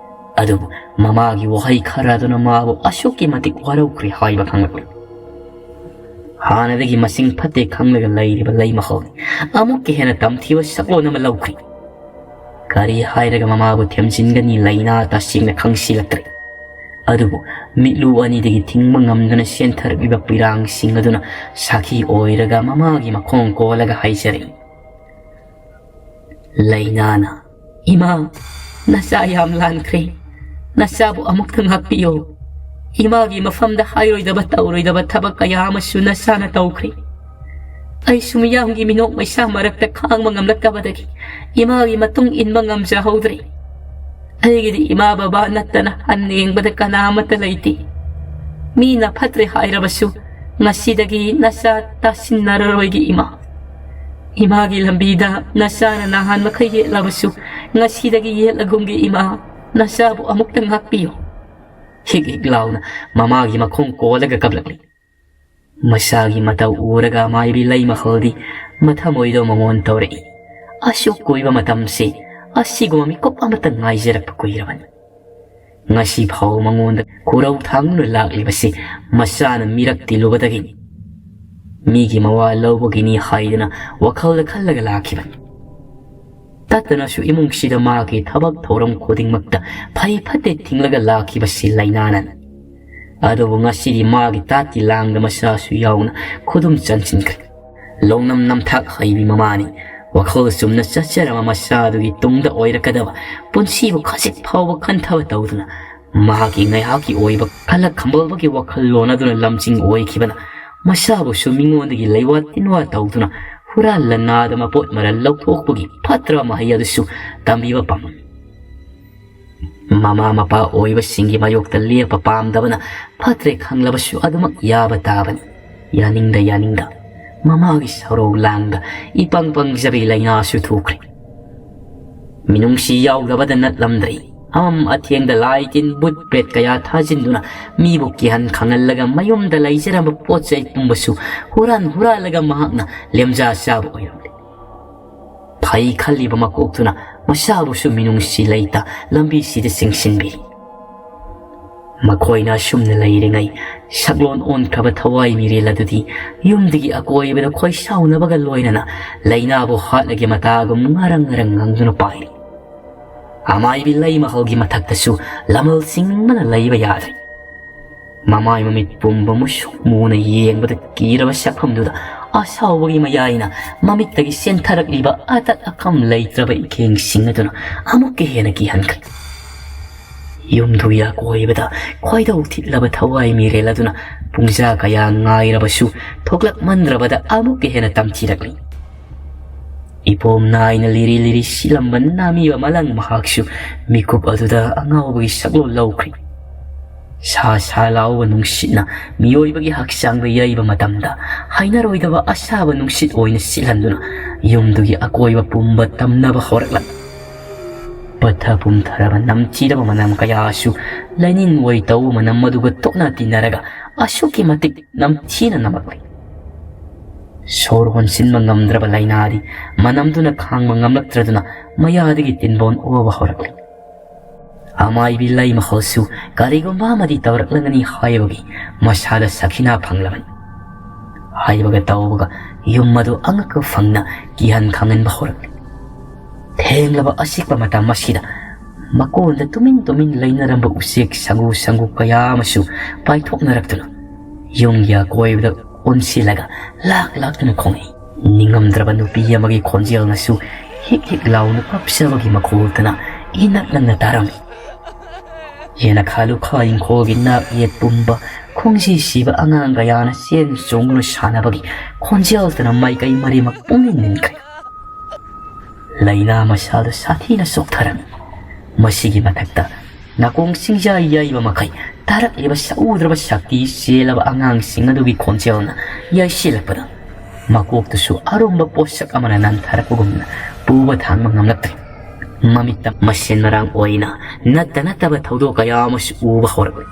ꯑꯗꯨꯕꯨ ꯃꯃꯥꯒꯤ ꯋꯥꯍꯩ ꯈꯔ ꯑꯗꯨꯅ ꯃꯥꯕꯨ ꯑꯁꯨꯛꯀꯤ ꯃꯇꯤꯛ ꯋꯥꯔꯧꯈ꯭ꯔꯦ ꯍꯥꯏꯕ ꯈꯪꯂꯛꯂꯤ꯫ ꯍꯥꯟꯅꯗꯒꯤ ꯃꯁꯤꯡ ꯐꯠꯇꯦ ꯈꯪꯂꯒ ꯂꯩꯔꯤꯕ ꯂꯩꯃꯍꯧꯅꯤ ꯑꯃꯨꯛꯀ ꯍꯦꯟꯅ ꯇꯝꯊꯤꯕ ꯁꯛꯂꯣꯟ ꯑꯃ ꯂꯧꯈ꯭ꯔꯤ꯫ ꯀꯔꯤ ꯍꯥꯏꯔꯒ ꯃꯃꯥꯕꯨ ꯊꯦꯝꯖꯤꯟꯒꯅꯤ? ꯂꯩꯅꯥ ꯇꯁꯦꯡꯅ ꯈꯪꯁꯤꯜꯂꯛꯇ꯭ꯔꯦ꯫ ꯑꯗꯨꯕꯨ ꯃꯤꯠꯂꯨ ꯑꯅꯤꯗꯒꯤ ꯊꯤꯡꯕ ꯉꯝꯗꯅ ꯆꯦꯟꯊꯔꯛꯂꯤꯕ ꯄꯤꯔꯥꯡꯁꯤꯡ ꯑꯗꯨꯅ ꯁꯥꯈꯤ ꯑꯣꯏꯔꯒ ꯃꯃꯥꯒꯤ ꯃꯈꯣꯡ ꯀꯣꯜꯂꯒ ꯍꯥꯏꯖꯔꯛꯏ꯫ ꯂꯩꯅꯥꯅ, "ꯏꯃꯥ, ꯅꯆꯥ ꯌꯥꯝ ꯂꯥꯟꯈ꯭ꯔꯦ꯫ ꯅꯆꯥꯕꯨ ꯑꯃꯨꯛꯇ ꯉꯥꯛꯄꯤꯌꯨ꯫ ꯏꯃꯥꯒꯤ ꯃꯐꯝꯗ ꯍꯥꯏꯔꯣꯏꯗꯕ ꯇꯧꯔꯣꯏꯗꯕ ꯊꯕꯛ ꯀꯌꯥ ꯑꯃꯁꯨ ꯅꯆꯥꯅ ꯇꯧꯈ꯭ꯔꯦ꯫ ꯑꯩꯁꯨ ꯃꯤꯌꯥꯝꯒꯤ ꯃꯤꯅꯣꯛ ꯃꯩꯁꯥ ꯃꯔꯛꯇ ꯈꯥꯡꯕ ꯉꯝꯂꯛꯇꯕꯗꯒꯤ ꯏꯃꯥꯒꯤ ꯃꯇꯨꯡ ꯏꯟꯕ ꯉꯝꯖꯍꯧꯗ꯭ꯔꯦ꯫ ꯑꯩꯒꯤꯗꯤ ꯏꯃꯥ ꯕꯕꯥ ꯅꯠꯇꯅ ꯍꯟꯅ ꯌꯦꯡꯕꯗ ꯀꯅꯥ ꯑꯃꯠꯇ ꯂꯩꯇꯦ꯫ ꯃꯤꯅ ꯐꯠꯇ꯭ꯔꯦ ꯍꯥꯏꯔꯕꯁꯨ ꯉꯁꯤꯗꯒꯤ ꯅꯆꯥ ꯇꯥꯁꯤꯟꯅꯔꯔꯣꯏꯒꯦ ꯏꯃꯥ꯫ ꯏꯃꯥꯒꯤ ꯂꯝꯕꯤꯗ ꯅꯆꯥꯅ ꯅꯍꯥꯟ ꯃꯈꯩ ꯌꯦꯠꯂꯕꯁꯨ ꯉꯁꯤꯗꯒꯤ ꯌꯦꯠꯂꯒꯨꯝꯒꯦ ꯏꯃꯥ꯫ ꯅꯆꯥꯕꯨ ꯑꯃꯨꯛꯇ ꯉꯥꯛꯄꯤꯌꯨ"꯫ ꯍꯤꯛ ꯍꯤꯛ ꯂꯥꯎꯅ ꯃꯃꯥꯒꯤ ꯃꯈꯣꯡ ꯀꯣꯜꯂꯒ ꯀꯞꯂꯛꯂꯤ꯫ ꯃꯆꯥꯒꯤ ꯃꯇꯧ ꯎꯔꯒ ꯃꯥꯏꯕꯤ ꯂꯩꯃꯍꯜꯗꯤ ꯃꯊꯃꯣꯏꯗꯣ ꯃꯉꯣꯟ ꯇꯧꯔꯛꯏ꯫ ꯑꯁꯨꯛ ꯀꯨꯏꯕ ꯃꯇꯝꯁꯤ ꯑꯁꯤꯒꯨꯝꯕ ꯃꯤꯀꯨꯞ ꯑꯃꯇ ꯉꯥꯏꯖꯔꯛꯄ ꯀꯨꯏꯔꯕꯅꯤ꯫ ꯉꯁꯤ ꯐꯥꯎ ꯃꯉꯣꯟꯗ ꯈꯨꯔꯧ ꯊꯥꯡꯗꯨꯅ ꯂꯥꯛꯂꯤꯕꯁꯤ ꯃꯆꯥꯅ ꯃꯤꯔꯛ ꯇꯤꯜꯂꯨꯕꯗꯒꯤꯅꯤ꯫ ꯃꯤꯒꯤ ꯃꯋꯥ ꯂꯧꯕꯒꯤꯅꯤ ꯍꯥꯏꯗꯨꯅ ꯋꯥꯈꯜꯗ ꯈꯜꯂꯒ ꯂꯥꯛꯈꯤꯕꯅꯤ꯫ ꯇꯠꯇꯅꯁꯨ ꯏꯃꯨꯡꯁꯤꯗ ꯃꯥꯒꯤ ꯊꯕꯛ ꯊꯧꯔꯝ ꯈꯨꯗꯤꯡꯃꯛꯇ ꯐꯩ ꯐꯠꯇꯦ ꯊꯤꯡꯂꯒ ꯂꯥꯛꯈꯤꯕꯁꯤ ꯂꯥꯏꯅꯥꯅꯅꯤ꯫ ꯑꯗꯨꯕꯨ ꯉꯁꯤꯗꯤ ꯃꯥꯒꯤ ꯇꯥꯠꯀꯤ ꯂꯥꯡꯗ ꯃꯆꯥꯁꯨ ꯌꯥꯎꯅ ꯈꯨꯗꯨꯝ ꯆꯟꯁꯤꯟꯈ꯭ꯔꯦ꯫ ꯂꯧꯅꯝ ꯅꯝꯊꯥꯛ ꯍꯩꯕꯤ ꯃꯃꯥꯅꯤ꯫ ꯋꯥꯈꯜ ꯆꯨꯝꯅ ꯆꯠꯆꯔꯕ ꯃꯆꯥꯗꯨꯒꯤ ꯇꯨꯡꯗ ꯑꯣꯏꯔꯛꯀꯗꯕ ꯄꯨꯟꯁꯤꯕꯨ ꯈꯖꯤꯛ ꯐꯥꯎꯕ ꯈꯟꯊꯕ ꯇꯧꯗꯨꯅ ꯃꯍꯥꯛꯀꯤ ꯉꯥꯏꯍꯥꯛꯀꯤ ꯑꯣꯏꯕ ꯀꯂꯛ ꯈꯝꯕꯜꯕꯒꯤ ꯋꯥꯈꯜꯂꯣꯟ ꯑꯗꯨꯅ ꯂꯝꯖꯤꯡ ꯑꯣꯏꯈꯤꯕꯅ ꯃꯆꯥꯕꯨꯁꯨ ꯃꯤꯉꯣꯟꯗꯒꯤ ꯂꯩꯋꯥ ꯇꯤꯟꯋꯥ ꯇꯧꯗꯨꯅ ꯍꯨꯔꯥꯟ ꯂꯟꯅꯥꯗ ꯃꯄꯣꯠ ꯃꯔꯜ ꯂꯧꯊꯣꯛꯄꯒꯤ ꯐꯠꯇ꯭ꯔꯕ ꯃꯍꯩ ꯑꯗꯨꯁꯨ ꯇꯝꯕꯤꯕ ꯄꯥꯝꯃꯤ꯫ ꯃꯃꯥ ꯃꯄꯥ ꯑꯣꯏꯕꯁꯤꯡꯒꯤ ꯃꯥꯌꯣꯛꯇ ꯂꯦꯞꯄ ꯄꯥꯝꯗꯕꯅ ꯐꯠꯇ꯭ꯔꯦ ꯈꯪꯂꯕꯁꯨ ꯑꯗꯨꯃꯛ ꯌꯥꯕ ꯇꯥꯕꯅꯤ꯫ ꯌꯥꯅꯤꯡꯗ ꯌꯥꯅꯤꯡꯗ ꯃꯃꯥꯒꯤ ꯁꯧꯔꯧ ꯂꯥꯡꯗ ꯏꯄꯪ ꯄꯪꯖꯕꯤ ꯂꯥꯏꯅꯥꯁꯨ ꯊꯣꯛꯈ꯭ꯔꯦ꯫ ꯃꯤꯅꯨꯡꯁꯤ ꯌꯥꯎꯗꯕꯗ ꯅꯠꯂꯝꯗ꯭ꯔꯦ꯫ ꯑꯃꯝ ꯑꯊꯦꯡꯗ ꯂꯥꯏ ꯇꯤꯟ ꯕꯨꯠ ꯄ꯭ꯔꯦꯠ ꯀꯌꯥ ꯊꯥꯖꯤꯟꯗꯨꯅ ꯃꯤꯕꯨ ꯀꯤꯍꯟ ꯈꯪꯍꯜꯂꯒ ꯃꯌꯨꯝꯗ ꯂꯩꯖꯔꯝꯕ ꯄꯣꯠ ꯆꯩ ꯄꯨꯝꯕꯁꯨ ꯍꯨꯔꯥꯟ ꯍꯨꯔꯥꯜꯂꯒ ꯃꯍꯥꯛꯅ ꯂꯦꯝꯖꯥ ꯆꯥꯕ ꯑꯣꯏꯔꯝꯂꯦ꯫ ꯐꯩ ꯈꯜꯂꯤꯕ ꯃꯀꯣꯛꯇꯨꯅ ꯃꯆꯥꯕꯨꯁꯨ ꯃꯤꯅꯨꯡꯁꯤ ꯂꯩꯇ ꯂꯝꯕꯤꯁꯤꯗ ꯆꯤꯡꯁꯤꯟꯕꯤ꯫ ꯃꯈꯣꯏꯅ ꯑꯁꯨꯝꯅ ꯂꯩꯔꯤꯉꯩ ꯁꯛꯂꯣꯟ ꯑꯣꯟꯈ꯭ꯔꯕ ꯊꯋꯥꯏ ꯃꯤꯔꯦꯜ ꯑꯗꯨꯗꯤ ꯌꯨꯝꯗꯒꯤ ꯑꯀꯣꯏꯕꯗ ꯈꯣꯏꯁꯥꯎꯅꯕꯒ ꯂꯣꯏꯅꯅ ꯂꯩꯅꯥꯕꯨ ꯍꯥꯠꯂꯒꯦ ꯃꯇꯥꯒꯨꯝ ꯉꯔꯪ ꯉꯔꯪ ꯉꯪꯗꯨꯅ ꯄꯥꯏꯔꯤ꯫ ꯑꯃꯥꯏꯕꯤ ꯂꯩ ꯃꯍꯜꯒꯤ ꯃꯊꯛꯇꯁꯨ ꯂꯃꯜ ꯁꯤꯡꯕꯅ ꯂꯩꯕ ꯌꯥꯗ꯭ꯔꯦ꯫ ꯃꯃꯥꯏ ꯃꯃꯤꯠ ꯄꯨꯝꯕ ꯃꯨꯁꯨꯛ ꯃꯨꯅ ꯌꯦꯡꯕꯗ ꯀꯤꯔꯕ ꯁꯛꯐꯝꯗꯨꯗ ꯑꯁꯥꯎꯕꯒꯤ ꯃꯌꯥꯏꯅ ꯃꯃꯤꯠꯇꯒꯤ ꯆꯦꯟꯊꯔꯛꯂꯤꯕ ꯑꯇꯠ ꯑꯈꯝ ꯂꯩꯇ꯭ꯔꯕ ꯏꯈꯦꯡꯁꯤꯡ ꯑꯗꯨꯅ ꯑꯃꯨꯛꯀ ꯍꯦꯟꯅ ꯀꯤꯍꯟꯈ꯭ꯔꯦ꯫ ꯌꯨꯝꯗꯨꯒꯤ ꯑꯀꯣꯏꯕꯗ ꯈꯣꯏꯗꯧ ꯊꯤꯠꯂꯕ ꯊꯋꯥꯏ ꯃꯤꯔꯦꯜ ꯑꯗꯨꯅ ꯄꯨꯡꯖꯥ ꯀꯌꯥ ꯉꯥꯏꯔꯕꯁꯨ ꯊꯣꯛꯂꯛꯃꯟꯗ꯭ꯔꯕꯗ ꯑꯃꯨꯛꯀ ꯍꯦꯟꯅ ꯇꯝꯊꯤꯔꯛꯂꯤ꯫ ꯏꯄꯣꯝ ꯅꯥꯏꯅ ꯂꯤꯔꯤ ꯂꯤꯔꯤ ꯁꯤꯠꯂꯝꯕ ꯅꯥꯃꯤꯕ ꯃꯂꯪ ꯃꯍꯥꯛꯁꯨ ꯃꯤꯀꯨꯞ ꯑꯗꯨꯗ ꯑꯉꯥꯎꯕꯒꯤ ꯁꯛꯂꯣꯟ ꯂꯧꯈ꯭ꯔꯦ꯫ ꯁꯥ ꯁꯥ ꯂꯥꯎꯕ ꯅꯨꯡꯁꯤꯠꯅ ꯃꯤꯑꯣꯏꯕꯒꯤ ꯍꯛꯆꯥꯡꯗ ꯌꯩꯕ ꯃꯇꯝꯗ ꯍꯩꯅꯔꯣꯏꯗꯕ ꯑꯁꯥꯕ ꯅꯨꯡꯁꯤꯠ ꯑꯣꯏꯅ ꯁꯤꯠꯍꯟꯗꯨꯅ ꯌꯨꯝꯗꯨꯒꯤ ꯑꯀꯣꯏꯕ ꯄꯨꯝꯕ ꯇꯝꯅꯕ ꯍꯧꯔꯛꯂꯝꯃꯤ꯫ ꯄꯠꯊ ꯄꯨꯝꯊꯔꯕ ꯅꯝꯊꯤꯔꯕ ꯃꯅꯝ ꯀꯌꯥꯁꯨ ꯂꯩꯅꯤꯡ ꯑꯣꯏ ꯇꯧꯕ ꯃꯅꯝ ꯑꯗꯨꯒ ꯇꯣꯠꯅ ꯇꯤꯟꯅꯔꯒ ꯑꯁꯨꯛꯀꯤ ꯃꯇꯤꯛ ꯅꯝꯊꯤꯅ ꯅꯝꯃꯛꯂꯤ꯫ ꯁꯣꯔ ꯍꯣꯟꯁꯤꯟꯕ ꯉꯝꯗ꯭ꯔꯕ ꯂꯥꯏꯅꯥꯗꯤ ꯃꯅꯝꯗꯨꯅ ꯈꯥꯡꯕ ꯉꯝꯂꯛꯇ꯭ꯔꯗꯨꯅ ꯃꯌꯥꯗꯒꯤ ꯇꯤꯟꯕꯣꯟ ꯑꯣꯕ ꯍꯧꯔꯛꯂꯤ꯫ ꯑꯃꯥꯏꯕꯤ ꯂꯩꯃꯍꯣꯜꯁꯨ ꯀꯔꯤꯒꯨꯝꯕ ꯑꯃꯗꯤ ꯇꯧꯔꯛꯂꯒꯅꯤ ꯍꯥꯏꯕꯒꯤ ꯃꯁꯥꯗ ꯁꯈꯤꯅꯥ ꯐꯪꯂꯕꯅꯤ꯫ ꯍꯥꯏꯕꯒ ꯇꯧꯕꯒ ꯌꯨꯝ ꯑꯗꯨ ꯑꯉꯛꯄ ꯐꯪꯅ ꯀꯤꯍꯟ ꯈꯪꯍꯟꯕ ꯍꯧꯔꯛꯂꯤ꯫ ꯊꯦꯡꯂꯕ ꯑꯆꯤꯛꯄ ꯃꯇꯝ ꯑꯁꯤꯗ ꯃꯀꯣꯟꯗ ꯇꯨꯃꯤꯟ ꯇꯨꯃꯤꯟ ꯂꯩꯅꯔꯝꯕ ꯎꯆꯦꯛ ꯁꯪꯒꯨ ꯁꯪꯒꯨ ꯀꯌꯥ ꯑꯃꯁꯨ ꯄꯥꯏꯊꯣꯛꯅꯔꯛꯇꯨꯅ ꯌꯨꯝꯒꯤ ꯑꯀꯣꯏꯕꯗ ꯑꯣꯟꯁꯤꯜꯂꯒ ꯂꯥꯛ ꯂꯥꯛꯇꯨꯅ ꯈꯣꯡꯉꯛꯏ꯫ ꯅꯤꯡꯉꯝꯗ꯭ꯔꯕ ꯅꯨꯄꯤ ꯑꯃꯒꯤ ꯈꯣꯟꯖꯦꯜꯅꯁꯨ ꯍꯤꯛ ꯍꯤꯛ ꯂꯥꯎꯅ ꯀꯞꯆꯕꯒꯤ ꯃꯈꯣꯜꯇꯅ ꯏꯅꯛ ꯅꯛꯅ ꯇꯥꯔꯝꯃꯤ꯫ ꯌꯦꯅꯈꯥ ꯂꯨꯈꯥ ꯏꯪꯈꯣꯜꯒꯤ ꯅꯥꯛ ꯌꯦꯠ ꯄꯨꯝꯕ ꯈꯣꯡꯖꯤ ꯁꯤꯕ ꯑꯉꯥꯡ ꯀꯌꯥꯅ ꯆꯦꯟ ꯆꯣꯡꯗꯨꯅ ꯁꯥꯟꯅꯕꯒꯤ ꯈꯣꯟꯖꯦꯜꯇꯅ ꯃꯥꯏꯀꯩ ꯃꯔꯤꯃꯛ ꯄꯨꯡꯅꯤꯡ ꯅꯤꯟꯈ꯭ꯔꯦ꯫ ꯂꯥꯏꯅꯥ ꯃꯁꯥꯗꯨ ꯁꯥꯊꯤꯅ ꯆꯣꯛꯊꯔꯝꯃꯤ꯫ ꯃꯁꯤꯒꯤ ꯃꯊꯛꯇ ꯅꯥꯀꯣꯡ ꯆꯤꯡꯖꯥ ꯌꯩꯕ ꯃꯈꯩ ꯇꯥꯔꯛꯂꯤꯕ ꯁꯛꯎꯗ꯭ꯔꯕ ꯁꯛꯇꯤ ꯆꯦꯜꯂꯕ ꯑꯉꯥꯡꯁꯤꯡ ꯑꯗꯨꯒꯤ ꯈꯣꯟꯖꯦꯜꯅ ꯌꯩꯁꯤꯜꯂꯛꯄꯗ ꯃꯀꯣꯛꯇꯨꯁꯨ ꯑꯔꯨꯝꯕ ꯄꯣꯠꯁꯛ ꯑꯃꯅ ꯅꯟꯊꯔꯛꯄꯒꯨꯝꯅ ꯄꯨꯕ ꯊꯥꯡꯕ ꯉꯝꯂꯛꯇ꯭ꯔꯦ꯫ ꯃꯃꯤꯠꯇ ꯃꯁꯦꯟ ꯃꯔꯥꯡ ꯑꯣꯏꯅ ꯅꯠꯇ ꯅꯠꯇꯕ ꯊꯧꯗꯣꯛ ꯀꯌꯥ ꯑꯃꯁꯨ ꯎꯕ ꯍꯧꯔꯛꯂꯦ꯫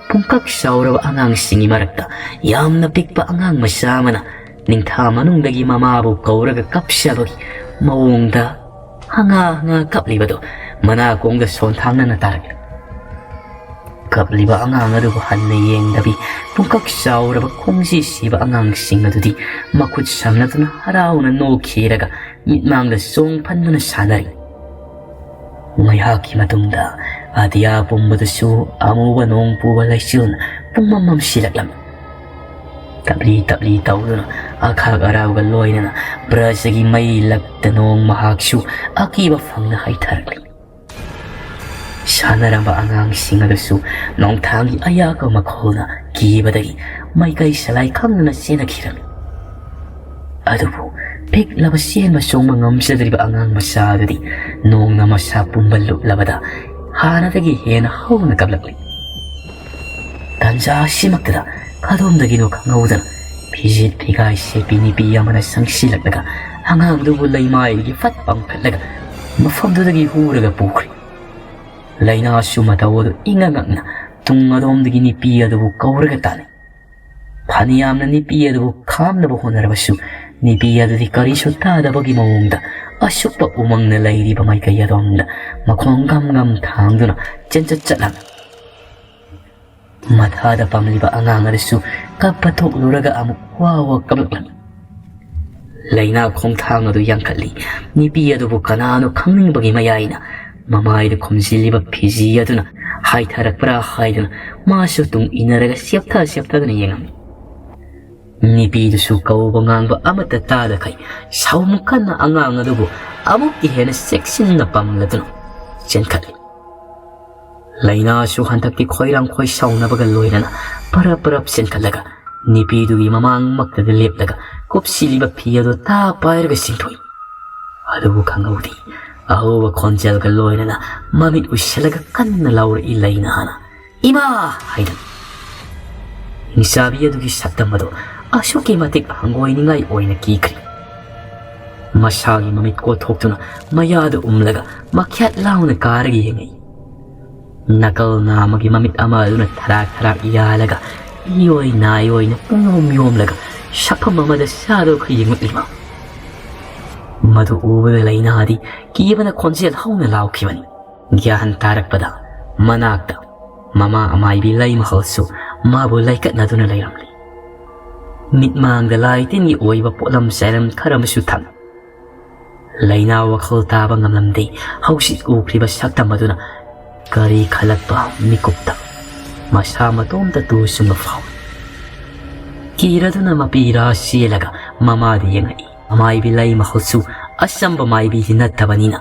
ꯄꯨꯡꯀꯛ ꯆꯥꯎꯔꯕ ꯑꯉꯥꯡꯁꯤꯡꯒꯤ ꯃꯔꯛꯇ ꯌꯥꯝꯅ ꯄꯤꯛꯄ ꯑꯉꯥꯡ ꯃꯆꯥ ꯑꯃꯅ ꯅꯤꯡꯊꯥ ꯃꯅꯨꯡꯗꯒꯤ ꯃꯃꯥꯕꯨ ꯀꯧꯔꯒ ꯀꯞꯆꯕꯒꯤ ꯃꯑꯣꯡꯗ ꯍꯉꯥ ꯍꯉꯥ ꯀꯞꯂꯤꯕꯗꯨ ꯃꯅꯥꯀꯣꯡꯗ ꯁꯣꯟꯊꯥꯡꯅꯅ ꯇꯥꯔꯛꯂꯤ꯫ ꯀꯞꯂꯤꯕ ꯑꯉꯥꯡ ꯑꯗꯨꯕꯨ ꯍꯟꯅ ꯌꯦꯡꯗꯕꯤ ꯄꯨꯡꯀꯛ ꯆꯥꯎꯔꯕ ꯈꯣꯡꯖꯤ ꯁꯤꯕ ꯑꯉꯥꯡꯁꯤꯡ ꯑꯗꯨꯗꯤ ꯃꯈꯨꯠ ꯁꯝꯅꯗꯨꯅ ꯍꯔꯥꯎꯅ ꯅꯣꯛꯈꯤꯔꯒ ꯃꯤꯠꯃꯥꯡꯗ ꯆꯣꯡ ꯐꯟꯗꯨꯅ ꯁꯥꯟꯅꯔꯤ꯫ ꯉꯥꯏꯍꯥꯛꯀꯤ ꯃꯇꯨꯡꯗ ꯑꯇꯤꯌꯥ ꯄꯨꯝꯕꯗꯁꯨ ꯑꯃꯨꯕ ꯅꯣꯡ ꯄꯨꯕ ꯂꯩꯆꯤꯜꯅ ꯄꯨꯡꯃꯝ ꯃꯝꯁꯤꯜꯂꯛꯂꯝꯃꯤ꯫ ꯇꯞꯂꯤ ꯇꯞꯂꯤ ꯇꯧꯗꯨꯅ ꯑꯈꯥꯛ ꯑꯔꯥꯎꯒ ꯂꯣꯏꯅꯅ ꯕ꯭ꯔꯖꯒꯤ ꯃꯩ ꯂꯛꯇ ꯅꯣꯡ ꯃꯍꯥꯛꯁꯨ ꯑꯀꯤꯕ ꯐꯪꯅ ꯍꯩꯊꯔꯛꯂꯤ꯫ ꯁꯥꯟꯅꯔꯝꯕ ꯑꯉꯥꯡꯁꯤꯡ ꯑꯗꯨꯁꯨ ꯅꯣꯡꯊꯥꯡꯒꯤ ꯑꯌꯥꯛꯄ ꯃꯈꯣꯜꯅ ꯀꯤꯕꯗꯒꯤ ꯃꯥꯏꯀꯩ ꯁꯂꯥꯏ ꯈꯪꯗꯅ ꯆꯦꯟꯅꯈꯤꯔꯝꯃꯤ꯫ ꯑꯗꯨꯕꯨ ꯄꯤꯛꯂꯕ ꯆꯦꯟꯕ ꯆꯣꯡꯕ ꯉꯝꯖꯗ꯭ꯔꯤꯕ ꯑꯉꯥꯡ ꯃꯆꯥ ꯑꯗꯨꯗꯤ ꯅꯣꯡꯅ ꯃꯁꯥ ꯄꯨꯝꯕ ꯂꯨꯞꯂꯕꯗ ꯍꯥꯟꯅꯗꯒꯤ ꯍꯦꯟꯅ ꯍꯧꯅ ꯀꯞꯂꯛꯂꯤ꯫ ꯇꯥꯟꯖꯥ ꯑꯁꯤꯃꯛꯇꯗ ꯀꯗꯣꯝꯗꯒꯤꯅꯣ ꯈꯪꯍꯧꯗꯅ ꯐꯤꯖꯦꯠ ꯐꯤꯒꯥꯏ ꯁꯦꯠꯄꯤ ꯅꯨꯄꯤ ꯑꯃꯅ ꯆꯪꯁꯤꯜꯂꯛꯂꯒ ꯑꯉꯥꯡꯗꯨꯕꯨ ꯂꯩꯃꯥꯏꯗꯒꯤ ꯐꯠ ꯄꯥꯡꯈꯠꯂꯒ ꯃꯐꯝꯗꯨꯗꯒꯤ ꯍꯨꯔꯒ ꯄꯨꯈ꯭ꯔꯦ꯫ ꯂꯥꯏꯅꯥꯁꯨ ꯃꯇꯧ ꯑꯗꯨ ꯏꯉꯛ ꯉꯛꯅ ꯇꯨꯡ ꯑꯗꯣꯝꯗꯒꯤ ꯅꯨꯄꯤ ꯑꯗꯨꯕꯨ ꯀꯧꯔꯒ ꯇꯥꯅꯩ꯫ ꯐꯅꯌꯥꯝꯅ ꯅꯨꯄꯤ ꯑꯗꯨꯕꯨ ꯈꯥꯝꯅꯕ ꯍꯣꯠꯅꯔꯕꯁꯨ, ꯅꯨꯄꯤ ꯑꯗꯨꯗꯤ ꯀꯔꯤꯁꯨ ꯇꯥꯗꯕꯒꯤ ꯃꯑꯣꯡꯗ ꯑꯁꯨꯛꯄ ꯎꯃꯪꯅ ꯂꯩꯔꯤꯕ ꯃꯥꯏꯀꯩ ꯑꯗꯣꯝꯗ ꯃꯈꯣꯡ ꯒꯝ ꯒꯝ ꯊꯥꯡꯗꯨꯅ ꯆꯦꯟꯆꯠ ꯆꯠꯂꯝꯃꯤ꯫ ꯃꯊꯥꯗ ꯄꯝꯂꯤꯕ ꯑꯉꯥꯡ ꯑꯗꯨꯁꯨ ꯀꯞꯄ ꯊꯣꯛꯂꯨꯔꯒ ꯑꯃꯨꯛ ꯋꯥ ꯋꯥ ꯀꯞꯂꯛꯂꯝꯃꯤ꯫ ꯂꯩꯅꯥ ꯈꯣꯡꯊꯥꯡ ꯑꯗꯨ ꯌꯥꯡꯈꯠꯂꯤ꯫ ꯅꯨꯄꯤ ꯑꯗꯨꯕꯨ ꯀꯅꯥꯅꯣ ꯈꯪꯅꯤꯡꯕꯒꯤ ꯃꯌꯥꯏꯅ ꯃꯃꯥꯏꯗ ꯈꯨꯝꯖꯤꯜꯂꯤꯕ ꯐꯤꯖꯤ ꯑꯗꯨꯅ ꯍꯥꯏꯊꯔꯛꯄ꯭ꯔꯥ ꯍꯥꯏꯗꯨꯅ ꯃꯥꯁꯨ ꯇꯨꯡ ꯏꯟꯅꯔꯒ ꯆꯦꯞꯊ ꯆꯦꯞꯊꯗꯨꯅ ꯌꯦꯡꯉꯝꯃꯤ꯫ ꯅꯨꯄꯤꯗꯨꯁꯨ ꯀꯧꯕ ꯉꯥꯡꯕ ꯑꯃꯠꯇ ꯇꯥꯗꯈꯩ ꯁꯥꯎꯃ ꯀꯟꯅ ꯑꯉꯥꯡ ꯑꯗꯨꯕꯨ ꯑꯃꯨꯛꯀ ꯍꯦꯟꯅ ꯆꯦꯛꯁꯤꯟꯅ ꯄꯝꯂꯗꯨꯅ ꯆꯦꯟꯈꯠꯂꯤ꯫ ꯂꯩꯅꯥꯁꯨ ꯍꯟꯗꯛꯇꯤ ꯈꯣꯏꯔꯥꯡ ꯈꯣꯏ ꯁꯥꯎꯅꯕꯒ ꯂꯣꯏꯅꯅ ꯄꯔꯞ ꯄꯔꯞ ꯆꯦꯟꯈꯠꯂꯒ ꯅꯨꯄꯤꯗꯨꯒꯤ ꯃꯃꯥꯡꯃꯛꯇꯗ ꯂꯦꯞꯂꯒ ꯀꯨꯞꯁꯤꯜꯂꯤꯕ ꯐꯤ ꯑꯗꯨ ꯇꯥ ꯄꯥꯏꯔꯒ ꯆꯤꯡꯊꯣꯛꯏ꯫ ꯑꯗꯨꯕꯨ ꯈꯪꯍꯧꯗꯦ, ꯑꯍꯧꯕ ꯈꯣꯟꯖꯦꯜꯒ ꯂꯣꯏꯅꯅ ꯃꯃꯤꯠ ꯎꯏꯁꯤꯜꯂꯒ ꯀꯟꯅ ꯂꯥꯎꯔꯛꯏ ꯂꯩꯅꯥꯅ, "ꯏꯃꯥ!" ꯍꯥꯏꯗꯨꯅ꯫ ꯅꯤꯁꯥꯕꯤ ꯑꯗꯨꯒꯤ ꯁꯛꯇꯝ ꯑꯗꯨ ꯑꯁꯨꯛꯀꯤ ꯃꯇꯤꯛ ꯍꯪꯒꯣꯏꯅꯤꯡꯉꯥꯏ ꯑꯣꯏꯅ ꯀꯤꯈ꯭ꯔꯦ꯫ ꯃꯁꯥꯒꯤ ꯃꯃꯤꯠ ꯀꯣꯊꯣꯛꯇꯨꯅ ꯃꯌꯥꯗ ꯎꯝꯂꯒ ꯃꯈ꯭ꯌꯥꯠ ꯂꯥꯎꯅ ꯀꯥꯔꯒ ꯌꯦꯡꯉꯛꯏ꯫ ꯅꯥꯀꯜ ꯅꯥꯝꯃꯒꯤ ꯃꯃꯤꯠ ꯑꯃ ꯑꯗꯨꯅ ꯊꯔꯥꯛ ꯊꯔꯥꯛ ꯌꯥꯜꯂꯒ ꯏꯌꯣꯏ ꯅꯥꯏꯌꯣꯏꯅ ꯄꯨꯡꯌꯣꯝ ꯌꯣꯝꯂꯒ ꯁꯛꯐꯝ ꯑꯃꯗ ꯆꯥꯗꯕꯈꯩ ꯌꯦꯡꯂꯛꯂꯤꯕ꯫ ꯃꯗꯨ ꯎꯕꯗ ꯂꯩꯅꯥꯗꯤ ꯀꯤꯕꯅ ꯈꯣꯟꯖꯦꯜ ꯍꯧꯅ ꯂꯥꯎꯈꯤꯕꯅꯤ꯫ ꯒ꯭ꯌꯥꯟ ꯇꯥꯔꯛꯄꯗ ꯃꯅꯥꯛꯇ ꯃꯃꯥ ꯑꯃꯥꯏꯕꯤ ꯂꯩꯃꯍꯜꯁꯨ ꯃꯥꯕꯨ ꯂꯩꯀꯠꯅꯗꯨꯅ ꯂꯩꯔꯝꯂꯤ꯫ ꯃꯤꯠꯃꯥꯡꯗ ꯂꯥꯏ ꯇꯤꯟꯒꯤ ꯑꯣꯏꯕ ꯄꯣꯠꯂꯝ ꯆꯥꯏꯔꯝ ꯈꯔ ꯑꯃꯁꯨ ꯊꯝꯃꯤ꯫ ꯂꯩꯅꯥ ꯋꯥꯈꯜ ꯇꯥꯕ ꯉꯝꯂꯝꯗꯦ꯫ ꯍꯧꯖꯤꯛ ꯎꯈ꯭ꯔꯤꯕ ꯁꯛꯇꯝ ꯑꯗꯨꯅ ꯀꯔꯤ ꯈꯜꯂꯛꯄ ꯃꯤꯀꯨꯞꯇ ꯃꯁꯥ ꯃꯇꯣꯝꯇ ꯇꯨ ꯆꯨꯡꯕ ꯐꯥꯎꯏ꯫ ꯀꯤꯔꯗꯨꯅ ꯃꯄꯤꯔꯥ ꯆꯦꯜꯂꯒ ꯃꯃꯥꯗ ꯌꯦꯡꯉꯛꯏ꯫ ꯑꯃꯥꯏꯕꯤ ꯂꯩꯃꯍꯜꯁꯨ ꯑꯆꯝꯕ ꯃꯥꯏꯕꯤꯗꯤ ꯅꯠꯇꯕꯅꯤꯅ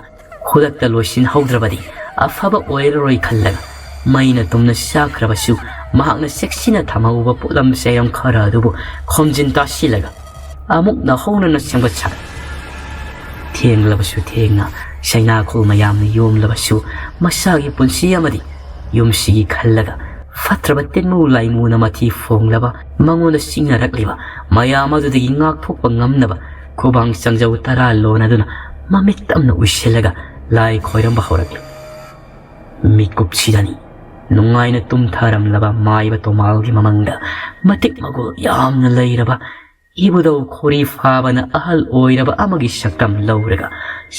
ꯈꯨꯗꯛꯇ ꯂꯣꯏꯁꯤꯟꯍꯧꯗ꯭ꯔꯕꯗꯤ ꯑꯐꯕ ꯑꯣꯏꯔꯔꯣꯏ ꯈꯜꯂꯒ ꯃꯩꯅ ꯇꯨꯝꯅ ꯆꯥꯈ꯭ꯔꯕꯁꯨ ꯃꯍꯥꯛꯅ ꯆꯦꯛꯁꯤꯟꯅ ꯊꯝꯍꯧꯕ ꯄꯣꯠꯂꯝ ꯆꯩꯔꯝ ꯈꯔ ꯑꯗꯨꯕꯨ ꯈꯣꯝꯖꯤꯟ ꯇꯥꯁꯤꯜꯂꯒ ꯑꯃꯨꯛ ꯅꯧꯍꯧꯅꯅ ꯁꯦꯝꯒꯠ ꯁꯥꯒꯠ꯫ ꯊꯦꯡꯂꯕꯁꯨ ꯊꯦꯡꯅ ꯆꯩꯅꯥꯈꯣꯜ ꯃꯌꯥꯝꯅ ꯌꯣꯝꯂꯕꯁꯨ ꯃꯁꯥꯒꯤ ꯄꯨꯟꯁꯤ ꯑꯃꯗꯤ ꯌꯨꯝꯁꯤꯒꯤ ꯈꯜꯂꯒ ꯐꯠꯇ꯭ꯔꯕ ꯇꯤꯟꯃꯨ ꯂꯥꯏꯃꯨꯅ ꯃꯊꯤ ꯐꯣꯡꯂꯕ ꯃꯉꯣꯟꯗ ꯆꯤꯡꯅꯔꯛꯂꯤꯕ ꯃꯌꯥꯝ ꯑꯗꯨꯗꯒꯤ ꯉꯥꯛꯊꯣꯛꯄ ꯉꯝꯅꯕ ꯈꯨꯕꯥꯡ ꯆꯪꯖꯧ ꯇꯔꯥ ꯂꯣꯟꯅꯗꯨꯅ ꯃꯃꯤꯠ ꯇꯝꯅ ꯎꯏꯁꯤꯜꯂꯒ ꯂꯥꯏ ꯈꯣꯏꯔꯝꯕ ꯍꯧꯔꯛꯂꯤ꯫ ꯃꯤꯀꯨꯞꯁꯤꯗꯅꯤ ꯅꯨꯡꯉꯥꯏꯅ ꯇꯨꯝꯊꯔꯝꯂꯕ ꯃꯥꯏꯕ ꯇꯣꯃꯥꯜꯒꯤ ꯃꯃꯪꯗ ꯃꯇꯤꯛ ꯃꯒꯨꯜ ꯌꯥꯝꯅ ꯂꯩꯔꯕ ꯏꯕꯨꯙꯧ ꯈꯣꯔꯤ ꯐꯥꯕꯅ ꯑꯍꯜ ꯑꯣꯏꯔꯕ ꯑꯃꯒꯤ ꯁꯛꯇꯝ ꯂꯧꯔꯒ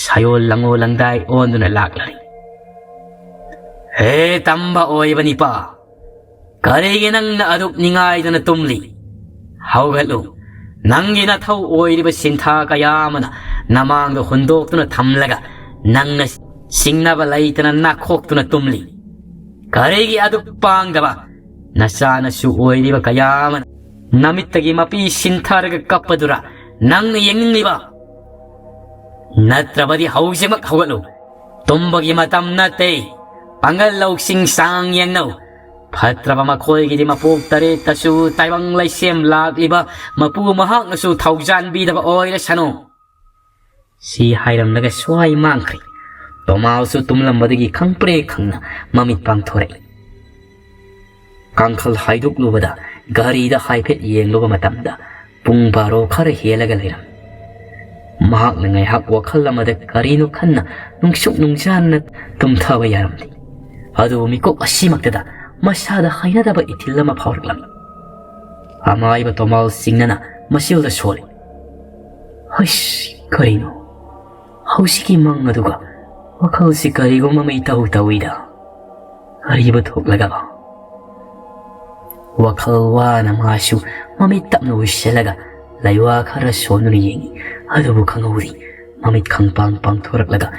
ꯁꯥꯌꯣꯜ ꯂꯪꯉꯣ ꯂꯪꯗꯥꯏ ꯑꯣꯟꯗꯨꯅ ꯂꯥꯛꯂꯔꯦ꯫ "ꯍꯦ ꯇꯝꯕ ꯑꯣꯏꯕ ꯅꯤꯄꯥ, ꯀꯔꯤꯒꯤ ꯅꯪꯅ ꯑꯗꯨꯛ ꯅꯤꯡꯉꯥꯏꯗꯅ ꯇꯨꯝꯂꯤ? ꯍꯧꯒꯠꯂꯨ꯫ ꯅꯪꯒꯤ ꯅꯊꯧ ꯑꯣꯏꯔꯤꯕ ꯁꯤꯟꯊꯥ ꯀꯌꯥ ꯑꯃꯅ ꯅꯃꯥꯡꯗ ꯍꯨꯟꯗꯣꯛꯇꯨꯅ ꯊꯝꯂꯒ ꯅꯪꯅ ꯁꯤꯡꯅꯕ ꯂꯩꯇꯅ ꯅꯥꯈꯣꯛꯇꯨꯅ ꯇꯨꯝꯂꯤ꯫ ꯀꯔꯤꯒꯤ ꯑꯗꯨꯛ ꯄꯥꯡꯗꯕ? ꯅꯆꯥꯅꯁꯨ ꯑꯣꯏꯔꯤꯕ ꯀꯌꯥ ꯑꯃꯅ ꯅꯃꯤꯠꯇꯒꯤ ꯃꯄꯤ ꯁꯤꯟꯊꯔꯒ ꯀꯞꯄꯗꯨꯔ ꯅꯪꯅ ꯌꯦꯡꯅꯤꯡꯂꯤꯕ? ꯅꯠꯇ꯭ꯔꯕꯗꯤ ꯍꯧꯖꯤꯛꯃꯛ ꯍꯧꯒꯠꯂꯨ꯫ ꯇꯨꯝꯕꯒꯤ ꯃꯇꯝ ꯅꯠꯇꯦ꯫ ꯄꯥꯡꯒꯜ ꯂꯧꯁꯤꯡ ꯆꯥꯡ ꯌꯦꯡꯅꯧ꯫ ꯐꯠꯇ꯭ꯔꯕ ꯃꯈꯣꯏꯒꯤꯗꯤ ꯃꯄꯣꯛ ꯇꯔꯦꯠꯇꯁꯨ ꯇꯥꯏꯕꯪ ꯂꯩꯁꯦꯝ ꯂꯥꯛꯂꯤꯕ ꯃꯄꯨ ꯃꯍꯥꯛꯅꯁꯨ ꯊꯧꯖꯥꯟꯕꯤꯗꯕ ꯑꯣꯏꯔꯁꯅꯨ"꯫ ꯁꯤ ꯍꯥꯏꯔꯝꯂꯒ ꯁ꯭ꯋꯥꯏ ꯃꯥꯡꯈ꯭ꯔꯦ꯫ ꯇꯣꯃꯥꯜꯁꯨ ꯇꯨꯝꯂꯝꯕꯗꯒꯤ ꯈꯪꯄ꯭ꯔꯦꯛ ꯈꯪꯅ ꯃꯃꯤꯠ ꯄꯥꯡꯊꯣꯔꯛꯏ꯫ ꯀꯥꯡꯈꯜ ꯍꯥꯏꯗꯣꯛꯂꯨꯕꯗ ꯘꯔꯤꯗ ꯍꯥꯏꯐꯦꯠ ꯌꯦꯡꯂꯨꯕ ꯃꯇꯝꯗ ꯄꯨꯡ ꯕꯥꯔꯣ ꯈꯔ ꯍꯦꯜꯂꯒ ꯂꯩꯔꯝꯃꯤ꯫ ꯃꯍꯥꯛꯅ ꯉꯥꯏꯍꯥꯛ ꯋꯥꯈꯜ ꯑꯃꯗ ꯀꯔꯤꯅꯣ ꯈꯟꯅ ꯅꯨꯡꯁꯨꯛ ꯅꯨꯡꯖꯥꯟꯅ ꯇꯨꯝꯊꯕ ꯌꯥꯔꯝꯗꯦ꯫ ꯑꯗꯨꯕꯨ ꯃꯤꯀꯨꯞ ꯑꯁꯤꯃꯛꯇꯗ ꯃꯁꯥꯗ ꯍꯩꯅꯗꯕ ꯏꯊꯤꯜ ꯑꯃ ꯐꯥꯎꯔꯛꯂꯝꯃꯤ꯫ ꯑꯃꯥꯏꯕ ꯇꯣꯃꯥꯜ ꯁꯤꯡꯅꯅ ꯃꯆꯤꯜꯗ ꯁꯣꯜꯂꯤ꯫ "ꯍꯩꯁ, ꯀꯔꯤꯅꯣ? ꯍꯧꯖꯤꯛꯀꯤ ꯃꯪ ꯑꯗꯨꯒ ꯋꯥꯈꯜꯁꯤ ꯀꯔꯤꯒꯨꯝꯕ ꯑꯃ ꯏꯇꯧ ꯇꯧꯏꯗ꯫ ꯑꯔꯤꯕ ꯊꯣꯛꯂꯒ"꯫ ꯋꯥꯈꯜ ꯋꯥꯅ ꯃꯥꯁꯨ ꯃꯃꯤꯠ ꯇꯞꯅ ꯎꯏꯁꯤꯜꯂꯒ ꯂꯩꯋꯥ ꯈꯔ ꯁꯣꯟꯗꯨꯅ ꯌꯦꯡꯏ꯫ ꯑꯗꯨꯕꯨ ꯈꯪꯍꯧꯗꯦ꯫ ꯃꯃꯤꯠ ꯈꯪꯄꯥꯡ ꯄꯥꯡꯊꯣꯔꯛꯂꯒ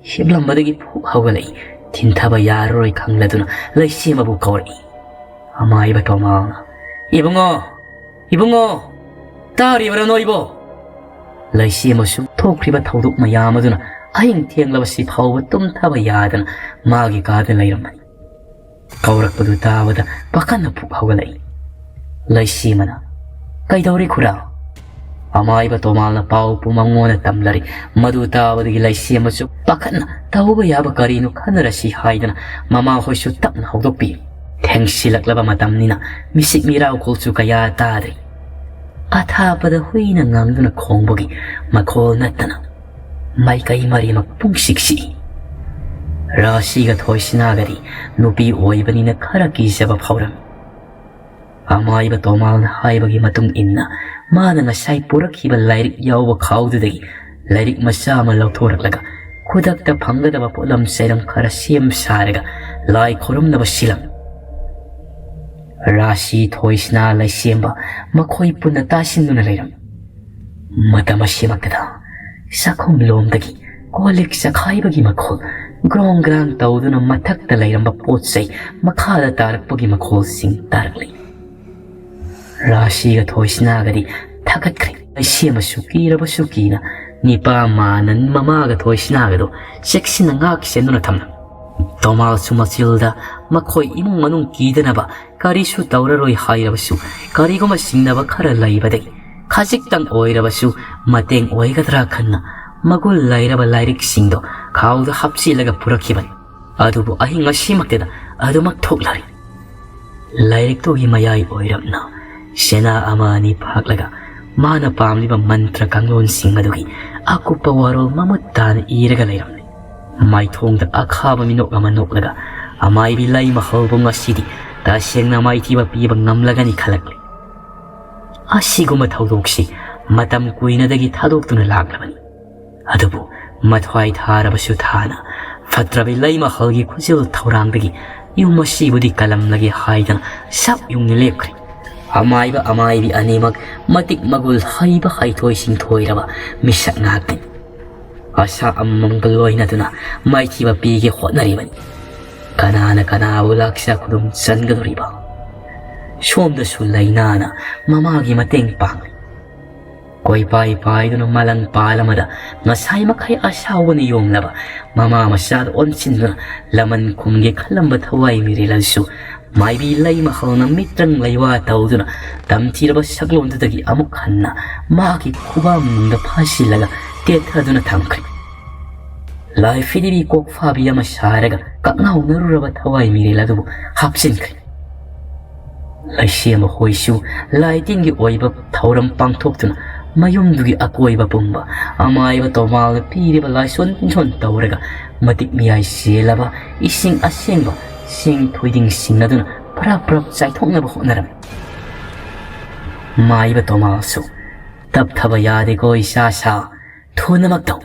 ꯍꯤꯞꯂꯝꯕꯗꯒꯤ ꯐꯨꯛ ꯍꯧꯒꯠꯂꯛꯏ꯫ ꯊꯤꯟꯊꯕ ꯌꯥꯔꯔꯣꯏ ꯈꯪꯂꯗꯨꯅ ꯂꯩꯁꯦꯝꯕꯕꯨ ꯀꯧꯔꯛꯏ꯫ ꯑꯃꯥꯏꯕ ꯇꯣꯃꯥꯜꯅ, "ꯏꯕꯨꯡꯉꯣ! ꯏꯕꯨꯡꯉꯣ! ꯇꯥꯔꯤꯕ꯭ꯔꯥ ꯅꯣꯏꯕꯣ?" ꯂꯩꯁꯦꯝꯕꯁꯨ ꯊꯣꯛꯈ꯭ꯔꯤꯕ ꯊꯧꯗꯣꯛ ꯃꯌꯥꯝ ꯑꯗꯨꯅ ꯑꯍꯤꯡ ꯊꯦꯡꯂꯕꯁꯤ ꯐꯥꯎꯕ ꯇꯨꯝꯊꯕ ꯌꯥꯗꯅ ꯃꯥꯒꯤ ꯀꯥꯗ ꯂꯩꯔꯝꯕꯅꯤ꯫ ꯀꯧꯔꯛꯄꯗꯨ ꯇꯥꯕꯗ ꯄꯥꯈꯠꯅ ꯐꯨꯛ ꯍꯧꯒꯠꯂꯛꯏ꯫ ꯂꯩꯁꯦꯝꯕꯅ, "ꯀꯩꯗꯧꯔꯦ ꯈꯨꯔꯥ?" ꯑꯃꯥꯏꯕ ꯇꯣꯃꯥꯜꯅ ꯄꯥꯎ ꯄꯨꯝꯕ ꯃꯉꯣꯟꯗ ꯇꯝꯂꯔꯤ꯫ ꯃꯗꯨ ꯇꯥꯕꯗꯒꯤ ꯂꯩꯁꯦꯝꯕꯁꯨ ꯄꯥꯈꯠꯅ ꯇꯧꯕ ꯌꯥꯕ ꯀꯔꯤꯅꯣ ꯈꯟꯅꯔꯁꯤ ꯍꯥꯏꯗꯅ ꯃꯃꯥꯍꯣꯏꯁꯨ ꯇꯞꯅ ꯍꯧꯗꯣꯛꯄꯤ꯫ ꯊꯦꯡꯁꯤꯜꯂꯛꯂꯕ ꯃꯇꯝꯅꯤꯅ ꯃꯤꯁꯤꯛ ꯃꯤꯔꯥꯎꯈꯣꯜꯁꯨ ꯀꯌꯥ ꯇꯥꯗ꯭ꯔꯤ꯫ ꯑꯊꯥꯞꯄꯗ ꯍꯨꯏꯅ ꯉꯪꯗꯨꯅ ꯈꯣꯡꯕꯒꯤ ꯃꯈꯣꯜ ꯅꯠꯇꯅ ꯃꯥꯏꯀꯩ ꯃꯔꯤꯃꯛ ꯄꯨꯡꯁꯤꯛ ꯁꯤꯛꯏ꯫ ꯔꯥꯁꯤꯒ ꯊꯣꯏꯁꯅꯥꯒꯗꯤ ꯅꯨꯄꯤ ꯑꯣꯏꯕꯅꯤꯅ ꯈꯔ ꯀꯤꯖꯕ ꯐꯥꯎꯔꯝꯃꯤ꯫ ꯑꯃꯥꯏꯕ ꯇꯣꯃꯥꯜꯅ ꯍꯥꯏꯕꯒꯤ ꯃꯇꯨꯡ ꯏꯟꯅ ꯃꯥꯅ ꯉꯁꯥꯏ ꯄꯨꯔꯛꯈꯤꯕ ꯂꯥꯏꯔꯤꯛ ꯌꯥꯎꯕ ꯈꯥꯎꯗꯨꯗꯒꯤ ꯂꯥꯏꯔꯤꯛ ꯃꯆꯥ ꯑꯃ ꯂꯧꯊꯣꯔꯛꯂꯒ ꯈꯨꯗꯛꯇ ꯐꯪꯒꯗꯕ ꯄꯣꯠꯂꯝ ꯆꯩꯔꯝ ꯈꯔ ꯁꯦꯝ ꯁꯥꯔꯒ ꯂꯥꯏ ꯈꯨꯔꯨꯝꯅꯕ ꯁꯤꯜꯂꯝꯃꯤ꯫ ꯔꯥꯁꯤ, ꯊꯣꯏꯁꯅꯥ, ꯂꯩꯁꯦꯝꯕ ꯃꯈꯣꯏ ꯄꯨꯟꯅ ꯇꯥꯁꯤꯟꯗꯨꯅ ꯂꯩꯔꯝꯃꯤ꯫ ꯃꯇꯝ ꯑꯁꯤꯃꯛꯇꯗ ꯆꯥꯛꯈꯨꯝ ꯂꯣꯝꯗꯒꯤ ꯀꯣꯜ ꯂꯤꯛ ꯆꯈꯥꯏꯕꯒꯤ ꯃꯈꯣꯜ, ꯒ꯭ꯔꯣꯡ ꯒ꯭ꯔꯥꯡ ꯇꯧꯗꯨꯅ ꯃꯊꯛꯇ ꯂꯩꯔꯝꯕ ꯄꯣꯠ ꯆꯩ ꯃꯈꯥꯗ ꯇꯥꯔꯛꯄꯒꯤ ꯃꯈꯣꯜꯁꯤꯡ ꯇꯥꯔꯛꯂꯤ꯫ ꯔꯥꯁꯤꯒ ꯊꯣꯏꯁꯅꯥꯒꯗꯤ ꯊꯥꯒꯠꯈ꯭ꯔꯦ꯫ ꯂꯩꯁꯦꯝꯕꯁꯨ ꯀꯤꯔꯕꯁꯨ ꯀꯤꯅ ꯅꯤꯄꯥ ꯃꯥꯅ ꯃꯃꯥꯒ ꯊꯣꯏꯁꯅꯥꯒꯗꯣ ꯆꯦꯛꯁꯤꯟꯅ ꯉꯥꯛ ꯁꯦꯟꯗꯨꯅ ꯊꯝꯂꯝꯃꯤ꯫ ꯇꯣꯃꯥꯜꯁꯨ ꯃꯆꯤꯜꯗ ꯃꯈꯣꯏ ꯏꯃꯨꯡ ꯃꯅꯨꯡ ꯀꯤꯗꯅꯕ ꯀꯔꯤꯁꯨ ꯇꯧꯔꯔꯣꯏ ꯍꯥꯏꯔꯕꯁꯨ, ꯀꯔꯤꯒꯨꯝꯕ ꯆꯤꯡꯅꯕ ꯈꯔ ꯂꯩꯕꯗꯒꯤ ꯈꯖꯤꯛꯇꯪ ꯑꯣꯏꯔꯕꯁꯨ ꯃꯇꯦꯡ ꯑꯣꯏꯒꯗ꯭ꯔꯥ ꯈꯟꯅ ꯃꯒꯨꯟ ꯂꯩꯔꯕ ꯂꯥꯏꯔꯤꯛꯁꯤꯡꯗꯣ ꯈꯥꯎꯗ ꯍꯥꯞꯆꯤꯜꯂꯒ ꯄꯨꯔꯛꯈꯤꯕꯅꯤ꯫ ꯑꯗꯨꯕꯨ ꯑꯍꯤꯡ ꯑꯁꯤꯃꯛꯇꯗ ꯑꯗꯨꯃꯛ ꯊꯣꯛꯂꯔꯤ꯫ ꯂꯥꯏꯔꯤꯛꯇꯨꯒꯤ ꯃꯌꯥꯏ ꯑꯣꯏꯔꯞꯅ ꯆꯦꯅꯥ ꯑꯃ ꯑꯅꯤ ꯐꯥꯛꯂꯒ ꯃꯥꯅ ꯄꯥꯝꯂꯤꯕ ꯃꯟꯇ꯭ꯔ ꯀꯥꯡꯂꯣꯟꯁꯤꯡ ꯑꯗꯨꯒꯤ ꯑꯀꯨꯞꯄ ꯋꯥꯔꯣꯜ ꯃꯃꯨꯠ ꯇꯥꯅ ꯏꯔꯒ ꯂꯩꯔꯝꯂꯦ꯫ ꯃꯥꯏꯊꯣꯡꯗ ꯑꯈꯥꯕ ꯃꯤꯅꯣꯛ ꯑꯃ ꯅꯣꯛꯂꯒ ꯑꯃꯥꯏꯕꯤ ꯂꯩꯃꯍꯧꯕ ꯉꯁꯤꯗꯤ ꯇꯁꯦꯡꯅ ꯃꯥꯏꯊꯤꯕ ꯄꯤꯕ ꯉꯝꯂꯒꯅꯤ ꯈꯜꯂꯛꯂꯦ꯫ ꯑꯁꯤꯒꯨꯝꯕ ꯊꯧꯗꯣꯛꯁꯤ ꯃꯇꯝ ꯀꯨꯏꯅꯗꯒꯤ ꯊꯥꯗꯣꯛꯇꯨꯅ ꯂꯥꯛꯂꯕꯅꯤ꯫ ꯑꯗꯨꯕꯨ ꯃꯊ꯭ꯋꯥꯏ ꯊꯥꯔꯕꯁꯨ ꯊꯥꯅ ꯐꯠꯇ꯭ꯔꯕꯤ ꯂꯩꯃꯍꯜꯒꯤ ꯈꯨꯖꯤꯜ ꯊꯧꯔꯥꯡꯗꯒꯤ ꯌꯨꯝ ꯑꯁꯤꯕꯨꯗꯤ ꯀꯜꯂꯝꯂꯒꯦ ꯍꯥꯏꯗꯅ ꯁꯛ ꯌꯨꯡꯅ ꯂꯦꯞꯈ꯭ꯔꯦ꯫ ꯑꯃꯥꯏꯕ ꯑꯃꯥꯏꯕꯤ ꯑꯅꯤꯃꯛ ꯃꯇꯤꯛ ꯃꯒꯨꯜ ꯍꯩꯕ ꯍꯩꯊꯣꯏ ꯁꯤꯡꯊꯣꯏꯔꯕ ꯃꯤꯁꯛ ꯉꯥꯛꯇꯅꯤ꯫ ꯑꯁꯥ ꯑꯃꯃꯪꯒ ꯂꯣꯏꯅꯗꯨꯅ ꯃꯥꯏꯊꯤꯕ ꯄꯤꯒꯦ ꯍꯣꯠꯅꯔꯤꯕꯅꯤ꯫ ꯀꯅꯥꯅ ꯀꯅꯥꯕꯨ ꯂꯥꯛꯆ ꯈꯨꯗꯨꯝ ꯆꯟꯒꯗꯧꯔꯤꯕ? ꯁꯣꯝꯗꯁꯨ ꯂꯩꯅꯥꯅ ꯃꯃꯥꯒꯤ ꯃꯇꯦꯡ ꯄꯥꯡꯂꯤ꯫ ꯀꯣꯏꯄꯥꯏ ꯄꯥꯏꯗꯨꯅ ꯃꯂꯪ ꯄꯥꯜ ꯑꯃꯗ ꯉꯁꯥꯏ ꯃꯈꯩ ꯑꯁꯥꯎꯕꯅ ꯌꯣꯝꯂꯕ ꯃꯃꯥ ꯃꯆꯥꯗ ꯑꯣꯟꯁꯤꯟꯗꯨꯅ ꯂꯃꯟ ꯈꯨꯝꯒꯦ ꯈꯜꯂꯝꯕ ꯊꯋꯥꯏ ꯃꯤꯔꯦꯜ ꯑꯗꯨꯁꯨ ꯃꯥꯏꯕꯤ ꯂꯩꯃꯍꯜꯅ ꯃꯤꯇ꯭ꯔꯪ ꯂꯩꯋꯥ ꯇꯧꯗꯨꯅ ꯇꯝꯊꯤꯔꯕ ꯁꯛꯂꯣꯟꯗꯨꯗꯒꯤ ꯑꯃꯨꯛ ꯍꯟꯅ ꯃꯍꯥꯛꯀꯤ ꯈꯨꯕꯥꯛꯅꯨꯡꯗ ꯐꯥꯁꯤꯜꯂꯒ ꯇꯦꯊꯗꯨꯅ ꯊꯝꯈ꯭ꯔꯦ꯫ ꯂꯥꯏ ꯐꯤꯗꯤꯕꯤ ꯀꯣꯛꯐꯥꯕꯤ ꯑꯃ ꯁꯥꯔꯒ ꯀꯛꯉꯥꯎꯅꯔꯨꯔꯕ ꯊꯋꯥꯏ ꯃꯤꯔꯦꯜ ꯑꯗꯨꯕꯨ ꯍꯥꯞꯆꯤꯟꯈ꯭ꯔꯦ꯫ ꯂꯩꯁꯦꯝꯕ ꯍꯣꯏꯁꯨ ꯂꯥꯏ ꯇꯤꯟꯒꯤ ꯑꯣꯏꯕ ꯊꯧꯔꯝ ꯄꯥꯡꯊꯣꯛꯇꯨꯅ ꯃꯌꯨꯝꯗꯨꯒꯤ ꯑꯀꯣꯏꯕ ꯄꯨꯝꯕ ꯑꯃꯥꯏꯕ ꯇꯣꯃꯥꯜꯅ ꯄꯤꯔꯤꯕ ꯂꯥꯏꯁꯣꯟ ꯇꯤꯟꯁꯣꯟ ꯇꯧꯔꯒ, ꯃꯇꯤꯛ ꯃꯤꯌꯥꯏ ꯆꯦꯜꯂꯕ ꯏꯁꯤꯡ ꯑꯁꯦꯡꯕ ꯁꯦꯡ ꯊꯣꯏꯗꯤꯡ ꯁꯤꯡꯅꯗꯨꯅ ꯄꯔꯞ ꯄꯔꯞ ꯆꯥꯏꯊꯣꯛꯅꯕ ꯍꯣꯠꯅꯔꯝꯃꯤ꯫ ꯃꯥꯏꯕ ꯇꯣꯃꯥꯜꯁꯨ, "ꯇꯞꯊꯕ ꯌꯥꯗꯦꯀꯣ ꯏꯆꯥ ꯁꯥ, ꯊꯨꯅꯃꯛ ꯇꯧ꯫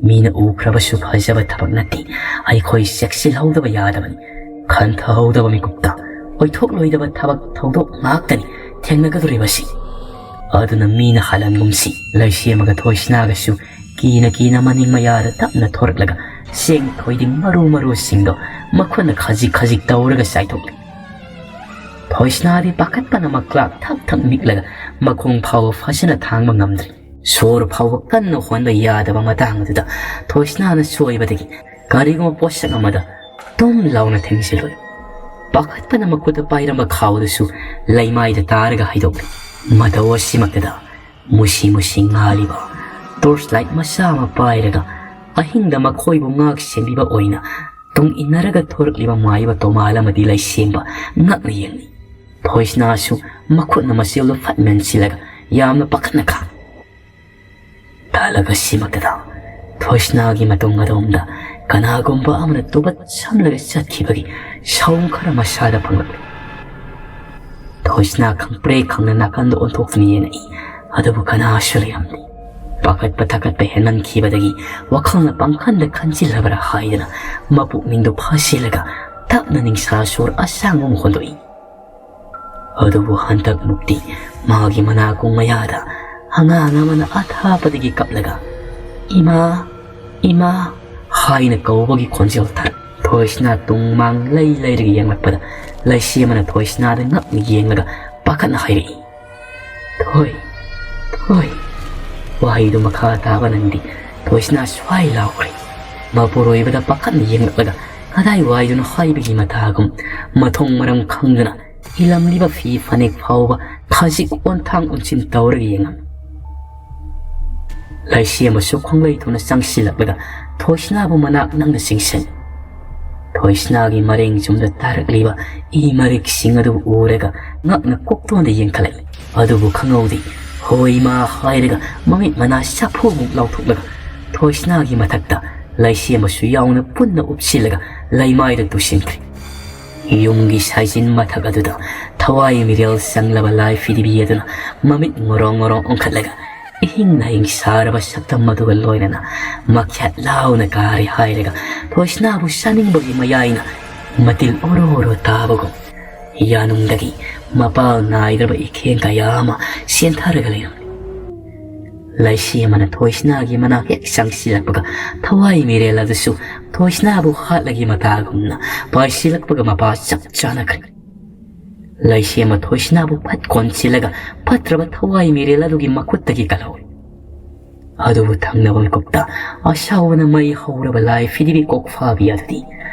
ꯃꯤꯅ ꯎꯈ꯭ꯔꯕꯁꯨ ꯐꯖꯕ ꯊꯕꯛ ꯅꯠꯇꯦ꯫ ꯑꯩꯈꯣꯏ ꯆꯦꯛꯁꯤꯜꯍꯧꯗꯕ ꯌꯥꯗꯕꯅꯤ꯫ ꯈꯟꯊꯍꯧꯗꯕ ꯃꯤꯀꯨꯞꯇ ꯑꯣꯏꯊꯣꯛꯂꯣꯏꯗꯕ ꯊꯕꯛ ꯊꯧꯗꯣꯛ ꯉꯥꯛꯇꯅꯤ ꯊꯦꯡꯅꯒꯗꯧꯔꯤꯕꯁꯤ꯫" ꯑꯗꯨꯅ ꯃꯤꯅ ꯍꯥꯜꯍꯟꯒꯨꯝꯁꯤ꯫ ꯂꯩꯁꯦꯝꯕꯒ ꯊꯣꯏꯁꯅꯥꯒꯁꯨ ꯀꯤꯅ ꯀꯤꯅ ꯃꯅꯤꯡ ꯃꯌꯥꯗ ꯇꯞꯅ ꯊꯣꯔꯛꯂꯒ ꯁꯦꯡ ꯊꯣꯏꯗꯤꯡ ꯃꯔꯨ ꯃꯔꯨꯁꯤꯡꯗꯣ ꯃꯈꯨꯠꯅ ꯈꯖꯤꯛ ꯈꯖꯤꯛ ꯇꯧꯔꯒ ꯆꯥꯏꯊꯣꯛꯂꯤ꯫ ꯊꯣꯏꯁꯅꯥꯗꯤ ꯄꯥꯈꯠꯄꯅ ꯃꯀ꯭ꯂꯥꯛ ꯊꯛ ꯊꯛ ꯅꯤꯛꯂꯒ ꯃꯈꯣꯡ ꯐꯥꯎꯕ ꯐꯖꯅ ꯊꯥꯡꯕ ꯉꯝꯗ꯭ꯔꯤ꯫ ꯁꯣꯔ ꯐꯥꯎꯕ ꯀꯟꯅ ꯍꯣꯟꯕ ꯌꯥꯗꯕ ꯃꯇꯥꯡ ꯑꯗꯨꯗ ꯊꯣꯏꯁꯅꯥꯅ ꯁꯣꯏꯕꯗꯒꯤ ꯀꯔꯤꯒꯨꯝꯕ ꯄꯣꯠꯁꯛ ꯑꯃꯗ ꯇꯨꯝ ꯂꯥꯎꯅ ꯊꯦꯡꯖꯤꯜꯂꯨꯏ꯫ ꯄꯥꯈꯠꯄꯅ ꯃꯈꯨꯠꯇ ꯄꯥꯏꯔꯝꯕ ꯈꯥꯎꯗꯨꯁꯨ ꯂꯩꯃꯥꯏꯗ ꯇꯥꯔꯒ ꯍꯥꯏꯗꯣꯛꯂꯤ꯫ ꯃꯇꯧ ꯑꯁꯤꯃꯛꯇꯗ ꯃꯨꯁꯤ ꯃꯨꯁꯤ ꯉꯥꯜꯂꯤꯕ ꯇꯣꯔꯆ ꯂꯥꯏꯠ ꯃꯆꯥ ꯑꯃ ꯄꯥꯏꯔꯒ ꯑꯍꯤꯡꯗ ꯃꯈꯣꯏꯕꯨ ꯉꯥꯛ ꯁꯦꯟꯕꯤꯕ ꯑꯣꯏꯅ ꯇꯨꯡ ꯏꯟꯅꯔꯒ ꯊꯣꯔꯛꯂꯤꯕ ꯃꯥꯏꯕ ꯇꯣꯃꯥꯜ ꯑꯃꯗꯤ ꯂꯩꯁꯦꯝꯕ ꯉꯛꯅ ꯌꯦꯡꯂꯤ꯫ ꯊꯣꯏꯁꯅꯥꯁꯨ ꯃꯈꯨꯠꯅ ꯃꯆꯦꯜꯗꯨ ꯐꯠ ꯃꯦꯟꯁꯤꯜꯂꯒ ꯌꯥꯝꯅ ꯄꯥꯈꯠꯅ ꯈꯥꯡ꯫ ꯇꯥꯂꯛ ꯑꯁꯤꯃꯛꯇꯗ ꯊꯣꯏꯁꯅꯥꯒꯤ ꯃꯇꯨꯡ ꯑꯗꯣꯝꯗ ꯀꯅꯥꯒꯨꯝꯕ ꯑꯃꯅ ꯇꯨꯕꯠ ꯁꯝꯂꯒ ꯆꯠꯈꯤꯕꯒꯤ ꯁꯥꯎꯟ ꯈꯔ ꯃꯁꯥꯗ ꯐꯪꯂꯛꯂꯤ꯫ ꯊꯣꯏꯁꯅꯥ ꯈꯪꯄ꯭ꯔꯦꯛ ꯈꯪꯅ ꯅꯥꯀꯟꯗ ꯑꯣꯟꯊꯣꯛꯇꯨꯅ ꯌꯦꯡꯉꯛꯏ, ꯑꯗꯨꯕꯨ ꯀꯅꯥꯁꯨ ꯂꯩꯔꯝꯗꯦ꯫ ꯄꯥꯈꯠꯄ ꯊꯥꯀꯠꯄ ꯍꯦꯟꯃꯟꯈꯤꯕꯗꯒꯤ ꯋꯥꯈꯜꯅ ꯄꯪꯈꯟꯗ ꯈꯟꯖꯤꯜꯂꯕ꯭ꯔꯥ ꯍꯥꯏꯗꯨꯅ ꯃꯄꯨꯛꯅꯤꯡꯗꯨ ꯐꯥꯁꯤꯜꯂꯒ ꯇꯞꯅ ꯅꯤꯡꯁꯥ ꯁꯣꯔ ꯑꯁꯥꯡꯕ ꯑꯃ ꯍꯣꯟꯗꯣꯛꯏ꯫ ꯑꯗꯨꯕꯨ ꯍꯟꯗꯛꯃꯨꯛꯇꯤ ꯃꯥꯒꯤ ꯃꯅꯥꯀꯣꯡ ꯃꯌꯥꯗ ꯑꯉꯥꯡ ꯑꯃꯅ ꯑꯊꯥꯞꯄꯗꯒꯤ ꯀꯞꯂꯒ, "ꯏꯃꯥ, ꯏꯃꯥ" ꯍꯥꯏꯅ ꯀꯧꯕꯒꯤ ꯈꯣꯟꯖꯦꯜ ꯇꯥꯔꯛꯏ꯫ ꯊꯣꯏꯁꯅꯥ ꯇꯨꯡ ꯃꯥꯡ ꯂꯩ ꯂꯩꯔꯒ ꯌꯦꯡꯂꯛꯄꯗ ꯂꯩꯁꯦꯝꯕꯅ ꯊꯣꯏꯁꯅꯥꯗ ꯉꯛꯅ ꯌꯦꯡꯂꯒ ꯄꯥꯈꯠꯅ ꯍꯥꯏꯔꯛꯏ, "ꯊꯣꯏ, ꯊꯣꯏ"꯫ ꯋꯥꯍꯩꯗꯨ ꯃꯈꯥ ꯇꯥꯕ ꯅꯪꯗꯤ ꯊꯣꯏꯁꯅꯥ ꯁ꯭ꯋꯥꯏ ꯂꯥꯎꯈ꯭ꯔꯦ꯫ ꯃꯄꯨꯔꯣꯏꯕꯗ ꯄꯥꯈꯠꯅ ꯌꯦꯡꯂꯛꯂꯒ ꯀꯗꯥꯏ ꯋꯥꯏꯗꯨꯅꯣ ꯍꯥꯏꯕꯒꯤ ꯃꯇꯥꯒꯨꯝ ꯃꯊꯣꯡ ꯃꯔꯝ ꯈꯪꯗꯅ ꯏꯂꯝꯂꯤꯕ ꯐꯤ ꯐꯅꯦꯛ ꯐꯥꯎꯕ ꯈꯖꯤꯛ ꯑꯣꯟꯊꯥꯡ ꯑꯣꯟꯁꯤꯟ ꯇꯧꯔꯒ ꯌꯦꯡꯉꯝꯃꯤ꯫ ꯂꯩꯁꯦꯝꯕꯁꯨ ꯈꯣꯡꯂꯩ ꯊꯨꯅ ꯆꯪꯁꯤꯜꯂꯛꯂꯒ ꯊꯣꯏꯁꯅꯥꯕꯨ ꯃꯅꯥꯛ ꯅꯪꯅ ꯆꯤꯡꯁꯤꯜꯂꯤ꯫ ꯊꯣꯏꯁꯅꯥꯒꯤ ꯃꯔꯦꯡ ꯆꯨꯝꯗ ꯇꯥꯔꯛꯂꯤꯕ ꯏ ꯃꯔꯤꯛꯁꯤꯡ ꯑꯗꯨ ꯎꯔꯒ ꯉꯛꯅ ꯀꯣꯛꯇꯣꯟꯗ ꯌꯦꯡꯈꯠꯂꯛꯏ꯫ ꯑꯗꯨꯕꯨ ꯈꯪꯍꯧꯗꯦ, "ꯍꯣꯏ ꯏꯃꯥ" ꯍꯥꯏꯔꯒ ꯃꯃꯤꯠ ꯃꯅꯥ ꯁꯥꯐꯨꯃꯨꯛ ꯂꯥꯎꯊꯣꯛꯂꯒ ꯊꯣꯏꯁꯅꯥꯒꯤ ꯃꯊꯛꯇ ꯂꯩꯁꯦꯝꯕꯁꯨ ꯌꯥꯎꯅ ꯄꯨꯟꯅ ꯎꯞꯁꯤꯜꯂꯒ ꯂꯩꯃꯥꯏꯗ ꯇꯨꯁꯤꯟꯈ꯭ꯔꯦ꯫ ꯌꯨꯝꯒꯤ ꯁꯥꯏꯖꯤꯟ ꯃꯊꯛ ꯑꯗꯨꯗ ꯊꯋꯥꯏ ꯃꯤꯔꯦꯜ ꯆꯪꯂꯕ ꯂꯥꯏ ꯐꯤꯗꯤꯕꯤ ꯑꯗꯨꯅ ꯃꯃꯤꯠ ꯉꯣꯔꯣꯡ ꯉꯣꯔꯣꯡ ꯑꯣꯟꯈꯠꯂꯒ ꯏꯍꯤꯡ ꯅꯥꯍꯤꯡ ꯁꯥꯔꯕ ꯁꯛꯇꯝ ꯑꯗꯨꯒ ꯂꯣꯏꯅꯅ ꯃꯈ꯭ꯌꯥꯠ ꯂꯥꯎꯅ ꯀꯥꯔꯦ ꯍꯥꯏꯔꯒ ꯊꯣꯏꯁꯅꯥꯕꯨ ꯆꯥꯅꯤꯡꯕꯒꯤ ꯃꯌꯥꯏꯅ ꯃꯇꯤꯜ ꯑꯣꯔꯣ ꯑꯣꯔꯣ ꯇꯥꯕꯒꯨꯝ ꯌꯥꯅꯨꯡꯗꯒꯤ ꯃꯄꯥꯜ ꯅꯥꯏꯗ꯭ꯔꯕ ꯏꯈꯦꯡ ꯀꯌꯥ ꯑꯃ ꯆꯦꯟꯊꯔꯒ ꯂꯩꯔꯝꯃꯤ꯫ ꯂꯩꯁꯦꯝꯕꯅ ꯊꯣꯏꯁꯅꯥꯒꯤ ꯃꯅꯥꯛ ꯍꯦꯛ ꯆꯪꯁꯤꯜꯂꯛꯄꯒ ꯊꯋꯥꯏ ꯃꯤꯔꯦꯜ ꯑꯗꯨꯁꯨ ꯊꯣꯏꯁꯅꯥꯕꯨ ꯍꯥꯠꯂꯒꯤ ꯃꯇꯥꯒꯨꯝꯅ ꯄꯥꯏꯁꯤꯜꯂꯛꯄꯒ ꯃꯄꯥ ꯆꯞ ꯆꯥꯅꯈ꯭ꯔꯦ꯫ ꯂꯩꯁꯦꯝꯕ ꯊꯣꯏꯁꯅꯥꯕꯨ ꯐꯠ ꯀꯣꯟꯁꯤꯜꯂꯒ ꯐꯠꯇ꯭ꯔꯕ ꯊꯋꯥꯏ ꯃꯤꯔꯦꯜ ꯑꯗꯨꯒꯤ ꯃꯈꯨꯠꯇꯒꯤ ꯀꯜꯍꯧꯏ꯫ ꯑꯗꯨꯕꯨ ꯊꯪꯅꯕ ꯃꯤꯀꯨꯞꯇ ꯑꯁꯥꯎꯕꯅ ꯃꯩ ꯍꯧꯔꯕ ꯂꯥꯏ ꯐꯤꯗꯤꯕꯤ ꯀꯣꯛꯐꯥꯕꯤ ꯑꯗꯨꯗꯤ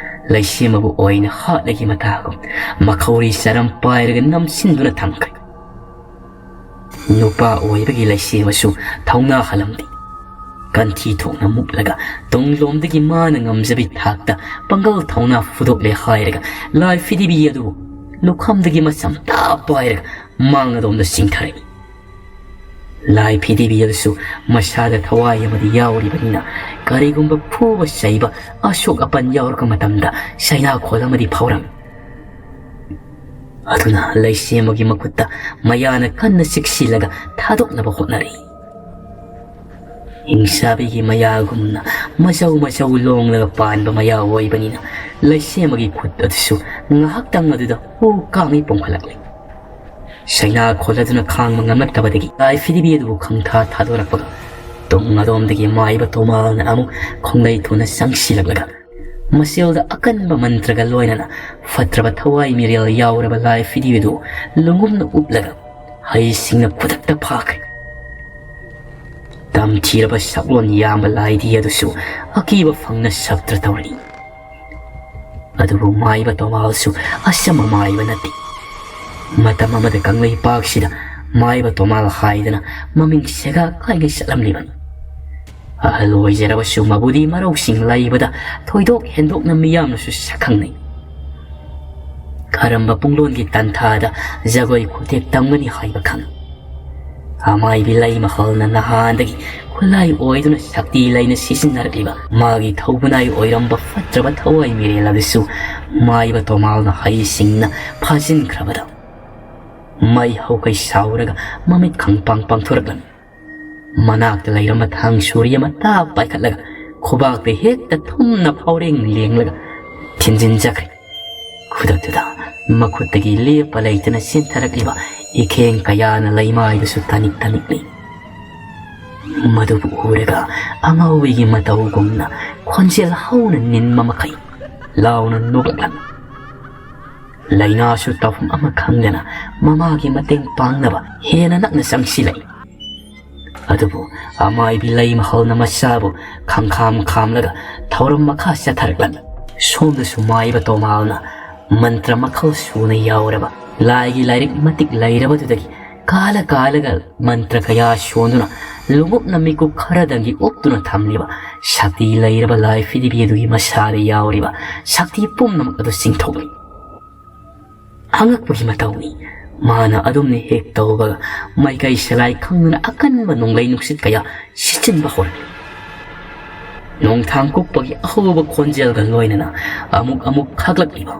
ꯂꯩꯁꯦꯝꯕꯕꯨ ꯑꯣꯏꯅ ꯍꯥꯠꯂꯒꯤ ꯃꯇꯥꯒꯨꯝ ꯃꯈꯧꯔꯤ ꯆꯔꯝ ꯄꯥꯏꯔꯒ ꯅꯝꯁꯤꯟꯗꯨꯅ ꯊꯝꯈ꯭ꯔꯦ꯫ ꯅꯨꯄꯥ ꯑꯣꯏꯕꯒꯤ ꯂꯩꯁꯦꯝꯕꯁꯨ ꯊꯧꯅꯥ ꯍꯜꯂꯝꯗꯦ꯫ ꯀꯟꯊꯤ ꯊꯣꯛꯅ ꯃꯨꯛꯂꯒ ꯇꯨꯡꯂꯣꯝꯗꯒꯤ ꯃꯥꯅ ꯉꯝꯖꯕꯤ ꯊꯥꯛꯇ ꯄꯥꯡꯒꯜ ꯊꯧꯅꯥ ꯐꯨꯗꯣꯛꯂꯦ ꯍꯥꯏꯔꯒ ꯂꯥꯏ ꯐꯤꯗꯤꯕꯤ ꯑꯗꯨꯕꯨ ꯂꯨꯈꯝꯗꯒꯤ ꯃꯆꯝ ꯇꯥ ꯄꯥꯏꯔꯒ ꯃꯥꯡ ꯑꯗꯣꯝꯗ ꯆꯤꯡꯊꯔꯛꯏ꯫ ꯂꯥꯏ ꯐꯤꯗꯤꯕꯤ ꯑꯗꯨꯁꯨ ꯃꯁꯥꯗ ꯊꯋꯥꯏ ꯑꯃꯗꯤ ꯌꯥꯎꯔꯤꯕꯅꯤꯅ ꯀꯔꯤꯒꯨꯝꯕ ꯐꯨꯕ ꯆꯩꯕ ꯑꯁꯣꯛ ꯑꯄꯟ ꯌꯥꯎꯔꯛꯄ ꯃꯇꯝꯗ ꯆꯩꯅꯥꯈꯣꯜ ꯑꯃꯗꯤ ꯐꯥꯎꯔꯝꯃꯤ꯫ ꯑꯗꯨꯅ ꯂꯩꯁꯦꯝꯕꯒꯤ ꯃꯈꯨꯠꯇ ꯃꯌꯥꯅ ꯀꯟꯅ ꯆꯤꯛꯁꯤꯜꯂꯒ ꯊꯥꯗꯣꯛꯅꯕ ꯍꯣꯠꯅꯔꯛꯏ꯫ ꯍꯤꯡꯁꯥꯕꯤꯒꯤ ꯃꯌꯥꯒꯨꯝꯅ ꯃꯆꯧ ꯃꯆꯧ ꯂꯣꯡꯂꯒ ꯄꯥꯟꯕ ꯃꯌꯥ ꯑꯣꯏꯕꯅꯤꯅ ꯂꯩꯁꯦꯝꯕꯒꯤ ꯈꯨꯠ ꯑꯗꯨꯁꯨ ꯉꯥꯏꯍꯥꯛꯇꯪ ꯑꯗꯨꯗ ꯍꯨ ꯀꯥꯡꯉꯩ ꯄꯣꯝꯈꯠꯂꯛꯂꯤ꯫ ꯆꯩꯅꯥ ꯈꯣꯜꯂꯗꯨꯅ ꯈꯥꯡꯕ ꯉꯝꯂꯛꯇꯕꯗꯒꯤ ꯂꯥꯏ ꯐꯤꯗꯤꯕꯤ ꯑꯗꯨꯕꯨ ꯈꯪꯊꯥ ꯊꯥꯗꯣꯔꯛꯄꯒ ꯇꯨꯡ ꯑꯗꯣꯝꯗꯒꯤ ꯃꯥꯏꯕ ꯇꯣꯃꯥꯜꯅ ꯑꯃꯨꯛ ꯈꯣꯡꯂꯩ ꯊꯨꯅ ꯆꯪꯁꯤꯜꯂꯛꯂꯒ ꯃꯁꯦꯜꯗ ꯑꯀꯟꯕ ꯃꯟꯇ꯭ꯔꯒ ꯂꯣꯏꯅꯅ ꯐꯠꯇ꯭ꯔꯕ ꯊꯋꯥꯏ ꯃꯤꯔꯦꯜ ꯌꯥꯎꯔꯕ ꯂꯥꯏ ꯐꯤꯗꯤꯕꯤ ꯑꯗꯨ ꯂꯨꯡꯒꯨꯝꯅ ꯎꯞꯂꯒ ꯍꯩꯁꯤꯡꯅ ꯈꯨꯗꯛꯇ ꯐꯥꯈ꯭ꯔꯦ꯫ ꯇꯝꯊꯤꯔꯕ ꯁꯛꯂꯣꯟ ꯌꯥꯝꯕ ꯂꯥꯏꯗꯤ ꯑꯗꯨꯁꯨ ꯑꯀꯤꯕ ꯐꯪꯅ ꯁꯛꯇ꯭ꯔ ꯇꯧꯔꯛꯏ꯫ ꯑꯗꯨꯕꯨ ꯃꯥꯏꯕ ꯇꯣꯃꯥꯜꯁꯨ ꯑꯆꯝꯕ ꯃꯥꯏꯕ ꯅꯠꯇꯦ꯫ ꯃꯇꯝ ꯑꯃꯗ ꯀꯪꯂꯩꯄꯥꯛꯁꯤꯗ ꯃꯥꯏꯕ ꯇꯣꯃꯥꯜ ꯍꯥꯏꯗꯅ ꯃꯃꯤꯡ ꯁꯦꯒꯥ ꯀꯥꯏꯅ ꯆꯠꯂꯝꯂꯤꯕꯅꯤ꯫ ꯑꯍꯜ ꯑꯣꯏꯖꯔꯕꯁꯨ ꯃꯕꯨꯗꯤ ꯃꯔꯧꯁꯤꯡ ꯂꯩꯕꯗ ꯊꯣꯏꯗꯣꯛ ꯍꯦꯟꯗꯣꯛꯅ ꯃꯤꯌꯥꯝꯅꯁꯨ ꯁꯛꯈꯪꯅꯩ꯫ ꯀꯔꯝꯕ ꯄꯨꯡꯂꯣꯟꯒꯤ ꯇꯟꯊꯥꯗ ꯖꯒꯣꯏ ꯈꯨꯊꯦꯛ ꯇꯝꯒꯅꯤ ꯍꯥꯏꯕ ꯈꯪꯏ꯫ ꯑꯃꯥꯏꯕꯤ ꯂꯩꯃꯍꯜꯅ ꯅꯍꯥꯟꯗꯒꯤ ꯈꯨꯠꯂꯥꯏ ꯑꯣꯏꯗꯨꯅ ꯁꯛꯇꯤ ꯂꯩꯅ ꯁꯤꯖꯤꯟꯅꯔꯛꯂꯤꯕ ꯃꯥꯒꯤ ꯊꯧꯕꯅꯥꯏ ꯑꯣꯏꯔꯝꯕ ꯐꯠꯇ꯭ꯔꯕ ꯊꯋꯥꯏ ꯃꯤꯔꯦꯜ ꯑꯗꯨꯁꯨ ꯃꯥꯏꯕ ꯇꯣꯃꯥꯜꯅ ꯍꯩꯁꯤꯡꯅ ꯐꯥꯖꯤꯟꯈ꯭ꯔꯕꯗ ꯃꯩ ꯍꯧꯈꯩ ꯁꯥꯎꯔꯒ ꯃꯃꯤꯠ ꯈꯪꯄꯥꯡ ꯄꯥꯡꯊꯣꯔꯛꯂꯝꯃꯤ꯫ ꯃꯅꯥꯛꯇ ꯂꯩꯔꯝꯕ ꯊꯥꯡ ꯁꯣꯔꯤ ꯑꯃ ꯇꯥꯞ ꯄꯥꯏꯈꯠꯂꯒ ꯈꯨꯕꯥꯛꯇ ꯍꯦꯛꯇ ꯊꯨꯝꯅ ꯐꯥꯎꯔꯦꯡ ꯂꯦꯡꯂꯒ ꯊꯤꯟꯖꯤꯟꯖꯈ꯭ꯔꯦ꯫ ꯈꯨꯗꯛꯇꯨꯗ ꯃꯈꯨꯠꯇꯒꯤ ꯂꯦꯞꯄ ꯂꯩꯇꯅ ꯆꯦꯟꯊꯔꯛꯂꯤꯕ ꯏꯈꯦꯡ ꯀꯌꯥꯅ ꯂꯩꯃꯥꯏꯗꯁꯨ ꯇꯥꯅꯤꯛ ꯇꯥꯅꯤꯛꯂꯤ꯫ ꯃꯗꯨꯕꯨ ꯎꯔꯒ ꯑꯉꯥꯎꯕꯤꯒꯤ ꯃꯇꯧꯒꯨꯝꯅ ꯈꯣꯟꯖꯦꯜ ꯍꯧꯅ ꯅꯤꯟꯕ ꯃꯈꯩ ꯂꯥꯎꯅ ꯅꯣꯛꯂꯛꯂꯝꯃꯤ꯫ ꯂꯩꯅꯥꯁꯨ ꯇꯧꯐꯝ ꯑꯃ ꯈꯪꯗꯅ ꯃꯃꯥꯒꯤ ꯃꯇꯦꯡ ꯄꯥꯡꯅꯕ ꯍꯦꯟꯅ ꯅꯛꯅ ꯆꯪꯁꯤꯜꯂꯛꯏ꯫ ꯑꯗꯨꯕꯨ ꯑꯃꯥꯏꯕꯤ ꯂꯩꯃꯍꯜꯅ ꯃꯆꯥꯕꯨ ꯈꯪꯈꯥꯝ ꯈꯥꯝꯂꯒ ꯊꯧꯔꯝ ꯃꯈꯥ ꯆꯠꯊꯔꯛꯂꯝꯃꯤ꯫ ꯁꯣꯝꯗꯁꯨ ꯃꯥꯏꯕ ꯇꯣꯃꯥꯜꯅ ꯃꯟꯇ꯭ꯔ ꯃꯈꯜ ꯁꯨꯅ ꯌꯥꯎꯔꯕ ꯂꯥꯏꯒꯤ ꯂꯥꯏꯔꯤꯛ ꯃꯇꯤꯛ ꯂꯩꯔꯕꯗꯨꯗꯒꯤ ꯀꯥꯂ ꯀꯥꯂꯒ ꯃꯟꯇ꯭ꯔ ꯀꯌꯥ ꯁꯣꯟꯗꯨꯅ ꯂꯨꯉꯨꯞꯅ ꯃꯤꯀꯨꯞ ꯈꯔꯗꯪꯒꯤ ꯎꯞꯇꯨꯅ ꯊꯝꯂꯤꯕ ꯁꯛꯇꯤ ꯂꯩꯔꯕ ꯂꯥꯏ ꯐꯤꯗꯤꯕꯤ ꯑꯗꯨꯒꯤ ꯃꯁꯥꯗ ꯌꯥꯎꯔꯤꯕ ꯁꯛꯇꯤ ꯄꯨꯝꯅꯃꯛ ꯑꯗꯨ ꯆꯤꯡꯊꯣꯛꯂꯤ꯫ ꯑꯉꯛꯄꯒꯤ ꯃꯇꯧꯅꯤ꯫ ꯃꯥꯅ ꯑꯗꯨꯝꯅ ꯍꯦꯛ ꯇꯧꯕꯒ ꯃꯥꯏꯀꯩ ꯁꯂꯥꯏ ꯈꯪꯗꯅ ꯑꯀꯟꯕ ꯅꯣꯡꯂꯩ ꯅꯨꯡꯁꯤꯠ ꯀꯌꯥ ꯁꯤꯠꯆꯤꯟꯕ ꯍꯧꯔꯛꯂꯤ꯫ ꯅꯣꯡꯊꯥꯡ ꯀꯨꯞꯄꯒꯤ ꯑꯍꯧꯕ ꯈꯣꯟꯖꯦꯜꯒ ꯂꯣꯏꯅꯅ ꯑꯃꯨꯛ ꯑꯃꯨꯛ ꯈꯥꯛꯂꯛꯂꯤꯕ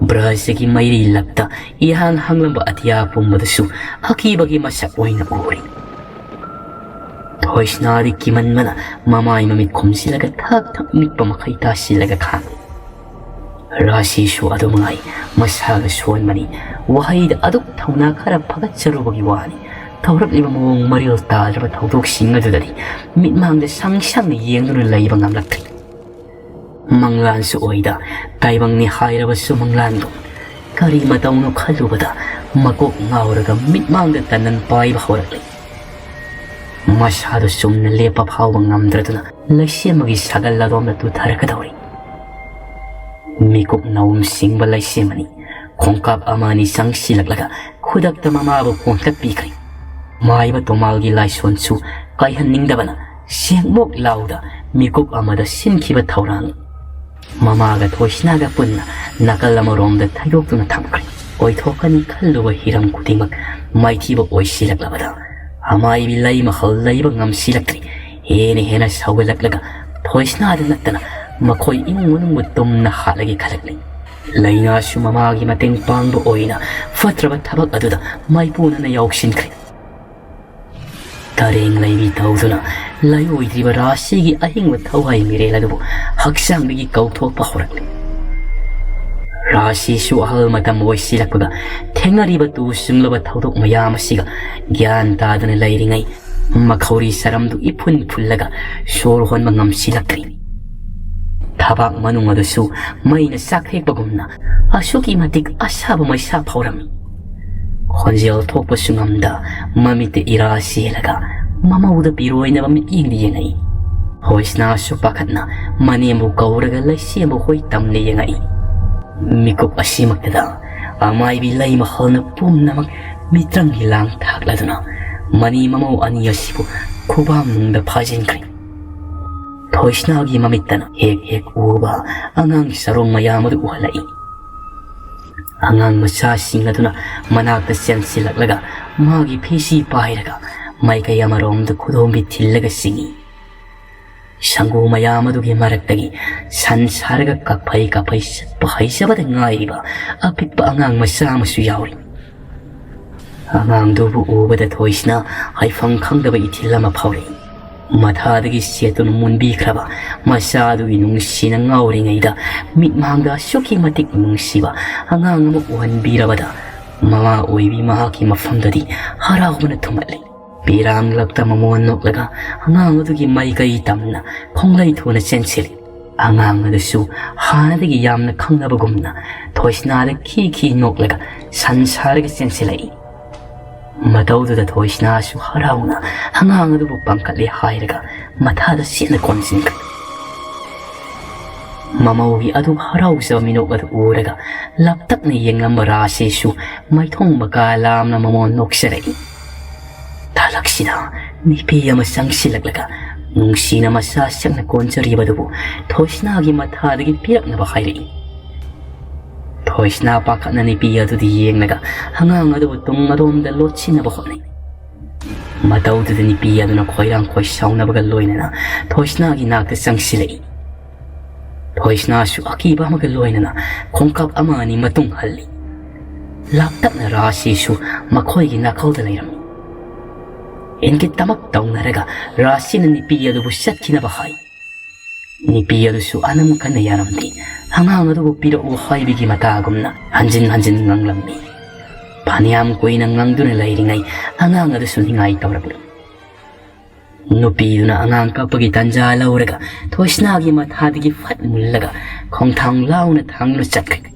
ꯕ꯭ꯔꯖꯒꯤ ꯃꯩꯔꯤ ꯂꯞꯇ ꯏꯍꯥꯡ ꯍꯥꯡꯂꯝꯕ ꯑꯇꯤꯌꯥ ꯄꯨꯝꯕꯗꯨꯁꯨ ꯑꯀꯤꯕꯒꯤ ꯃꯁꯛ ꯑꯣꯏꯅ ꯎꯔꯤ꯫ ꯊꯣꯏꯁꯅꯥꯗꯤ ꯀꯤꯃꯟꯕꯅ ꯃꯃꯥꯏ ꯃꯃꯤꯠ ꯈꯨꯝꯖꯤꯜꯂꯒ ꯊꯛ ꯊꯛ ꯅꯤꯛꯄ ꯃꯈꯩ ꯇꯥꯁꯤꯜꯂꯒ ꯈꯥꯡꯂꯤ꯫ ꯔꯥꯁꯤꯁꯨ ꯑꯗꯨꯃꯉꯥꯏ ꯃꯁꯥꯒ ꯁꯣꯟꯕꯅꯤ꯫ ꯋꯥꯍꯩꯗ ꯑꯗꯨꯛ ꯊꯧꯅꯥ ꯈꯔ ꯐꯒꯠꯆꯔꯨꯕꯒꯤ ꯋꯥꯅꯤ꯫ ꯇꯧꯔꯛꯂꯤꯕ ꯃꯑꯣꯡ ꯃꯔꯤꯜ ꯇꯥꯗ꯭ꯔꯕ ꯊꯧꯗꯣꯛꯁꯤꯡ ꯑꯗꯨꯗꯗꯤ ꯃꯤꯠꯃꯥꯡꯗ ꯁꯪ ꯁꯪꯅ ꯌꯦꯡꯗꯨꯅ ꯂꯩꯕ ꯉꯝꯂꯛꯇ꯭ꯔꯤ꯫ ꯃꯪꯂꯥꯟꯁꯨ ꯑꯣꯏꯗ, ꯇꯥꯏꯕꯪꯅꯤ ꯍꯥꯏꯔꯕꯁꯨ ꯃꯪꯂꯥꯟꯗꯣ ꯀꯔꯤ ꯃꯇꯧꯅꯣ ꯈꯜꯂꯨꯕꯗ ꯃꯀꯣꯛ ꯉꯥꯎꯔꯒ ꯃꯤꯠꯃꯥꯡꯗ ꯇꯅꯟ ꯄꯥꯏꯕ ꯍꯧꯔꯛꯂꯤ꯫ ꯃꯁꯥꯗꯨ ꯆꯨꯝꯅ ꯂꯦꯞꯄ ꯐꯥꯎꯕ ꯉꯝꯗ꯭ꯔꯗꯨꯅ ꯂꯩꯁꯦꯝꯕꯒꯤ ꯁꯥꯒꯜ ꯑꯗꯣꯝꯗ ꯇꯨꯊꯔꯛꯀꯗꯧꯔꯤ꯫ ꯃꯤꯀꯨꯞ ꯅꯥꯎꯝ ꯁꯤꯡꯕ ꯂꯩꯁꯦꯝꯕꯅꯤ꯫ ꯈꯣꯡꯀꯥꯞ ꯑꯃ ꯑꯅꯤ ꯆꯪꯁꯤꯜꯂꯛꯂꯒ ꯈꯨꯗꯛꯇ ꯃꯃꯥꯕꯨ ꯀꯣꯟꯈꯠꯄꯤꯈ꯭ꯔꯦ꯫ ꯃꯥꯏꯕ ꯇꯣꯃꯥꯜꯒꯤ ꯂꯥꯏꯁꯣꯟꯁꯨ ꯀꯥꯏꯍꯟꯅꯤꯡꯗꯕꯅ ꯁꯦꯡꯕꯣꯛ ꯂꯥꯎꯗ ꯃꯤꯀꯨꯞ ꯑꯃꯗ ꯁꯤꯟꯈꯤꯕ ꯊꯧꯔꯥꯡ ꯃꯃꯥꯒ ꯊꯣꯏꯁꯤꯅꯥꯒ ꯄꯨꯟꯅ ꯅꯥꯀꯜ ꯑꯃꯔꯣꯝꯗ ꯊꯩꯗꯣꯛꯇꯨꯅ ꯊꯝꯈ꯭ꯔꯦ꯫ ꯑꯣꯏꯊꯣꯛꯀꯅꯤ ꯈꯜꯂꯨꯕ ꯍꯤꯔꯝ ꯈꯨꯗꯤꯡꯃꯛ ꯃꯥꯏꯊꯤꯕ ꯑꯣꯏꯁꯤꯜꯂꯛꯂꯕꯗ ꯑꯃꯥꯏꯕꯤ ꯂꯩ ꯃꯈꯜ ꯂꯩꯕ ꯉꯝꯁꯤꯜꯂꯛꯇ꯭ꯔꯦ꯫ ꯍꯦꯟꯅ ꯍꯦꯟꯅ ꯁꯧꯒꯠꯂꯛꯂꯒ ꯊꯣꯏꯁꯅꯥꯗ ꯅꯠꯇꯅ ꯃꯈꯣꯏ ꯏꯃꯨꯡ ꯃꯅꯨꯡꯕꯨ ꯇꯨꯝꯅ ꯍꯥꯠꯂꯒꯦ ꯈꯜꯂꯛꯂꯤ꯫ ꯂꯩꯅꯥꯁꯨ ꯃꯃꯥꯒꯤ ꯃꯇꯦꯡ ꯄꯥꯡꯕ ꯑꯣꯏꯅ ꯐꯠꯇ꯭ꯔꯕ ꯊꯕꯛ ꯑꯗꯨꯗ ꯃꯥꯏꯄꯨꯅꯅ ꯌꯥꯎꯁꯤꯟꯈ꯭ꯔꯦ꯫ ꯇꯔꯦꯡ ꯂꯩꯕꯤ ꯇꯧꯗꯨꯅ ꯂꯥꯏꯑꯣꯏꯗ꯭ꯔꯤꯕ ꯔꯥꯁꯤꯒꯤ ꯑꯍꯤꯡꯕ ꯊꯋꯥꯏ ꯃꯤꯔꯦꯜ ꯑꯗꯨꯕꯨ ꯍꯛꯆꯥꯡꯗꯒꯤ ꯀꯧꯊꯣꯛꯄ ꯍꯧꯔꯛꯂꯤ꯫ ꯔꯥꯁꯤꯁꯨ ꯑꯍꯜ ꯃꯇꯝ ꯑꯣꯏꯁꯤꯜꯂꯛꯄꯒ ꯊꯦꯡꯅꯔꯤꯕ ꯇꯨ ꯆꯨꯡꯂꯕ ꯊꯧꯗꯣꯛ ꯃꯌꯥꯝ ꯑꯁꯤꯒ ꯒ꯭ꯌꯥꯟ ꯇꯥꯗꯅ ꯂꯩꯔꯤꯉꯩ ꯃꯈꯧꯔꯤ ꯁꯔꯝꯗꯨ ꯏꯐꯨꯟ ꯐꯨꯜꯂꯒ ꯁꯣꯔ ꯍꯣꯟꯕ ꯉꯝꯁꯤꯜꯂꯛꯇ꯭ꯔꯤ꯫ ꯊꯕꯥꯛ ꯃꯅꯨꯡ ꯑꯗꯨꯁꯨ ꯃꯩꯅ ꯆꯥꯛꯊꯦꯛꯄꯒꯨꯝꯅ ꯑꯁꯨꯛꯀꯤ ꯃꯇꯤꯛ ꯑꯁꯥꯕ ꯃꯩꯁꯥ ꯐꯥꯎꯔꯝꯃꯤ꯫ ꯈꯣꯟꯖꯦꯜ ꯊꯣꯛꯄꯁꯨ ꯉꯝꯗ ꯃꯃꯤꯠꯇ ꯏꯔꯥ ꯆꯦꯜꯂꯒ ꯃꯃꯧꯗ ꯄꯤꯔꯣꯏꯅꯕ ꯃꯤꯠꯌꯦꯡꯗ ꯌꯦꯡꯉꯛꯏ꯫ ꯍꯣꯏꯁꯅꯥꯁꯨ ꯄꯥꯈꯠꯅ ꯃꯅꯦꯝꯕꯨ ꯀꯧꯔꯒ ꯂꯩꯁꯦꯝꯕ ꯍꯣꯏ ꯇꯝꯅ ꯌꯦꯡꯉꯛꯏ꯫ ꯃꯤꯀꯨꯞ ꯑꯁꯤꯃꯛꯇꯗ ꯑꯃꯥꯏꯕꯤ ꯂꯩ ꯃꯈꯜꯅ ꯄꯨꯝꯅꯃꯛ ꯃꯤꯇ꯭ꯔꯪꯒꯤ ꯂꯥꯡ ꯊꯥꯛꯂꯗꯨꯅ ꯃꯅꯤ ꯃꯃꯧ ꯑꯅꯤ ꯑꯁꯤꯕꯨ ꯈꯨꯕꯥꯝꯅꯨꯡꯗ ꯐꯥꯖꯤꯟꯈ꯭ꯔꯦ꯫ ꯊꯣꯏꯁꯅꯥꯒꯤ ꯃꯃꯤꯠꯇꯅ ꯍꯦꯛ ꯍꯦꯛ ꯎꯕ ꯑꯉꯥꯡ ꯆꯔꯣꯡ ꯃꯌꯥꯝ ꯑꯗꯨ ꯎꯍꯜꯂꯛꯏ꯫ ꯑꯉꯥꯡ ꯃꯆꯥꯁꯤꯡ ꯑꯗꯨꯅ ꯃꯅꯥꯛꯇ ꯆꯦꯟꯁꯤꯜꯂꯛꯂꯒ ꯃꯥꯒꯤ ꯐꯤꯁꯤ ꯄꯥꯏꯔꯒ ꯃꯥꯏꯀꯩ ꯑꯃꯔꯣꯝꯗ ꯈꯨꯗꯣꯝꯕꯤ ꯊꯤꯜꯂꯒ ꯆꯤꯡꯏ꯫ ꯁꯪꯒꯨ ꯃꯌꯥꯝ ꯑꯗꯨꯒꯤ ꯃꯔꯛꯇꯒꯤ ꯁꯟ ꯁꯥꯔꯒ ꯀꯛꯐꯩ ꯀꯛꯐꯩ ꯆꯠꯄ ꯍꯩꯖꯕꯗ ꯉꯥꯏꯔꯤꯕ ꯑꯄꯤꯛꯄ ꯑꯉꯥꯡ ꯃꯆꯥ ꯑꯃꯁꯨ ꯌꯥꯎꯔꯤ꯫ ꯑꯉꯥꯡꯗꯨꯕꯨ ꯎꯕꯗ ꯊꯣꯏꯁꯅ ꯍꯥꯏꯐꯝ ꯈꯪꯗꯕ ꯏꯊꯤꯜ ꯑꯃ ꯐꯥꯎꯔꯛꯏ꯫ ꯃꯊꯥꯗꯒꯤ ꯁꯦꯠꯇꯨꯅ ꯃꯨꯟꯕꯤꯈ꯭ꯔꯕ ꯃꯆꯥꯗꯨꯒꯤ ꯅꯨꯡꯁꯤꯅ ꯉꯥꯎꯔꯤꯉꯩꯗ ꯃꯤꯠꯃꯥꯡꯗ ꯑꯁꯨꯛꯀꯤ ꯃꯇꯤꯛ ꯅꯨꯡꯁꯤꯕ ꯑꯉꯥꯡ ꯑꯃ ꯎꯍꯟꯕꯤꯔꯕꯗ ꯃꯃꯥ ꯑꯣꯏꯕꯤ ꯃꯍꯥꯛꯀꯤ ꯃꯐꯝꯗꯗꯤ ꯍꯔꯥꯎꯕꯅ ꯊꯨꯝꯍꯠꯂꯤ꯫ ꯄꯤꯔꯥꯡꯂꯛꯇ ꯃꯃꯣꯟ ꯅꯣꯛꯂꯒ ꯑꯉꯥꯡ ꯑꯗꯨꯒꯤ ꯃꯥꯏꯀꯩ ꯇꯝꯅ ꯈꯣꯡꯂꯩ ꯊꯨꯅ ꯆꯦꯟꯁꯤꯜꯂꯤ꯫ ꯑꯉꯥꯡ ꯑꯗꯨꯁꯨ ꯍꯥꯟꯅꯗꯒꯤ ꯌꯥꯝꯅ ꯈꯪꯅꯕꯒꯨꯝꯅ ꯊꯣꯏꯁꯅꯥꯗ ꯈꯤ ꯈꯤ ꯅꯣꯛꯂꯒ ꯁꯟ ꯁꯥꯔꯒ ꯆꯦꯟꯁꯤꯜꯂꯛꯏ꯫ ꯃꯇꯧꯗꯨꯗ ꯊꯣꯏꯁꯅꯥꯁꯨ ꯍꯔꯥꯎꯅ ꯑꯉꯥꯡ ꯑꯗꯨꯕꯨ ꯄꯥꯡꯈꯠꯂꯦ ꯍꯥꯏꯔꯒ ꯃꯊꯥꯗ ꯁꯦꯠꯅ ꯀꯣꯟꯁꯤꯟꯈ꯭ꯔꯦ꯫ ꯃꯃꯧꯒꯤ ꯑꯗꯨ ꯍꯔꯥꯎꯖꯕ ꯃꯤꯅꯣꯛ ꯑꯗꯨ ꯎꯔꯒ ꯂꯞꯇꯛꯅ ꯌꯦꯡꯂꯝꯕ ꯔꯥꯁꯤꯁꯨ ꯃꯥꯏꯊꯣꯡ ꯃꯀꯥ ꯂꯥꯝꯅ ꯃꯃꯣꯟ ꯅꯣꯛꯆꯔꯛꯏ꯫ ꯇꯥꯂꯛꯁꯤꯗ ꯅꯨꯄꯤ ꯑꯃ ꯆꯪꯁꯤꯜꯂꯛꯂꯒ ꯅꯨꯡꯁꯤꯅ ꯃꯆꯥ ꯁꯛꯅ ꯀꯣꯟꯖꯔꯤꯕꯗꯨꯕꯨ ꯊꯣꯏꯁꯅꯥꯒꯤ ꯃꯊꯥꯗꯒꯤ ꯄꯤꯔꯛꯅꯕ ꯍꯥꯏꯔꯛꯏ꯫ ꯊꯣꯏꯁꯅꯥ ꯄꯥꯈꯠꯅ ꯅꯨꯄꯤ ꯑꯗꯨꯗ ꯌꯦꯡꯂꯒ ꯑꯉꯥꯡ ꯑꯗꯨꯕꯨ ꯇꯨꯡ ꯑꯗꯣꯝꯗ ꯂꯣꯠꯁꯤꯟꯅꯕ ꯍꯣꯠꯅꯩ꯫ ꯃꯇꯧꯗꯨꯗ ꯅꯨꯄꯤ ꯑꯗꯨꯅ ꯈꯣꯏꯔꯥꯡ ꯈꯣꯏꯁꯥꯎꯅꯕꯒ ꯂꯣꯏꯅꯅ ꯊꯣꯏꯁꯅꯥꯒꯤ ꯅꯥꯛꯇ ꯆꯪꯁꯤꯜꯂꯛꯏ꯫ ꯊꯣꯏꯁꯅꯥꯁꯨ ꯑꯀꯤꯕ ꯑꯃꯒ ꯂꯣꯏꯅꯅ ꯈꯣꯡꯀꯥꯞ ꯑꯃ ꯑꯅꯤ ꯃꯇꯨꯡ ꯍꯜꯂꯤ꯫ ꯂꯥꯞꯇꯛꯅ ꯔꯥꯁꯤꯁꯨ ꯃꯈꯣꯏꯒꯤ ꯅꯥꯀꯜꯗ ꯂꯩꯔꯝꯃꯤ꯫ ꯏꯪꯒꯤꯠꯇꯃꯛ ꯇꯧꯅꯔꯒ ꯔꯥꯁꯤꯅ ꯅꯨꯄꯤ ꯑꯗꯨꯕꯨ ꯆꯠꯈꯤꯅꯕ ꯍꯥꯏ꯫ ꯅꯨꯄꯤ ꯑꯗꯨꯁꯨ ꯑꯅꯝ ꯀꯟꯅ ꯌꯥꯔꯝꯗꯦ꯫ ꯑꯉꯥꯡ ꯑꯗꯨꯕꯨ ꯄꯤꯔꯛꯎ ꯍꯥꯏꯕꯒꯤ ꯃꯇꯥꯒꯨꯝꯅ ꯍꯟꯖꯤꯟ ꯍꯟꯖꯤꯟ ꯉꯥꯡꯂꯝꯃꯤ꯫ ꯐꯅꯌꯥꯝ ꯀꯨꯏꯅ ꯉꯥꯡꯗꯨꯅ ꯂꯩꯔꯤꯉꯩ ꯑꯉꯥꯡ ꯑꯗꯨꯁꯨ ꯅꯤꯡꯉꯥꯏ ꯇꯧꯔꯛꯂꯦ꯫ ꯅꯨꯄꯤꯗꯨꯅ ꯑꯉꯥꯡ ꯀꯞꯄꯒꯤ ꯇꯥꯟꯖꯥ ꯂꯧꯔꯒ ꯊꯣꯏꯁꯅꯥꯒꯤ ꯃꯊꯥꯗꯒꯤ ꯐꯠ ꯃꯨꯜꯂꯒ ꯈꯣꯡꯊꯥꯡ ꯂꯥꯎꯅ ꯊꯥꯡꯗꯨꯅ ꯆꯠꯈ꯭ꯔꯦ꯫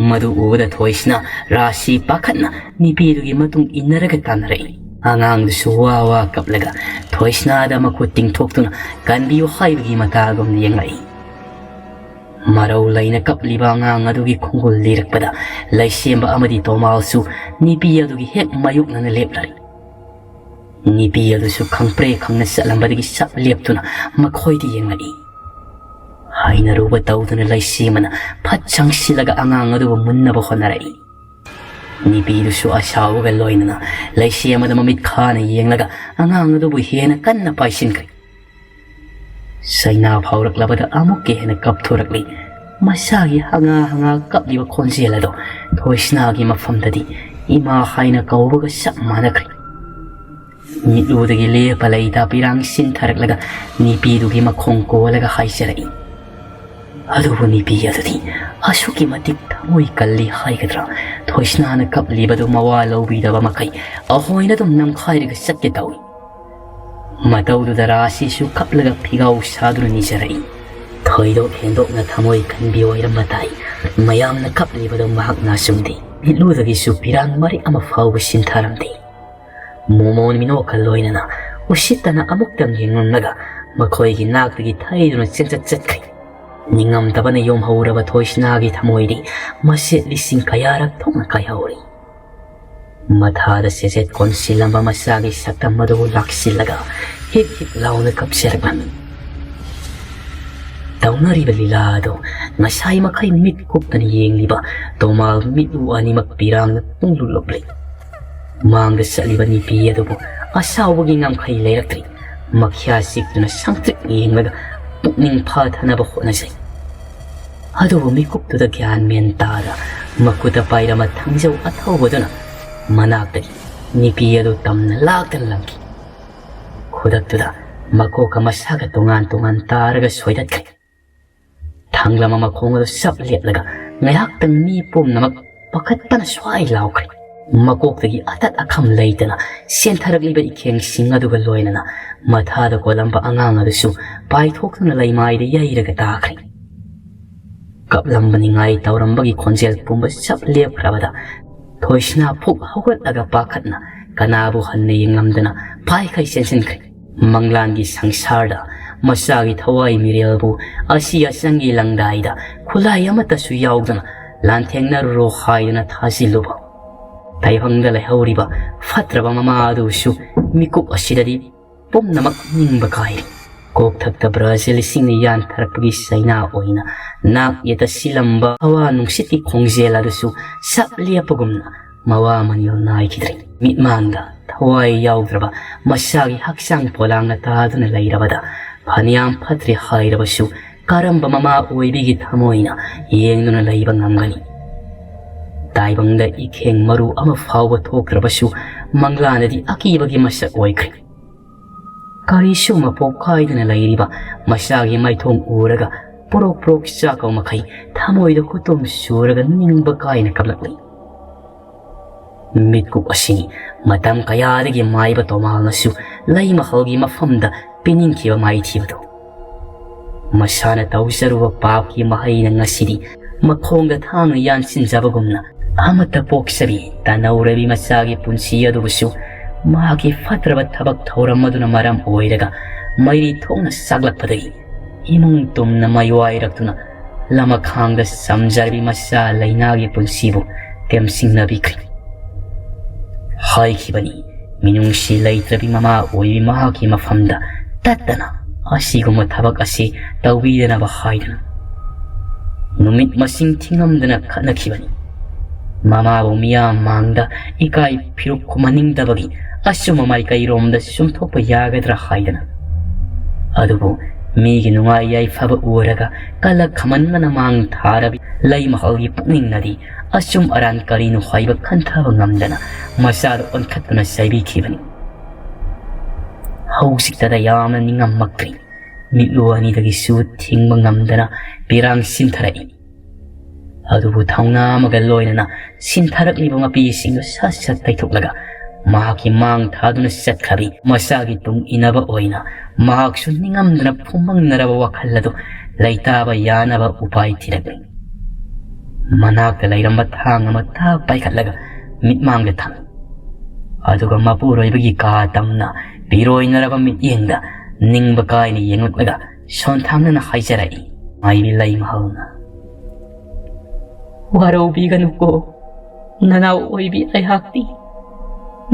ꯃꯗꯨ ꯎꯕꯗ ꯊꯣꯏꯁꯅꯥ ꯔꯥꯁꯤ ꯄꯥꯈꯠꯅ ꯅꯨꯄꯤꯗꯨꯒꯤ ꯃꯇꯨꯡ ꯏꯟꯅꯔꯒ ꯇꯥꯟꯅꯔꯛꯏ꯫ ꯑꯉꯥꯡꯗꯨꯁꯨ ꯋꯥ ꯋꯥ ꯀꯞꯂꯒ ꯊꯣꯏꯁꯅꯥꯗ ꯃꯈꯨꯠ ꯇꯤꯡꯊꯣꯛꯇꯨꯅ ꯀꯟꯕꯤꯌꯨ ꯍꯥꯏꯕꯒꯤ ꯃꯇꯥꯒꯨꯝꯅ ꯌꯦꯡꯂꯛꯏ꯫ ꯃꯔꯧ ꯂꯩꯅ ꯀꯞꯂꯤꯕ ꯑꯉꯥꯡ ꯑꯗꯨꯒꯤ ꯈꯣꯡꯒꯨꯜ ꯂꯤꯔꯛꯄꯗ ꯂꯩꯁꯦꯝꯕ ꯑꯃꯗꯤ ꯇꯣꯃꯥꯜꯁꯨ ꯅꯨꯄꯤ ꯑꯗꯨꯒꯤ ꯍꯦꯛ ꯃꯥꯌꯣꯛꯅꯅ ꯂꯦꯞꯂꯔꯤ꯫ ꯅꯨꯄꯤ ꯑꯗꯨꯁꯨ ꯈꯪꯄ꯭ꯔꯦ ꯈꯪꯅ ꯆꯠꯂꯝꯕꯗꯒꯤ ꯆꯞ ꯂꯦꯞꯇꯨꯅ ꯃꯈꯣꯏꯗ ꯌꯦꯡꯂꯛꯏ꯫ ꯍꯥꯏꯅꯔꯨꯕ ꯇꯧꯗꯨꯅ ꯂꯩꯁꯦꯝꯕꯅ ꯐꯠ ꯆꯪꯁꯤꯜꯂꯒ ꯑꯉꯥꯡ ꯑꯗꯨꯕꯨ ꯃꯨꯟꯅꯕ ꯍꯣꯠꯅꯔꯛꯏ꯫ ꯅꯨꯄꯤꯗꯨꯁꯨ ꯑꯁꯥꯎꯕꯒ ꯂꯣꯏꯅꯅ ꯂꯩꯁꯦꯝꯕꯗ ꯃꯃꯤꯠ ꯈꯥꯅ ꯌꯦꯡꯂꯒ ꯑꯉꯥꯡ ꯑꯗꯨꯕꯨ ꯍꯦꯟꯅ ꯀꯟꯅ ꯄꯥꯏꯁꯤꯟꯈ꯭ꯔꯦ꯫ ꯆꯩꯅꯥ ꯐꯥꯎꯔꯛꯂꯕꯗ ꯑꯃꯨꯛꯀ ꯍꯦꯟꯅ ꯀꯞꯊꯣꯔꯛꯂꯤ꯫ ꯃꯁꯥꯒꯤ ꯍꯉꯥ ꯍꯉꯥ ꯀꯞꯂꯤꯕ ꯈꯣꯟꯖꯦꯜ ꯑꯗꯣ ꯊꯣꯏꯁꯅꯥꯒꯤ ꯃꯐꯝꯗꯗꯤ ꯏꯃꯥ ꯍꯥꯏꯅ ꯀꯧꯕꯒ ꯆꯞ ꯃꯥꯟꯅꯈ꯭ꯔꯦ꯫ ꯃꯤꯠꯂꯨꯗꯒꯤ ꯂꯦꯞꯄ ꯂꯩꯇ ꯄꯤꯔꯥꯡ ꯁꯤꯟꯊꯔꯛꯂꯒ ꯅꯨꯄꯤꯗꯨꯒꯤ ꯃꯈꯣꯡ ꯀꯣꯜꯂꯒ ꯍꯥꯏꯖꯔꯛꯏ꯫ ꯑꯗꯨꯕꯨ ꯅꯨꯄꯤ ꯑꯗꯨꯗꯤ ꯑꯁꯨꯛꯀꯤ ꯃꯇꯤꯛ ꯊꯃꯣꯏ ꯀꯜꯂꯤ ꯍꯥꯏꯒꯗ꯭ꯔꯥ, ꯊꯣꯏꯁꯅꯥꯅ ꯀꯞꯂꯤꯕꯗꯨ ꯃꯋꯥ ꯂꯧꯕꯤꯗꯕ ꯃꯈꯩ ꯑꯍꯣꯏꯅ ꯑꯗꯨꯝ ꯅꯝꯈꯥꯏꯔꯒ ꯆꯠꯀꯦ ꯇꯧꯏ꯫ ꯃꯇꯧꯗꯨꯗ ꯔꯥꯁꯤꯁꯨ ꯀꯞꯂꯒ ꯐꯤꯒꯥꯎ ꯁꯥꯗꯨꯅ ꯅꯤꯖꯔꯛꯏ꯫ ꯊꯣꯏꯗꯣꯛ ꯍꯦꯟꯗꯣꯛꯅ ꯊꯃꯣꯏ ꯀꯟꯕꯤ ꯑꯣꯏꯔꯝꯕ ꯇꯥꯏ꯫ ꯃꯌꯥꯝꯅ ꯀꯞꯂꯤꯕꯗꯨ ꯃꯍꯥꯛꯅ ꯆꯨꯝꯗꯦ꯫ ꯃꯤꯠꯂꯨꯗꯒꯤꯁꯨ ꯄꯤꯔꯥꯡ ꯃꯔꯤꯛ ꯑꯃ ꯐꯥꯎꯕ ꯁꯤꯟꯊꯔꯝꯗꯦ꯫ ꯃꯣꯃꯣꯟ ꯃꯤꯅꯣꯛꯀ ꯂꯣꯏꯅꯅ ꯎꯁꯤꯠꯇꯅ ꯑꯃꯨꯛꯇꯪ ꯌꯦꯡꯂꯝꯂꯒ ꯃꯈꯣꯏꯒꯤ ꯅꯥꯛꯇꯒꯤ ꯊꯩꯗꯨꯅ ꯆꯦꯟꯆꯠ ꯆꯠꯈ꯭ꯔꯦ꯫ ꯅꯤꯡꯉꯝꯗꯕꯅ ꯌꯣꯝꯍꯧꯔꯕ ꯊꯣꯏꯁꯅꯥꯒꯤ ꯊꯃꯣꯏꯗꯤ ꯃꯆꯦꯠ ꯂꯤꯁꯤꯡ ꯀꯌꯥꯔꯛ ꯊꯣꯛꯅ ꯀꯥꯏꯍꯧꯔꯤ꯫ ꯃꯊꯥꯗ ꯆꯦꯆꯦꯠ ꯀꯣꯟꯁꯤꯜꯂꯝꯕ ꯃꯆꯥꯒꯤ ꯁꯛꯇꯝ ꯑꯗꯨꯕꯨ ꯂꯥꯛꯁꯤꯜꯂꯒ ꯍꯤꯛ ꯍꯤꯛ ꯂꯥꯎꯅ ꯀꯞꯆꯔꯛꯂꯝꯃꯤ꯫ ꯇꯧꯅꯔꯤꯕ ꯂꯤꯂꯥ ꯑꯗꯨ ꯉꯁꯥꯏ ꯃꯈꯩ ꯃꯤꯠ ꯀꯨꯞꯇꯅ ꯌꯦꯡꯂꯤꯕ ꯇꯣꯃꯥꯜ ꯃꯤꯠꯂꯨ ꯑꯅꯤꯃꯛ ꯄꯤꯔꯥꯡꯅ ꯄꯨꯡꯂꯨꯞ ꯂꯨꯞꯂꯤ꯫ ꯃꯥꯡꯗ ꯆꯠꯂꯤꯕ ꯅꯨꯄꯤ ꯑꯗꯨꯕꯨ ꯑꯁꯥꯎꯕꯒꯤ ꯉꯝꯈꯩ ꯂꯩꯔꯛꯇ꯭ꯔꯤ꯫ ꯃꯈ꯭ꯌꯥ ꯆꯤꯛꯇꯨꯅ ꯁꯪꯇ꯭ꯔꯤꯛ ꯌꯦꯡꯂꯒ ꯄꯨꯛꯅꯤꯡ ꯐꯥꯊꯅꯕ ꯍꯣꯠꯅꯖꯩ꯫ ꯑꯗꯨꯕꯨ ꯃꯤꯀꯨꯞꯇꯨꯗ ꯒ꯭ꯌꯥꯟ ꯃꯦꯟ ꯇꯥꯗ ꯃꯈꯨꯠꯇ ꯄꯥꯏꯔꯝꯕ ꯊꯥꯡꯖꯧ ꯑꯊꯧꯕꯗꯨꯅ ꯃꯅꯥꯛꯇꯒꯤ ꯅꯨꯄꯤ ꯑꯗꯨ ꯇꯝꯅ ꯂꯥꯛꯇꯅ ꯂꯪꯈꯤ꯫ ꯈꯨꯗꯛꯇꯨꯗ ꯃꯀꯣꯛꯀ ꯃꯁꯥꯒ ꯇꯣꯉꯥꯟ ꯇꯣꯉꯥꯟ ꯇꯥꯔꯒ ꯁꯣꯏꯗꯠꯈ꯭ꯔꯦ꯫ ꯊꯥꯡꯂꯝꯕ ꯃꯈꯣꯡ ꯑꯗꯨ ꯆꯞ ꯂꯦꯞꯂꯒ ꯉꯥꯏꯍꯥꯛꯇꯪ ꯃꯤ ꯄꯨꯝꯅꯃꯛ ꯄꯥꯈꯠꯄꯅ ꯁ꯭ꯋꯥꯏ ꯂꯥꯎꯈ꯭ꯔꯦ꯫ ꯃꯀꯣꯛꯇꯒꯤ ꯑꯇꯠ ꯑꯈꯝ ꯂꯩꯇꯅ ꯆꯦꯟꯊꯔꯛꯂꯤꯕ ꯏꯈꯦꯡꯁꯤꯡ ꯑꯗꯨꯒ ꯂꯣꯏꯅꯅ ꯃꯊꯥꯗ ꯀꯣꯜꯂꯝꯕ ꯑꯉꯥꯡ ꯑꯗꯨꯁꯨ ꯄꯥꯏꯊꯣꯛꯇꯨꯅ ꯂꯩꯃꯥꯏꯗ ꯌꯩꯔꯒ ꯇꯥꯈ꯭ꯔꯦ꯫ ꯀꯞꯂꯝꯕ ꯅꯤꯡꯉꯥꯏ ꯇꯧꯔꯝꯕꯒꯤ ꯈꯣꯟꯖꯦꯜ ꯄꯨꯝꯕ ꯆꯞ ꯂꯦꯞꯈ꯭ꯔꯕꯗ ꯊꯣꯏꯁꯅꯥ ꯐꯨꯛ ꯍꯧꯒꯠꯂꯒ ꯄꯥꯈꯠꯅ ꯀꯅꯥꯕꯨ ꯍꯟꯅ ꯌꯦꯡꯂꯝꯗꯅ ꯄꯥꯏꯈꯩ ꯆꯦꯟꯁꯤꯟꯈ꯭ꯔꯦ꯫ ꯃꯪꯂꯥꯟꯒꯤ ꯁꯪꯁꯥꯔꯗ ꯃꯆꯥꯒꯤ ꯊꯋꯥꯏ ꯃꯤꯔꯦꯜꯕꯨ ꯑꯁꯤ ꯑꯆꯪꯒꯤ ꯂꯪꯗꯥꯏꯗ ꯈꯨꯠꯂꯥꯏ ꯑꯃꯠꯇꯁꯨ ꯌꯥꯎꯗꯅ ꯂꯥꯟꯊꯦꯡꯅꯔꯨꯔꯣ ꯍꯥꯏꯗꯨꯅ ꯊꯥꯖꯤꯜꯂꯨꯕ ꯇꯥꯏꯕꯪꯗ ꯂꯩꯍꯧꯔꯤꯕ ꯐꯠꯇ꯭ꯔꯕ ꯃꯃꯥ ꯑꯗꯨꯁꯨ ꯃꯤꯀꯨꯞ ꯑꯁꯤꯗꯗꯤ ꯄꯨꯝꯅꯃꯛ ꯅꯤꯡꯕ ꯀꯥꯏꯔꯦ꯫ ꯀꯣꯛꯊꯛꯇ ꯕ꯭ꯔꯥꯖꯤꯜꯁꯤꯡꯅ ꯌꯥꯟꯊꯔꯛꯄꯒꯤ ꯆꯩꯅꯥ ꯑꯣꯏꯅ ꯅꯥꯛ ꯌꯦꯠꯇ ꯁꯤꯜꯂꯝꯕ ꯍꯋꯥ ꯅꯨꯡꯁꯤꯠꯀꯤ ꯈꯣꯡꯖꯦꯜ ꯑꯗꯨꯁꯨ ꯆꯞ ꯂꯦꯞꯄꯒꯨꯝꯅ ꯃꯋꯥ ꯃꯅꯤꯜ ꯅꯥꯏꯈꯤꯗ꯭ꯔꯦ꯫ ꯃꯤꯠꯃꯥꯡꯗ ꯊꯋꯥꯏ ꯌꯥꯎꯗ꯭ꯔꯕ ꯃꯁꯥꯒꯤ ꯍꯛꯆꯥꯡ ꯄꯣꯂꯥꯡꯅ ꯇꯥꯗꯨꯅ ꯂꯩꯔꯕꯗ ꯐꯅꯌꯥꯝ ꯐꯠꯇ꯭ꯔꯦ ꯍꯥꯏꯔꯕꯁꯨ ꯀꯔꯝꯕ ꯃꯃꯥ ꯑꯣꯏꯕꯤꯒꯤ ꯊꯃꯣꯏꯅ ꯌꯦꯡꯗꯨꯅ ꯂꯩꯕ ꯉꯝꯒꯅꯤ? ꯇꯥꯏꯕꯪꯗ ꯏꯈꯦꯡ ꯃꯔꯨ ꯑꯃ ꯐꯥꯎꯕ ꯊꯣꯛꯇ꯭ꯔꯕꯁꯨ ꯃꯪꯂꯥꯟꯗꯗꯤ ꯑꯀꯤꯕꯒꯤ ꯃꯁꯛ ꯑꯣꯏꯈ꯭ꯔꯦ꯫ ꯀꯔꯤꯁꯨ ꯃꯄꯣꯛ ꯀꯥꯏꯗꯅ ꯂꯩꯔꯤꯕ ꯃꯆꯥꯒꯤ ꯃꯥꯏꯊꯣꯡ ꯎꯔꯒ ꯄ꯭ꯔꯣꯛ ꯄ꯭ꯔꯣꯛ ꯆꯥꯛꯄ ꯃꯈꯩ ꯊꯃꯣꯏꯗ ꯈꯨꯇꯨꯝ ꯁꯨꯔꯒ ꯅꯤꯡꯕ ꯀꯥꯏꯅ ꯀꯞꯂꯛꯂꯤ꯫ ꯃꯤꯠꯀꯨꯞ ꯑꯁꯤꯅꯤ ꯃꯇꯝ ꯀꯌꯥꯗꯒꯤ ꯃꯥꯏꯕ ꯇꯣꯃꯥꯜꯅꯁꯨ ꯂꯩ ꯃꯍꯜꯒꯤ ꯃꯐꯝꯗ ꯄꯤꯅꯤꯡꯈꯤꯕ ꯃꯥꯏꯊꯤꯕꯗꯨ꯫ ꯃꯁꯥꯅ ꯇꯧꯖꯔꯨꯕ ꯄꯥꯞꯀꯤ ꯃꯍꯩꯅ ꯉꯁꯤꯗꯤ ꯃꯈꯣꯡꯗ ꯊꯥꯡꯅ ꯌꯥꯟꯁꯤꯟꯖꯕꯒꯨꯝꯅ ꯑꯃꯠꯇ ꯄꯣꯛꯆꯕꯤ ꯇꯥꯅꯧꯔꯕꯤ ꯃꯆꯥꯒꯤ ꯄꯨꯟꯁꯤ ꯑꯗꯨꯕꯨꯁꯨ ꯃꯍꯥꯛꯀꯤ ꯐꯠꯇ꯭ꯔꯕ ꯊꯕꯛ ꯊꯧꯔꯝ ꯑꯗꯨꯅ ꯃꯔꯝ ꯑꯣꯏꯔꯒ ꯃꯩꯔꯤ ꯊꯣꯛꯅ ꯆꯥꯛꯂꯛꯄꯗꯒꯤ ꯏꯃꯨꯡ ꯇꯨꯝꯅ ꯃꯩꯋꯥꯏꯔꯛꯇꯨꯅ ꯂꯃꯈꯥꯡꯗ ꯆꯝꯖꯔꯕꯤ ꯃꯆꯥ ꯂꯩꯅꯥꯒꯤ ꯄꯨꯟꯁꯤꯕꯨ ꯇꯦꯝꯁꯤꯡꯅꯕꯤꯈ꯭ꯔꯦ꯫ ꯍꯥꯏꯈꯤꯕꯅꯤ, ꯃꯤꯅꯨꯡꯁꯤ ꯂꯩꯇ꯭ꯔꯕꯤ ꯃꯃꯥ ꯑꯣꯏꯕꯤ ꯃꯍꯥꯛꯀꯤ ꯃꯐꯝꯗ ꯇꯠꯇꯅ ꯑꯁꯤꯒꯨꯝꯕ ꯊꯕꯛ ꯑꯁꯤ ꯇꯧꯕꯤꯗꯅꯕ ꯍꯥꯏꯗꯨꯅ꯫ ꯅꯨꯃꯤꯠ ꯃꯁꯤꯡ ꯊꯤꯉꯝꯗꯅ ꯈꯠꯅꯈꯤꯕꯅꯤ꯫ ꯃꯃꯥꯕꯨ ꯃꯤꯌꯥꯝ ꯃꯥꯡꯗ ꯏꯀꯥꯏ ꯐꯤꯔꯨꯛ ꯈꯨꯝꯍꯟꯅꯤꯡꯗꯕꯒꯤ ꯑꯆꯨꯝꯕ ꯃꯥꯏꯀꯩꯔꯣꯝꯗ ꯆꯨꯝꯊꯣꯛꯄ ꯌꯥꯒꯗ꯭ꯔꯥ ꯍꯥꯏꯗꯅ꯫ ꯑꯗꯨꯕꯨ ꯃꯤꯒꯤ ꯅꯨꯡꯉꯥꯏ ꯌꯥꯏꯐꯕ ꯎꯔꯒ ꯀꯂꯛ ꯈꯝꯍꯟꯗꯅ ꯃꯥꯡ ꯊꯥꯔꯕꯤ ꯂꯩꯃꯍꯜꯒꯤ ꯄꯨꯛꯅꯤꯡꯅꯗꯤ ꯑꯆꯨꯝ ꯑꯔꯥꯟ ꯀꯔꯤꯅꯣ ꯍꯥꯏꯕ ꯈꯟꯊꯕ ꯉꯝꯗꯅ ꯃꯆꯥꯗ ꯑꯣꯟꯈꯠꯇꯨꯅ ꯆꯩꯕꯤꯈꯤꯕꯅꯤ꯫ ꯍꯧꯖꯤꯛꯇꯗ ꯌꯥꯝꯅ ꯅꯤꯡꯉꯝꯃꯛꯇ꯭ꯔꯤ꯫ ꯃꯤꯠꯂꯨ ꯑꯅꯤꯗꯒꯤꯁꯨ ꯊꯤꯡꯕ ꯉꯝꯗꯅ ꯄꯤꯔꯥꯡ ꯁꯤꯟꯊꯔꯛꯏ꯫ ꯑꯗꯨꯕꯨ ꯊꯧꯅꯥ ꯑꯃꯒ ꯂꯣꯏꯅꯅ ꯁꯤꯟꯊꯔꯛꯂꯤꯕ ꯃꯄꯤꯁꯤꯡꯗꯨ ꯁꯠ ꯁꯠ ꯇꯩꯊꯣꯛꯂꯒ ꯃꯍꯥꯛꯀꯤ ꯃꯥꯡ ꯊꯥꯗꯨꯅ ꯆꯠꯈ꯭ꯔꯕꯤ ꯃꯆꯥꯒꯤ ꯇꯨꯡ ꯏꯟꯅꯕ ꯑꯣꯏꯅ ꯃꯍꯥꯛꯁꯨ ꯅꯤꯡꯉꯝꯗꯅ ꯐꯨꯝꯃꯪꯅꯔꯕ ꯋꯥꯈꯜ ꯑꯗꯨ ꯂꯩꯇꯥꯕ ꯌꯥꯅꯕ ꯎꯄꯥꯏ ꯊꯤꯔꯛꯂꯤ꯫ ꯃꯅꯥꯛꯇ ꯂꯩꯔꯝꯕ ꯊꯥꯡ ꯑꯃ ꯊꯥ ꯄꯥꯏꯈꯠꯂꯒ ꯃꯤꯠꯃꯥꯡꯗ ꯊꯝꯃꯤ꯫ ꯑꯗꯨꯒ ꯃꯄꯨꯔꯣꯏꯕꯒꯤ ꯀꯥ ꯇꯝꯅ ꯄꯤꯔꯣꯏꯅꯔꯕ ꯃꯤꯠꯌꯦꯡꯗ ꯅꯤꯡꯕ ꯀꯥꯏꯅ ꯌꯦꯡꯂꯛꯂꯒ ꯁꯣꯟꯊꯥꯡꯅꯅ ꯍꯥꯏꯖꯔꯛꯏ꯫ ꯃꯥꯏꯕꯤ ꯂꯩꯃꯍꯜꯅ, "ꯋꯥꯔꯧꯕꯤꯒꯅꯨꯀꯣ, ꯅꯅꯥꯎ ꯑꯣꯏꯕꯤ ꯑꯩꯍꯥꯛꯇꯤ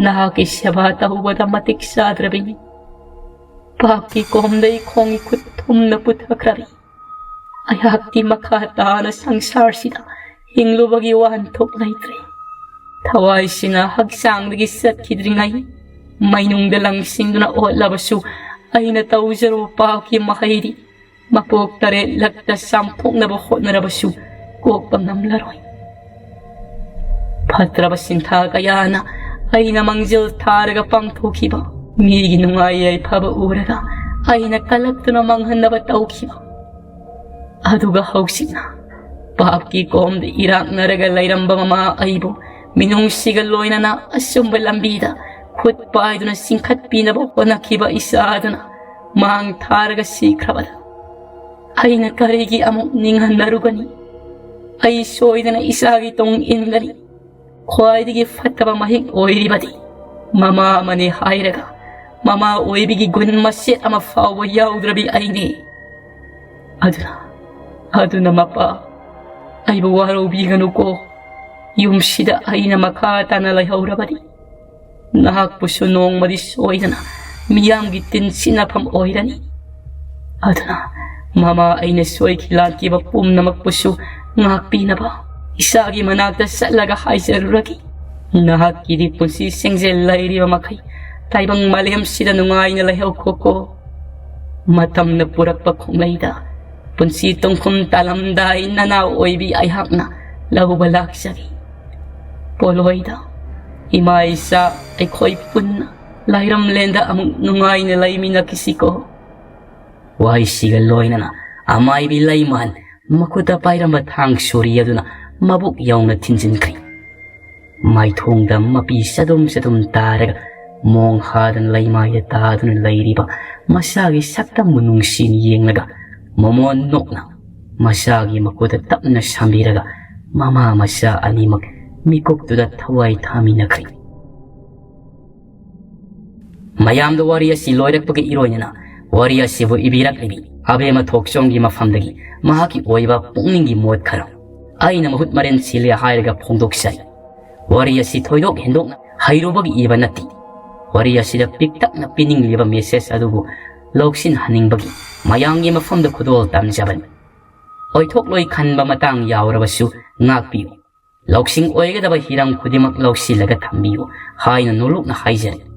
ꯅꯍꯥꯛꯀꯤ ꯁꯦꯕꯥ ꯇꯧꯕꯗ ꯃꯇꯤꯛ ꯆꯥꯗ꯭ꯔꯕꯤꯅꯤ꯫ ꯄꯥꯞꯀꯤ ꯀꯣꯝꯗꯩ ꯈꯣꯡꯒꯤ ꯈꯨꯠ ꯊꯨꯝꯅ ꯄꯨꯊꯈ꯭ꯔꯕꯤ꯫ ꯑꯩꯍꯥꯛꯇꯤ ꯃꯈꯥ ꯇꯥꯅ ꯁꯪꯁꯥꯔꯁꯤꯗ ꯍꯤꯡꯂꯨꯕꯒꯤ ꯋꯥꯍꯟꯊꯣꯛ ꯂꯩꯇ꯭ꯔꯦ꯫ ꯊꯋꯥꯏꯁꯤꯅ ꯍꯛꯆꯥꯡꯗꯒꯤ ꯆꯠꯈꯤꯗ꯭ꯔꯤꯉꯩ ꯃꯩꯅꯨꯡꯗ ꯂꯪꯁꯤꯟꯗꯨꯅ ꯑꯣꯠꯂꯕꯁꯨ ꯑꯩꯅ ꯇꯧꯖꯔꯨꯕ ꯄꯥꯞꯀꯤ ꯃꯍꯩꯗꯤ ꯃꯄꯣꯛ ꯇꯔꯦꯠꯂꯛꯇ ꯆꯥꯝꯊꯣꯛꯅꯕ ꯍꯣꯠꯅꯔꯕꯁꯨ ꯀꯣꯛꯄ ꯉꯝꯂꯔꯣꯏ꯫ ꯐꯠꯇ꯭ꯔꯕ ꯁꯤꯟꯊꯥ ꯀꯌꯥꯅ ꯑꯩꯅ ꯃꯥꯡꯖꯤꯜ ꯊꯥꯔꯒ ꯄꯥꯡꯊꯣꯛꯈꯤꯕ, ꯃꯤꯒꯤ ꯅꯨꯡꯉꯥꯏ ꯌꯥꯏꯐꯕ ꯎꯔꯒ ꯑꯩꯅ ꯀꯜꯂꯛꯇꯨꯅ ꯃꯥꯡꯍꯟꯅꯕ ꯇꯧꯈꯤꯕ, ꯑꯗꯨꯒ ꯍꯧꯖꯤꯛꯅ ꯄꯥꯞꯀꯤ ꯀꯣꯝꯗ ꯏꯔꯥꯛꯅꯔꯒ ꯂꯩꯔꯝꯕ ꯃꯃꯥ ꯑꯩꯕꯨ ꯃꯤꯅꯨꯡꯁꯤꯒ ꯂꯣꯏꯅꯅ ꯑꯆꯨꯝꯕ ꯂꯝꯕꯤꯗ ꯈꯨꯠ ꯄꯥꯏꯗꯨꯅ ꯆꯤꯡꯈꯠꯄꯤꯅꯕ ꯍꯣꯠꯅꯈꯤꯕ ꯏꯆꯥ ꯑꯗꯨꯅ ꯃꯥꯡ ꯊꯥꯔꯒ ꯁꯤꯈ꯭ꯔꯕꯗ ꯑꯩꯅ ꯀꯔꯤꯒꯤ ꯑꯃꯨꯛ ꯅꯤꯡꯍꯟꯅꯔꯨꯒꯅꯤ? ꯑꯩ ꯁꯣꯏꯗꯅ ꯏꯆꯥꯒꯤ ꯇꯨꯡ ꯏꯟꯒꯅꯤ꯫ ꯈ꯭ꯋꯥꯏꯗꯒꯤ ꯐꯠꯇꯕ ꯃꯍꯤꯛ ꯑꯣꯏꯔꯤꯕꯗꯤ ꯃꯃꯥ ꯑꯃꯅꯤ ꯍꯥꯏꯔꯒ ꯃꯃꯥ ꯑꯣꯏꯕꯒꯤ ꯒꯨꯟ ꯃꯆꯦꯠ ꯑꯃ ꯐꯥꯎꯕ ꯌꯥꯎꯗ꯭ꯔꯕꯤ ꯑꯩꯅꯤ꯫ ꯑꯗꯨꯅ, ꯑꯗꯨꯅ ꯃꯄꯥ, ꯑꯩꯕꯨ ꯋꯥꯔꯧꯕꯤꯒꯅꯨꯀꯣ꯫ ꯌꯨꯝꯁꯤꯗ ꯑꯩꯅ ꯃꯈꯥ ꯇꯥꯅ ꯂꯩꯍꯧꯔꯕꯗꯤ ꯅꯍꯥꯛꯄꯨꯁꯨ ꯅꯣꯡꯃꯗꯤ ꯁꯣꯏꯗꯅ ꯃꯤꯌꯥꯝꯒꯤ ꯇꯤꯟ ꯁꯤꯠꯅꯐꯝ ꯑꯣꯏꯔꯅꯤ꯫ ꯑꯗꯨꯅ ꯃꯃꯥ ꯑꯩꯅ ꯁꯣꯏꯈꯤ ꯂꯥꯟꯈꯤꯕ ꯄꯨꯝꯅꯃꯛꯄꯨꯁꯨ ꯉꯥꯛꯄꯤꯅꯕ ꯏꯁꯥꯒꯤ ꯃꯅꯥꯛꯇ ꯆꯠꯂꯒ ꯍꯥꯏꯖꯔꯨꯔꯒꯦ, "ꯅꯍꯥꯛꯀꯤꯗꯤ ꯄꯨꯟꯁꯤ ꯁꯤꯡꯖꯦꯜ ꯂꯩꯔꯤꯕ ꯃꯈꯩ ꯇꯥꯏꯕꯪ ꯃꯥꯂꯦꯝꯁꯤꯗ ꯅꯨꯡꯉꯥꯏꯅ ꯂꯩꯍꯧꯈꯣꯀꯣ꯫ ꯃꯇꯝꯅ ꯄꯨꯔꯛꯄ ꯈꯣꯡꯂꯩꯗ ꯄꯨꯟꯁꯤ ꯇꯨꯡꯈꯨꯝ ꯇꯥꯂꯝꯗꯥꯏ ꯅꯅꯥꯎ ꯑꯣꯏꯕꯤ ꯑꯩꯍꯥꯛꯅ ꯂꯧꯕ ꯂꯥꯛꯆꯒꯦ꯫ ꯄꯣꯂꯣꯏꯗ ꯏꯃꯥ ꯏꯆꯥ ꯑꯩꯈꯣꯏ ꯄꯨꯟꯅ ꯂꯥꯏꯔꯝꯂꯦꯟꯗ ꯑꯃꯨꯛ ꯅꯨꯡꯉꯥꯏꯅ ꯂꯩꯃꯤꯟꯅꯈꯤꯁꯤꯀꯣ"꯫ ꯋꯥꯍꯩꯁꯤꯒ ꯂꯣꯏꯅꯅ ꯑꯃꯥꯏꯕꯤ ꯂꯩꯃꯥꯟ ꯃꯈꯨꯠꯇ ꯄꯥꯏꯔꯝꯕ ꯊꯥꯡ ꯁꯣꯔꯤ ꯑꯗꯨꯅ ꯃꯕꯨꯛ ꯌꯧꯅ ꯊꯤꯟꯖꯤꯟꯈ꯭ꯔꯦ꯫ ꯃꯥꯏꯊꯣꯡꯗ ꯃꯄꯤ ꯆꯗꯨꯝ ꯆꯗꯨꯝ ꯇꯥꯔꯒ ꯃꯣꯡ ꯍꯥꯗꯅ ꯂꯩꯃꯥꯏꯗ ꯇꯥꯗꯨꯅ ꯂꯩꯔꯤꯕ ꯃꯆꯥꯒꯤ ꯁꯛꯇꯝꯕꯨ ꯅꯨꯡꯁꯤꯅ ꯌꯦꯡꯂꯒ ꯃꯃꯣꯟ ꯅꯣꯛꯅ ꯃꯆꯥꯒꯤ ꯃꯈꯨꯠꯇ ꯇꯞꯅ ꯁꯥꯝꯕꯤꯔꯒ ꯃꯃꯥ ꯃꯆꯥ ꯑꯅꯤꯃꯛ ꯃꯤꯀꯨꯞꯇꯨꯗ ꯊꯋꯥꯏ ꯊꯥꯃꯤꯟꯅꯈ꯭ꯔꯦ꯫ ꯃꯌꯥꯝꯗ ꯋꯥꯔꯤ ꯑꯁꯤ ꯂꯣꯏꯔꯛꯄꯒ ꯏꯔꯣꯏꯅꯅ ꯋꯥꯔꯤ ꯑꯁꯤꯕꯨ ꯏꯕꯤꯔꯛꯂꯤꯕꯤ ꯑꯕꯦꯝꯃ ꯊꯣꯛꯆꯣꯝꯒꯤ ꯃꯐꯝꯗꯒꯤ ꯃꯍꯥꯛꯀꯤ ꯑꯣꯏꯕ ꯄꯨꯛꯅꯤꯡꯒꯤ ꯃꯣꯠ ꯈꯔ ꯑꯩꯅ ꯃꯍꯨꯠ ꯃꯔꯦꯟ ꯁꯤꯜꯂꯦ ꯍꯥꯏꯔꯒ ꯐꯣꯡꯗꯣꯛꯆꯔꯤ꯫ ꯋꯥꯔꯤ ꯑꯁꯤ ꯊꯣꯏꯗꯣꯛ ꯍꯦꯟꯗꯣꯛꯅ ꯍꯩꯔꯨꯕꯒꯤ ꯏꯕ ꯅꯠꯇꯦ꯫ ꯋꯥꯔꯤ ꯑꯁꯤꯗ ꯄꯤꯛꯇꯛꯅ ꯄꯤꯅꯤꯡꯂꯤꯕ ꯃꯦꯁꯦꯖ ꯑꯗꯨꯕꯨ ꯂꯧꯁꯤꯟꯍꯟꯅꯤꯡꯕꯒꯤ ꯃꯌꯥꯝꯒꯤ ꯃꯐꯝꯗ ꯈꯨꯗꯣꯜ ꯇꯝꯖꯕꯅꯤ꯫ ꯑꯣꯏꯊꯣꯛꯂꯣꯏ ꯈꯟꯕ ꯃꯇꯥꯡ ꯌꯥꯎꯔꯕꯁꯨ ꯉꯥꯛꯄꯤꯌꯨ꯫ ꯂꯧꯁꯤꯡ ꯑꯣꯏꯒꯗꯕ ꯍꯤꯔꯝ ꯈꯨꯗꯤꯡꯃꯛ ꯂꯧꯁꯤꯜꯂꯒ ꯊꯝꯕꯤꯌꯨ ꯍꯥꯏꯅ ꯅꯣꯂꯨꯛꯅ ꯍꯥꯏꯖꯔꯤ꯫